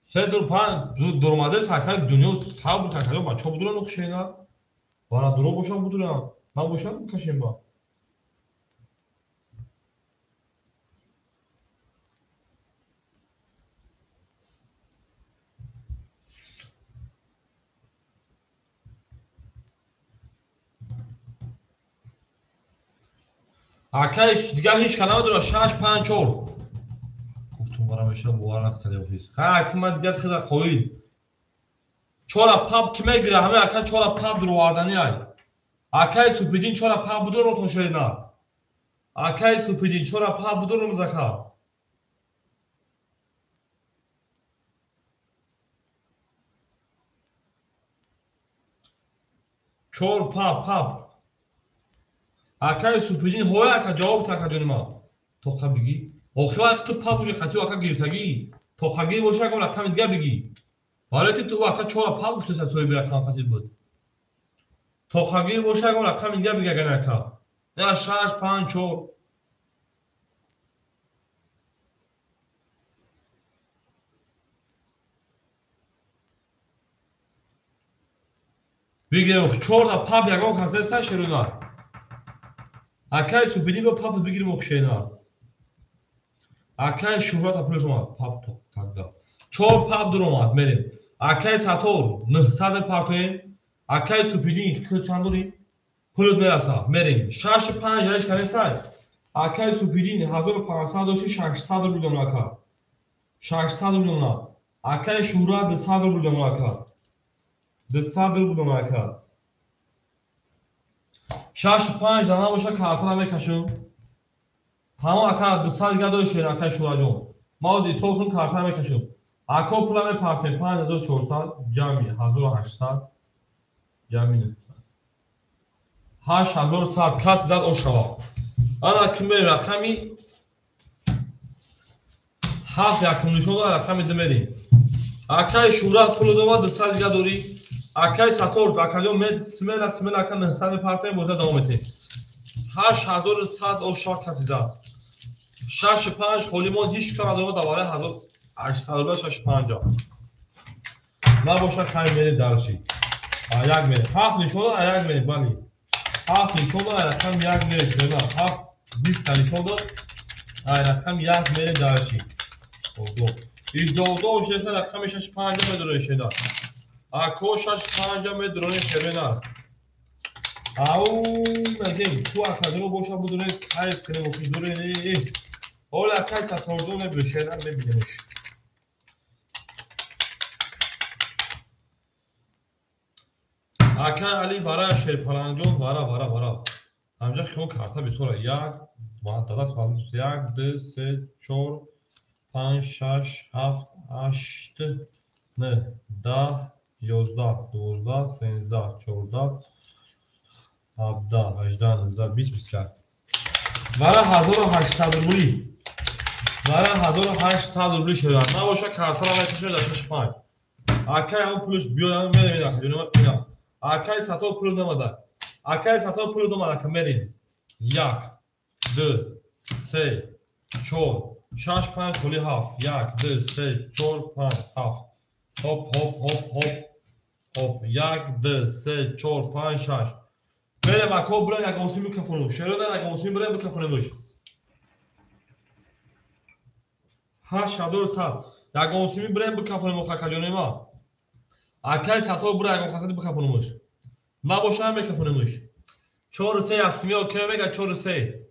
Се дур панҷ дуромада акай дунё сав буд акай бачаҳо будуран охшена. Вара дуро бошам будуран. Набошам бикашем ба. Акай дигар ҳеч ка намедонад 6 5 4. Гуфтум вара мешавам бовар накарда офис. Ха аки ман дигар хела қоил. 4 паб ки мегира ҳама ака 4 паб дуровардани ай. Акай Супидин 4 паб будуро тошена. Акай Супидин 4 паб будуро музака. Чор пап пап. Акаи Супидин ҳоя ака ҷавоб та ака ҷони ман. Тоқа бигӣ. Охир вақт ту пап уже хати ака гирифтагӣ. Тоқагир боша ягон рақами дига бигӣ. Барое ки ту ака чора пап гуфтеса соҳиби рақам хати буд. Тоқагир боша ягон рақами дига бигӣ агар ака. Не 6 5 4. Бигирем чорда пап ягон кас неста шерона. Акаи Супидин бо пап бигирем охшена. Акаи Шуҳрат пулаш омад пап тогда. Чор пап дуромад мерем. Акаи Сатор 900 партоем. Акаи Супидин чанд дорӣ? Пулат мераса. Мерем. 6 5 ҳеч канестай. Акаи Супидин 1500 дошти 600 рубл домон ака. 600 рубл домон. Акаи Шуҳрат 200 рубл домон ака. 200 рубл домон ака. 6 5 дана боша картара мекашам. Тамом ака 200 дига дори шер акаи Шуҳратҷон. Ма ҳозир ҳисоб кунам картара мекашам. Ако пула мепартем 5400 ҷамъи 1800 ҷамъи 900. 8100 каси зад ошава. Ана ки мерем рақами 7 якум нишон дорад рақами 2 мерем. Акаи Шуҳрат пулу домад 200 дига дорӣ. Акаи Сатор акаҷон смела смела ака 900 мепартоем боза давом метем. 8100 ошава каси зад. 6 5 холӣ монд ҳеч кам надорад давараи 1800 рубл 6 5. Набоша хай мерем дарши. Як мерем. 7 нишон дод, як мерем, бале. 7 нишон дод, рақам 1 мерем шуна. 7 20 нишон дод, рақам 1 мерем дарши. Ого. Иждоҳдо ошеса рақами 6 5 медрои шена. Ако 6 5 медрои шерена. Ау, мегем, ту акадро боша будуре кайф кунем охи дуре. Ҳола акай Саторҷон мебиё шерна мебинемш. Акай Али вара Шерпаланҷон вара вара вара. Ҳамҷа хиён карта бисёра. 1 дадас маълум 1 2 3 4 5 6 7 8 9 10 11 12 13 14 17 18 19 20 21. Вара 1800 рубли. Вара 1800 рубли шуда. Набоша картара мекашем дар 6 5. Акай ҳам пулаш биёд мерем ака ҷони ман ина. Акаи Сатор пул намада. Акаи Сатор пул намада ака мерем. 1 2 3 4 6 5 холи 7. 1 2 3 4 5 7. Хоп хоп хоп хоп хоп. 1 2 3 4 5 6. Мерем ако бурен ягон сими микрофону. Шерона ягон сими бурен микрофонемуш. 8100. Ягон сими бурен микрофонему хакаҷони ма. Акаи Сатор бура ягон хатари микрофонумуш. Набоша микрофонумуш. 4 3 ясми окей мега 4 3.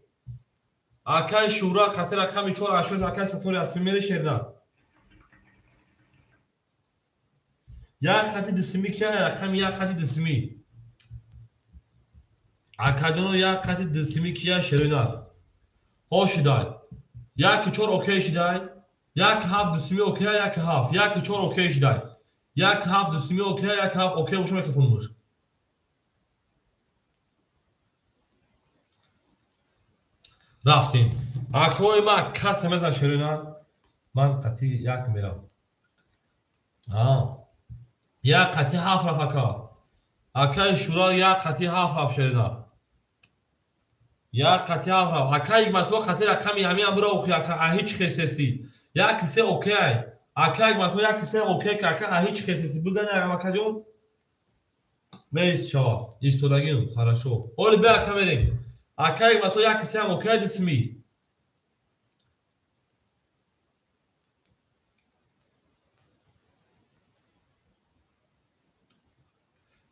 Акаи Шуҳрат хати рақами 4 8 акаи Сатор ясми мере шерна. Як хати дисми ки рақами як хати дисми. Акаҷоно як хати дисми кия шерина. Ҳо шидай. 1 4 окей шидай. 1 7 дисми окей 1 7. 1 4 окей шидай. 1 7 дисми окей 1 7 окей боша микрофонумуш. Рафтем. Акои ма касе мезан шерина. Ман қатъи як мерам. Як қатъи 7 рафт ака. Акаи Шуҳрат як қатъи 7 рафт шерина. Як қатъи 7 рафт. Акаи Ҳикматулло қатъи рақами ҳамиам бура охи ака ҳеч хесести. 1 3 окей. Акаи Ҳикматулло 1 3 окей ка ака ҳеч хесести. Бизани акаҷон. Меист шава. Истодагим. Хорошо. Оли бе ака мерем. Акаи Ҳикматулло 1 3 ам окей дисми.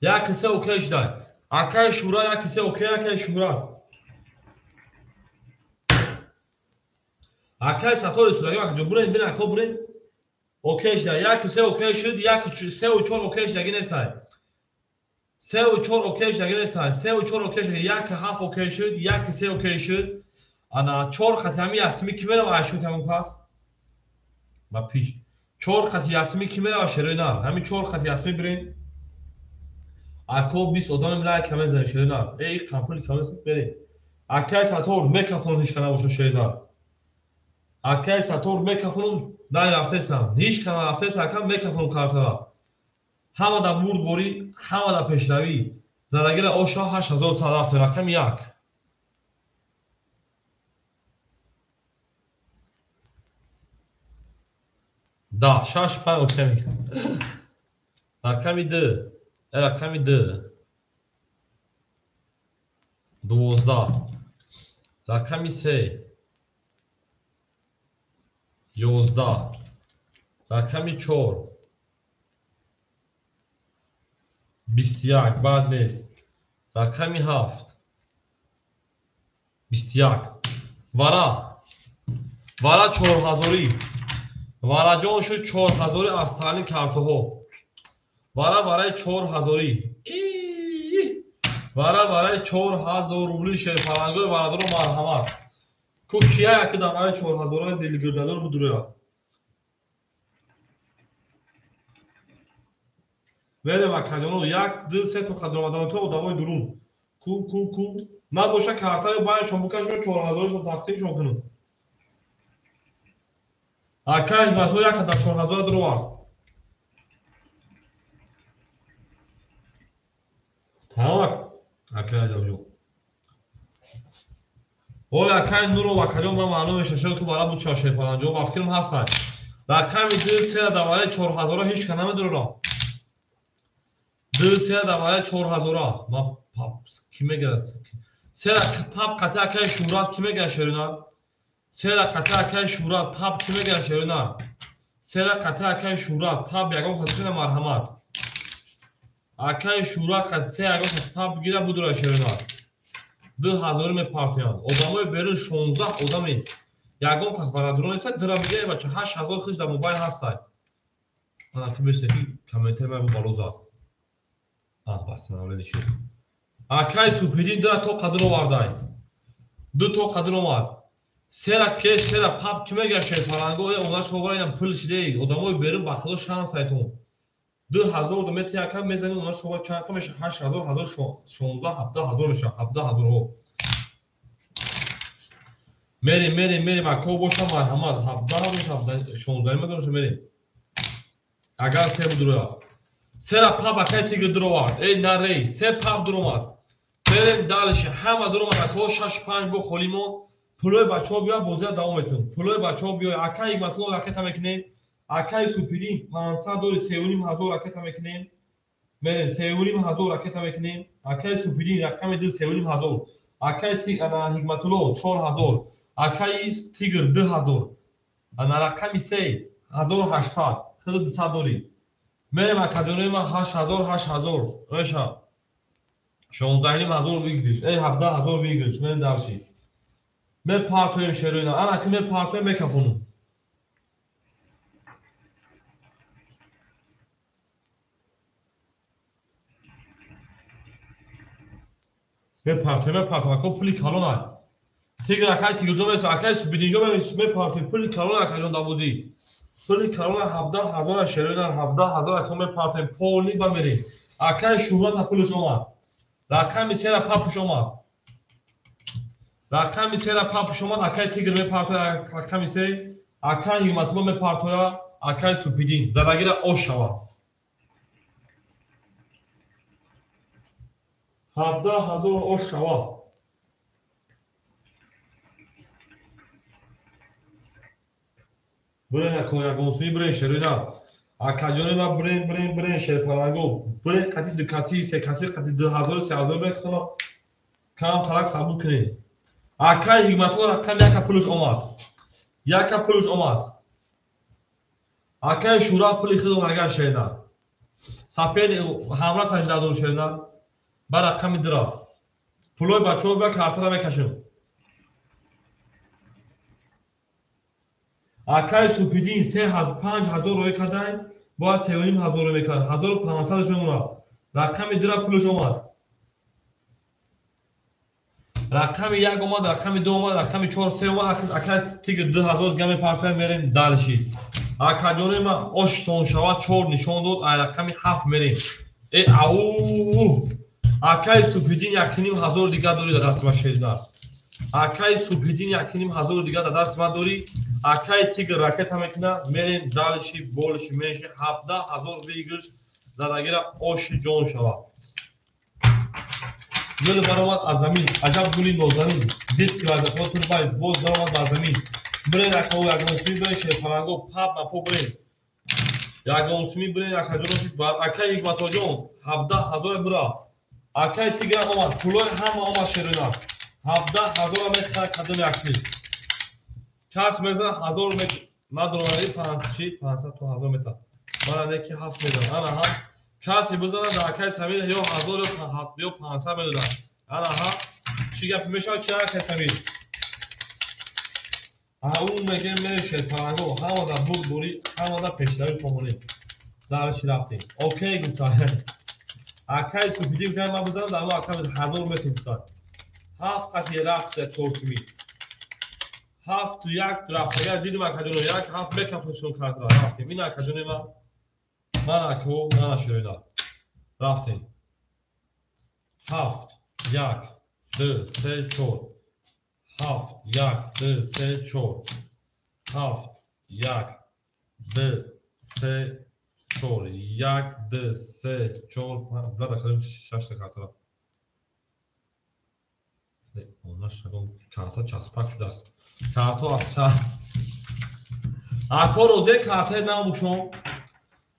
Як се окей шудай. Акаи Шуҳрат 1 3 окей акаи Шуҳрат. Акаи Сатор истодагим акаҷон бурен бин ако бурен. Окей шудай. 1 3 окей шуд 1 3 4 окей шудаги нестай. 3 4 окей шудаги нестай. 3 4 окей шудаги 1 7 окей шуд 1 3 окей шуд. Ана 4 хати ҳами ясми ки мерава 8 ҳамон кас? Ба пиш. 4 хати ясми ки мерава шерои нар. Ҳами 4 хати ясми бирен. Ако 20 одам лайк мезанем шерина. Эй қампули камес берем. Акай Сатор мекафон ҳеч кана боша шерина. Акай Сатор мекафонум дай рафтесам. Ҳеч кана рафтеса ака мекафонум картара. Ҳама да бурдборӣ, ҳама да пешравӣ. Зарагира оша 8000 сар рафте рақами 1. Да, 6 5 окей мекунам. Рақами 2, рақами 2. 12. Рақами 3. 11. Рақами 4. 21 баъд нест. Рақами 7. 21. Вара. Вара 4000. Вараҷон шуд 4000 аз таълим картоҳо. Вара вараи 4000. Вара вараи 4000 рубли шерпалангои варадоро марҳамат. Ку кия яки дар вараи 4000 дилгирдадор будуроя. Мерем акаҷоно 1 2 3 то қадромаданото одамои дурун. Ку ку ку набоша картаи байшон букашон 4000-шон тақсимшон кунем. Акай ҳикматҳо як дар 4000 дуровард. Тамом акай аҷабҷон. Оли акай Нуров акаҷон ман маълум мешавад ки вара буд шерпаланҷо ба фикрам ҳастанд. Рақами 2 3 дар вараи 4000 ҳеч ка намедурора. 2 3 дар вараи 4000 ма пап ки мегирад? 3 пап қати акай Шӯҳрат ки мегирад шерина? 3 қати акай Шӯҳрат пап ки мегирад шерина? 3 қати акай Шӯҳрат пап ягон кас кина марҳамат. Акай Шӯҳрат қати 3 ягон кас пап гира будура шерина. 2000 мепартоянд. Одамои берун 16 одаме. Ягон кас варадуро нест, дира бигирад бача 8000 хиш дар мобайл ҳастай. Ана ки бесте ки комментари ман бало зад. Бастанавледи шид. Акай Супидин дира то қадр овардай. 2 то қадр омад. Сера ке сера пап ки мегашт шерпаланго э она шовара инам пул шидей. Одамои берун ба худо шанс айтон. 2000 метри ака мезанем она шовара чанд меша 8000 16 17000 меша 17000 ҳо. Мерем мерем мерем ако боша марҳамат 17 16 меша мерем. Агар се будура. Сера пап акай тигр дуровард. Эй нарей, се пап дуромад. Мерем дальше. Ҳама дуромад ако 6 5 бо холимо. Пулои бачаҳо биёяд бозия давом метунем. Пулои бачаҳо биёяд акай Ҳикматулло ракета мекунем. Акай Супидин 500 дори 3500 ракета мекунем. Мерем 3500 ракета мекунем. Акай Супидин рақами 2 3500. Акай ана Ҳикматулло 4000. Акай Тигр 2000. Ана рақами 3 1800. Хеле 200 дори. Мерем акаҷонои ман 8000 8000. Меша 16500 выигрыш. Эй 17000 выигрыш. Мерем дальше. Мепартоем шероина. Ана ки мепартоем мекафонум. Мепартоем, мепартоем. Ако пули калон ай. Тигр акай тигрҷо меса, акай Субидинҷо мепартоем. Пули калон акаҷон дабозӣ. Пули калон 17000 шероина, 17000 ако мепартоем. Полни ба мерем. Акай Шӯҳрата пулаш омад. Рақами 3 папуш омад. Рақами 3 папуш омад. Акай Тигр мепартояд рақами 3. Акай Ҳикматулло мепартояд. Акай Супидин. Задагира ош шавад. 17000 ош шавад. Бурен ако ягонсуи бурен шероина. Акаҷони ма бурен бурен бурен шерпаланго. Бурен қати 2 каси, 3 каси, қати 2000 3000 мехтона. Кам тарак сабук кунед. Акай Ҳикматулло рақами 1 пулаш омад. 1 пулаш омад. Акай Шӯҳрат пули худо агар шерина. Сапер ҳамра таҷдадор шерина. Ба рақами 2. Пулои бачаҳо бия картара мекашем. Акай Супидин 5000 рӯй кадай, бояд 3500 рӯй мекард. 1500-ш мемонад. Рақами 2 пулаш омад. Рақами 1 омад, рақами 2 омад, рақами 4 3 омад. Акай Тигр 2000 дига мепартоем, мерем дальше. Акаҷони ман ош сон шавад 4 нишон дод, ай рақами 7 мерем. Э ау! Акай Субҳиддин 1500 дига дорӣ дар дасти ман шерина. Акай Субҳиддин 1500 дига дар дасти ман дорӣ. Акай Тигр ракета мекуна, мерем далиши, болиши, менши 17000 выигрыш задагира оши ҷон шава. Гул баромад аз замин, аҷаб гули нозанин. Дид ки вазифаҳо турбай, боз баромад бар замин. Бирен акао ягонсуми бирен шерпаланго, пап ба по бирен. Ягонсуми бирен акаҷоно акай Ҳикматоҷон 17000 бира. Акай Тигр омад, пулои ҳама омад шерина. 17000 мехара кадом якли. Кас мезана 1000 метр. Надорам 500 то 1000 метр. Мана неки 7 мезана. Ана ҳа. Касе бизана дар акай Самир ё 1000 ё 500 медодад. Ана ҳа. Чӣ гап мешавад чи акай Самир? Ау мегем мере шерпаланго, ҳама дар бурдборӣ, ҳама дар пешравӣ сомонӣ. Дарши рафтем. Окей гуфта. Акай Субҳиддин гуфта ман бизанам дар акай 1000 метр гуфта. 7 қати рафта 4 сими. 7 1 рафта. Я дидим акаҷоно 1 7 мекафоншон картра рафтем. Ин акаҷони ман. Ман ако, ман шоида. Рафтем. 7 1 2 3 4. 7 1 2 3 4. 7 1 2 3 4. 1 2 3 4 5. Блада хадим 6 та картра. Карта часпак шудааст. Карто афта. Ако розе картаи нав букшон.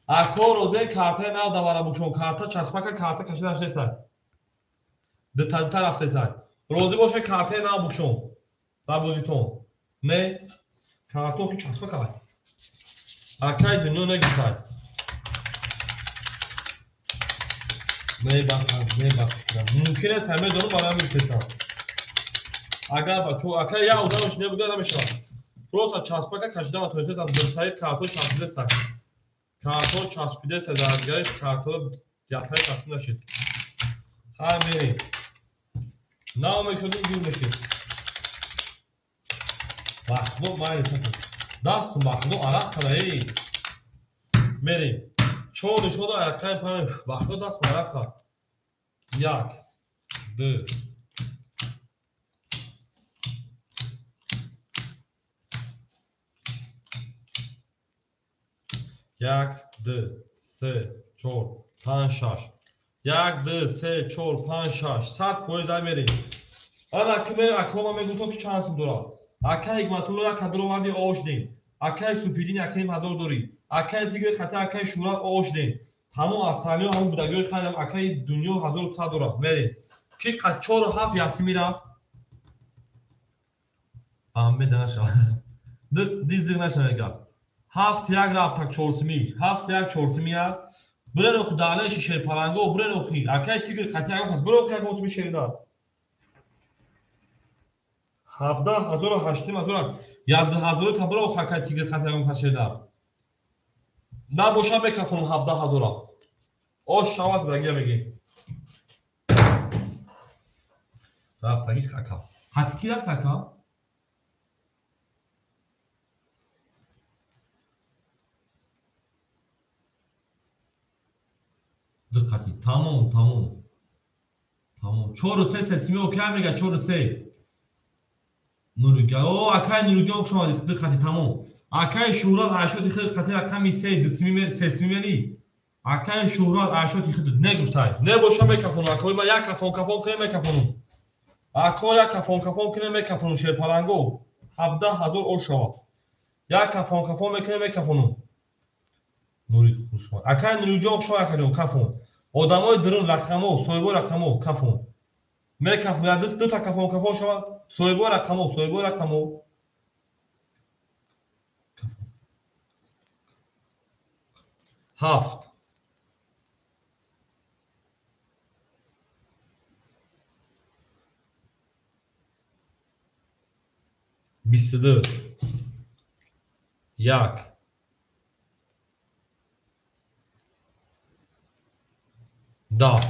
Ако розе картаи нав давара букшон. Карта часпака, карта кашида наштеста. Дутаduта рафтеса. Розӣ боша картаи нав букшон. Дар бозитон. Не? Карто ки часпака. Акай дунё негуфтай. Мебахшам, мебахшам. Мумкин аст ҳамаи дору барои ҳамин гуфтесам. Агар бачо акай як ударош небуда намешавад. Просто часпака кашида натонистам. Дутаи карто часпидеста. Карто часпидеста, дар дигариш карто ятаи тақсим нашид. Хай мерем. Нав мекшодим гул мешид. Бахло майли шакл. Дасту бахло арақ кара эй. Мерем. 4 нишода аяққаи памем. Бахло дасту арақ кара. 1 2 1 2 3 4 5 6. 1 2 3 4 5 6. 100% ай мерем. Ана ки мерем акома мегуфтам ки чанд сум дорад. Акай Ҳикматулло як ҳазор оварди ош дем. Акай Субҳиддин 1500 дорӣ. Акай Тигр хата акай Шӯрат ош дем. Ҳамон асалиё ҳамон будагиҳои хайрам акай Дунё 1100 дорад. Мерем. Ки қад 4 7 яси мерафт. Бамбеда нашавад. Ди зиғ нашавад гап. 7 1 рафт так 4 сими. 7 1 4 сими як. Бирен охи даълаи шерпаланго, бирен охи. Акай Тигр қати ягон кас, бирен охи ягон суми шерина. 17000 8000 1000 та бирен охи акай Тигр қати ягон кас шерина. Набоша мекафонам 17000. Ош шаваз дагия мегӣ. Рафтаги ака. Ҳати ки рафт ака? Диққати. Тамом, тамом. Тамом. 4 3 сесими окей мега 4 3. Нурига. О, акай Нуриҷон хуш омадед. Диққати, тамом. Акай Шӯҳрат 80 хид қати рақами 3 дусими мери, сесими мери. Акай Шӯҳрат 80 хид не гуфтай. Не боша мекафонам. Акои ман як кафон кафон кунем мекафонам. Ако як кафон кафон кунем мекафонам шерпаланго. 17000 ош шавад. Як кафон кафон мекунем мекафонам. Нури хуш омад. Акай Нуриҷон хуш омад акаҷон кафон. Одамои дурун рақамо, соҳибои рақамо кафон. Мекафон, я дута кафон кафон шавад. Соҳибои рақамо, соҳибои рақамо. Кафон. 7 22 1 10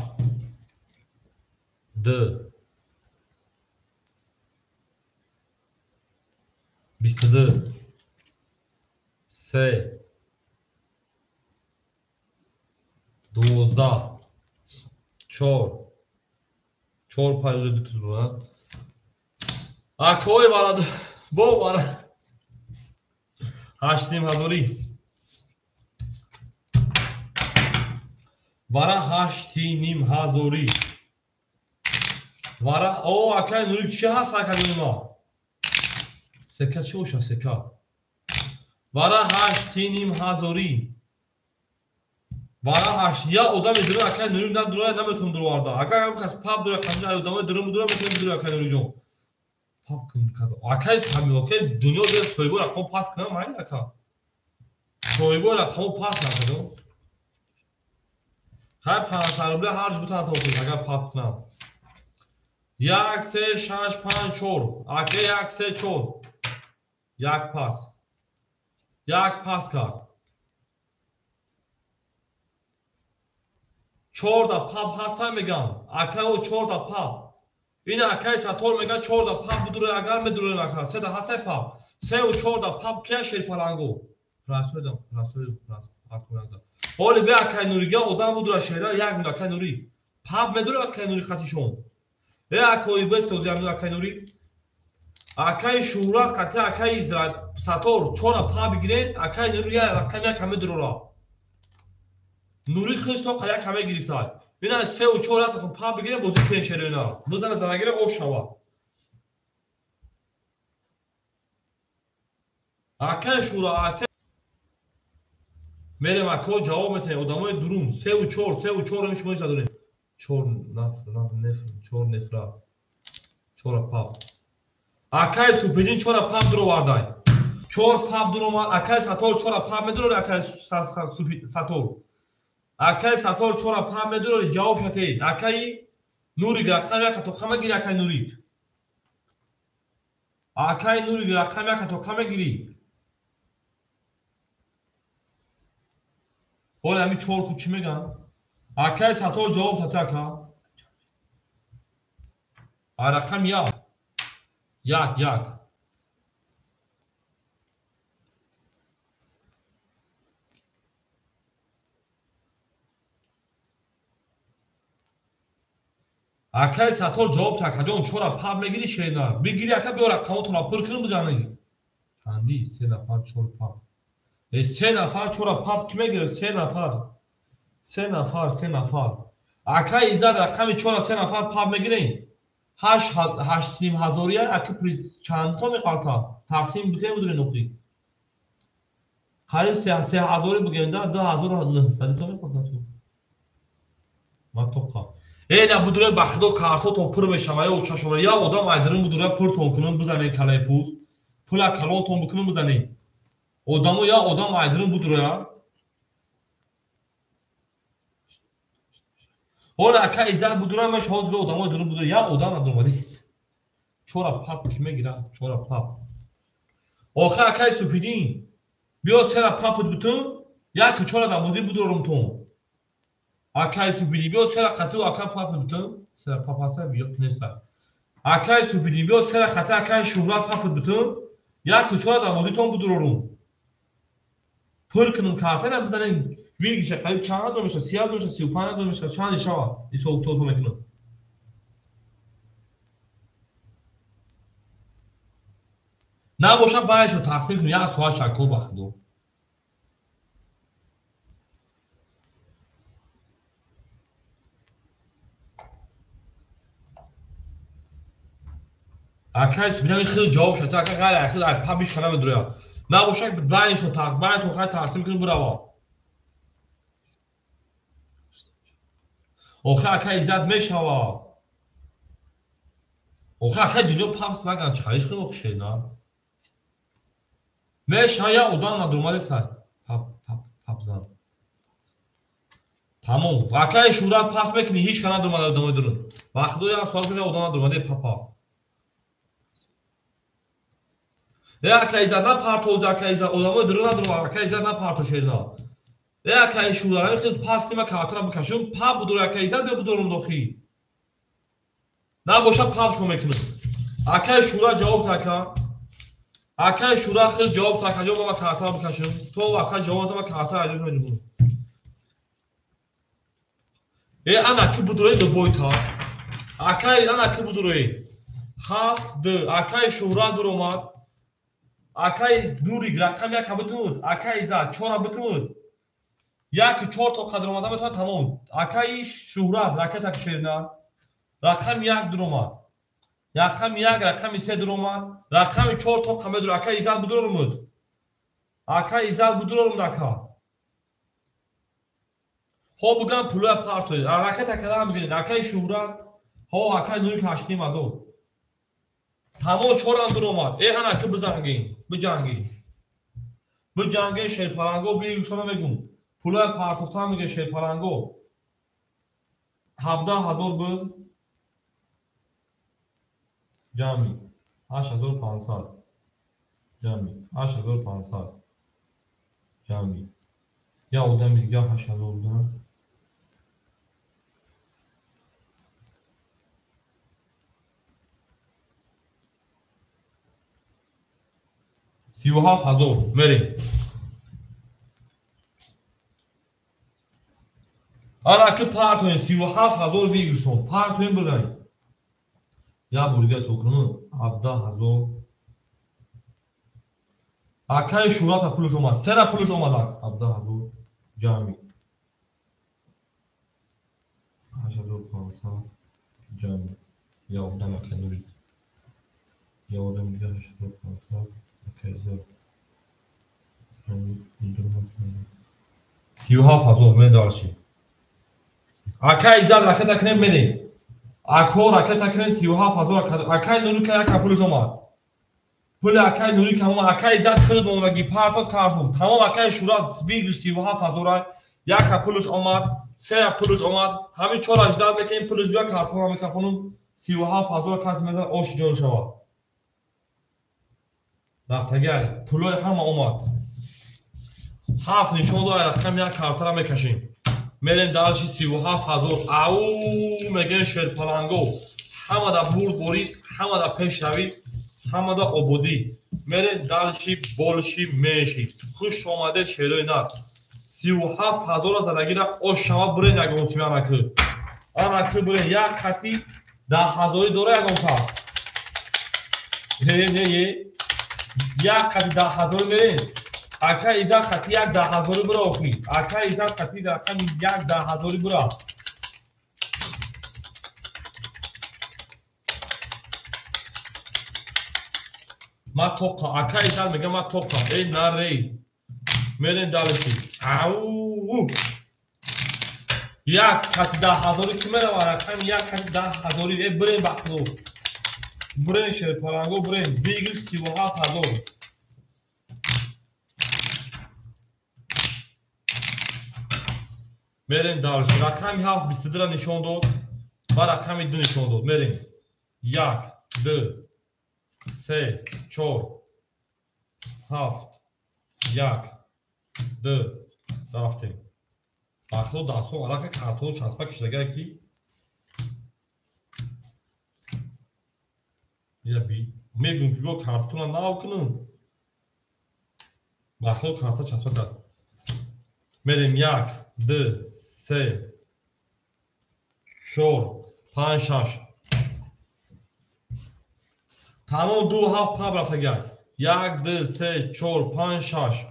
2 22 3 12 Чор. Чор панҷ ду туз буд. Акои варад бо вара 8,5 ҳазорӣ. Вара 8,5 ҳазорӣ. Вара о акай Нури чӣ ҳаст акай ма? Сека чӣ боша сека? Вара 8,5 ҳазорӣ. Вара ҳашт я одами дура акай Нури на дура наметавонам дуроварда. Агар ҳам кас пап дура қанҷа одамои дура мудура метавонам дура акай Нуриҷон. Пап кун кас. Акай ҳамин акай дунё дер соҳибо рақам пас кунам майли ака. Соҳибо рақамо пас накардам. Хай 500 рубля ҳарҷ бутан то агар пап кунам. 1 3 6 5 4. Ака 1 3 4. Як пас. Як пас кард. 4 пап ҳастан мегам. Акао 4 пап. Ин акаи Сатор меган 4 пап будура агар медурем ака. 3 ҳастай пап. 3 ва 4 пап кия шерфалангу. Расоидам, расоид, рас. Акунанда. Ҳоли бе акаи Нурига одам будура шера як мин акаи Нури. Пап медура акаи Нури хатишон. Э акои бест озям акаи Нури. Акаи Шӯҳрат қати акаи Сатор 4 пап бигирен, акаи Нури я рақам як ҳаме дурура. Нури хиш то як ҳаме гирифта. Ина 3 ва 4 ятатон пап бигирен бозӣ кунен шерина. Бизана занагира ош шава. Акаи Шӯра асе мерем ако ҷавоб метаҳем одамои дурун 3 ва 4 3 ва 4 ами шумо задонем. 4 наф наф неф 4 нефра 4 пап. Акаи Супидин 4 пап дуровардай. 4 пап дуромад. Акаи Сатор 4 пап медурори акаи Сатор. Акаи Сатор 4 пап медурори ҷавоб шатед. Акаи Нурик рақам як тоқа мегири акаи Нурик. Акаи Нурик рақам як тоқа мегири. Ҳоли ҳамин 4 ку чӣ меган? Акаи Сатор ҷавоб шате ака. А рақам як. Як, як. Акаи Сатор ҷавоб та акаҷон 4 пап мегири шерина. Бигири ака биё рақамотонро пур кунем бизанӣ. Чанди? 3 нафар 4 пап. 3 нафар 4 пап ки мегирад? 3 нафар. 3 нафар, 3 нафар. Акаи Иззат рақами 4 3 нафар пап мегирем. 8 8,5 ҳазория аки приз чандто меқалта? Тақсим бикунем будурем охи. Қариб 3 ҳазори бигем да 2900 то меқалта ту. Ма тоқа. Э на будуре ба худо картотон пур мешава ё чашора я одам айдирин будуре пуртон кунун бизанед калаи пӯст. Пула калонтон бикунун бизанед. Одамо я одам айдирин будуре. Ҳола ака Иззат будура маш ҳозир бе одамои дурун будура я одам надурмадист. 4 пап ки мегирад? 4 пап. Охир акаи Супидин биё 3 папут бутун, як 4 дар бозӣ будурумтон. Акаи Супидин биё 3 қату ака папут бутун, 3 пап ҳаста биё кинеста. Акаи Супидин биё 3 қати акаи Шӯҳрат папут бутун, як 4 дар бозитон будурорум. Пур кунум картана бизанем. Вигиша қариб чанд ҳазор мешавад? 30 ҳазор мешавад, 35 ҳазор мешавад, чанд мешавад? Ҳисоб китобро мекунам. Набошад байшо тақсим кунем, як соат шакко ба худо. Акаи Супидин хеле ҷавоб шад, ака ғайр ахир ай пап ҳеч хана медуря. Набошад байшо байнтон хай тақсим кунем бирава. Охир акаи Иззат мешава. Охир акаи дунё папс наган чӣ хариш кунем охир шерина. Мешава я одам надурмадеса. Пап пап пап зан. Тамом. Акаи Шӯҳрат пас мекунӣ ҳеч ка надурмада одамои дурун. Ба худо як суол кунем одам надурмаде папа. Э акаи Иззат напартоз акаи Иззат одамои дурун надурма акаи Иззат напарто шерина. Э акаи Шӯҳрат ҳамин хел пас кима картара бикашум пап будур акаи Иззат биё будурум дохи. Набошад пап шумо мекунам. Акаи Шӯҳрат ҷавоб та ака. Акаи Шӯҳрат хел ҷавоб та ака ҷо ман картара бикашум. То ака ҷавоб та ман картара аҷош меҷумам. Э ана ки будурои дубойта. Акай ана ки будурои. 7 2 акай Шӯҳрат дуромад. Акай Нурик рақам 1 битумуд. Акай Иззат 4 битумуд. 1 4 то қадр омада метавонад тамом. Акай Шӯҳрат ракета шерна. Рақам 1 дуромад. Рақам 1 рақами 3 дуромад. Рақами 4 то қамедур. Акай Иззат будуромуд. Акай Иззат будуромуд ака. Хо буган пулоя партоед. Ракета кадам бигиред. Акай Шӯҳрат, ҳо акай Нурик 8 ҳазор. Тамом 4 дуромад. Э ана ки бизангин, биҷангин. Биҷангин шерпаланго бигӯшона мегум. Пулоя партохтан меге шерпаланго. 17 ҳазор буд. Ҷамъи 8500. Ҷамъи 8500. Ҷамъи. Я одами дигар 8000 будан. 37 ҳазор мерем. Ана ки партоем 37 ҳазор выигрышон. Партоем бирдаем. Я бор дигар ҳисоб кунем 17 ҳазор. Акаи Шӯҳрата пулаш омад. Сера пулаш омад 17 ҳазор ҷамъи 8500 ҷамъи. Я одам акаи Нурик. Я одам дигар 8500. Акаи Иззат. 37 ҳазор медарши. Акаи Иззат ракета кунем мерем. Ако ракета кунем 37 ҳазор. Акаи Нурика яка пулаш омад. Пули акаи Нурика омад. Акаи Иззат хирд мондаги партод картон. Тамом акаи Шӯҳрат выигрыш 37 ҳазор яка пулаш омад. Се пулаш омад. Ҳамин 4 ждат мекунем пулаш бия картонро мекафонум. 37 ҳазор кас мезанад оши ҷон шавад. Рафтагай пулои ҳама омад. 7 нишон дод рақам 1 картара мекашем. Мерем дальше 37 ҳазор. Ау мегӯем шерпаланго. Ҳама да бурд борид, ҳама да пешравӣ, ҳама да ободӣ. Мерем дальше больше меньше. Хуш омадед шерои нар. 37 ҳазора задагира ош шава бурен ягон сими анакы. Анакы бурен як қати 10 ҳазорӣ дора ягон кас. Не, не, не. Як қати 10 ҳазорӣ мерем. Ака Иззат қати як 10 ҳазорӣ бура охи. Ака Иззат қати рақами як 10 ҳазорӣ бура. Ма тоқа. Ака Иззат мега ма тоқа. Эй нарей. Мерем дальше. Ау! Як қати 10 ҳазорӣ ки мерава? Рақами як қати 10 ҳазорӣ. Э бурем бахло. Бурем шерпаланго бурем. Выигрыш 37 ҳазор. Мерем дальше. Рақами 7 22-ра нишон дод ва рақами 2 нишон дод. Мерем. 1 2 3 4 7 1 2 рафтем. Бахло дастҳо аллакай картон часпа кишидагае ки я би мегӯм ки бо картона нав кунам. Бахло карта часпа кард. Мерем 1 2 3 4 5 6. Тамом 2 7 паб рафтагай. 1 2 3 4 5 6.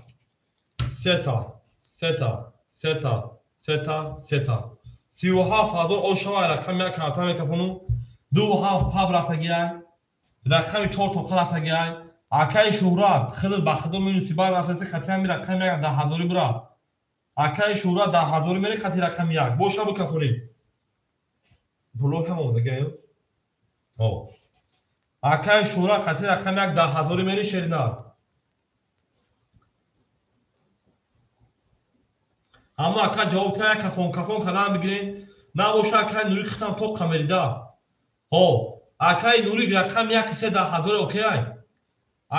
Сета, сета, сета, сета, сета. 37 ҳазор ошава рақами 1 карта мекафонум. 2 7 паб рафтагай. Рақами 4 тоқа рафтагай. Акаи Шӯҳрат хидр ба хидр минуси бар рафтаси қати ҳами рақами 1 10 ҳазорӣ бура. Акаи Шӯҳрат 10 ҳазорӣ мери қати рақами 1. Боша бикафонӣ. Пуло ҳам омадагай. О. Акаи Шӯҳрат қати рақами 1 10 ҳазорӣ мери шеринар. Ҳама ака ҷавоб та як кафон кафон кардан бигирен. Набоша акаи Нурик хитам тоқа мерида. Ҳо, акаи Нурик рақами 1 3 10 ҳазорӣ окей.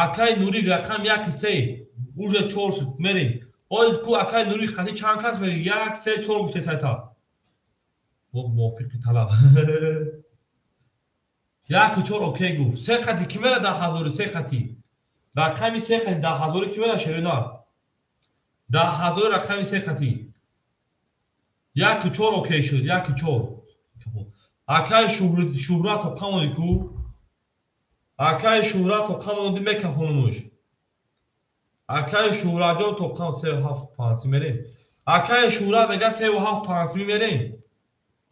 Акаи Нурик рақами 1 3 уже 4 шуд. Мерем. Оз ку акаи Нурик қати чанд кас мери? 1 3 4 гуфте сайта. Бо мувофиқи талаб. 1 4 окей гуфт. 3 қати ки мера 10 ҳазорӣ? 3 қати. Рақами 3 қати 10 ҳазорӣ ки мера шеринар? 10 ҳазорӣ рақами 3 қати. 1-4 окей шуд, 1-4. Акай Шуҳрат тоқа монди ку? Акай Шуҳрат тоқа монди мекафонумуш. Акай Шуҳратҷон тоқа 3-7-5 мерем. Акай Шуҳрат мега 3-7-5 мерем.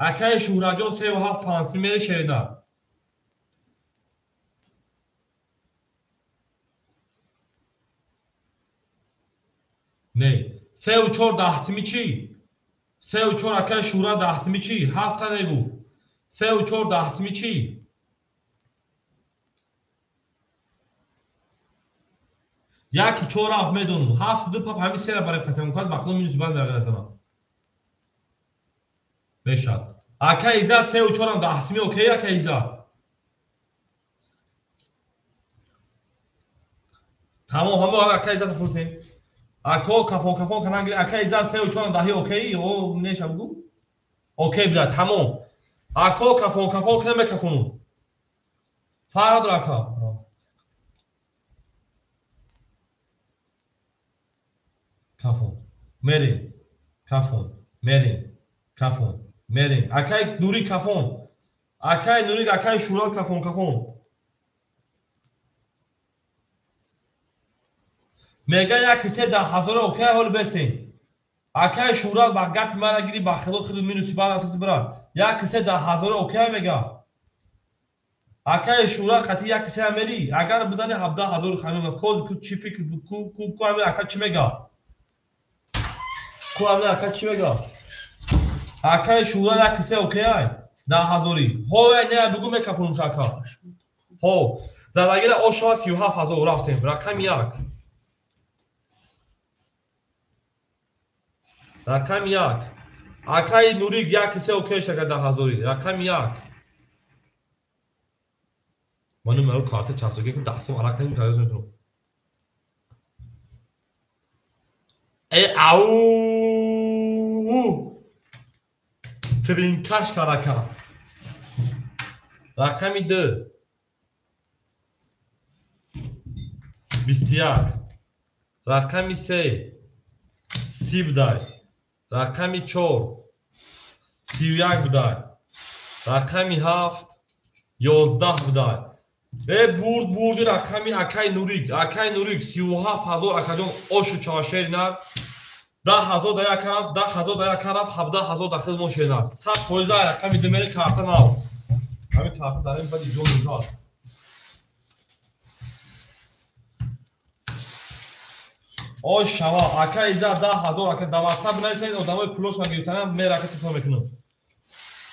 Акай Шуҳратҷон 3-7-5 мере шерина. Не, 3-4-10 чӣ? 3-4 акай Шуҳрат 10 чӣ? 7 негуфт. 3-4-10 чӣ? 1-4 7 медонам. 7-2 пап ҳамин сера барои хатам каз бахло минус банд дар назанам. Мешад. Акай Иззат 3-4 10 окей акай Иззат. Тамом ҳамо акай Иззат фурсем. Ако кафон кафон канангри акай Иззат 3-4 10 окей о неша бугу? Окей буда тамом. Ако кафон кафон кина мекафону. Фарҳад ака. Кафон. Мерем. Кафон. Мерем. Кафон. Мерем. Акай Нури кафон. Акай Нури акай Шурат кафон кафон. Мега 1-3 10,000 окей ҳол бесен. Акай Шурат ба гапи мара гири ба хило хило минуси баъд асоси бира. 1-3 10,000 окей мега. Акай Шурат қати 1-3 мери. Агар бизани 17,000 хамима коз ку чӣ фикр ку ку ку ами ака чӣ мега? Ку ами ака чӣ мега? Акай Шурат 1-3 окей ай 10,000. Ҳо не бугу мекафонумш ака. Ҳо залагира ошова 37,000 рафтем. Рақами 1. Рақами 1. Акай Нурик 1-3 окей шака 10,000. Рақами 1. Ману мару карта часоги кун 10 сом арақ кардем кардем метавонам. Э ау! Тринкаш карака. Рақами 2. 21. Рақами 3. 30 будай. Рақами 4. 31 будай. Рақами 7. 11 будай. Э бурд бурди рақами акай Нурик. Акай Нурик 37,000 акаҷон ошу чавашери нар. 10,000 дар як тараф, 10,000 дар як тараф, 17,000 дар хизмон шеринар. 100% рақами 2 мери карта нав. Ҳамин карта дар ин бади ҷо мужад. Ош шава, ака Иззат 10,000 ака дар WhatsApp бинависед, одамои пулошона гирифтанам мер ака телефон мекунам.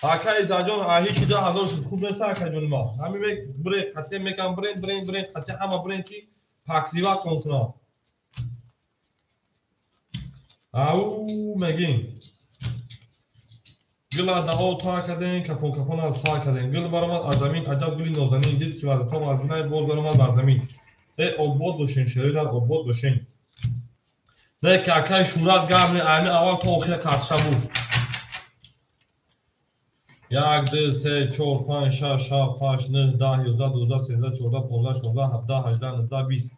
Ака Иззатҷон, ҳечи 10,000 шуд, хуб нест акаҷони ма. Ҳамин мек бирен, қатъия мекам бирен, бирен, бирен, қатъия ҳама бирен ки пакриват кон кунам. Ау мегим. Гил аз даҳо тар кардем, кафон кафон аз сар кардем. Гил баромад аз замин, аҷаб гули нозанин, дид ки вазатом аз най боз баромад бар замин. Э обод бошен, шеринар обод бошен. Не ки акай Шурат гарм не, ами аввал то охира картша буд. 1, 2, 3, 4, 5, 6, 7, 8, 9, 10, 11, 12, 13, 14, 15, 16, 17, 18, 19, 20.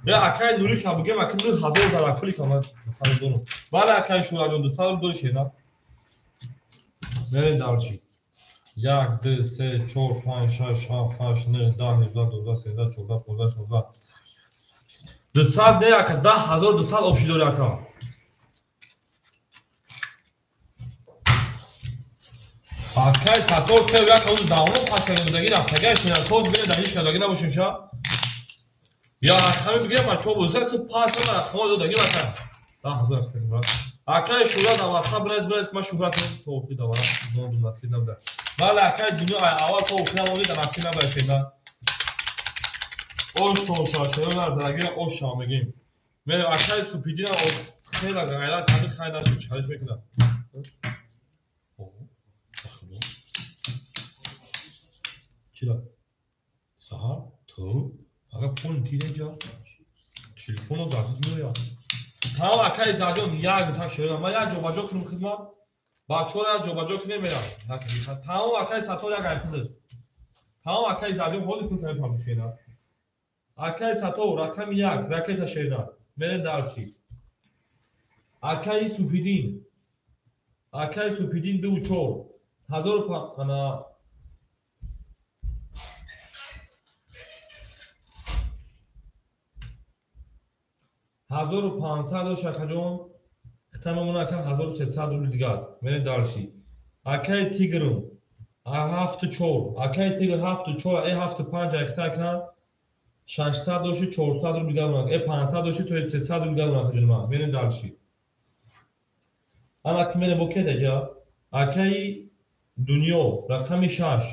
Я акай Нурик ка бугем, ака 9000 дар пули ка ман сар дорам. Бале акай Шурат 200 дори шена. Мерем дарчи. 1, 2, 3, 4, 5, 6, 7, 8, 9, 10, 11, 12, 13, 14, 15, 16. 200 не ака 10200 обши дори ака. Акай Сатор се як рӯз давно пас кардем рафтагаш не тоз бире дар ҳеч кадаги набошем ша. Я рақами бигирем бачаҳо боза ту пас ма рақамҳо додаги бака. 10000 рафтагӣ брат. Акай Шурат дар WhatsApp бинавис бинавис ма Шуҳрат то охир давара зонду насиб набуда. Бале акай дунё аввал то охир намонди дар насиб набуда шеда. Ош то шашера зараги ош ша мегим. Мерем акай Супидина хела ғайрат ҳами хай нашуд чӣ мекунад. Чира? Саҳар ту ага пул тиреҷа телефонро дар меояд. Тамом акай Иззатҷон як так шерина ман як ҷобаҷо кунам хидмат бачаҳоро як ҷобаҷо кунем мерам. Тамом акай Сатор як айхизад. Тамом акай Иззатҷон ҳоли пул намефаҳмӣ шерина. Акай Сатор рақами 1 ракета шерина. Мерем дарчи. Акай Супидин. Акай Супидин 2 4. Ҳазору ана 1500 дош, акаҷон. Хита мемона, ака, 1300 рубли дигар. Мерем дальше. Акаи Тигр 7 4. Акаи Тигр 7 4. Э, 7 5 айхта, ака, 600 доши, 400 рубли дигар мемонад. Э, 500 доши, то 300 рубли дигар мемонад, акаҷони ман. Мерем дальше. Ана ки мерем бо ке даҷа. Акаи Дунё, рақами 6.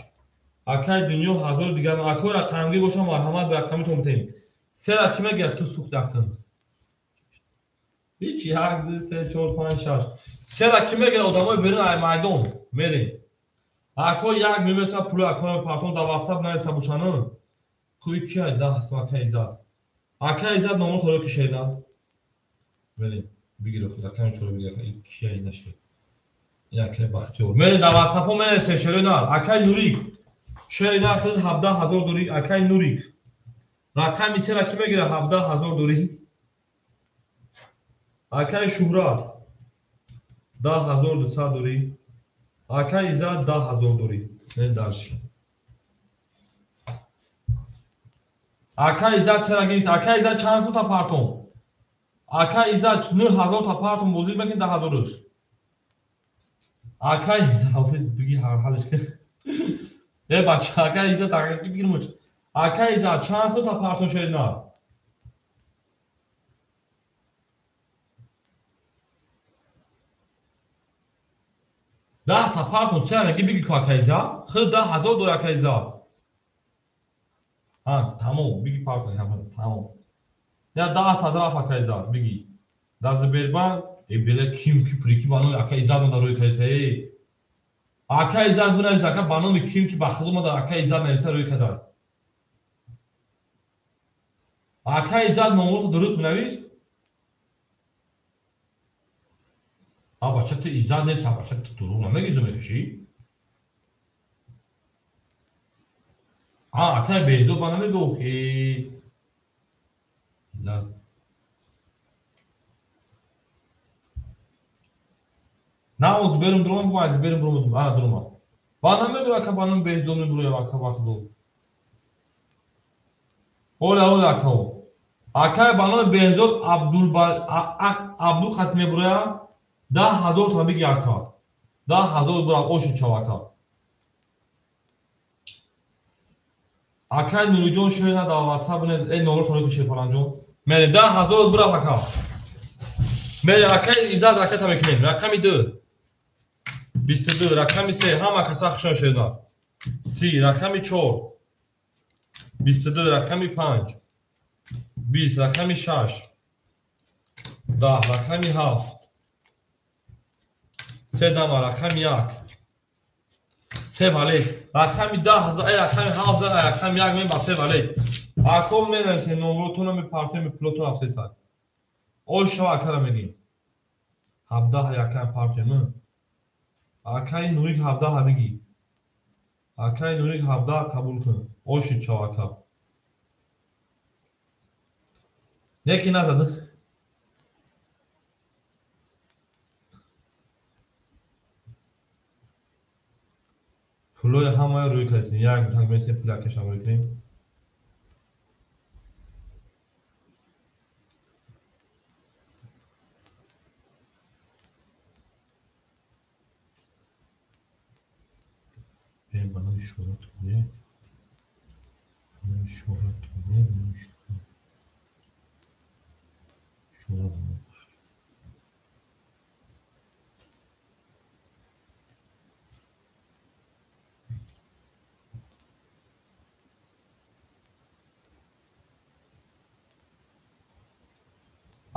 Акаи Дунё, 1000 дигар. Акои рақамгир бошам, марҳамат, ба рақамитон битем. Сера ки мегирад, ту сухт акн. Ҳеч, як, ду, се, чор, панҷ, шаш. Сера ки мегирад, одамои берун ай майдон мерем. Ако як мемеса пули акоро партон дар ватсап нависа бошану. Куи киай даҳ, ака Иззат. Ака Иззат, номро торо кишеда. Мерем. Бигир, рақами чоро бигир, киай нашед. Акай Бахтиёр. Мерем, дар ватсапҳо менависем шерои нар. Акай Нурик. Шери нар 17 000 дорӣ, акай Нурик. Рақами сера ки мегирад, 17 000 дорӣ. Акай Шуҳрат, 10 200 дорӣ. Акай Иззат, 10 000 дорӣ. Мерем дальше. Акай Иззат сера гирифт. Акай Иззат, чанд сум та партом? Акай Иззат, 9000 та партом, бозӣ мекунӣ 10 000-ш. Акай Ҳофиз, биги, ҳалш кун. Э, бача, акай Иззат, акай бигир муч. Акай Иззат, чанд сум та партом шуд на? 10 та партон сера меги, биги ку, акай Иззат. Худ 10 000 дори, акай Иззат. Ҳа, тамом, биги, партон, тамом. Я 10 та рафт, акай Иззат, биги. Дар Сбербанк, э, бела ким ки пули ки ба номи акай Иззат монда рӯи каиса, э. Акай Иззат бинавис, ака, ба номи ким ки ба худ омада, акай Иззат нависа рӯи кадар. Акай Иззат, номрото дуруст бинавис. А бача, ту Иззат нест, а бача, ту дурӯғ намегӯӣ, зу мекашӣ? А, акай Беҳзод ба намегӯ, охи. Иззат. На, оз берум дуром, гу, аз берум дуром, ана дурума. Ба намегӯ, ака, ба номи Беҳзод мебуроям, ака, ба худо. Оля, оля, ака. Акай ба номи Беҳзод Абдул хат мебуроям, 10 000 та биги, ака. 10 000 бурам, оши чав, ака. Акай Нуриҷон, шояд дар ватсап бинавис, э, номро торо ку, Шерпаланҷон. Мерем, 10 000 бурам, ака. Мерем, акай Иззат, ракета мекунем. Рақами 2. 22, рақами 3, ҳама каса хушон шуда. 30, рақами 4. 22, рақами 5. 20, рақами 6. 10, рақами 7. Се дама, рақами 1. Се вале. Рақами 10, э, рақами 7, рақами 1 мен ба се вале. Ако менависем номротона, мепартоем пулотон афсесад. Ош шава, акара мегим. 17 якам партоем. Акаи Нурик, 17 биги. Акаи Нурик, 17 қабул кун. Оши чав, ака. Неки назад. Пулои ҳамаи рӯй кардем. Як так месем, пули акашам рӯй кунем. Ба номи Шӯҳрат Тӯбе. Ба номи Шӯҳрат Тӯбе, ба номи Шӯҳрат. Шӯҳрат.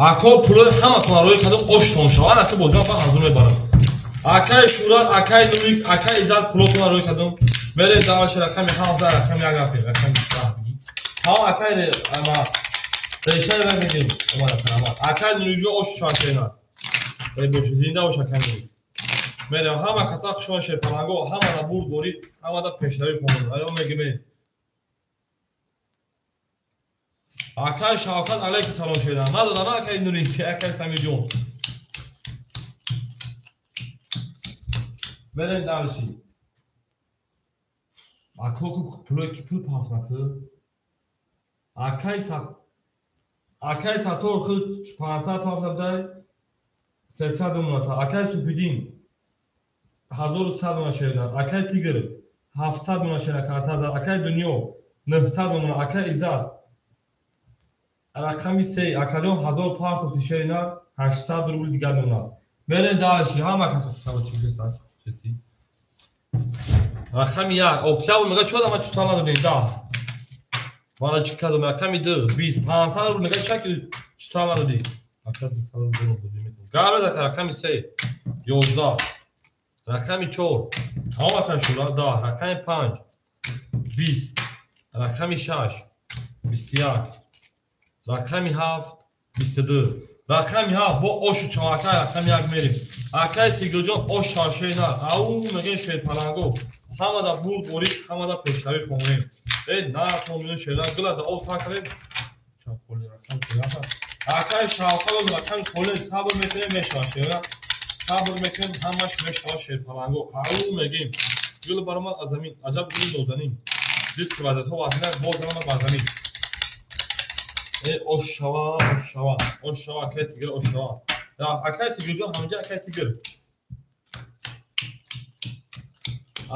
Ако пулои ҳаматон рӯй кардам, оштон шава. Ана ки бозима ба ҳазур мебарам. Акаи Шӯҳрат, акаи Нурик, акаи Иззат, пулотонро рӯй кардам. Мерем дальше, рақами 7, рақами 1 рафтем, рақами 10 биги. Ҳа, акаи ама решаи ва мегирем. Омада карамат. Акаи Нуриҷон, ош чашена. Эй бош, зинда бош, акаи Нурик. Мерем, ҳама каса хушон, шерпаланго, ҳама да бурд борид, ҳама да пешравӣ хонум. Аё мегим. Акаи Шавкат, алайки салом, шедан. Надода на, акаи Нурик, акаи Самирҷон. Мерем дальше. Ако пулое ки пул пафнаку. Акай Сатор худ 500 пафна будай, 300 мона. Акай Супидин 1100 мона шеридан. Акай Тигр 700 мона шеридан карта. Акай Дунё 900 мона. Акай Иззат рақами 3 акаҷон 1000 партофти шерина 800 рубл дигар мона. Мерем дальше. Ҳама кас чеси. Рақами 1 октябр мега чӣ одама чута надодем 10. Мана чӣ кардам? Рақами 2 20 500 рубл мега чаки чута надодӣ. Ака 200 рубл дорам бозӣ мекунам. Гап ака рақами 3 11. Рақами 4 тамом ака шура 10. Рақами 5 20. Рақами 6 21. Рақами 7 22. Рақами 7 бо ошу чавака рақами 1 мерим. Акай Тигрҷон ош шашена. Ау мегӯем шерпаланго. Ҳамада бурд борид, ҳамада пешравӣ хонем. Э на томино шеран гулада об сар кардем. Чан холи рақам хилаф. Акай Шавқат рақами холе сабр мекунем мешавад шеран. Сабр мекунем ҳамаш мешавад шерпаланго. Ау мегӯем. Гул баромад аз замин. Аҷаб гули нозанин. Дид ки вазиятҳо вазина боз баромад бар замин. Э ош шава, ош шава, ош шава, акай Тигр ош шава. Акай Тигрҷон ҳамҷа акай Тигр.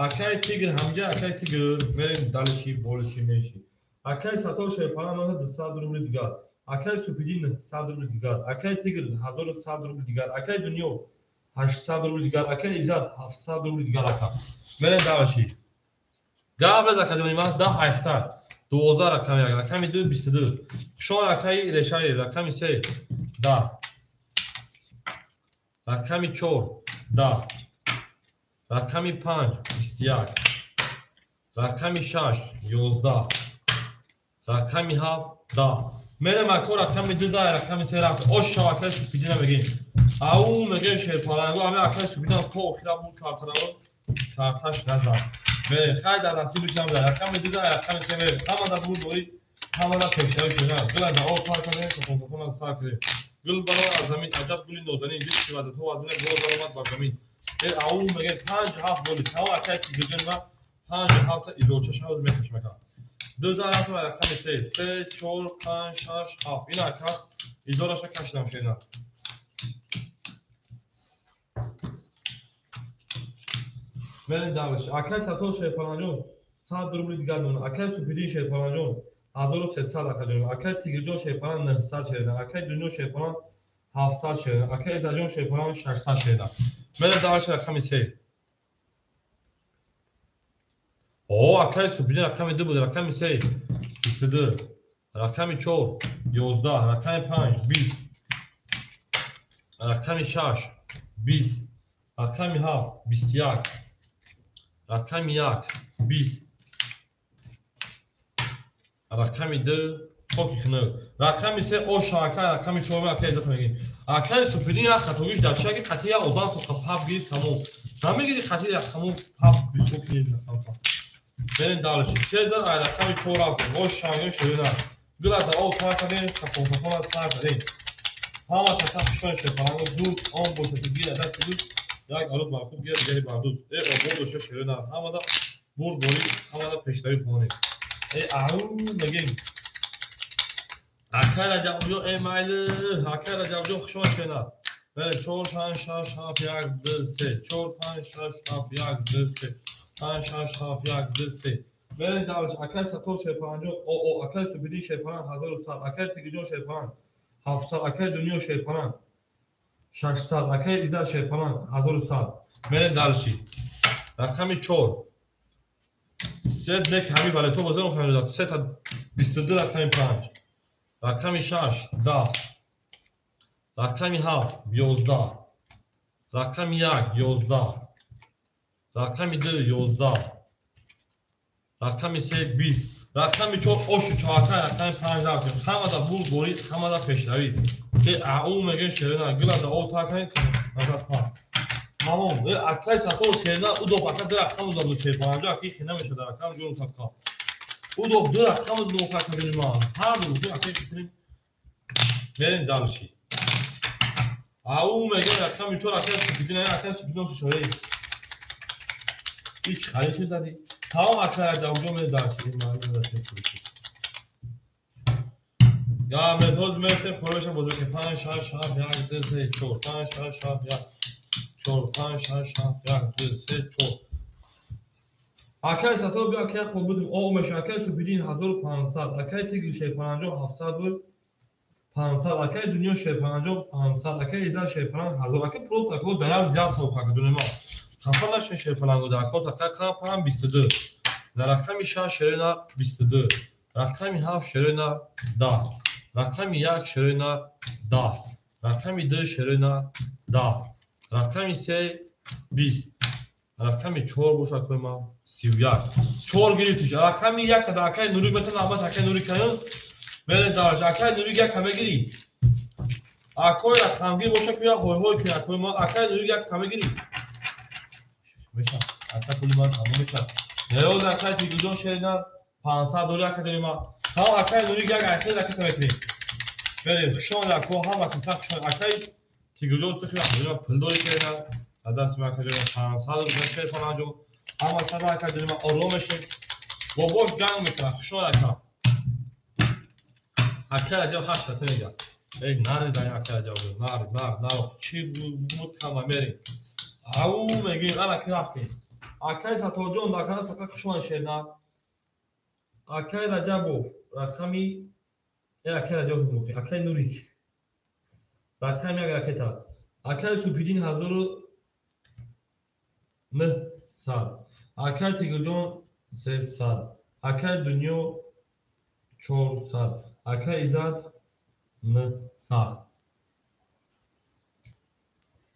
Акай Тигр ҳамҷа акай Тигр. Мерем дальше больше меньше. Акай Сатор шерпалан 200 рубл дигар. Акай Супидин 900 рубл дигар. Акай Тигр 1100 рубл дигар. Акай Дунё 800 рубл дигар. Акай Иззат 700 рубл дигар ака. Мерем дальше. Гап рез акаҷони ман 10 800. 12 рақами 1, рақами 2 22. Хушон акаи Решаи рақами 3 10. Рақами 4 10. Рақами 5 21. Рақами 6 11. Рақами 7 10. Мерем ако рақами 2 за рақами 3 рафт. Ош шава акаи Супидина мегӯем. Ау мегӯем шерпаланго ҳамин акаи Супидина то охира буд картараро карташ назад. Мерем хай дар насибиш набуда. Рақами 2 за рақами 3 мерем. Ҳамада бурд борид, ҳамада пешравӣ шуда. Гула дар об пар кардем, кафон сар кардем. Гул баромад аз замин, аҷаб гули нозанин. Дид ки вазиятҳо вазина боз баромад бар замин. Э ау мегӯем 5 7 боли. Тамом акаи Тигрҷон ма 5 7 изорча шавз мекашам ака. 2 за рафтам рақами 3 3 4 5 6 7. Ин ака изораша кашидам шена. Мерем дальше. Акай Сатор шерпаланҷон 100 рубл дигар мона. Акай Супидин шерпаланҷон 1300 акаҷон. Акай Тигрҷон шерпалан 900 шерда. Акай Дунё шерпалан 700 шерда. Акай Иззатҷон шерпалан 600 шерда. Мерем дальше рақами 3. О, акай Супидин рақами 2 буд, рақами 3 22, рақами 4 11, рақами 5 20, рақами 6 20, рақами 7 21, рақами 1 20, рақами 2 хоки хунук, рақами 3 ош акай, рақами 4 акай Иззат мегӯем. Акай Супидин як хатогиш дар чаки қатъи як одам то пап гирифт тамом. Намегири қатъи як тамом пап бисок гирифт тамом. Мерем дальше. Се дар ай рақами 4 рафтем. Ош шангем шурина. Гула дар об сар кардем, кафон кафон сар кардем. Ҳама каса хушон шерпаланго дӯст он бошад ки гирад дасти дӯст, як арӯз бар худ гирад дигари бар дӯст. Э обод боша шерина. Ҳамада бурд борид, ҳамада пешравӣ хонем. Э ау мегӯем. Акай Раҷабҷон, э майли, акай Раҷабҷон хушон шерина. Мерем 4 5 6 7 1 2 3 4 5 6 7 1 2 3 5 6 7 1 2 3. Мерем дальше. Акай Сатор шерпаланҷон, о о, акай Супидин шерпалан 1100, акай Тигрҷон шерпалан 700, акай Дунё шерпалан 600, акай Иззат шерпалан 1100. Мерем дальше. Рақами 4. Се нек ҳамин валето бозор мехоҳем. 3 та 22 рақами 5. Рақами 6 10. Рақами 7 11. Рақами 1 11. Рақами 2 11. Рақами 3 20. Рақами 4 ошу чавака, рақами 5 рафтем. Ҳамада бурд борид, ҳамада пешравӣ. Э ау мегӯем шерина, гула дар об тар кардем, назад пас. Тамом. Э акай Сатор шерина, удоб ака ду рақам удоб буд шерпаланҷо, аки хина мешад рақам ҷон садқа. Удоб ду рақам ноха кардем ма. Ҳар ду акай кунем. Мерем дальше. Ау мегӯем рақами 4 акай Супидин, акай Супидин шушавӣ. Ҳеч хари чиз задӣ. Тамом акай Раҷабҷон мерем дарси. Гап мерсем хӯроша бозӣ кунем. 5 6 7 1 2 3 4 5 6 7 1 4 5 6 7 1 2 3 4. Акай Саттор биё акай хоб будем. О меша акай Супидин 1500, акай Тигр 650 700 буд. 500, акай Дунё 650 500, акай Иззат 650 1000, акай просто акай даям зиёд хоб акай ҷони мо. Хафа нашин 650 дар акай акай қам 22. Дар рақами 6 шерина 22. Рақами 7 шерина 10. Рақами 1 шерина 10. Рақами 2 шерина 10. Рақами 3 20. Рақами 4 бошад акай ма 31. 4 гирифтиш. Рақами 1 дар акай Нури метон Аббас акай Нури кайон. Мере дараш акай Нури 1 мегири. Акой рақамгир бошад ки ҳой-ҳой кунад акой ма акай Нури 1 мегири. Меша. Ака пули ман тамом меша. Неоз акай Тигрҷон шерина 500 дори акай дори ма. Тамом акай Нури 1 айхел ракета мекунем. Берем хушон ако ҳама киса хушон акай Тигрҷон устухи пул дори шерина. Даст ма акай дори 500 рубл 650 ҳама сада акай дори ма ором мешем. Бобош ганг мекунад хушон ака. Акай Раҷаб 8 сата мегӯяд. Эй нари дай акай Раҷаб нар нар нар чӣ муд кама мерем. Ау мегӯем ана ки рафтем. Акай Сатторҷон дар канал фақат хушон шерна. Акай Раҷабов рақами акай Раҷабов мухи акай Нурик рақами 1 ракета. Акай Супидин 1900. Акай Тигрҷон 300. Акай Дунё 400. Акай Иззат 900.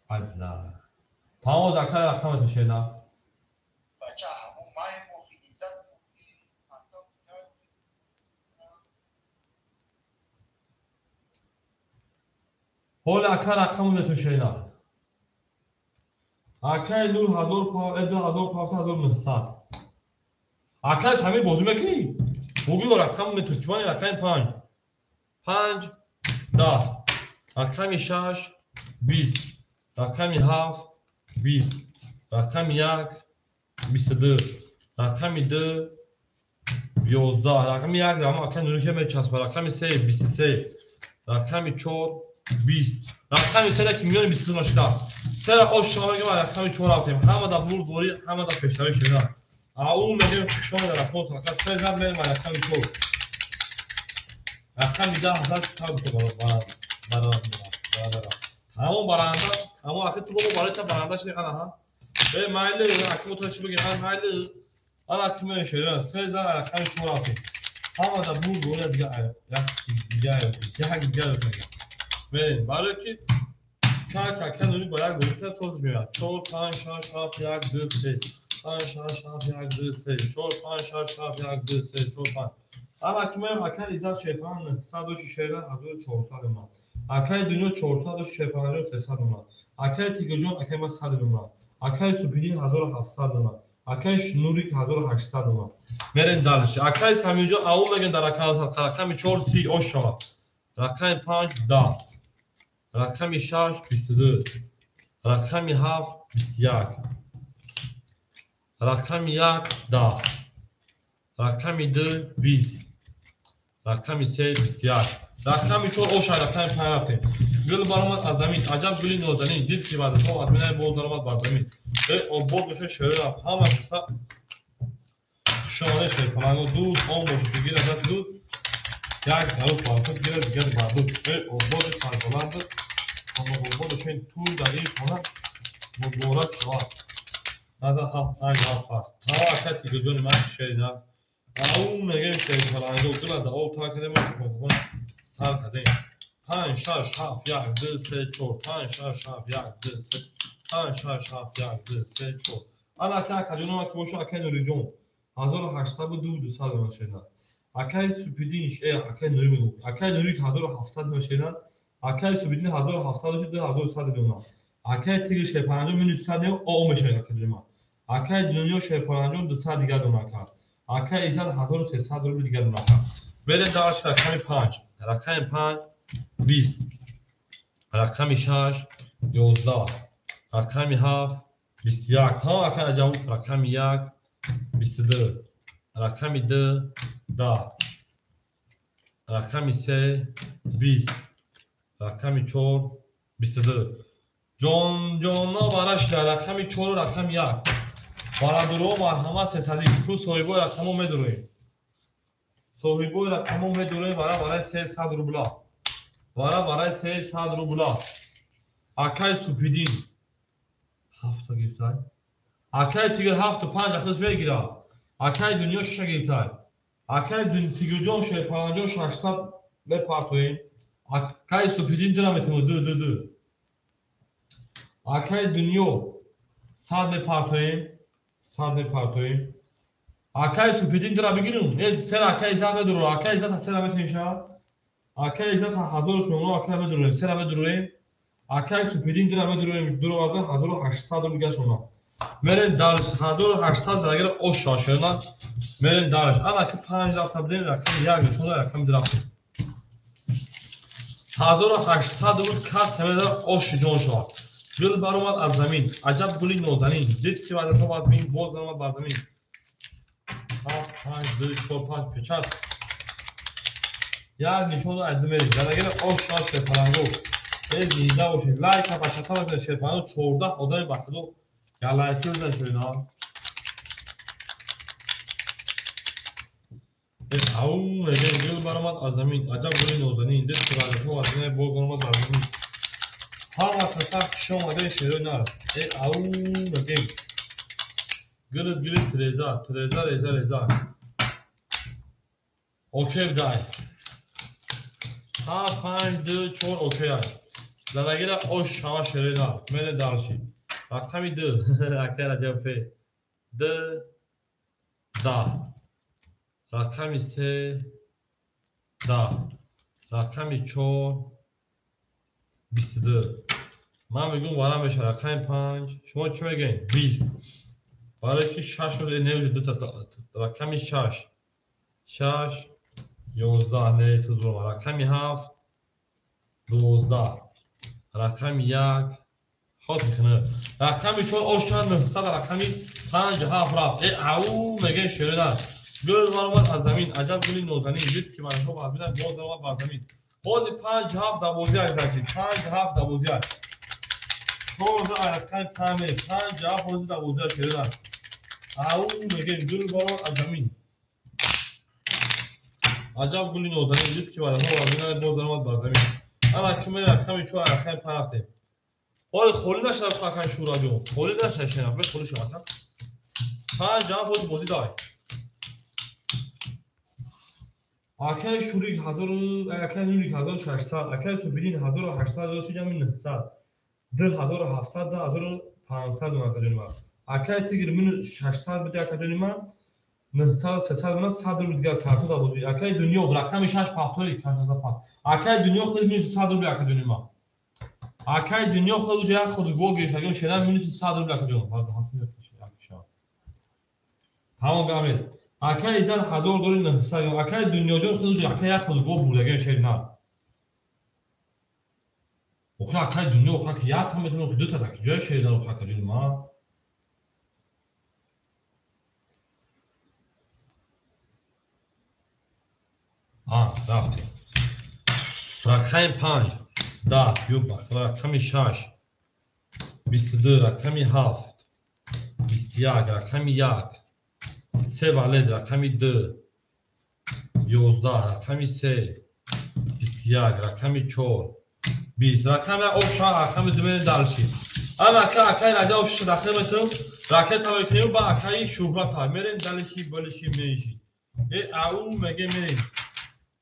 Ай бла. Тамом акай рақамето шерна. Ҳоли акай рақамето шерна. Акай Нур 2500 1900. Акай Самир бозӣ мекунӣ? Бугӯ рақамето чувани рақами 5. 5 10. Рақами 6 20. Рақами 7 20. Рақами 1 22. Рақами 2 11. Рақами 1 ама акай Нури ке мечаспа. Рақами 3 23. Рақами 4 20. Рақами 3 ки миёни 22 ношка. 3 ош шумо мегӯям рақами 4 рафтем. Ҳама дар бурд борӣ, ҳама дар пешравӣ шуда. Ау мегӯем шумо дар рақам фақат 3 зад мерем рақами 4. Рақами 10 зад шута баранда. Тамом баранда, тамом ахи ту бо барои та баранда шуди ана ҳа. Э майли акимо то чӣ бигем? Ан майли ана ки мешавад 3 зад рақами 4 рафтем. Ҳама дар бурд борӣ дига як дига як дига мегӯям. Мерем барои ки как Нури бо як бозӣ соз меояд. 4 5 6 7 1 2 3 5 6 7 1 2 3 4 5 6 7 1 2 3 4 5. Ана ки меем акай Иззат 65 906 1400 ман. Акай Дунё 465 300 ман. Акай Тигрҷон акай ма 100 ман. Акай Супидин 1700 ман. Акай Нурик 1800 ман. Мерем дальше. Акай Самирҷон ау мегӯянд дар рақами 4 30 ош шавад. Рақами 5 10. Рақами 6 22. Рақами 7 21. Рақами 1 10. Рақами 2 20. Рақами 3 21. Рақами 4 оша рақами 5 рафтем. Гул баромад аз замин, аҷаб гули нозанин, дид ки вазифа аз минаи боз даромад бар замин. Эй обод боша шеъра ҳама каса хушомада шерпаланго дуд он бошад ки гирад дуд як гару барсад гирад дигар бардуд. Эй ободи сарбаланд обод бошед ту дар ин хона муборак шавад. Назар 7 5 7 аст. Тамом акай Тигрҷони ман шерина. Ау мегӯем шерпаланго гула да об тар кардем мо сар кардем. 5 6 7 1 2 3 4 5 6 7 1 2 3 5 6 7 1 2 3 4. Ана акай Акаҷонова ки бошад акай Нуриҷон 1802 200 мешавад. Акай Супидин акай Нури мегуфт. Акай Нури 1700 мешавад. Акай Супидин 1700 2100 мешавад. Акай Тигр 650 минус 100 о мешавад акаҷонима. Акай Дунё 650 200 дигар дона кард. Акай Иззат 1300 рубл дигар дона кард. Берем дальше рақами 5. Рақами 5 20. Рақами 6 11. Рақами 7 21. Тамом акай Раҷаб рақами 1 22. Рақами 2 10. Рақами 3 20. Рақами 4 22. Ҷон-ҷоно варашда рақами 4 рақами 1. Бародаро марҳамат 300 ку соҳибои рақамо медуроем. Соҳибои рақамо медуроем вара барои 300 рубла. Вара барои 300 рубла. Акай Супидин 7 гирифтай. Акай Тигр 7 5 ахлис мегира. Акай Дунё 6 гирифтай. Акай Тигрҷон Шерпаланҷон 600 мепартоем. Акай Супидин 2 метавонад 2 2 2. Акай Дунё 100 мепартоем. 100 мепартоем. Акай Супидин 2 бигирем. Сер акай Иззат медуро. Акай Иззат сера метавонад. Акай Иззат 1000 мемонад, акай медуроем. Сера медуроем. Акай Супидин 2 медуроем. Дуроварда 1800 рубл гашона. Мерем дарш 1800 загира ош шашона. Мерем дарш. Ана ки 5 рафта будем, рақами 1 нишона, рақами 2 рафтем. 1800 рубл кас ҳамеда ош ҷон шавад. Гул баромад аз замин. Аҷаб гули нозанин. Дид ки ваъдато бад бин, боз наомад бар замин. 7 5 2 4 5 печат. Як нишона аз мерем. Задагира ош шаш шерпаланго. Эй зинда бошед. Лайк ва шата бошед шерпаланго 14 одами бахтидор. Я лайки бизан шуина. Ау мегем гул баромад аз замин. Аҷаб гули нозанин. Дид ки ваъдато бад бин, боз наомад бар замин. Ҳама каса хуш омадаи шерои нар. Э ау мегем. Гулит гулит Тереза, Тереза реза реза. Окей дай. 7 5 2 4 окей ай. Задагира ош шава шерои нар. Мене дарши. Рақами 2. Акай Раҷаб фе. 2 10. Рақами 3 10. Рақами 4 22. Ман мегӯм вара мешавад рақами 5. Шумо чӣ мегӯед? 20. Барои ки 6 не уже дута рақами 6. 6 11 не ту зур. Рақами 7 12. Рақами 1 хос мехӯнад. Рақами 4 ош чанд 900 рақами 5 7 рафт. Э ау мегӯем шерина. Гул баромад аз замин. Аҷаб гули нозанин. Дид ки вараҳо бад бинад, боз наомад бар замин. Бози 5 7 12 значит 5 7 12. 14 рақами 5 5 7 бози 12 шерина. Ау мегӯем гул баромад аз замин. Аҷаб гули нозанин. Дид ки вараҳо бад бинад, боз наомад бар замин. Ана ки ме рақами 4 рақами 5 рафтем. Оре холӣ нашавад акай Шӯраҷон. Холӣ нашавад шена, бе холӣ шавад. 5 7 боз бозӣ дай. Акай Шурик 1000, акай Нурик 1600, акай Субидин 1800, шуд 900. 2700, 2500 акаҷони ман. Акай Тигр 600 биде акаҷони ман. 900, 300 ман 100 рубл дигар карту да бозӣ. Акай Дунё рақами 6 пафтори карту пафт. Акай Дунё хел минус 100 рубл акаҷони ман. Акай Дунё хел уже як худ гол гирифт, агар шена минус 100 рубл акаҷон. Ҳасан якша. Тамом гап нест. Акай Иззат 1000 дори 900. Акай Дунёҷон хел уже акай як худ гол бурд, агар шена. Охи акай Дунё охи ки як та метавонад, охи дута ки ҷоя шена охи акаҷони ман. Рафтем. Рақами 5 10 юба, рақами 6 22, рақами 7 21, рақами 1 3 валед, рақами 2 11, рақами 3 21, рақами 4 20, рақами 8, рақами 2 дарши. Ана ака акай Раҷаб шуд дахил метавонем, ракета мекунем ба акаи Шӯҳрат мерем далиши болиши мениши. Э ау меге мерем.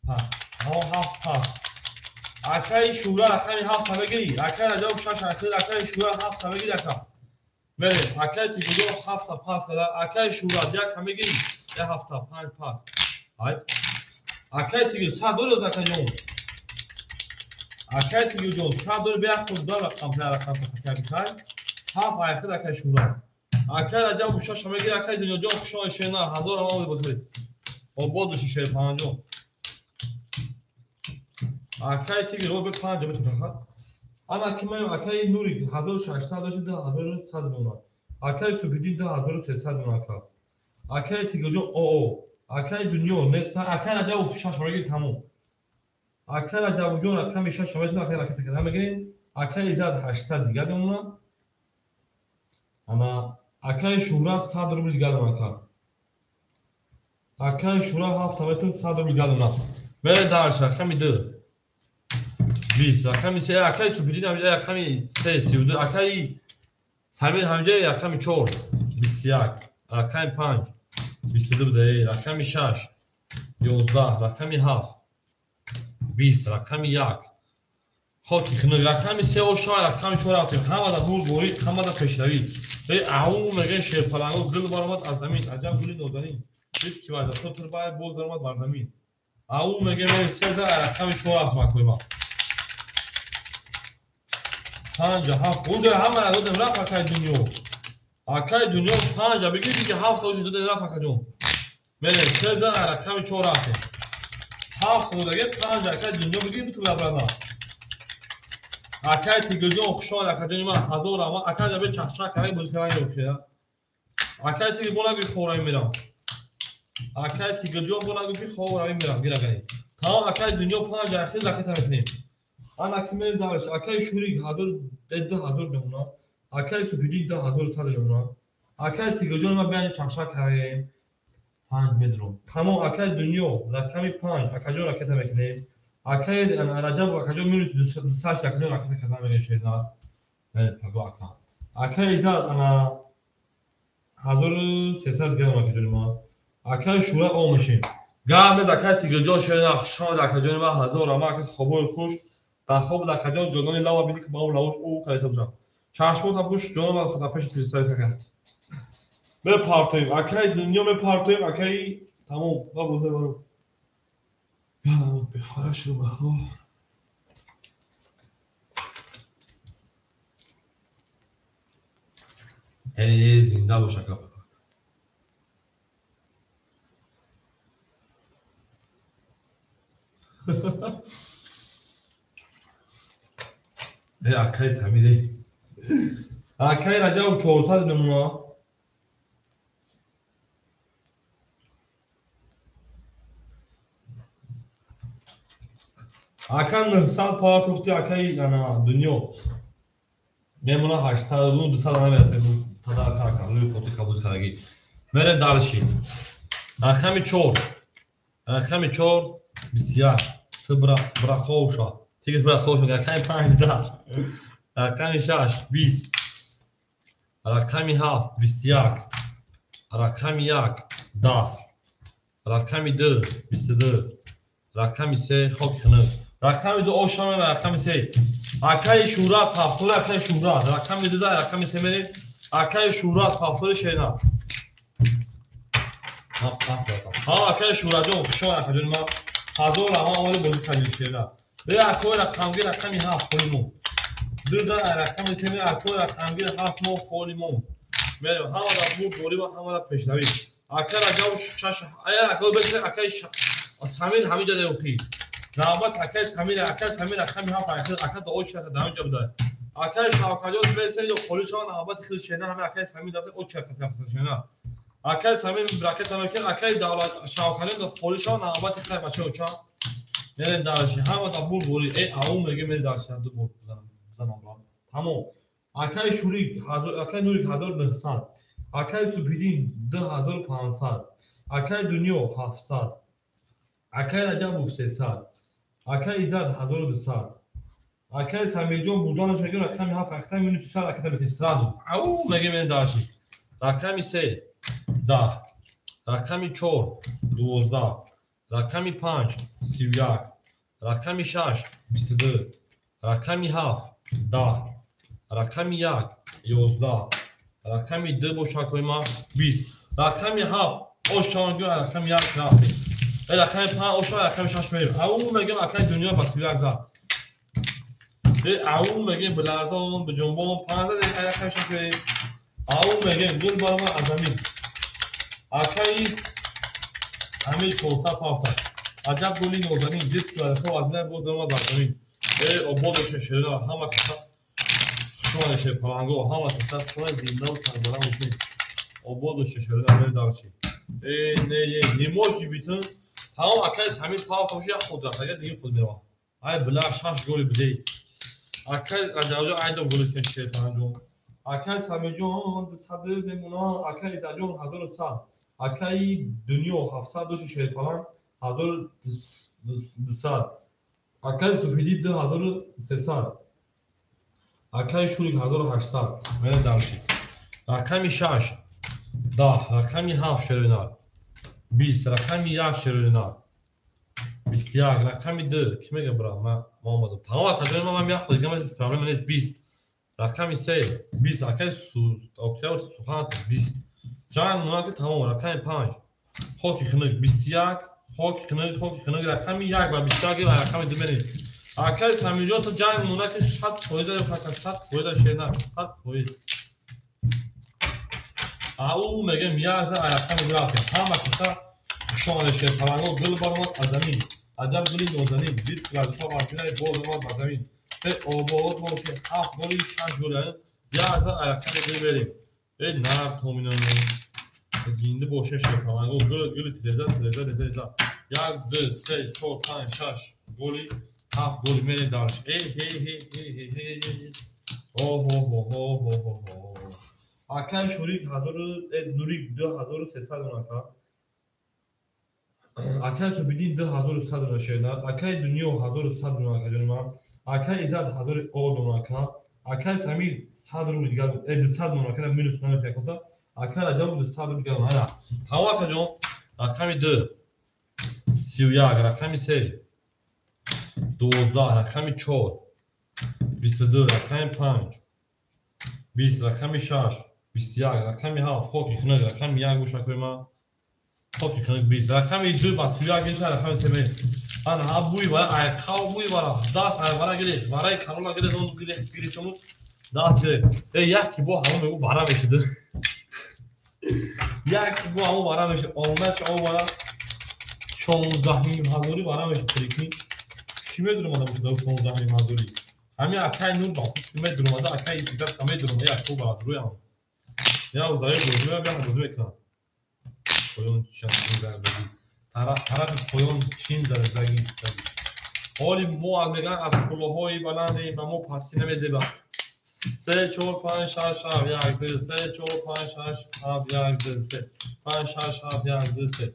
Пас, ҳо 7 пас. Акаи Шӯҳрат рақами 7 мегирӣ. Акаи Раҷаб 6 акаи Шӯҳрат 7 мегирӣ ака. Мерем. Акаи Тигрҷон 7 пас када. Акаи Шӯҳрат 1 мегирӣ. 7 5 пас. Ай. Акаи Тигр 100 доллар акаҷон. Акаи Тигрҷон 100 доллар бия худ дор рақам рақам рақам. 7 айхид акаи Шӯҳрат. Акаи Раҷаб 6 мегирӣ. Акаи Дунёҷон хуш омадед шернар 1000 омадед бозӣ. Обод бошӣ Шерпаланҷон. Акаи Тигр бе 5 метавонад. Ана ки ман акаи Нурик 1600 дошт 2100 мемонад. Акаи Субҳиддин 2300 мемона ака. Акаи Тигирҷон оо. Акаи Дунё нест. Акаи Раҷабов 6 мегирем тамом. Акаи Раҷабовҷон рақами 6 метавонем акаи ракета карда мегирем. Акаи Иззат 800 дигар мемонад. Ана акаи Шӯҳрат 100 рубл дигар мемонад ака. Акаи Шӯҳрат 7 метавонем 100 рубл дигар мемонад. Мерем дальше рақами 2. 20 рақами 3 акаи Субҳиддин ҳамҷа рақами 3 32 акаи Самир ҳамҷа рақами 4 21 рақами 5 22 буда рақами 6 11 рақами 7 20 рақами 1 хоки хунук рақами 3 ошава рақами 4 рафтем. Ҳамада бурд борид, ҳамада пешравӣ. Ау мегӯян шерпаланго гул баромад аз замин, аҷаб гули нозанин. Дид ки вайда то турбай боз баромад бар замин. Ау мегӯян мерем 3 за рақами 4 рафтем акои ма. 5 7 уже ҳама додем рафт акаи Дунё. Акаи Дунё 5 бигирди ки 7 уже додем рафт акаҷон. Мерем 3 за рақами 4 рафтем. 7 додаге 5 акаи Дунё бигир биту брада. Акаи Тигирҷон хушҳол акаҷони ман 1000 ама акаи ҷабе чахчах карда бозӣ кардан ёфта. Акаи Тигир бо нагӯй хоб равӣ мерам. Акаи Тигирҷон бо нагӯй ки хоб равӣ мерам гир акаи. Тамом акаи Дунё 5 ахир ракета мекунем. Ана ки мерем дальше. Акаи Шурик 2000 мемонад. Акаи Субҳиддин 2100 мемонад. Акаи Тигирҷон ман биён чахчах кардаем. 5 медром. Тамом акаи Дунё рақами 5 акаҷон ракета мекунем. Акаи Раҷаб акаҷон минус 200 акаҷон ракета карда мегирем шеда. Паго ака. Акаи Иззат ана 1300 грамм акаҷони ман. Акаи Шӯра о мешем. Гап нез акаи Тигирҷон шеда хушомад акаҷони ман 1000 ама ака хобои хуш. Дар хоб акаҷон ҷонони лава бини ки ба он лавош ӯ кайса бошам. Чашмотам пӯш ҷонам хата пеши тилисаи така. Мепартоем акаи Дунё мепартоем акаи тамом ба бозор баро. Бехора шуд бахо. Эй зинда бош ака. Эй акаи Самир. Акаи Раҷаб 400 мемонад. Ака 900 партофти акаи ана Дунё. Мемона 800 200 намерасем. Тадар ака, луи хотир қабул кардаги. Мерем дальше. Рақами 4. Рақами 4 21. Ту бра браховша. Тигр браховша. Рақами 5 10. Рақами 6 20. Рақами 7 21. Рақами 1 10. Рақами 2 22. Рақами 3 хоки хунук. Рақами 2 ошама ва рақами 3. Акаи Шӯҳрат 70 акаи Шӯҳрат. Рақами 2 рақами 3 мерем. Акаи Шӯҳрат 70 шена. Ҳа акаи Шӯҳратҷон хушомад акаҷони ман. 1000 ама омади бозӣ кардем шена. Бе акои рақамгир рақами 7 холи мо. 2 зан рақами 3 мерем акои рақамгир 7 мо холи мо. Мерем ҳамада бурд борӣ ва ҳамада пешравӣ. Акаи Раҷаб 6 ая акаи бе акаи Самир ҳамиҷа деохи. Навбат акаи Самир, акаи Самир рақами 7 ака да очи дар ҳамиҷа буда. Акаи Шавкатҷон бесе ё холи шавад навбати хел шена ҳами акаи Самир дафта очи ака шена. Акаи Самир ракета мекунад, акаи Давлат Шавкатҷон холи шавад навбати хел бача оча. Мерем дальше. Ҳама да бурд борӣ. Э ау меге мерем дальше ду бор бизанам брат. Тамом. Акаи Шурик акаи Нурик 1900. Акаи Субҳиддин 2500. Акаи Дунё 700. Акаи Раҷабов 300. Акаи Иззат 1200. Акаи Самирҷон бурданаш мегӯям рақами 7 рақами минус 300 ракета мекунем сразу. Ау мегӯем мерем дальше. Рақами 3 10. Рақами 4 12. Рақами 5 31. Рақами 6 22. Рақами 7 10. Рақами 1 11. Рақами 2 бошад акои ман 20. Рақами 7 ош чавон гӯям рақами 1 рафтем. Рақами 5 ошава рақами 6 мерем. Ау мегӯям акаи Дунё ба 31 зад. Ау мегӯям биларзон биҷунбон 5 зад рақами 6 мерем. Ау мегӯям гул баромад аз замин. Акаи Самир 400 пафта. Аҷаб гули нозанин дид ки аз мина боз баромад бар замин. Э обод бошед шерина ҳама каса Шумо шерпаланго ҳама каса шумо зинда ва сарбаланд бошед. Обод бошед, шерон мерем дальше. Э, не, не, не может быть. Тамом акай Самир пауза бошад, як худ рафт, агар диги худ меравад. Ай била 6 голи бидей. Акай Раҷабҷон айдо голи кен шерпаланҷон. Акай Самирҷон 200 мемона, акай Иззатҷон 1100. Акай Дунё 700 доши шерпаланг 1200. Акай Супидӣ 2300. Акай Шурик 1800. Мерем дальше. Рақами 6 10, рақами 7 шеринар 20, рақами 1 шеринар 21, рақами 2 ки мега бра ма омадам. Тамом акаҷон ман як худ дигар проблема нест 20. Рақами 3 20, акай Октябр сухан 20. Ҷанг мунаки тамом рақами 5 хоки хунук 21, хоки хунук, хоки хунук рақами 1 ва 21 ва рақами 2 мерем. Акай Самирҷон то ҷанг мунаки 100% ё фақат 100% шеринар 100%. Ау мегем яза рақами 2 рафтем. Ҳама каса хушомадед шерпаланго гул баромад аз замин. Аҷаб гули нозанин, дид лазза варзидаи боз омад ба замин. Э обод бошед, 7 голи 6 голи яза рақами 2 мерем. Э нар томинон зинда бошед шерпаланго гул гули тиреза тиреза тиреза. 1 2 3 4 5 6 голи 7 голи мерем дальше. Э хе хе хе хе хе. О хо хо хо хо хо хо. Акай Шурик 1000 Нурик 2300 онака. Акай Субидин 2100 дона шернар. Акай Дунё 1100 дона ҷони ман. Акай Иззат 1000 дона. Акай Самир 100 рубл дигар 200 дона ка минус намекунад. Акай Раҷаб 200 рубл дигар. Ана. Тамом акаҷон. Рақами 2 31, рақами 3 12, рақами 4 22, рақами 5 20, рақами 6 21, рақами 7 хоки хунук, рақами 1 бошад ман. Хоки хунук 20, рақами 2 ба 31 гирифта, рақами 3 мерем. Ана ҳа бӯи вара айқав бӯи вара даст ай вара гирифт, вараи карола гирифт, он гирифт, он даст гирифт. Э як бо ҳамон мегӯ вара мешид. Як бо ҳамон вара мешид. Омадаш ҳамон вара 16 ҳазори вара мешид, прикинь. Ки медуромада бошад 16 ҳазори? Ҳамин акай Нур ба худ медуромада, акай Иззат ка медуромада, як ко барадрӯям. Я заё бозӣ меоям, бозӣ мекунам. Поён чин зардагӣ. Тарафи поён чин зардагӣ. Ҳоли мо мегӯянд аз қуллаҳои баланде ба мо пастӣ намезебад. 3 4 5 6 7 1 2 3 4 5 6 7 1 2 3 5 6 7 1 2 3.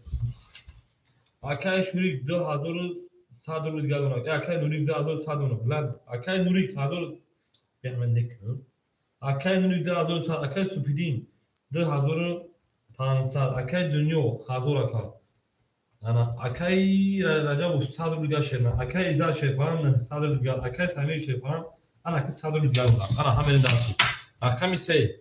Акай Шурик 2100 рубл дигар дорад. Акай Нурик 2100 дорад. Лаб акай Нурик 1000 беҳман некун. Акай Нурик 2100, акай Супидин 2500, акай Дунё 1000 ака. Ана акай Раҷабов 100 рубл дигар шерна, акай Иззат шерпаран 900 рубл дигар, акай Самир шерпаран ана ака 100 рубл дигар дорад. Ана ҳамин дарси. Рақами 3.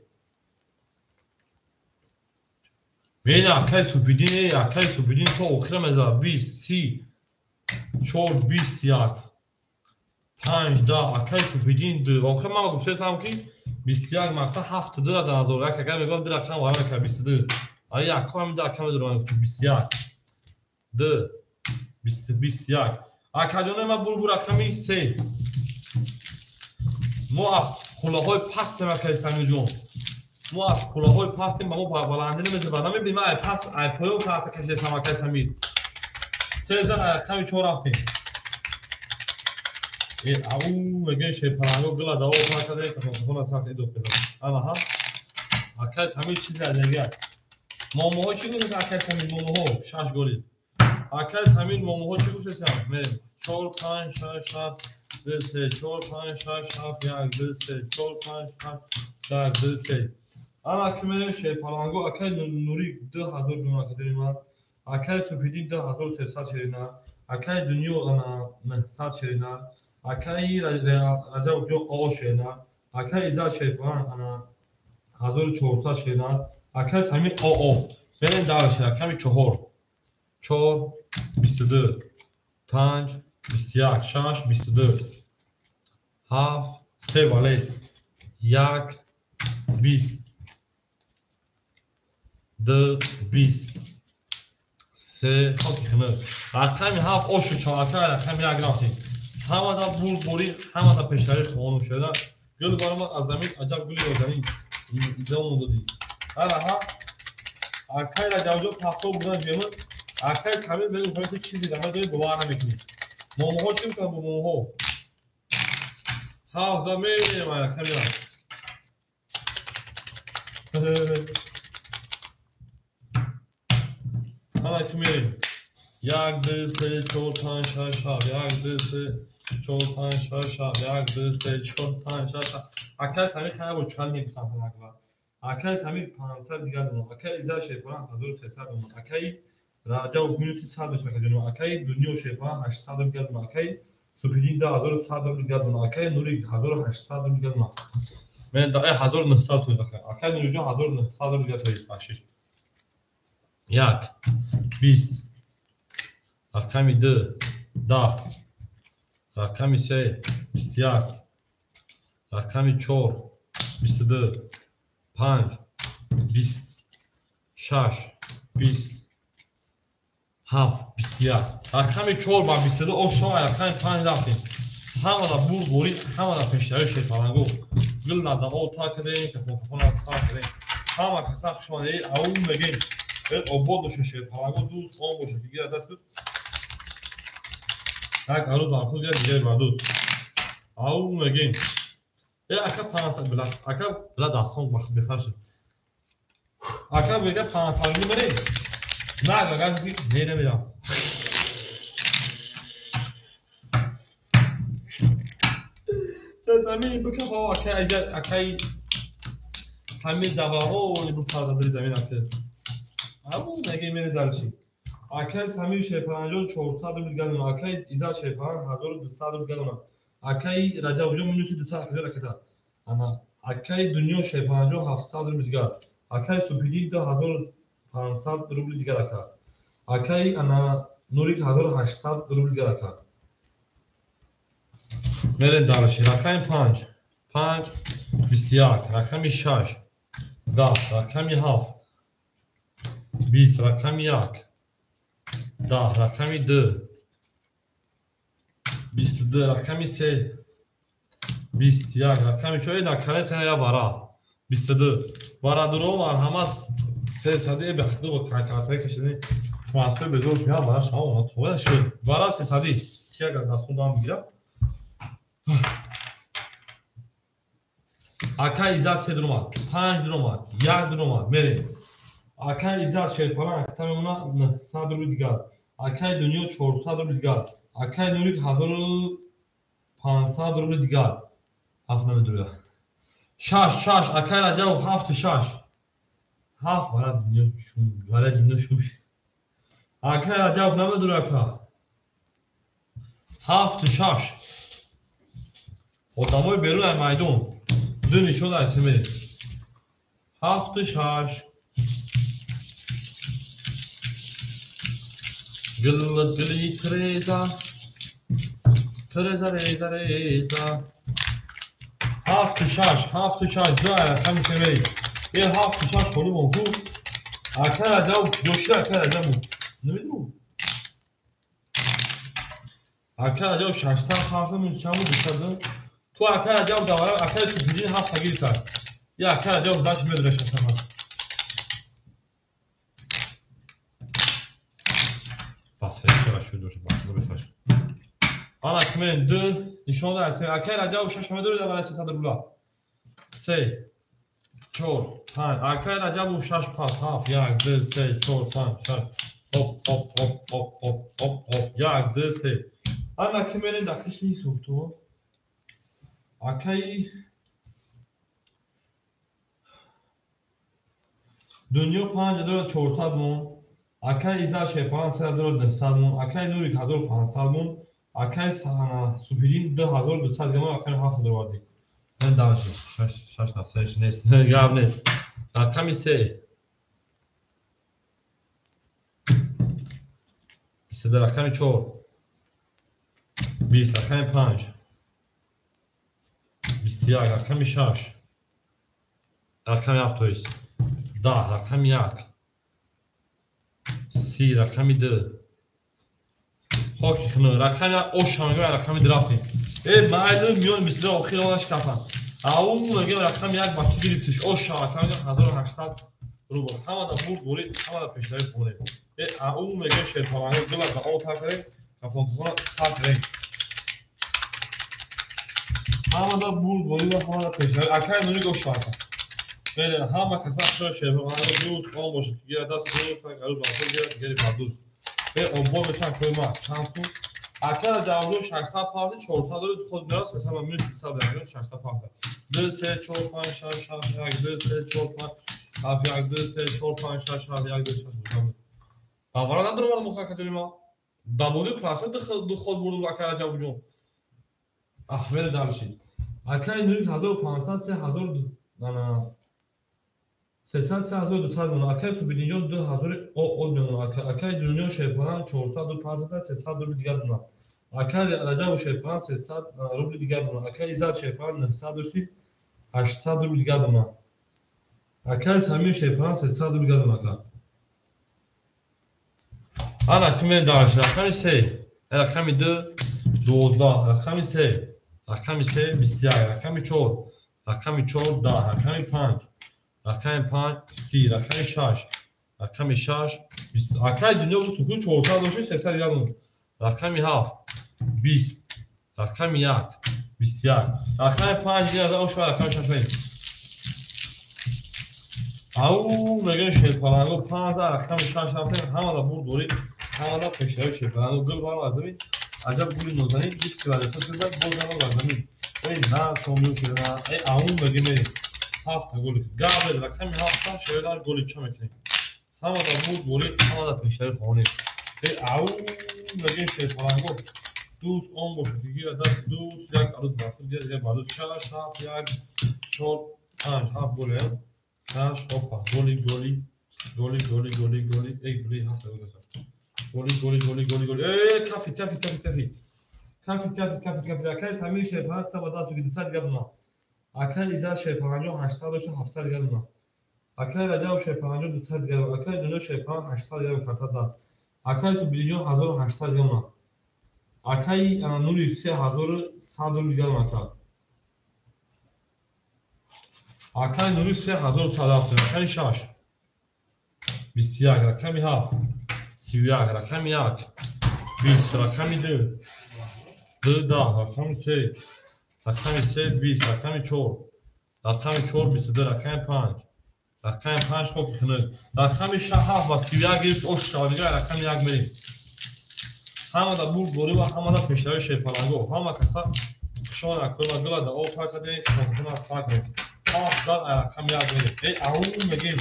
Мена акай Супидин, акай Супидин то охира мезанад 20, 30, 4, 21, 5, 10, акай Супидин 2. Охир ман гуфтаам ки 21 мақсад 7 2 ра дар назар. Як агар мегӯям 2 рақам вара мекунад 22. Ай яко ҳамин 2 рақам медорам гуфтам 21. 2 20 21. Акаҷонои ман бур бур рақами 3. Мо аз қуллаҳои пастем акай Самирҷон. Мо аз қуллаҳои пастем, ба мо баландӣ намезебад. Намебинем ай паст, ай поён карта кашидасам акай Самир. 3 зан рақами 4 рафтем. Э ау мегӯян шерпаланго гула даво карда кафона сахт эдоф кардам. Ана ҳа. Акай Самир чизе аҷабият. Момоҳо чӣ гуфтанд акай Самир? Момоҳо 6 голи. Акай Самир момоҳо чӣ гуфтанд? Мерем 4 5 6 7 2 3 4 5 6 7 1 2 3 4 5 6 1 2 3. Ана ки мерем шерпаланго акай Нурик 2000 дона кадри ман. Акай Супидин 2300 шерина. Акай Дунё ана 900 шерина. Акай Раҷабҷон О шерина. Акай Иззат шерпаланг ана 1400 шерина. Акай Самир О. Мерем дальше рақами 4. 4 22 5 21 6 22 7 3 валет 1 20 2 20 3 хоки хунук. Рақами 7 ошу 4 рақами 1 рафтем. Ҳамада бурдборӣ, ҳамада пешравӣ хоҳонум шуда. Гул баромад аз замин, аҷаб гули озанин. Изомон додӣ. Араҳа. Акай Раҷабҷон пахто будан ҷемон. Акай Самир мегӯ ту чизе намедонӣ, бовар намекунӣ. Момоҳо чӣ мекунанд бо момоҳо? Ҳафт за мерем, рақами ҳафт. Ҳама ки мерем. 1, 2, 3, 4, 5, 6, 7. 1, 2, 3, 4, 5, 6, 7. 1, 2, 3, 4, 5, 6, 7. Акай Самир хайр бо чанд мегуфтам фалаква. Акай Самир 500 дигар донам. Акай Иззат Шерпалан 1300 донам. Акай Раҷаб минуси 100 мешавад ҷонам. Акай Дунё Шерпалан 800 рубл дигар донам. Акай Супидин 2100 рубл дигар донам. Акай Нурик 1800 рубл дигар донам. Мен да 1900 тӯй акай. Акай Нуриҷон 1900 рубл дигар тӯй бахшиш. 1 20 рақами 2 10 рақами 3 21 рақами 4 22 5 20 6 20 7 21 рақами 4 ба 22 ошо рақами 5 рафтем. Ҳамада бурд ворид, ҳамада пештари Шерпалангу. Гул надао та кардем, кафон аз сар кардем. Ҳама каса хуш омадед, аум мегем. Обод бошед Шерпалангу, дӯст он бошед ки гирад даст дӯст. Як арӯз бар худ гирад, дигаре бар дӯст. Аум мегем. Ака 500 била, ака била дастон бехар шуд. Ака мега 500 рубл мерем. На, агар не намедам. Замин бикафа, акай акай Самир даваҳо бупарда замин ака. Абу меге мере дальше. Акай Самир Шерпаланҷон 400 рубл дигар донам. Акай Иззат Шерпалан 1200 рубл дигар донам. Акай Раҷабҷон минуси 200 рубл аката. Ана акай Дунё Шерпаланҷон 700 рубл дигар. Акай Супидин 2500 рубл дигар ака. Акай ана Нурик 1800 рубл дигар ака. Мерем дальше. Рақами 5 5 21 рақами 6 10 рақами 7 20 рақами 1 10 рақами 2 22 рақами 3 21 рақами 4 накаре сена вара 22 варадуро марҳамат 300 бахту бо картаи кашидани шумасои безор шуя вара шамо тоя шуд вара 300 ки агар дастон дам бигирад. Акай Иззат 3 дуромад, 5 дуромад, 1 дуромад, мерем. Акай Иззат Шерпалан акта мемона 900 рубл дигар. Акай Дунё 400 рубл дигар. Акай Нурик 1500 рубл дигар. Ҳафт намедуря. 6 6 акай Раҷабов 7 6. 7 вара Дунё шум, вара Дунё шум. Акай Раҷабов намедуря ака. 7 6. Одамои берун ай майдон. Ду нишон ай семе. 7 6. Гуллат гули Тереза. Тереза реза реза. 7 6 7 6 ду ай рақами семе. Е 7 6 холӣ мон ку. Акай Раҷабов ҷошида акай Раҷабов. Намедонам. Акай Раҷабов 600 700 минус чанд буд? 200. Ту акай Раҷабов давара акай Супидин 7 гирифта. Я акай Раҷабов дашт медура 600. Бас шуд боша, бахту бефаш. Ана кимен 2 нишон да акай Раҷабов 6 медура давара 300 рубла. 3 4 5 акай Раҷабов 6 пас 7 1 2 3 4 5 6 хоп хоп хоп хоп хоп хоп хоп 1 2 3. Ана кимен да қисми суфту. Акай Дунё 5400 мон. Акай Иззат Шерпалан 3900 мон. Акай Нурик 1500 мон. Акай Супидин 2200 грамм акай 700 овардӣ. Мен дальше 6 6 на 6 нест. Гап нест. Рақами 3 22 рақами 4 20 рақами 5 21 рақами 6 рақами 7 то есть 10 рақами 1 30 рақами 2 хоки хну рақами ош ҳамага рақами 2 рафтем. Майли миён бисёр охир она шикастан. Ау мегем рақами 1 ба си гирифтиш. Ош шава, мегем 1800 рубл. Ҳамада бурд бурид, ҳамада пешравӣ хонед. Ау мегем шерпаланго гила ба об тар кардем, кафонтуфона сар кардем. Ҳамада бурд бурид ва ҳамада пешравӣ. Акай нури гош шава. Беле, ҳама каса шо шерпаланго дӯст он бошад, ки гира даст дӯст, гарӯз ба худ гира, гири ба дӯст. Бе оббор мешан кӯи ма, чанд сум? Акара ҷавобҷон 600 павзи, 400 доллар худ меорад, 300 ва минус 300 берад, 600 павзи. 2 3 4 5 6 7 1 2 3 4 5 7 1 2 3 4 5 6 7 1 2 6. Давара надорам муха катори ма. Дабози пласа ду ход бурдум акара ҷавобҷон. Ахмед дарши. Акаи нури 1500 3000 ана 300 3200 мон. Акаи Субидинҷон 2000 од мемон. Акаи Дунё Шерпалан 400 павзда 300 рубли дигар дона. Акаи Раҷаб Шерпалан 300 рубли дигар дона. Акаи Иззат Шерпалан 900 дошти 800 рубли дигар дона. Акаи Самир Шерпалан 300 рубли дигар дона ака. Ана киме дарш рақами 3, рақами 2 12, рақами 3, рақами 3 21, рақами 4, рақами 4 10, рақами 5, рақами 5 30, рақами 6, рақами 6 20. Акаи Дунё гуфт ку 400 дошти 300 дигар дона. Рақами 7 20, рақами 1 21, рақами 5 дигар ош ва рақами 6 мерем. Ау мегӯем шерпаланго 5 рақами 6 рафтем, ҳамада бурд дорид, ҳамада пешравӣ шерпаланго гул барам аз замин, аҷаб гули нозанин, дид ки вазифа шуда, боз ҳама бар замин. Эй на комил шуда, эй ау мегӯем мерем. 7 голи. Габрел рақами 7 шедар голи ча мекунем. Ҳамада бурд дорид, ҳамада пешравӣ хонем. Эй ау мегӯем шерпаланго дӯст он бошад ки гирад даст дӯст, як арӯз бар худ гирад, як бар дӯст, 6 7 1 4 5 7 голи. 6 опа, голи голи голи голи голи голи, эй голи 7 голи. Голи голи голи голи голи. Эй кафи кафи кафи кафи. Кафи кафи кафи кафи. Акаи Самир Шерпалан хита ба даст бигирд 200 дигар дона. Акаи Иззат Шерпаланҷон 800 дошта 700 дигар дона. Акаи Раҷаб Шерпаланҷон 200 дигар дона. Акаи Дунё Шерпалан 800 дигар карта зад. Акаи Субидинҷон 1800 дигар дона. Акаи Нури 3100 рубл дигар дона ака. Акаи Нури 3100 рафт. Рақами 6 21, рақами 7 31, рақами 1 20, рақами 2 2 10, рақами 3, рақами 3 20, рақами 4, рақами 4 22, рақами 5, рақами 5 хоки хунук, рақами 7 ва 31 гирифт ош шава дигар рақами 1 мерем. Ҳамада бурд дорӣ ва ҳамада пешравӣ шерпаланго. Ҳама каса хушон акӯла гула да об тар кардем, кафонтуна сар кардем. 7 зад рақами 1 мерем. Эй ау мегем.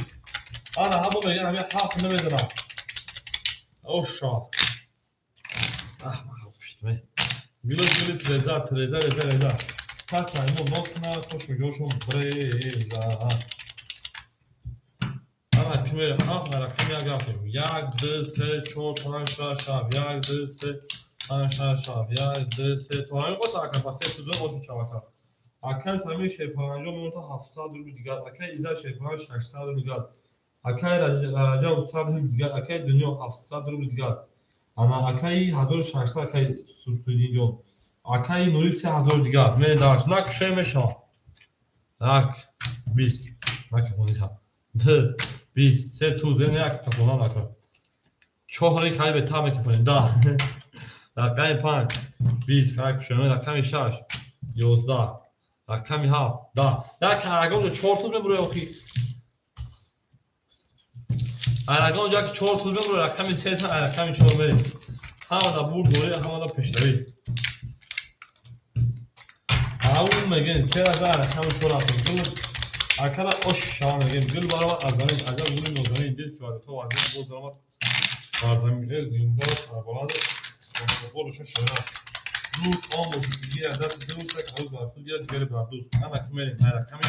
Ана ҳамо мегем, ҳамин 7 намезанам. Оша. Аҳ, пуштме. Гулу гулу реза, реза, реза, реза. Пас ҳамин нос кунад, хош меҷошон бреза. Ана кимер 7 рақами 1 рафтем. 1 2 3 4 5 6 7 1 2 3 5 6 7 1 2 3 то ҳамин қоса ака пас 3 2 ошу чавака. Акаи Самир Шерпаланҷон мемонад 700 рубл дигар, акаи Иззат Шерпалан 600 рубл дигар, акаи Раҷаб 100 рубл дигар, акаи Дунё 700 рубл дигар, ана акаи 1600 акаи Субидинҷон, акаи Нури 3000 дигар. Мен дарш нак шоя мешавад. 1 20 нак хониха. 2 20 3 туз яъне як кафона накун. 4 хайбе та мекафонем. 10 рақами 5 20 хай кушоем, рақами 6 11 рақами 7 10. Як арагон 4 туз мебурояд охи. Арагон ҷо 4 туз мебурояд, рақами 3 рақами 4 мерем. Ҳамада бурд дорӣ, ҳамада пешравӣ. Ау мегӯем 3 рақами 4 рафтем. Гул акала ош шава мегӯем. Гул баромад аз замин, аҷаб гули нозанин, дид ки вазифа вазифа боз баромад бар замин, зинда сарбаланд болушон шава. Дуд он бошад ки гирад даст дӯст, як ҳарӯз бар худ гирад, дигаре бар дӯст. Ана ки мерем рақами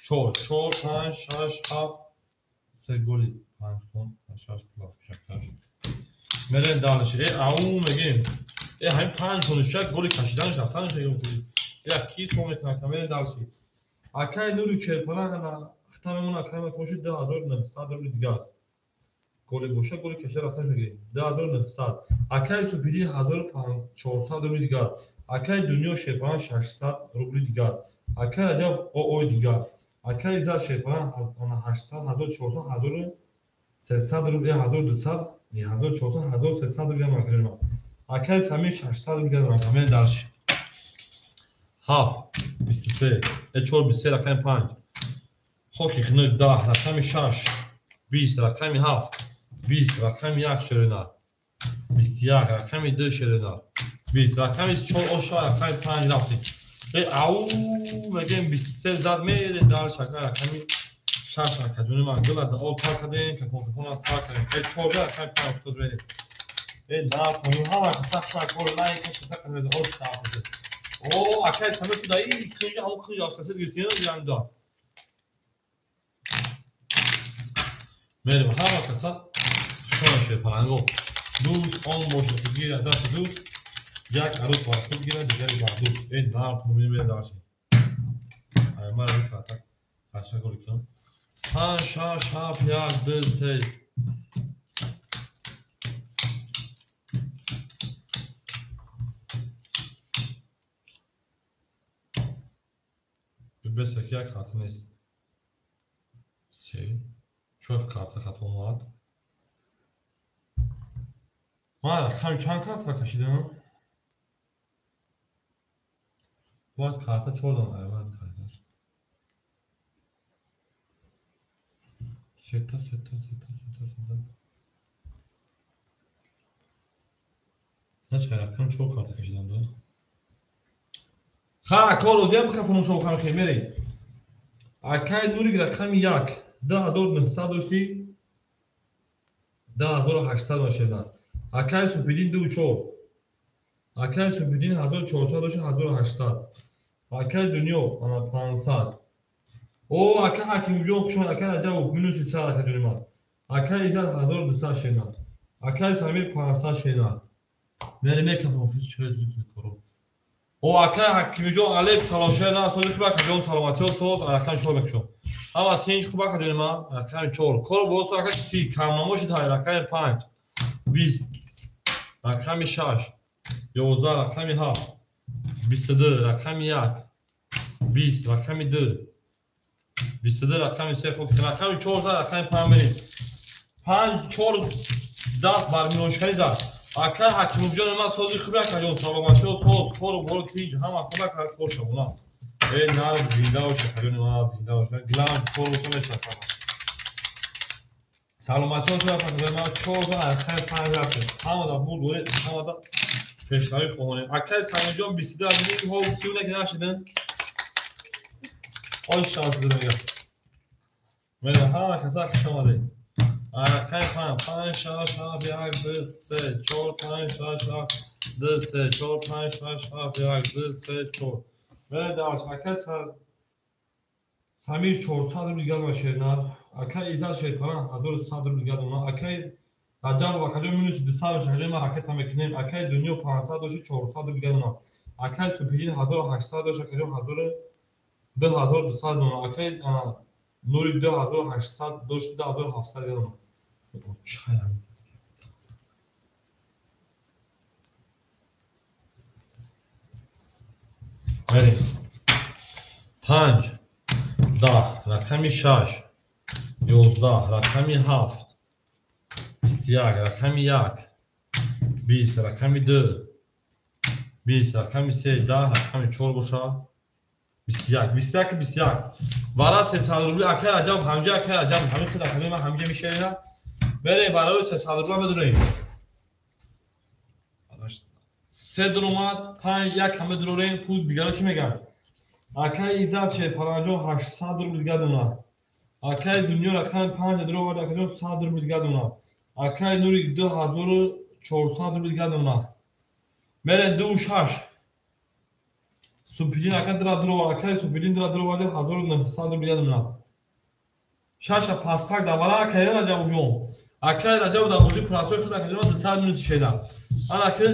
4 4 5 6 7 3 голи 5 кун 6 плюс 6. Мерем дальше. Э ау мегӯем. Э ҳамин 5 кун 6 голи кашиданаш рафтанаш мегӯем. Як кис мо метавонем мерем дальше. Акаи Нури Шерпалан ана хита мемонад, акаи ма бошад 2900 рубли дигар. Голи боша, голи кашида рафтанаш мегирем. 2900. Акаи Суфидин 1400 рубли дигар. Акаи Дунё Шерпалан 600 рубли дигар. Акаи Раҷаб ОО дигар. Акаи Иззат Шерпалан 800, 1400, 1300 рубл, 1200, 1400, 1300 рубл дигар ман. Акаи Самир 600 рубл дигар ман. Мерем дальше. 7 23, 4 23 рақами 5. Хоки хунук 10 рақами 6, 20 рақами 7, 20 рақами 1 шерина. 21 рақами 2 шерина. 20 рақами 4 оша рақами 5 рафтем. Ау мегем 23 зад мерем дальше ака рақами 6 ака ҷони ман гула да об пар кардем, кафон кафон аз сар кардем. 4 рақами 5 уфтод мерем. На пони ҳама каса шакор лайк каса кардем ош шафт. О акай самир ту даи кунҷа ҳамон кунҷа асасид гирифтин ям да. Мерем ҳама каса шон шерпаланго. Дӯст он бошад ки гирад дасти дӯст, як арӯс бар худ гирад, дигари бар дӯст. Нар томини мерем дальше. Ай ман ин карта қаша гол кунам. 5 6 7 1 2 3. Бес як карта нест. 3 4 карта хато омад. Ман рақами чанд карта кашидам? Бояд карта 4 дона аймад карташ. Сета сета сета сета сета. Значит, рақам 4 карта кашидам да. Ха, кор розиям кафонум шо хам хе мерем. Акай Нурик рақами 1 2900 дошти 10800 мешавад. Акай Суфиддин 2 4. Акай Суфиддин 1400 дошти 1800. Акай Дунё ана 500. О, акай Ҳакимҷон хуш омад, акай Раҷабов минус 300 ака ҷони ман. Акай Иззат 1200 шена. Акай Самир 500 шена. Мерем мекафам офис чиз коро. О, акай Ҳакимҷон алейк салом шена, сози хуб ака ҷон саломатиё соз, рақами 4 мекушам. Ҳама тинч хуб ака ҷони ман, рақами 4. Кор боз ака 30 камнамо шуд рақами 5. 20 рақами 6, 11 рақами 7, 22 рақами 1, 20 рақами 2, 22 рақами 3, хуб рақами 4 рақами 5 мерем. 5 4 10 бар милоншкани зад. Акай Ҳакимовҷон ман сози хуб ака ҷон саломатиё соз, кору бору тинч ҳама хуб ака кор шавона. Нар зинда бош ака ҷони ман зинда бош. Глам кору ту мешавад. Саломатиё соз ака ҷони ман 4 рақами 5 рафтем. Ҳама да буд доред, ҳама да пешравӣ хоҳонем. Акай Самирҷон 22 аз ин ҳо гуфтиу не ки нашидин. Ош шанс дорем. Мена ҳама каса хуш омадед. Рақами 5 5 6 7 1 2 3 4 5 6 7 2 3 4 5 6 7 1 2 3 4. Мена дальше. Акай Самир 400 рубл дигар ма шерна. Акай Иззат Шерпалан 1100 рубл дигар дона. Акай Раҷабов акаҷон минус 200 мешавад. Акаҷон ман ракета мекунем. Акай Дунё 500 дошт 400 рубл дигар дона. Акай Суфиддин 1800 дошт акаҷон 2200 дона. Акай Нури 2800 дошт 2700 дигар дона. Чаям. Мерем. 5 10 рақами 6 11 рақами 7 21 рақами 1 20 рақами 2 20 рақами 3 10 рақами 4 бошад. 21 21 21 вара 300 рубли акай Раҷаб ҳамҷа акай Раҷаб ҳамин хел акаҷони ман ҳамҷа мешавад. Мерем барои 300 рубла медурем. 3 дуромад 5 1 ҳама дурорем пул дигаро чӣ мегӯянд? Акай Иззат Шерпаланҷон 800 рубл дигар дона. Акай Дунё рақами 5 дуровард акаҷон 100 рубл дигар дона. Акай Нури 2400 рубл дигар дона. Мерем 2 6. Суфиддин ака дира дуровард, акай Суфиддин дира дуровард 1900 рубл дигар дона. 6 пастак давара акай Раҷабовҷон. Акай Раҷаб дар бозии прасои худ акаҷон 200 минус шеда. Ана ки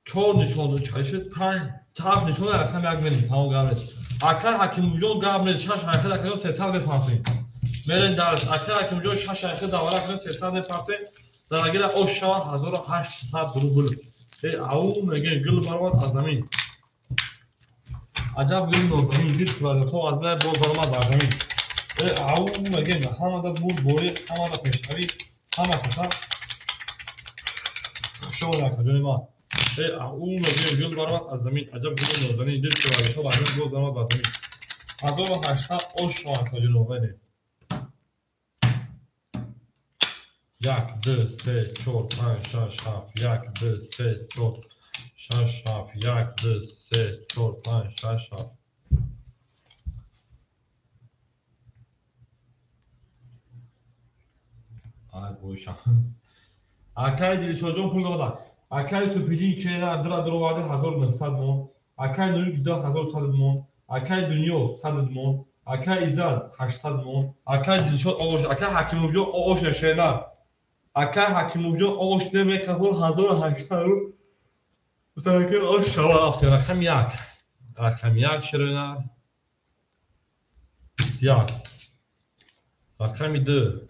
4 нишон дод, чалишид 5 7 нишон рақами 1 мерем, тамом гап нест. Акай Ҳакимовҷон гап нест, 6 ҳақиқат акаҷон 300 мефарсем. Мерем дарс. Акай Ҳакимовҷон 6 ҳақиқат давара акаҷон 300 мефарсем. Дарагира ош шава 1800 рубл. Ау мегӯем гул баромад аз замин. Аҷаб гули нозанин, дил ки то аз ман боз баромад бар замин. Ау мегӯем ҳамада бурдборӣ, ҳамада пешравӣ, ҳама каса хуш омад акаҷони ман. Ау мегӯем гул баромад аз замин, аҷаб гули нозанин, дил ки то аз ман боз баромад бар замин. 1800 ош шавад акаҷони ман. 1, 2, 3, 4, 5, 6, 7, 1, 2, 3, 4, 6, 7, 1, 2, 3, 4, 5, 6, 7. Ай боша. Акай Дилшодҷон пул дода. Акай Супидин чена дра дуроварди 1900 мон. Акай Нурик 2100 мон. Акай Дунё 100 мон. Акай Иззат 800 мон. Акай Дилшод ош, акай Ҳакимовҷон ош шена. Акай Ҳакимовҷон ош немекафон 1800 рубл. Саки ош шава афти рақам 1. Рақам 1 ширина. 21. Рақами 2.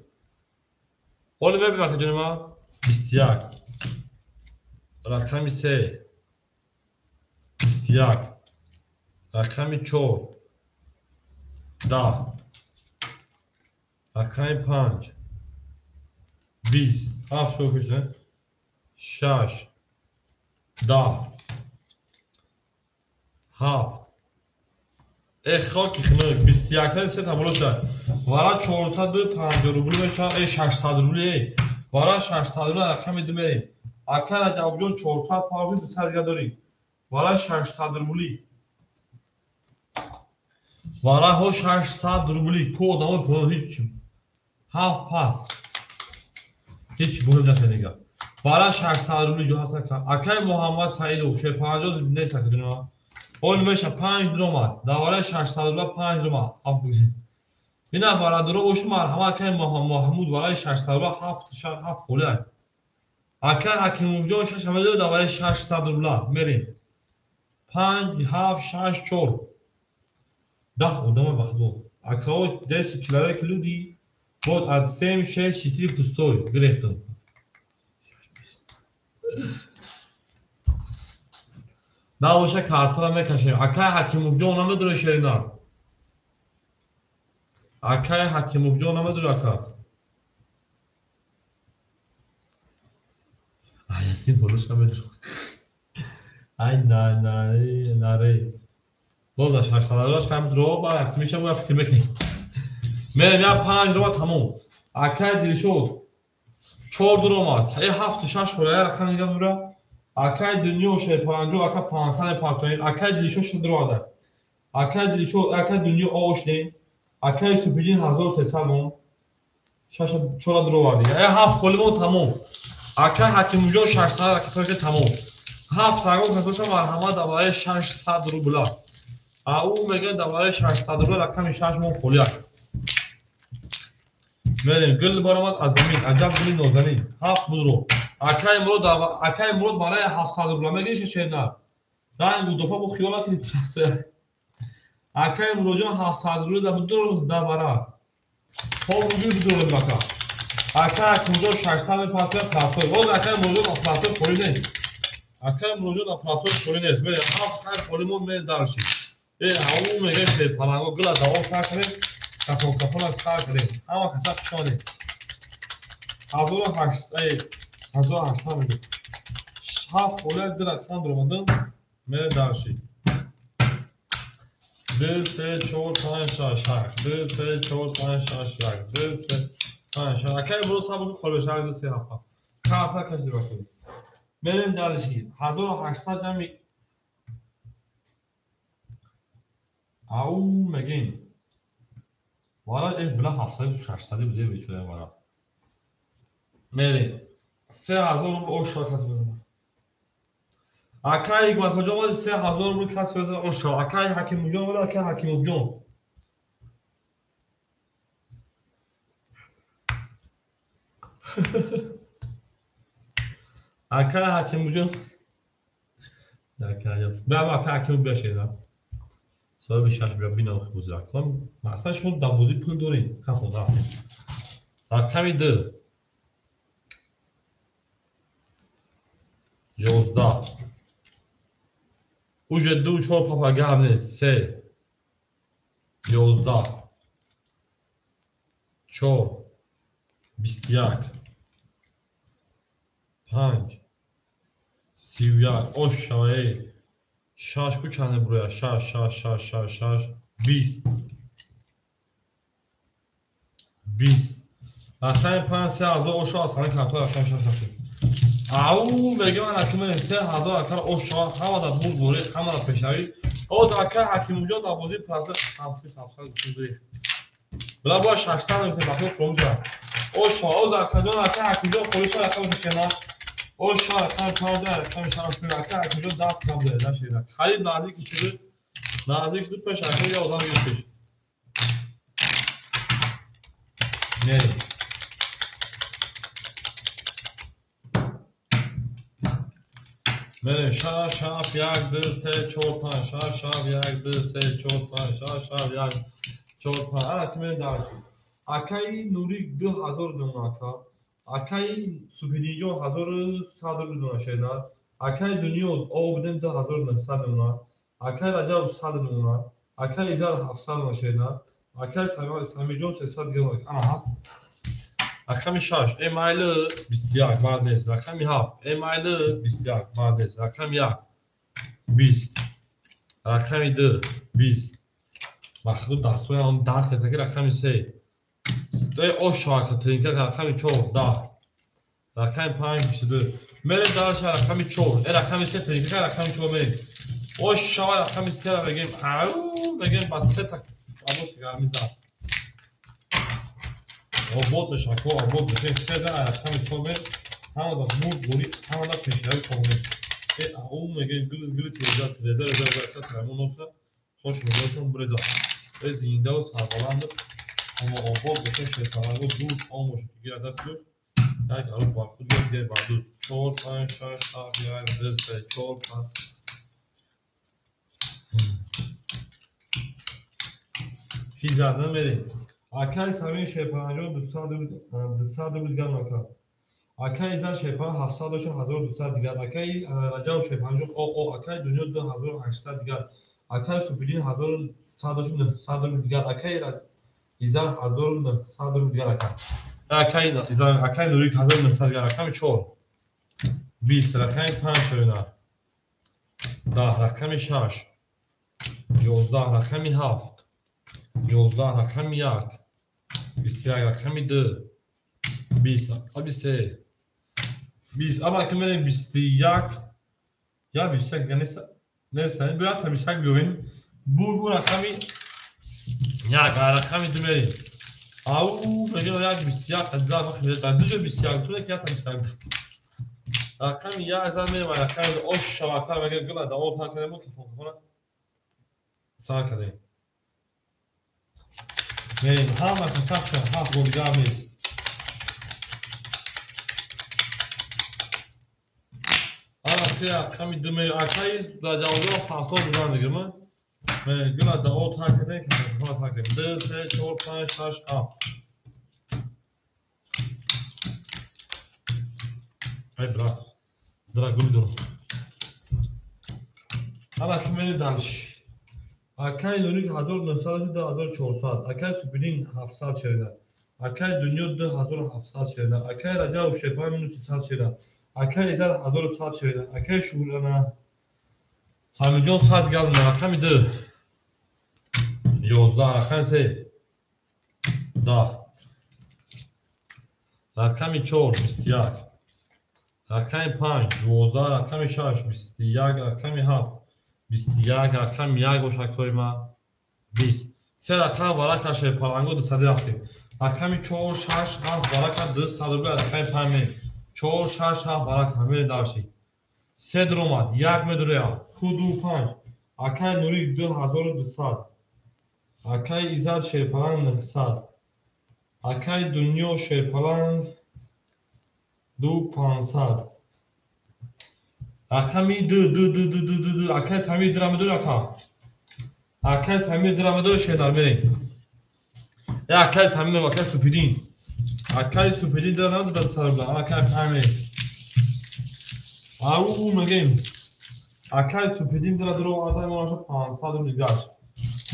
Ҳоло мебинем акаҷони ман 21. Рақами 3. 21. Рақами 4. 10. Рақами 5. 20. 7 шо кушта. 6. 10. 7. Хоки хинок 21 та се таболо шуд. Вара 450 рубли мешавад, 600 рубли. Вара 600 рубли рақами 2 мерем. Ака Раҷабҷон 400 павши 200 дига дорем. Вара 600 рубли. Вараҳо 600 рубли. Ку одамои поён ҳеҷ ҳафт пас. Ҳеҷ муҳим наша дига. Вара 600 рубли ҷо ҳаст ака. Акай Муҳаммад Саидов 650 нест ака ҷони ман. Ҳол меша 5 дуромад. Дар вараи 600 рубла 5 дуромад. 7 бигиред. Ина варадуро бошу марҳама акай Маҳмуд вараи 600 рубла 7 холӣ. Акай Ҳакимовҷон 6 ҳамаи дар вараи 600 рубла мерем. 5 7 6 4. 10 одама вахдо. Акао 10 человек люди. Вот от 7 6 4 пустой гирехтам. Набоша картара мекашем. Акай Ҳакимовҷон намедонӣ шерина. Акай Ҳакимовҷон намедонӣ ака. Ай Ясин болош намедонӣ. Ай на на наре. Боза 600 рубла кам дро ба Ясин меша фикр мекунем. Мерем я 5 рубла тамом. Акай Дилшод 4 дуромад. 7 6 хола рақам дига бура. Акай Дунё 650, ака 500 партоем. Акай Дилшод 6 дуромада. Акай Дилшод, акай Дунё ош нем. Акай Супидин 1300 мон. 6 4 дуроварди. 7 холимон тамом. Акай Ҳакимовҷон 600 ака тамом. 7 тагон касоша марҳамат дар барои 600 рубла. Ау мегӯяд дар барои 600 рубла рақами 6 мон холӣ аст. Мерем гул баромад аз замин, аҷаб гули нозанин. 7 будро. Акай Мурод, акай Мурод барои 700 рубла мегириш шерна. Ранг мудофа бо хиёлат траса. Акай Муродҷон 700 рубла дар будро дар бара. Хоб рубли будро бака. Акай Ҳакимовҷон 600 мепартояд прасой. Боз акай Муродҷон прасой холӣ нест. Акай Муродҷон прасой холӣ нест. Мерем 700 холӣ мон мерем дарши. Ҳаво мегӯяд шерпаланго гула давом сар кардем. Кафон кафона сар кардем. Ҳама каса хуш омадем. 1800 мегӯяд. 7 холия ду рақам дуромадам мере дарши. 2 3 4 5 6 7 2 3 4 5 6 1 2 3 5 6. Акай Мурод сабр кун холӣ 6 2 3 7. Карта кашид бакун. Мерем дарши. 1800 ҷамъи ау мегӯем. Вара била 700 600 буде бечора вара. Мерем. 3000 рубл ош шава кас бизана. Акай Ҳикматхоҷон омад 3000 рубл кас бизана ош шава. Акай Ҳакимовҷон омад, акай Ҳакимовҷон. Акай Ҳакимовҷон. Акай, бия акай Ҳакимов бия шеда. Соҳиби 6 бия бинам бозӣ рақам. Мақсад шумо дар бозӣ пул доред. Кафон рафтем. Рақами 2. 11. Уже 2 4 папа гап нест. 3 11 4 21 5 31 ош шаваe 6 ку чанд буроя 6 6 6 6 6 20 20 рақами 5 3000 ошо аз ҳамин картҳои рақами 6 рафтем. Ау мегӯям ҳакимон 3000 акар ош шава ҳама дар бурд борӣ ҳама дар пешравӣ. Оз ака Ҳакимҷон дар бозии праза 700 гузашт. Била бояд 600 мегуфтем бахти фуромӯш кард. Ош шава оз акаҷон ака Ҳакимҷон холӣ шава рақами кена. Ош шава рақами 5 рақами 6 ака Ҳакимҷон даст набуд нашида. Харид наздики шуд. Наздик шуд пеш ака я одам гирифтеш. Мерем. Мерем 6 7 1 2 3 4 5 6 7 1 2 3 4 5 6 7 1 4 5 ана ки мерем дарси. Акаи Нурик 2000 дона ака. Акаи Субҳиддинҷон 1100 рубл дона шедар. Акаи Дунё обдем 2900 дона. Акаи Раҷаб 100 дона. Акаи Иззат 700 дона шедар. Акаи Самирҷон 300 дона. Ана ҳафт. Рақами 6 эмайл 21 молодец. Рақами 7 эмайл 21 молодец. Рақами 1 20. Рақами 2 20. Махлуб дастҳоям дард кардааст ки рақами 3. Ош шавака тринка рақами 4 10. Рақами 5 22. Мерем дальше рақами 4. Рақами 3 тринка рақами 4 мерем. Ош шава рақами 3 мегем. Ау мегем ба 3 та абос гарми зад. Обод мешавад, ко обод мешавад. 3 рақами 4 мерем. Ҳама дар мурд борӣ, ҳама дар пешравӣ кор мерем. Ау мегем гул гул теза теза реза реза саймон носа. Хош мегошон бреза. Зиндаву сарбаланд ҳама обод бошад, шерпаланго дӯст он бошад ки гирад даст дӯст. Як арӯз бар худ гирад, дигар бар дӯст. 4 5 6 7 1 2 3 4 5. Ки зада мерем. Акаи Самир Шерпаланҷон 200 рубл дигар нака. Акаи Иззат Шерпалан 700 дошт, 1200 дигар. Акаи Раҷаб Шерпаланҷон акаи Дунё 2800 дигар. Акаи Суфиддин 1100 дошт, 900 рубл дигар. Акаи Иззат 1900 рубл дигар ака. Акаи Иззат, акаи Нурик 1900 дигар. Рақами 4 20, рақами 5 шавина 10, рақами 6 11, рақами 7 11, рақами 1 21, рақами 2 20, рақами 3 20. Ама ки мерем 21 я 21 нест нест, биё та 21 биёвем. Бур рақами 1, рақами 2 мерем. Ау мегӯям 1 21 зад вақт дар ду ҷо 21 ту як та 21. Рақами 1 зад мерем, рақами 2 ош шавака мегӯям гула да об ҳар кардем, телефон кунам сар кардем. Мерем ҳама касах шуд, ҳафт гол дигар нест. Ана ки рақами 2 мерем. Акаи дар ҷавобҳо 70 будан мегӯям. Мерем гула да об ҳар кардем, телефон сар кардем. 2 3 4 5 6 7. Ай брат, дра гул дорам. Ана ки мерем дальше. Акаи Нурик 1900 2400, акаи Субҳиддин 700 шерида, акаи Дунё 2700 шерида, акаи Раҷаб Шерпалан минус 300 шерида, акаи Иззат 1100 шерида, акаи Шуҳрана Самирҷон 100 дигар монда. Рақами 2 11, рақами 3 10, рақами 4 21, рақами 5 12, рақами 6 21, рақами 7 21, рақами 1 бошад кои ма 20. Се рақам варака Шерпаланго 200 рафтем. Рақами 4 6 7 варака 200 рубл, рақами 5 мерем. 4 6 7 варака мерем дальше. Се дуромад, 1 медурея, ку 2 5. Акаи Нурик 2200. Акаи Иззат Шерпаланг 900. Акаи Дунё Шерпаланг 2500. Рақами 2 2 2 2 2 2 2. Акаи Самир дира медори ака. Акаи Самир дира медори шедар мерем. Акаи Самир, акаи Субҳиддин. Акаи Субҳиддин дира надода 200 рубл. Акаи 5 мерем. Ау мегем. Акай Супидин дара дуро оварда имонаша 500 рубли гашт.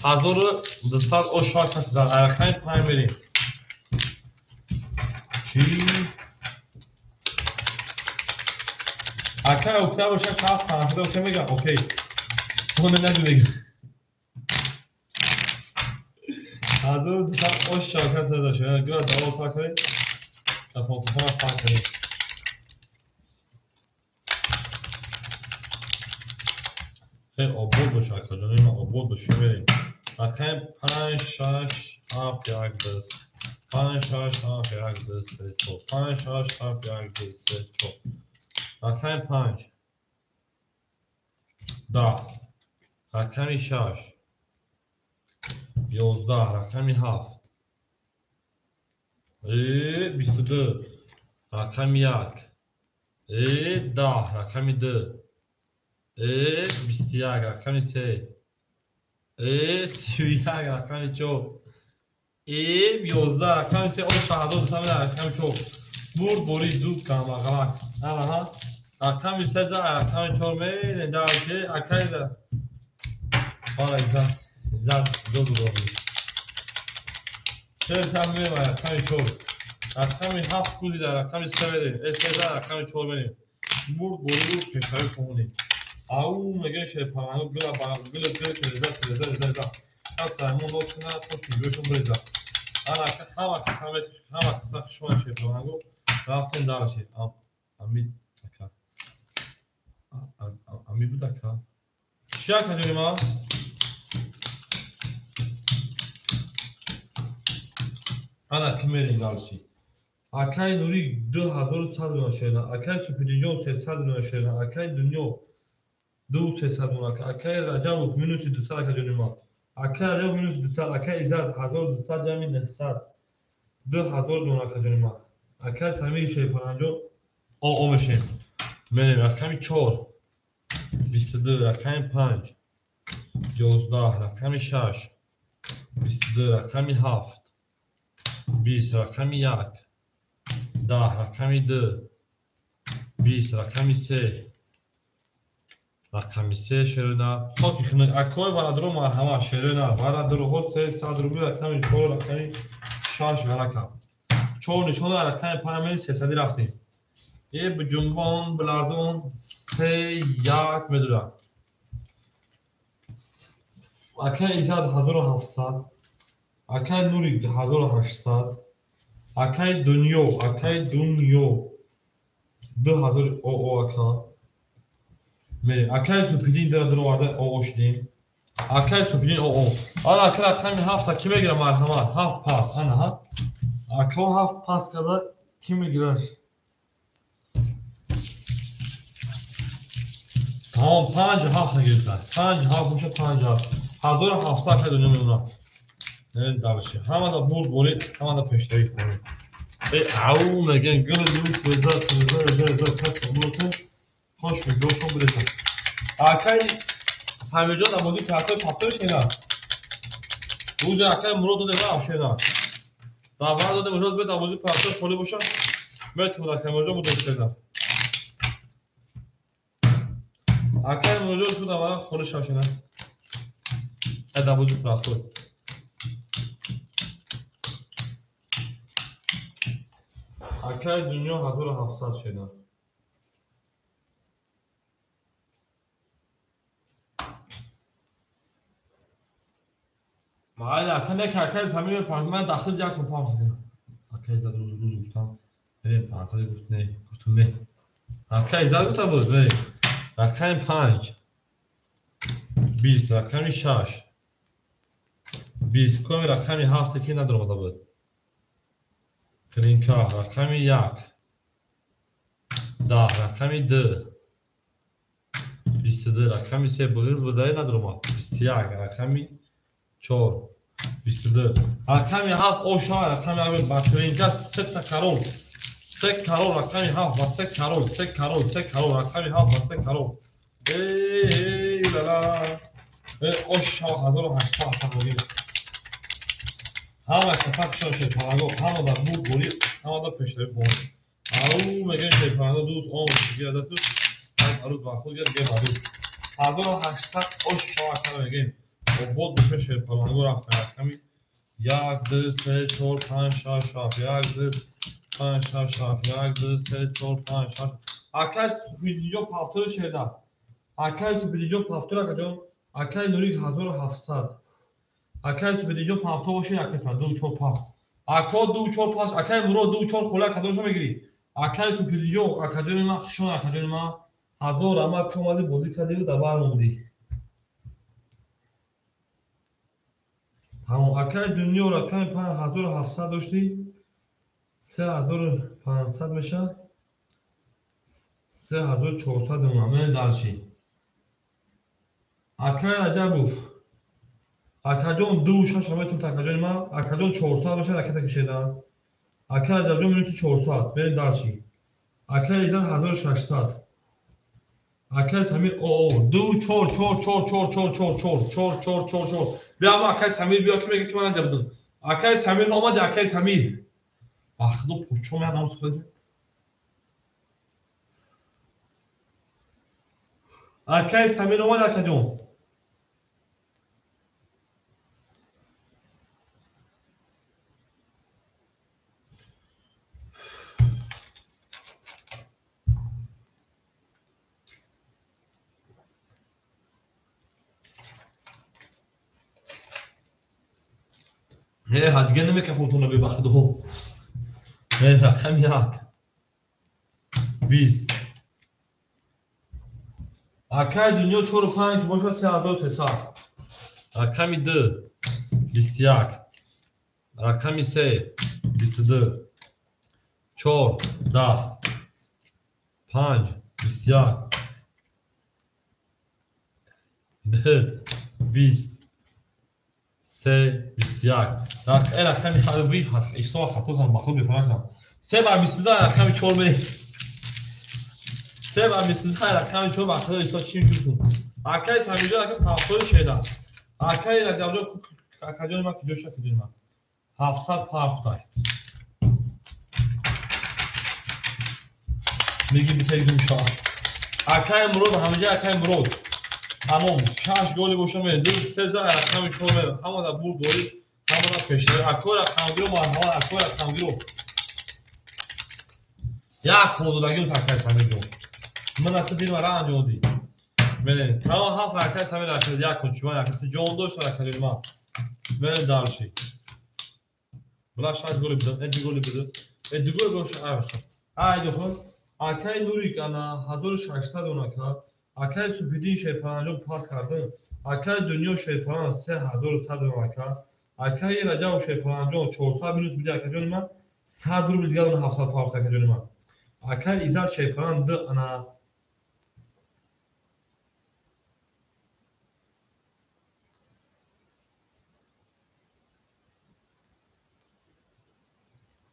1200 ошоа каси зад. Рақами 5 мерем. Чӣ? Акай октябр 6 7 500 окей мегам. Окей. Хоне нагу мегам. 1200 ошоа каси зад. Гра давол та кардем. Кафон кафон сар кардем. Обод боша, акаҷони ман, обод боша, мерем. Рақами 5, 6, 7, 1, 2. 5, 6, 7, 1, 2, 3, 4. 5, 6, 7, 1, 2, 3, 4. Рақами 5. 10. Рақами 6. 11. Рақами 7. 22. Рақами 1. 10. Рақами 2. 21. Рақами 3. 31. Рақами 4. 11. Рақами 3. О, 4200 рақами 4. Бурд бори ду камбағалак. Аҳа. Рақами 3 за рақами 4 мерем. Дальше акайда. Ҳа, изат. Изат зод дорӣ. 3 та мерем рақами 4. Рақами 7 кузи дар рақами 3 мерем. 3 за рақами 4 мерем. Бурд бори ду пешравӣ хоҳонем. Ау мегӯяд шерпаланго гула ба гула гула реза реза реза реза. Кас саймон лот кунад, хош мегӯяшон биреза. Ана ҳама каса ҳама каса хушмон шерпаланго рафтем дараши. Ами ака. Ами буд ака. Чӣ ака ҷони ман? Ана ки мерем дараши. Акаи Нурӣ 2100 миллион шерна, акаи Супидинҷон 300 миллион шерна, акаи Дунё 2300 миллион, акаи Раҷабов минуси 200 ака ҷони ман. Акаи Раҷабов минуси 200, акаи Иззат 1200 ҷамъи 900. 2000 дона ака ҷони ман. Акаи Самири Шерпаланҷон о мешем. Мерем рақами 4. 22 рақами 5. 11 рақами 6. 22 рақами 7. 20 рақами 1. 10 рақами 2. 20 рақами 3. Рақами 3 шерона. Хоки хунук. Акои варадро марҳамат шерона. Варадроҳо 300 рубли рақами 4 рақами 6 варака. 4 нишона рақами 5 мерем 300 рафтем. Биҷунбон билардон 3 1 медурад. Акаи Иззат 1700. Акаи Нури 1800. Акаи Дунё, акаи Дунё 2000 о ака. Мерем. Акаи Супидин дара дуро оварда о шудем. Акаи Супидин о. Ана ака рақами 7 ки мегирад марҳамат? 7 пас. Ана ҳа. Ака 7 пас карда ки мегирад? Тамом 5 7 нагирифта. 5 7 меша 5 7. 1700 ака Дунё мемонад. Дальше. Ҳамада бурд борид, ҳамада пешравӣ хоҳем. Ау мегӯям гул дӯст реза реза реза реза кас қабул хош ҷошон биреза. Акаи Самирҷон дар бозии картои пафтор шена. Уже акаи Мурод додем рафт шена. Дар ваъда додем уже бе дар бозии пафтор холӣ боша. Метавонад акаи Муродҷон буд шена. Акаи Муродҷон шуд дар ваъда холӣ шав шена. Дар бозии пафтор. Акаи Дунё 1700 шена. Майли ака не акаи Самир ман дахил як пам задем. Акаи Иззат рӯз гуфтам. Мерем 500 гуфт не, гуфтум не. Акаи Иззат гуфта буд, не. Рақами 5. 20 рақами 6. 20 коми рақами 7 ки надоромада буд. Тринка рақами 1. 10 рақами 2. 22 рақами 3 буғиз будаи надоромад. 21 рақами 4. 22 рақами 7 оша рақами 7 ба тринка 3 та карол. 3 карол рақами 7 ба 3 карол, 3 карол, 3 карол рақами 7 ба 3 карол. Эй ла ла. Оша 1800 рақам. Ҳама каса хушон шерпаланго, ҳама дар бурд борид, ҳама дар пешравӣ хоҳанд. Ау мегӯям шерпаланго дӯст ом гирад дасту Барӯз ба худ гирд, барӯз. 1800 ош шава ака мегем. Обод боша шерпаланго рафтем. Рақами 1, 2, 3, 4, 5, 6, 7. 1, 2, 5, 6, 7. 1, 2, 3, 4, 5, 6. Акай Суфидиҷон пафтори шеда. Акай Суфидиҷон пафтор акаҷон. Акай Нурик 1700. Акай Суфидиҷон пафтор боши аката 2 4 5. Ако 2 4 5. Акай Мурод 2 4 хола кадомшо мегири? Акай Суфидиҷон акаҷони ман хушон акаҷони ман. 1000 раҳмат ки омадӣ бозӣ кардӣ дар бар мондӣ. Тамом. Акай Дунё рақами 5700 доштӣ. 3500 меша. 3400 мемонам. Мена дальше. Акай Раҷабов. Акаҷон 2 6 метавонад акаҷони ман. Акаҷон 400 мешавад ракета кашида. Акай Раҷабҷон минуси 400. Мерем дальше. Акай Иззат 1600. Акай Самир о 2 4 4 4 4 4 4 4 4 4 4 4. Биё ама Акай Самир биё ки мегӯяд ки ман наҷабдам. Акай Самир омади Акай Самир. Ба худо пурчо меяд намуз худо. Акай Самир омад акаҷон. Не, дига намекафонтона бебахтҳо. Не, рақами 1. 20. Акай Дунё 4 5 бошад 3300. Рақами 2 21. Рақами 3 22. 4 10. 5 21. 2 20. 3 21. Рақами 7 ишто хато кардам, ба худ мефаҳмам. 3 ба 22 рақами 4 мерем. 3 ба 22 рақами 4 ба худ ишто чӣ мекунем? Акай Самирҷон ака пафтори шеда. Акай Раҷабҷон акаҷони ман куҷо шуд акаҷони ман? 700 пафтай. Меги битаи гум шава. Акай Мурод ҳамиҷа Акай Мурод. Тамом, 6 голи боша ме, 2 3 за рақами 4 ме, ҳама да бурд дорӣ, ҳама да пешравӣ. Акой рақамгиро марҳамат, акой рақамгиро. Як хондодагиро Акай Самирҷон. Ман ата дилма ранҷ одӣ. Мене, тамом 7 Акай Самир рашид, як кун чума, як ту ҷон дошт акаҷони ман. Мене дарши. Бла 6 голи бида, 2 голи бида. 2 голи боша арша. Ай дохол. Акай Нурик ана 1600 онака. Акай Суфиддин Шерпаланҷон пас кардан. Акай Дунё Шерпалан 3100 онака. Акай Раҷаб Шерпаланҷон 400 минус биди акаҷони ман. 100 рубл дигар он 700 пафт акаҷони ман. Акай Иззат Шерпалан 2 ана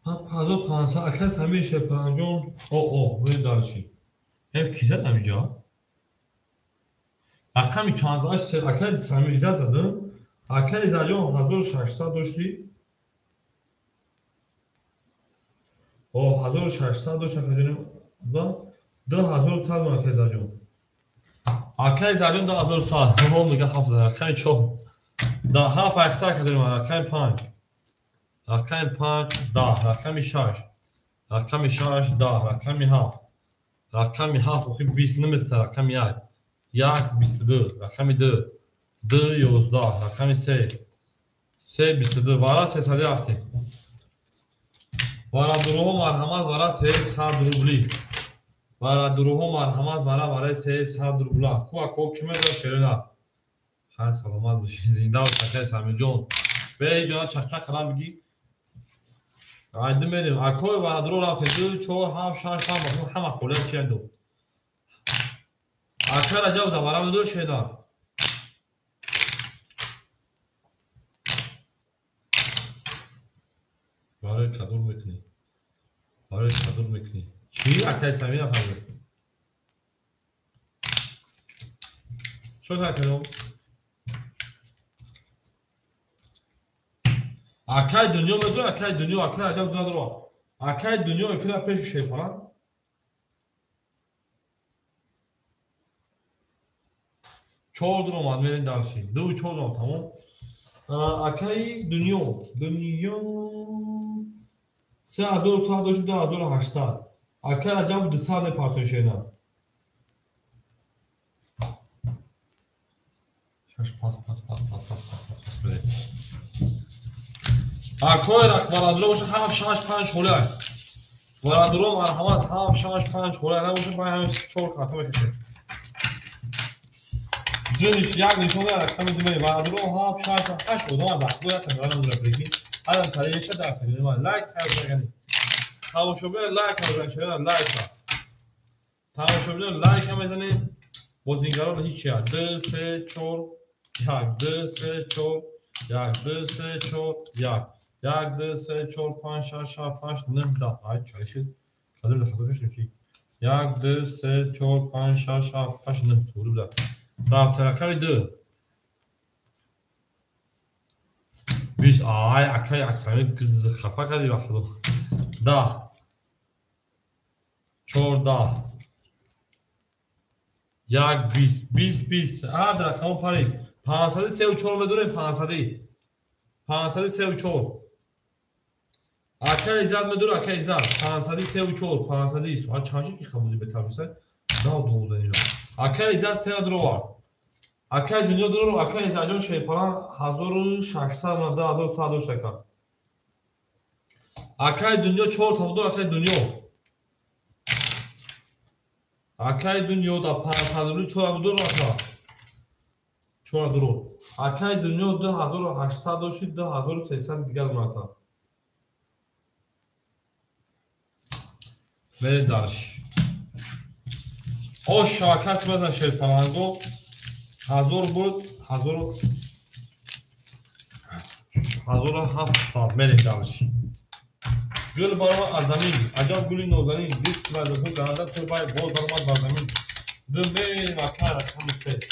1500. Акай Самир Шерпаланҷон о ве дарши. Ем ки зад ҳамиҷа? Рақами чанд акай Самир Иззат дадам. Акай Иззатҷон 1600 доштӣ. О 1600 дошт акаҷони ба 2100 мон акай Иззатҷон. Акай Иззатҷон 2100. Ҳо мега 7 рақами 4. Да 7 айхта акаҷони ман рақами 5. Рақами 5 10 рақами 6. Рақами 6 10 рақами 7. Рақами 7 охи 20 наметата рақами 1. 1 22 рақами 2 2 11 рақами 3 3 22 вара 300 рафтем. Варадуруҳо марҳамат вара 300 рубли. Варадуруҳо марҳамат вара вараи 300 рубла. Ку ако ки медора шерина. Хайр саломат бошӣ. Зинда бош акай Самирҷон. Бе ҳеҷ ҷона чақчақ кардам бигӣ. Айди мерем. Акои варадуруҳо рафтем. 2 4 7 6 7 ҳама холия чи андохт. Акай Раҷаб да вара медори шеда. Барои кадур мекунӣ. Барои кадур мекунӣ. Чӣ? Акай Самир нафаҳмид. Чӣ акаҷон? Акай Дунё медорӣ, Акай Дунё, Акай Раҷаб надора. Акай Дунё эфира пеши Шерпалан. 4 дуромад, мерем дарси. 2 4 дуромад, тамом. Акаи дунё, дунё 3100 дошт, 2800. Акаи Раҷаб 200 мепартои шена. 6 пас пас пас пас пас пас пас пас берем. Акои барандуро боша 7 6 5 холе аст. Барандуро марҳамат 7 6 5 холе набоша, бай ҳамин 4 карта мекашем. Ду ниш як нишона рақами ду мерем. Барандуро 7 6 8 одам дахту як камера надора, прикинь. Ҳадам тариша дар филм лайк кардан. Тамошобин лайк кардан, шояд лайк. Тамошобин лайк ҳам мезанед. Бозингарон ҳеч я. 2 3 4 1 2 3 4 1 2 3 4 1 1 2 3 4 5 6 7 8 9 10. Ай чай шуд. Кадом хато шуд чи? 1 2 3 4 5 6 7 8 9. Туғри буда. Рафт рақами 2. 20. Ай акай аксами хафа кардӣ ба худо. 10 14 1 20 20 20. Ҳар рақамо парид. 534 медонем, 500. 534. Акай Иззат медонем, акай Иззат. 534, 500. Соат чанд шуд ки хабузи бетавжиса? 10 12 ним. Акай Иззат сера дуровард. Акай дунё дуро, акай Иззатҷон шерпалан 1600 на 2100 дошт ака. Акай дунё 4 та буд, акай дунё. Акай дунё да 500 рубли 4 буд, ака. 4 дуро. Акай дунё 2800 дошт, 2300 дигар буд ака. Мерем дарш. Ош шавакат базан шерпаланго 1000 буд, 1700. Мерем дарш. Гул баромад аз замин, аҷаб гули нозанин, бист вазифа гаранда турбай боз баромад бар замин. Ду мерем акай рақами 3.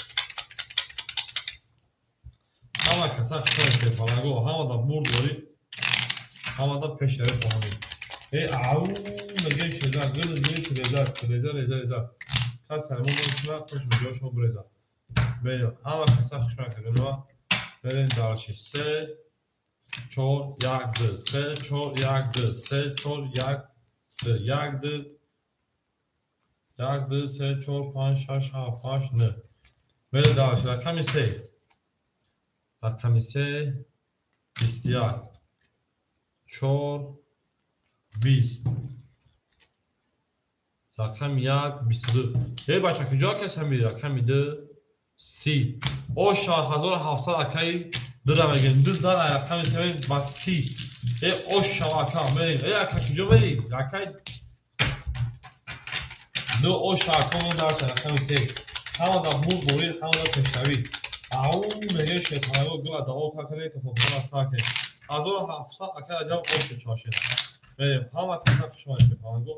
Ҳама каса хушҳол шерпаланго, ҳамада бурд дорӣ, ҳамада пешравӣ хоҳонӣ. Э ау мегӯи шеза, гул гул реза, реза реза реза. Кас ҳаймон мекунад, хуш видеошо буреза. Мерем, ҳама каса хушҳол кардем. Мерем дарши 3 4 1 2 3 4 1 2 3 4 1 2 1 2 1 2 3 4 5 6 7 8 9. Мерем дарши рақами 3. Рақами 3 21 4 20. Рақами 1 22. Эй бача куҷо кас ҳами рақами 2 30. О 6700 акаи дура мегирем. Ду зан рақами 3 ба 30. Э ош шавака мерем. Э ака куҷо мерем? Акаи ду ош шавака мо дарс рақами 3. Ҳамада бурд борид, ҳамада пешравӣ. Ау мегӯем шерпаланго гула дао каркане кафофона сар кунем. 1700 ака Раҷаб ош чошед. Мерем. Ҳама каса хушомад шерпаланго.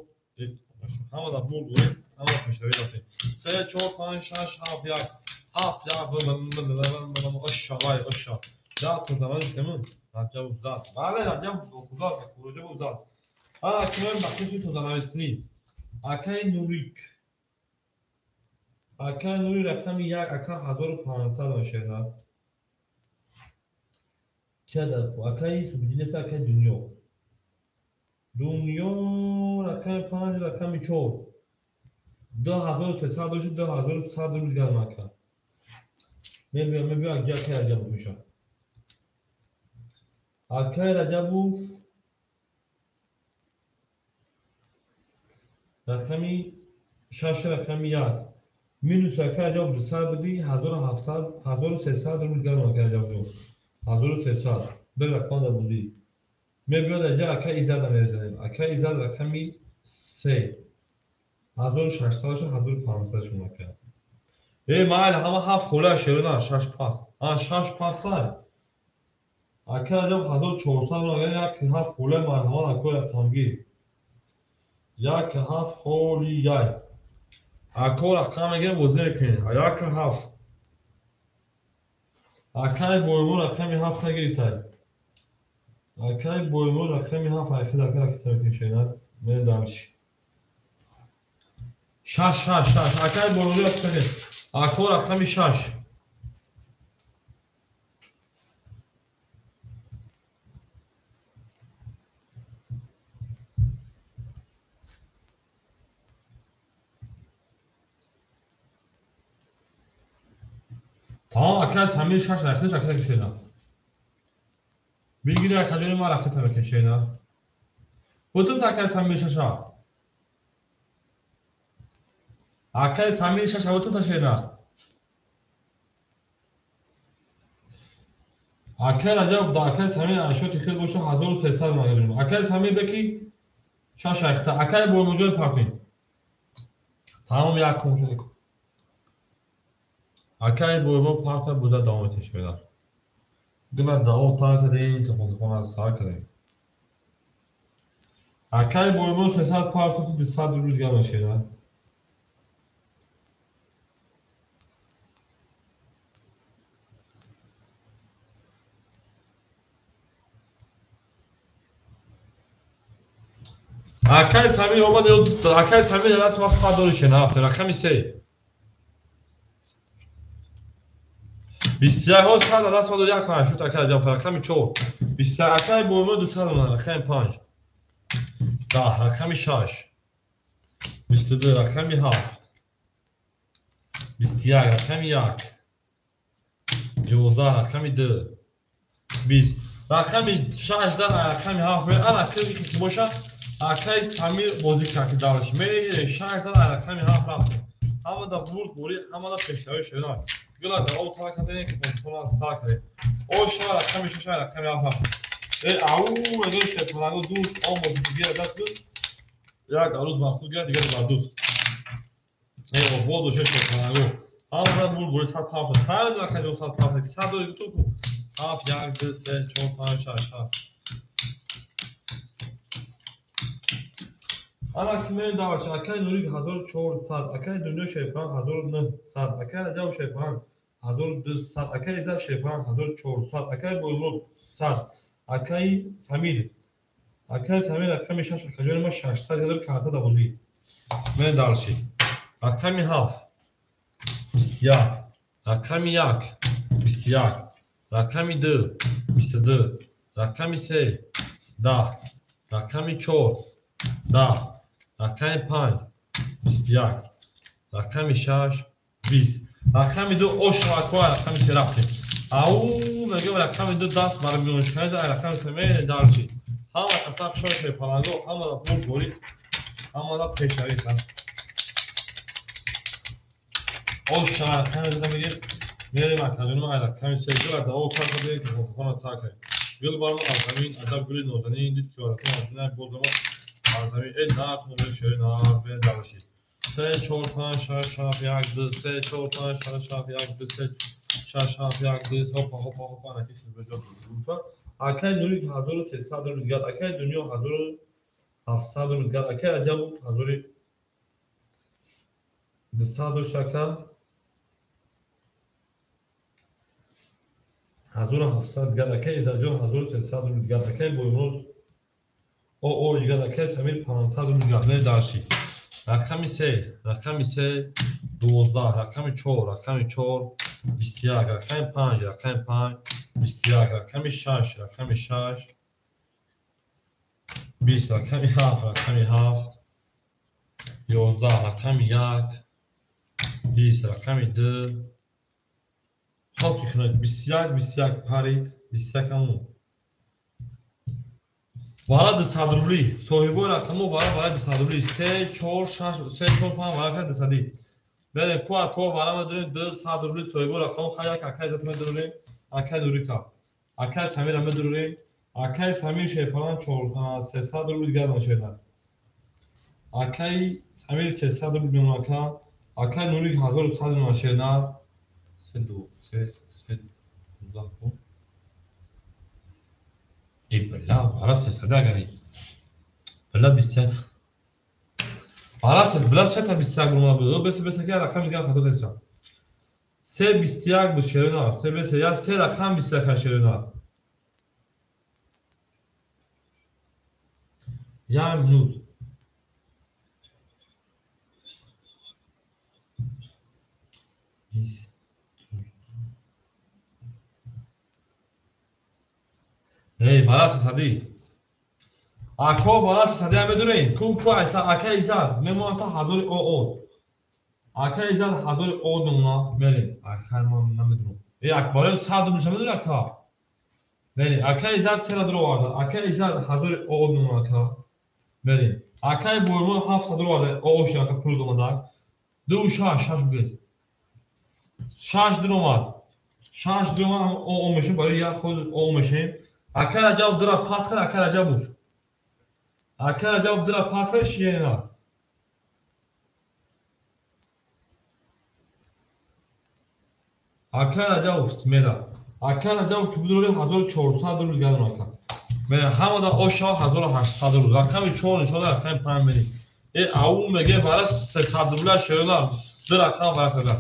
Ҳамада бурд борид, ҳамада пешравӣ рафтем. 3 4 5 6 7 1 7 1 ош шавай ош шав. Да тозаман истемун. Раҷаб зад. Бале Раҷаб зад, Раҷаб зад. Ана кимем ба қисми тозанависӣ. Акаи Нурик. Акаи Нури рақами 1 ака 1500 мешавад. Чада акаи Субидинес, акаи Дунё. Дунё рақами 5 рақами 4. 2300 дошт, 2100 рубл дигар мака. Мебиям, мебиям, акаи Раҷабов мешавад. Акаи Раҷабов рақами 6 рақами 1. Минус акаи Раҷабов 200 буди, 1700, 1300 рубл дигар акаи Раҷабов. 1300. Ду рақам дар буди. Мебиёд аҷа акаи Иззатро мерезанем. Акаи Иззат рақами 3. 1600 1500 шуд ака. Э майли ҳама 7 хола шерона 6 пас. А 6 пас лай. Ака Раҷаб 1400 рубл, яъне як 7 хола марҳамат акои рақамгир. 1 7 холи яй. Ако рақам мегирем бозӣ мекунем. 1 7. Акаи боймо рақами 7 гирифтай. Акаи боймо рақами 7 айхид ака ракета мекунем шена. Мерем дарш. 6 6 6. Акаи боймо рақами. Ако рақами 6. Тамом акай Самир шаш ракета ракета кашида. Бигир акаҷони ман ракета мекашида. Бутун акай Самир шаша. Акай Самир шаша бутун ташида. Акай Раҷаб да акай Самир айшоти хел боша 1300 магазин. Акай Самир беки шаш ракета. Акай Боймуҷон паркин. Тамом як кун шуд. Акай Боймо парта буза давом тешбедар. Гуна давом тарта дин ки хонхон аз сар кардем. Акай Боймо 300 парта 200 рубл дигар мешеда. Акай Самир омад, акай Самир даст ма фақат дори шена, рақами 3. 21 ҳо сад даст ма дори як хона шуд акай Раҷаб, рақами 4. 21 акай Боймо 200 омад, рақами 5. 10 рақами 6. 22 рақами 7. 21 рақами 1. 11 рақами 2. 20 рақами 6 рақами 7. Ана ки бошад акай Самир бозӣ кард ки давраш мере 6 рақами 7 рафт. Ҳама да бурд бурӣ, ҳама да пешравӣ шудан. Гула да об тара кардем ки бозикунон сар кардем. О 6 рақами 6 рақами 7 рафт. Э ау мегӯ шепаланго дӯст ом бозӣ гира даст буд. Як арӯз махсус гира дигар бар дӯст. Э обод боша шепаланго. Ҳама да бурд бурӣ 100 ҳафт. Тайр рақами 100 ҳафт. 100 дори ту ку. 7 1 2 3 4 5 6 7. Ана ки мен давача акай Нурик 1400, акай Дунё Шерпан 1900, акай Раҷаб Шерпан 1200, акай Иззат Шерпан 1400, акай Боймурод 100, акай Самир рақами 6 акаҷони ма 600 ҳазор карта да бозӣ. Мен дарши. Рақами 7 21, рақами 1 21, рақами 2 22, рақами 3 10, рақами 4 10, рақами 5 21, рақами 6 20, рақами 2 ошавакҳо рақами 3 рафтем. Ау мегӯям рақами 2 даст бар миёншикани рақами 3 мере дарши. Ҳама каса хушҳол шепаланго, ҳама да бурд борид, ҳама да пешравӣ кард. Ошава рақами 2 мегирем, мерем акаҷони ма рақами 3 гула да об кард ки хона сар кардем. Гул бармо аз замин аҷаб гули нозанин дид ки варатон аз дунё боз аз замин э на тун шери на бе дарши. 3 4 5 6 7 1 2 3 4 5 6 7 1 2 3 6 7 1 2 хопа хопа хопа накиш беҷо гурфа. Акай Нурик 1300 рубл дигар, акай Дунё 1700 рубл дигар, акай Раҷаб 1200 дошт ака. 1700 дигар, акай Иззатҷон 1300 рубл дигар, акай Боймурод о дигар, акай Самир 500 рубл дигар. Не дарши. Рақами 3, рақами 3 12, рақами 4, рақами 4 21, рақами 5, рақами 5 21, рақами 6, рақами 6 20, рақами 7, рақами 7 11, рақами 1 20, рақами 2 хоб ки кунад 21 21 парид 21 ҳамун вара 200 рубли соҳибои рақамҳо вара 200 рубли 3 4 6 3 4 5 вара 200 бере ку ако вара медонем 200 рубли соҳибои рақамҳо хай як акай зат медорем акай Нурика акай Самира медорем акай Самир Шерпалан 300 рубли дигар мешавад акай Самир 300 рубли мемонад акай Нурик 1100 мешавад 3 2 3 3 12 Эй, бля, вара 300 агари. Бля, 21. Вара бля, 3 21 бурма буд. Бес бес ки рақам дигар хато кардам. 3 21 буд шерина. 3 бес я 3 рақам 21 шерина. Я минут. 20. Эй, вара 300. Ако вара 300 медорем. Ку ку айса акай изад мемонад та 1000 оо. Ака Иззат ҳазори одумна мерем. Ахай ман намедонам. Э акбари 100 рубл шамедонӣ ака? Мерем. Ака Иззат сера дуроварда. Ака Иззат ҳазори одумна ака. Мерем. Акаи Боймон 700 дуроварда. Ош ака пул домада. 2 6 6 бигез. 6 дуромад. 6 дуромад о мешем барои як худ о мешем. Ака Раҷаб дура пас кар ака Раҷабов. Ака Раҷабов дура пас кар шиена. Ака Раҷабов смела. Ака Раҷабов ки будури 1400 рубл гарм ака. Мерем ҳамада ош шава 1800 рубл. Рақами 4 нишон рақами 5 мерем. Э ау меге бара 300 рубла шояла. Ду рақам вара када.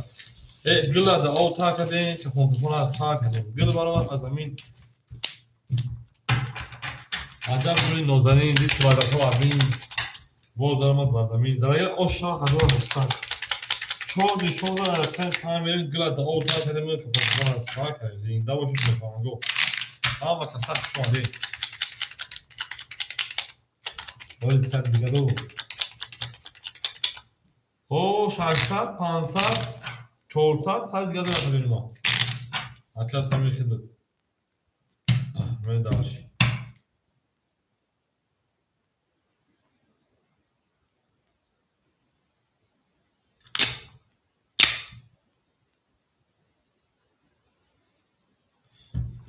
Э гила за ов та кадем, чахон аз та кадем. Гил баромад аз замин. Аҷаб гули нозанин дист вадаҳо абин. Боз даромад ба замин. Залагира ош шава 1800. 4 нишон рақами 5 мерем. Гила да ов та кадем, чахон аз та кадем. Зинда бошед мефаҳманго. Ҳама каса хуш омадед. Боз сад дига ду. О 600, 500, 400, сад дига ду рақам мо. Ака сами хид. Мен дальше.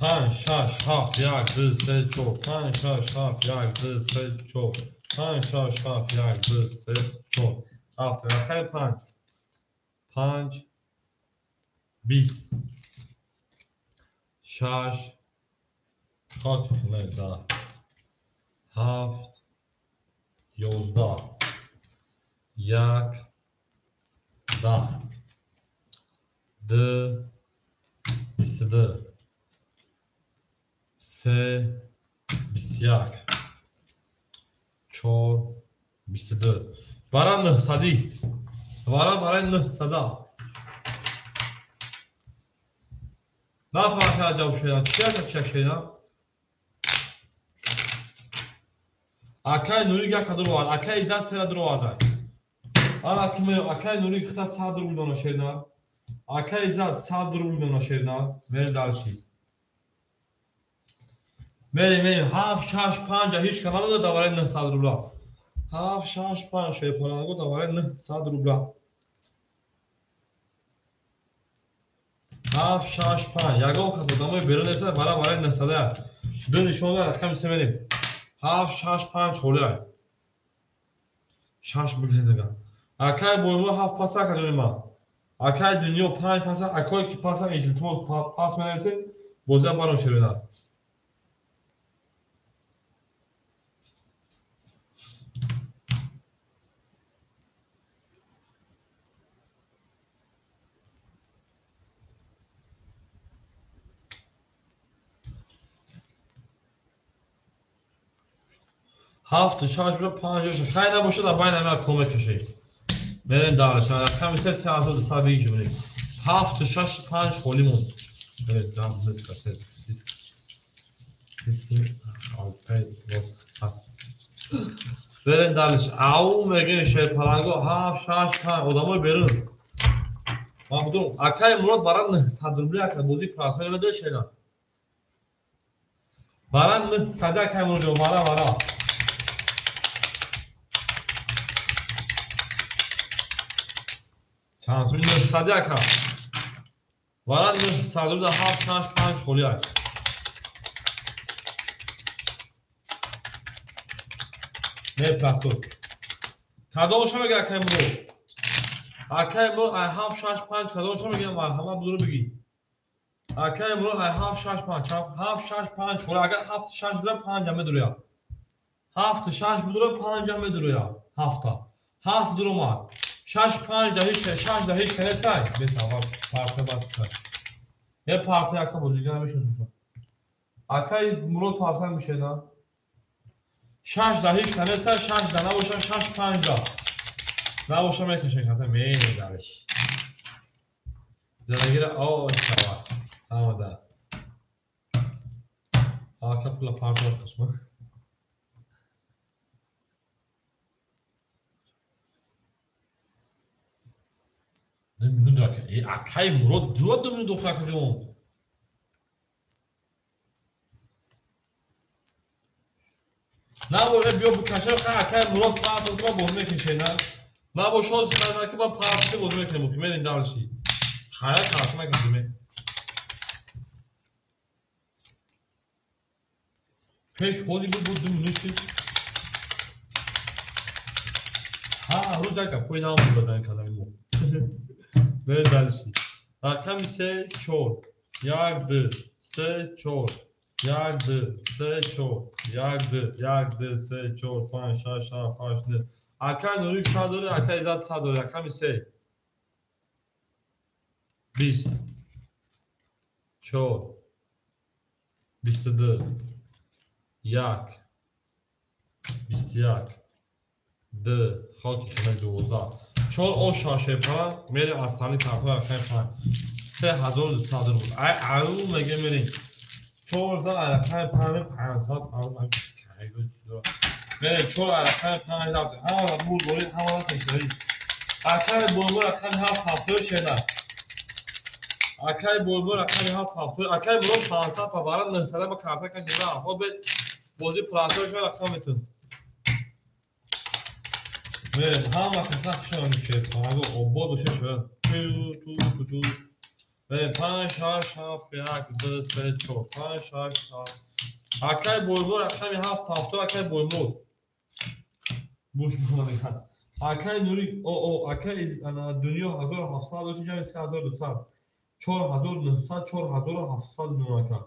Панҷ, шаш, ҳафт, як, ду, се, чор. Панҷ, шаш, ҳафт, як, ду, се, чор. Панҷ, шаш, ҳафт, як, ду, се, чор. Ҳафт, рақами панҷ. Панҷ, бист. Шаш, хок, даҳ. Ҳафт, 11. Як, 10. Ду, 22. Се, 21. Чор, 22. Бара нӯҳсадӣ. Бара барои нӯҳсада. Нафаҳмад аҷаб шояд. Чи ака чия шояд? Акаи Нурик яка дуровард. Акаи Иззат сера дуроварда. Ана ки мерем акаи Нурик хита 100 рубл дона шерна. Акаи Иззат 100 рубл дона шерна. Мерем дальше. Мерем, мерем. 7, 6, 5 ҳеҷ кас надода давараи 900 рубла. 7, 6, 5 шерпаланго давараи 900 рубла. 7, 6, 5. Ягон кас одамои берун нест, бара барои 900. Ду нишон рақами се мерем. 7, 6, 5 холия. 6 бигезага. Акаи Боймо 7 паса ака ҷони ман. Акаи Дунё 5 паса, акое ки паса илтимос пас менависем, бозия баром шерина. 7, 6, 5, 6. Хай набошад, абай намеяд кӯмак кашед. Мерем дальше. Рақами се, 3200 мерем. 7, 6, 5 холӣ монд. Мерем, дам, диска, се, диск. Диски, алтай, вот, мерем дальше. Ау мегем шерпаланго 7, 6, 5 одамои берун. Ман будум. Акаи Мурод бара 900 рубли ака бозӣ прасои медои шена. Бара 900 акаи Мурод ҷон, бара, бара. Чанд суми 900 ака. Вара 900 рубла 7, 6, 5 холӣ аст. Не прасо. Кадомша мега акаи Мурод? Акаи Мурод ай 7, 6, 5 кадомша мега марҳамат будуро бигӣ. Акаи Мурод ай 7, 6, 5 7, 6, 5 холӣ. Агар 7, 6 дура 5 медурояд. 7, 6 будура 5 медурояд. 7. 7 дуромад. 6, 5 да ҳеҷ 6 да ҳеҷ кас нестай. Бесавоб парта бад. Е парта яка бозига намешуд. Акаи Мурод парта мешена. 6 да ҳеҷ кас нестай, 6 да набошам, 6, 5 да. Набошам мекашем ката медариш. Дарагира о шава. Ҳамада. Ака пула парта кашма. 2 минут ака. Акай Мурод ҷуа 2 минут охи акаҷон. Набоша биё бикаша хай акай Мурод партофт ма боз мекеше на. Набоша ҳозир хай ки ма партофти боз мекунем охи мерем дальше. Хая карта накашем. Пеш ҳозир буд 2 минут шид. Ҳар рӯз як гапҳои нав мебурад дар ин канали мо. Мерем дальше. Рақами се чор як ду се чор як ду се чор як ду як ду се чор панҷ шаш ҳафт ҳашт нӯ. Акай Нурик 100 дорӣ, акай Иззат 100 дорӣ. Рақами се 20 4 22 1 21 ду хоки хелак 12 чор о шашепа мерем аз тали тарафа рақами панҷ 3200 рубл. Ай ау меге мерем чорда рақами панҷ 500 мерем чор рақами панҷ рафтем. Ҳамала бурд доред, ҳамала пешдарӣ. Акай Бойбо рақами ҳафт ҳафтои шена. Акай Бойбо рақами ҳафт ҳафтои. Акай Мурод 500 па бара 900 ба карта кашида. Хоб бозӣ пурасои рақам метун. Мерем ҳама каса хушон шед. Панго обод боше шояд. Ту ту ту ту. Мерем панҷ шаш ҳафт як ду се чор панҷ шаш ҳафт. Акай Бойбо рақами ҳафт ҳафтои акай Боймурод. Буш мекунад. Акай Нурик о о акай Дунё 1700 дошт ҷамъи 3200. 4900 4700 нунака.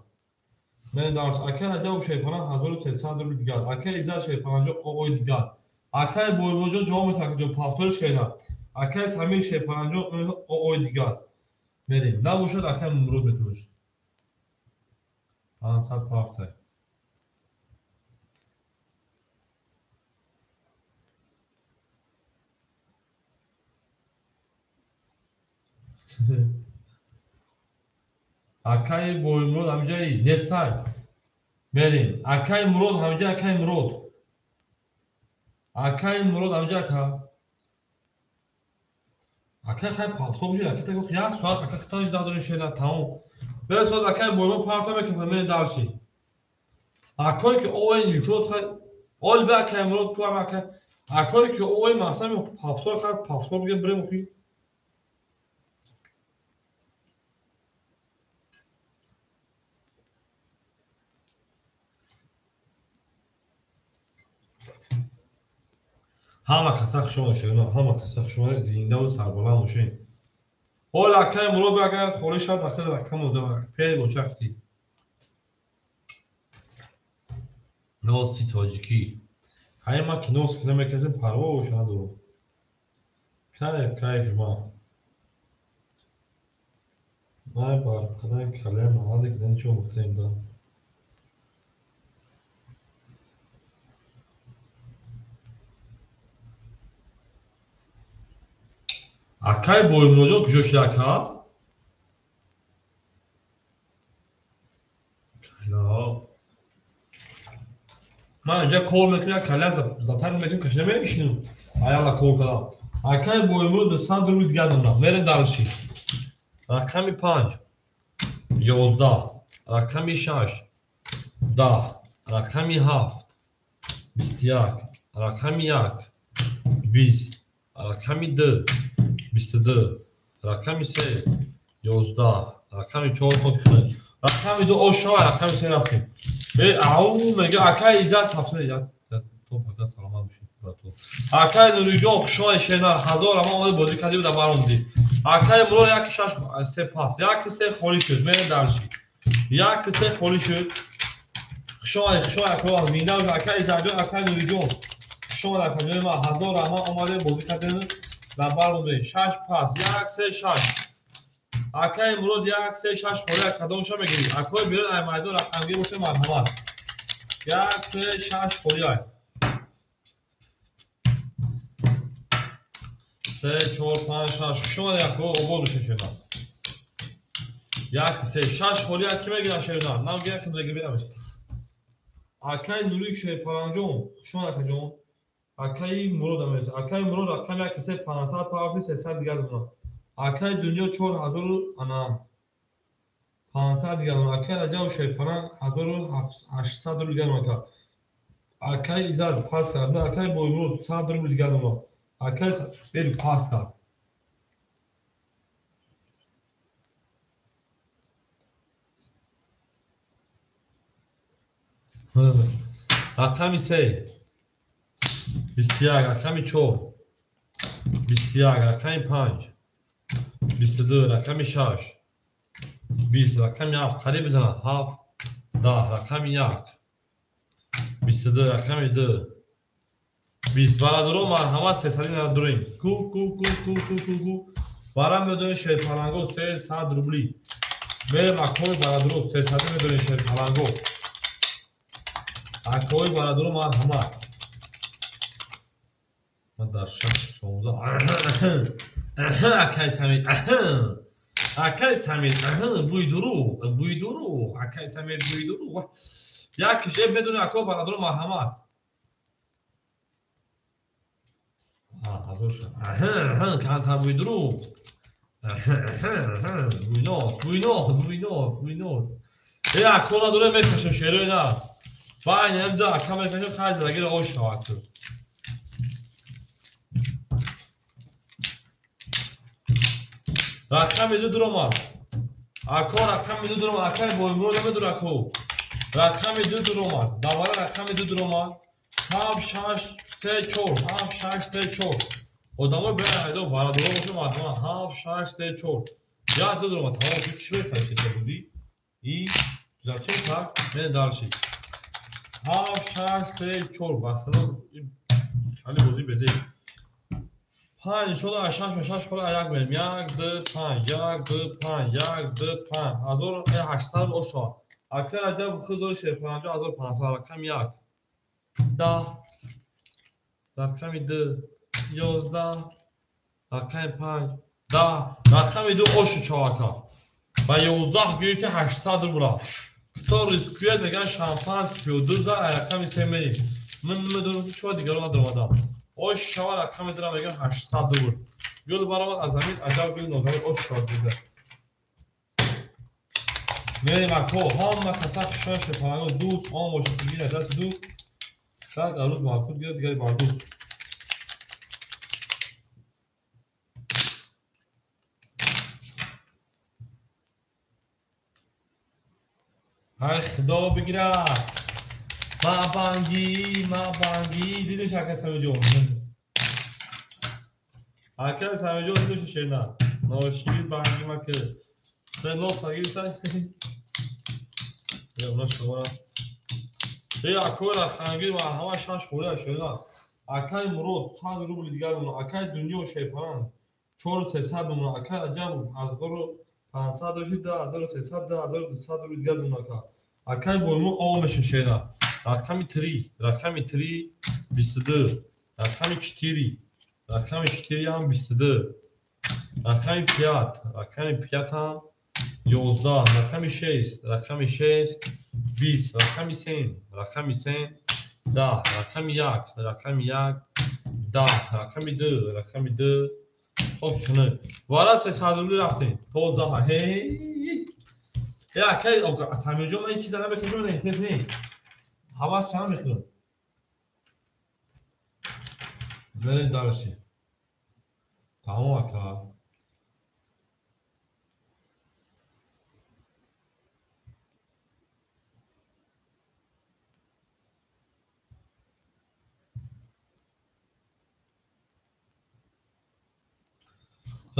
Мерем дарс. Акай Раҷаб Шерпана 1300 рубл дигар. Акай Иззат Шерпанаҷон оой дигар. Акай Боймуродҷон ҷавоб метавад акаҷон пафтори шена. Акай Самир Шерпанаҷон оой дигар. Мерем. Набошад акай Мурод метавонад. 500 пафтай. Акай Боймурод ҳамҷаи нестай. Мерем. Акай Мурод ҳамҷа акай Мурод. Акай Мурод ҳамҷа ака. Акай хай пафто бошед, акай так як соат ака хиташ дадори шена тамом. Бе соат акай Боймурод парта мекунад мерем дальше. Акое ки ои илтимос хай ол бе акай Мурод ку акай. Акое ки ои мақсад пафто хай пафто бигем бирем охи. Ҳама каса хушон бошед, ҳама каса хушон зиндаву сарбаланд бошед. Ҳол акай Мурод агар холӣ шавад ахир рақам пе бочахти. Носи тоҷикӣ. Ҳай ма ки нос ки намекашем парвоша надорам. Кайф кайфи ма. Май бар падаи калиям наҳанде ки чӣ омӯхтаем да. Акай Боймуродҷон куҷо шуда ака? Ман инҷа кор мекунам, як калиям затар мекунам, кашида мешинам. Аяла кор кардам. Акай Боймурод 200 рубл дигар додам. Мерем дальше. Рақами панҷ 11, рақами шаш 10, рақами ҳафт 21, рақами як 20, рақами ду 22, рақами се 11, рақами чор рақами ду ошава, рақами се рафтем. Ау мега акай Иззат ҳафта як топ ака саломат бошед брато. Акай Нуриҷон хушои шена ҳазор ама омада бозӣ кардӣ да баромадӣ. Акай Мурод як шаш се пас, як се холӣ шуд. Мерем дальше. Як се холӣ шуд. Хушои хушои ака зинда бошед акай Иззатҷон, акай Нуриҷон. Хушои акаҷони ма ҳазор ама омада бозӣ кардем да баромадем. Шаш пас, як се шаш. Акай Мурод як се шаш холӣ кадомша мегирӣ? Акой биёд ай майдон рақамгир боше марҳамат. Як се шаш холӣ ай. Се чор панҷ шаш. Шумо яко обод боше шена. Як се шаш холӣ ки мегирад шена? Нам гирад хим мегирад. Акай Нурик Шерпаранҷон, хушомад акаҷон. Акаи Мурод амез. Акаи Мурод рақами як се 500 пафти 300 дигар дона. Акай Дунё 4500 дигар монад. Акай Раҷаб Шерпаланг 1800 рубл дигар монад. Акай Иззат пас кард. Акай Боймурод 100 рубл дигар монад. Акай бери пас кард. Рақами 3 21, рақами 4 21, рақами 5 22, рақами 6 20, рақами 7 қариб бизанад 7 10, рақами 1 22, рақами 2 20. Бародарон, марҳамат, 300 надорем. Ку ку ку ку ку ку ку. Барам медонем Шерпаланго 300 рубли. Мерем акои бародарон 300 медонем Шерпаланго. Акои бародарон, марҳамат. Ман дар 6 16. Акай Самир. Акай Самир, бӯи дурӯғ, бӯи дурӯғ. Акай Самир, бӯи дурӯғ. Як кише медонем акои бародарон, марҳамат. Камтар бӯи дурӯғ. Бӯи ноз, бӯи ноз, бӯи ноз, бӯи ноз. Э, ако надорем, мекашем шерои наз. Байна ҳам ака мекашем, хайр задагиро ош шавад ту. Рақами 2 дуромад. Ако рақами 2 дуромад. Акай Боймурод намедур ако. Рақами 2 дуромад. Давара рақами 2 дуромад. 7 6 3 4 7 6 3 4. Одамои беайдо бародаро бошем, марҳамат. 7 6 3 4. Як ду дуромад. Тамом шуд. Чӣ мехоҳӣ бозӣ? И зачем так? Мен дальше. 7 6 3 4. Бахтано чали бозӣ безе. 5 шуда 6 6 хола як мерем. 1 2 5 1 2 5 1 2 5 1800 оша. Ака Раҷаб худ дори Шерпаланг 1500. Рақами 1 10, рақами 2 11, рақами 5 10, рақами 2 ошу чавака. Ба 11 гирифти 800 рубла. Кто рискует, меган шампанский пиё 2 за рақами 3 мерем. Ман намедонам ки чиба дигарон надомадам. Ош шава рақами 2 меган 800 рубл. Гул баромад аз замин, аҷаб гул нозанин ош шава дида. Мерем ако, ҳама каса хушон Шерпаланго дӯст, он бошад ки гирад даст дӯст. Сад арӯз бар худ гирад, дигари бар дӯст. Ай худо бигирад. Ма бангӣ, ма бангӣ. Дидиш акай Самиҷон. Акай Самиҷон дидиш шерна. Ношир бангӣ ма ки. Се нос нагирифтай. Е, уна шумора. Е, акои рақамгир марҳамат 6 хӯрия шерна. Акай Мурод 100 рубли дигар монад. Акай Дунё Шерпаланг 4300 монад. Акай Раҷаб 1500 дошти 2300 2200 рубли дигар монад. Акай Боймур об меша шерна. Рақами 3, рақами 3 22, рақами 4, рақами 4 ҳам 22, рақами 5, рақами 5 ҳам 11, рақами 6, рақами 6 20, рақами 3, рақами 3 10, рақами 1, рақами 1 10, рақами 2, рақами 2 хоб кунед. Вара 300 рубли рафтем. Тоза ҳей. Э, акай Самирҷон, ман ҳеҷ чиза намекашам, ман интерес нест. Ҳавас чанд мехӯрам. Мерем дальше. Тамом ака.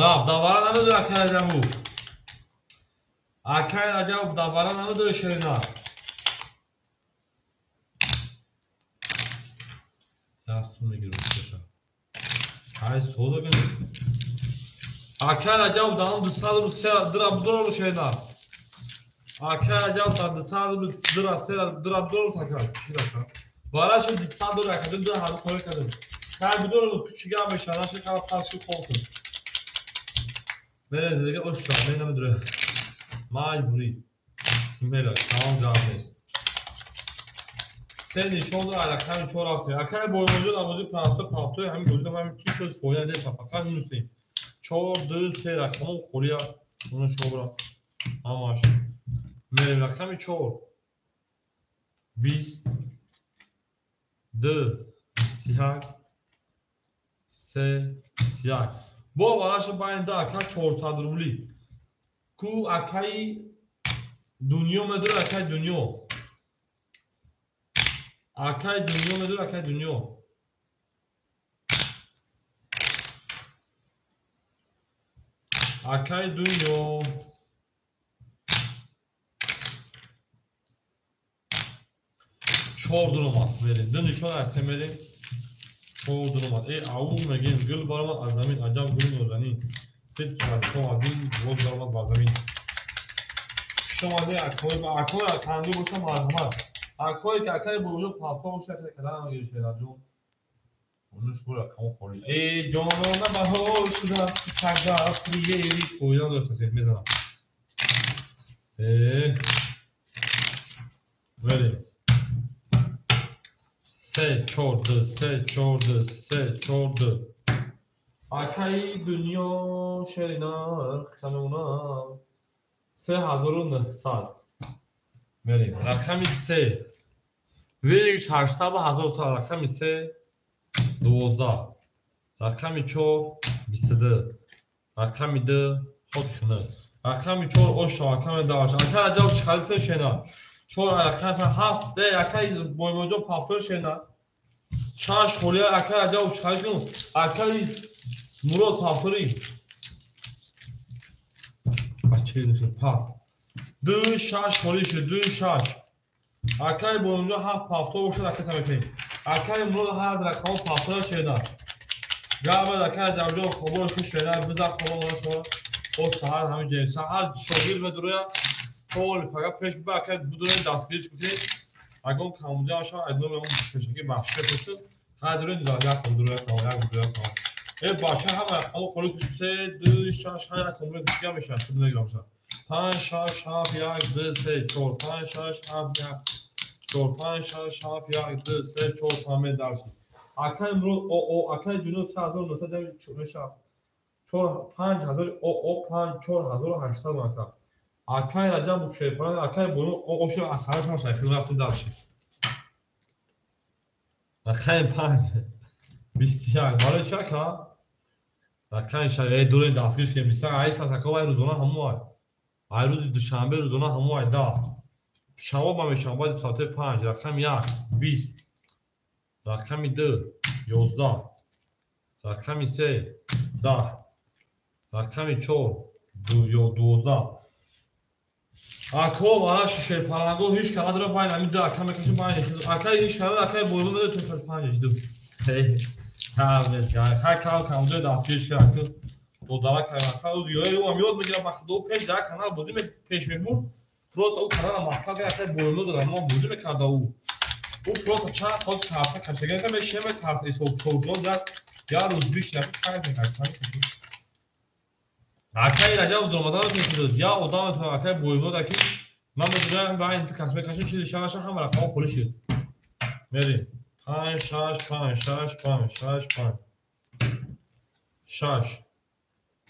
Рафт, давара намедори акай Раҷабов. Акай Раҷабов давара намедори шерина. Дасту мегирам каша. Ай соза кани. Акай Раҷабов дан 200 рубл се дира будор шерина. Акай Раҷабов дан 200 рубл дира се дира будор така. Чӣ рака? Вара шуд 200 доллар кардем, ду ҳазор кор кардем. Кай будор кучига меша, наша кара пасши холтун. Мерем дига ош шава, мен намедурам. Маҷбурӣ. Смело, тамом ҷавоб нест. Се нишон дод, рақами 4 рафтем. Акай Боймурҷон авози 507 ҳамин бозида ман ҳеҷ чиз фоида нест, фақат минусем. 4 2 3 рақамон холия. Уну шобра. Ҳамаш. Мерем рақами 4. 20 2 21 3 21. Бо бараша байн да ака 400 рубли. Ку акаи дунё медора, акаи дунё. Акаи дунё медора, акаи дунё. Акаи дунё. Чор дуромад мерем. Ду нишон аз се мерем. Чор дуромад. Э, ау мегем гул баромад аз замин, аҷаб гули нозанин. Сидқи аз то аз дин гул баромад ба замин. Шомаде акои ба акои танги боша марҳамат. Акои ки акаи бо пафто боша ки кадам мегири шераҷон. Онуш бура камо холи. Э, ҷонона баҳор шудааст, пага приери фоида дошта сед мезанам. Э, мерем. 3 4 2 3 4 2 3 4 2. Акаи дунё шерина ханона 3900. Мерем. Рақами 3. Вегиш 800 1100. Рақами 3 12. Рақами 4 22. Рақами 2 хоки хина. Рақами 4 ош рақами 10. Ака Раҷаб чӣ халифа шена? 4 рақами 7 де акаи боймоҷо пафтор шена. 6 холия акаи Раҷаб чӣ халифа? Акаи Мурод пафтори. Бача нишон пас. 2 6 холи шуд 2 6. Акаи боймоҷо 7 пафтор бошад ака тамекунем. Акаи Мурод ҳар рақам пафтор шена. Габад акаи Раҷаб хобор хуш шена биза хобор шумо. Боз саҳар ҳамин ҷо саҳар шогирд медуроя. Пол пага пеш ба ака будуроя дастгириш кунед. Агон камудя аша айдном ям пешаки бахшида пешд. Ҳар дуроя низа як будуроя кам як будуроя кам. Э бача ҳама рақамҳо холи 3 2 6 ҳар як комбо дигар мешавад. Худ мегирам ша. 5 6 7 1 2 3 4 5 6 7 1 4 5 6 7 1 2 3 4 5 дарс. Акаи Мурод о о акаи дунё 3900 мешавад. 4 5000 о о 5 4800 мака. Акаи Раҷаб шерпаран акаи бону о о шуд аз ҳарашон шайхил рафтем дарши. Рақами 5 21 барои чӣ ака? Рақами 6 э дуре дастгириш кунем 21 айш пас ака вай рӯзона ҳамо ай. Ай рӯзи душанбе рӯзона ҳамо ай да. Шабо ба мешавам баъди соати 5 рақами 1 20 рақами 2 11 рақами 3 10 рақами 4 12. Ако вараш шерпаранго ҳеч кадра байн ами да ака мекаши байн акаи ҳеч кадра акаи бойбо беда то 5 ду. Ҳа нес гай хай кал камдо дастгириш кард до дара кай рӯз ёи ӯ ам ёд мегирам ба худо пеш дар канал бозӣ пеш мебурд. Просто ӯ канала маҳкам кард акаи бойбо дада мо бозӣ мекарда ӯ. Ӯ просто чанд хоз карта кашида гирифта мешима тарс ҳисоб ҷон як рӯз бишина кай мекард. Акаи Раҷаб дуромадан мекунад. Я одам то акаи бойбо да ки ман медонам ба ин кас мекашем чизи шаша ҳама рақамҳо холи шуд. Мерем. 5 6 5 6 5 6 5 6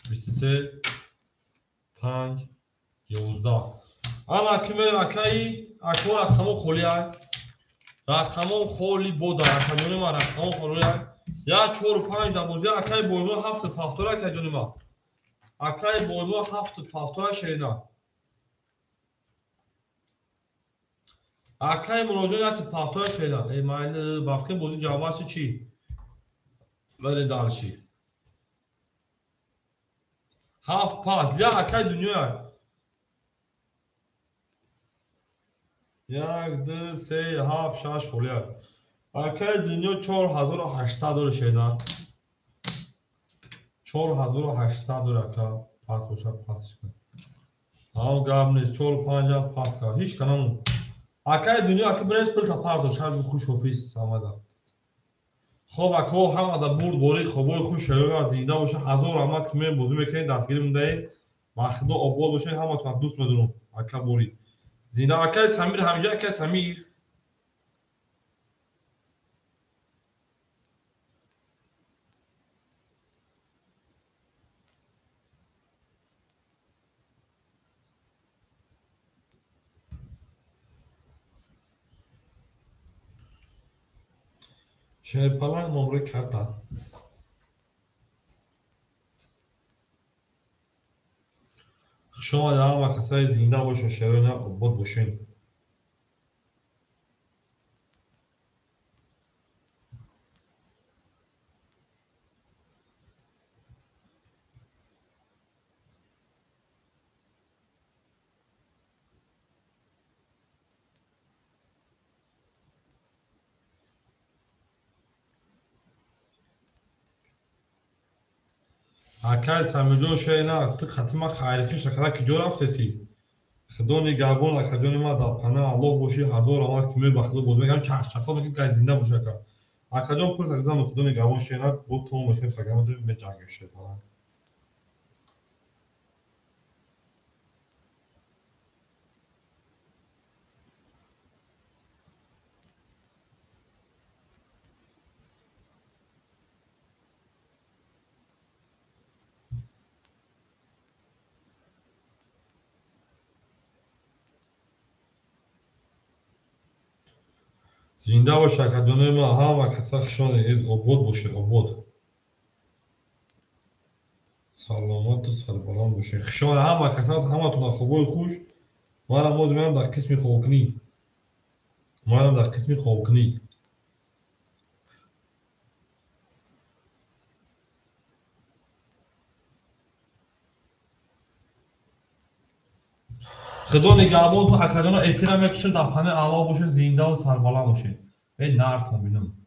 23 5 11. Ана ки мерем акаи ако рақамҳо холи ай. Рақамҳо холи бода акаҷони ман рақамҳо холи ай. Я 4 5 да бозӣ акаи бойбо 7 пафтор акаҷони ман. Акаи бойбо 7 пафтор шерина. Акаи Муроҷон 1 пафтор шерина. Э майли бафке бозӣ ҷаваси чӣ? Вале дарши. 7 пас. Я акаи дунё. 1 2 3 7 6 холия. Акаи дунё 4800 дора шерина. 4800 дора ака пас боша пас шуд. Ҳам гап нест 4 5 пас кард. Ҳеч канамон. Акаи дунё ака бирез пул та парто шаб хуш офис омада. Хоб ако ҳама да бурд бори хобои хуш шаёя зинда боша ҳазор раҳмат ки мен бозӣ мекунед дастгирӣ мундаед. Ба худо обод бошед ҳаматон дӯст медорам ака бори. Зинда акаи Самир ҳамиҷа акаи Самир. Шерпаланг номрои карта. Хуш омадед ҳама касае, зинда бошед, шерои нар, обод бошед. Акай Самиҷон, шери нар, ту хати ма хайрихиш накарда, ки ҷо рафтеси? Худо нигаҳбон, акаҷони ма, дар панаи Аллоҳ бошӣ, ҳазор раҳмат, ки меои ба худо боз мекардам, чахчахо мекунем, ки зинда бошӣ, ака. Акаҷон, пул тагзану, худо нигаҳбон, шери нар, бо то мехоҳем сагама дорем, меҷангем, шерпаланг. Зинда бош, акаҷонои ман, ҳама каса хушомадед, обод бошед, обод. Саломату сарбаланд бошед. Хушомадед ҳама каса, ҳаматон хобои хуш. Манам боз меоям дар қисми хобкунӣ. Манам дар қисми хобкунӣ. Худо нигаҳбонтон, акаҷоно, эфира мекушем, дар панои Аллоҳ бошед, зиндаву сарбаланд бошед. Эй нартон бинам.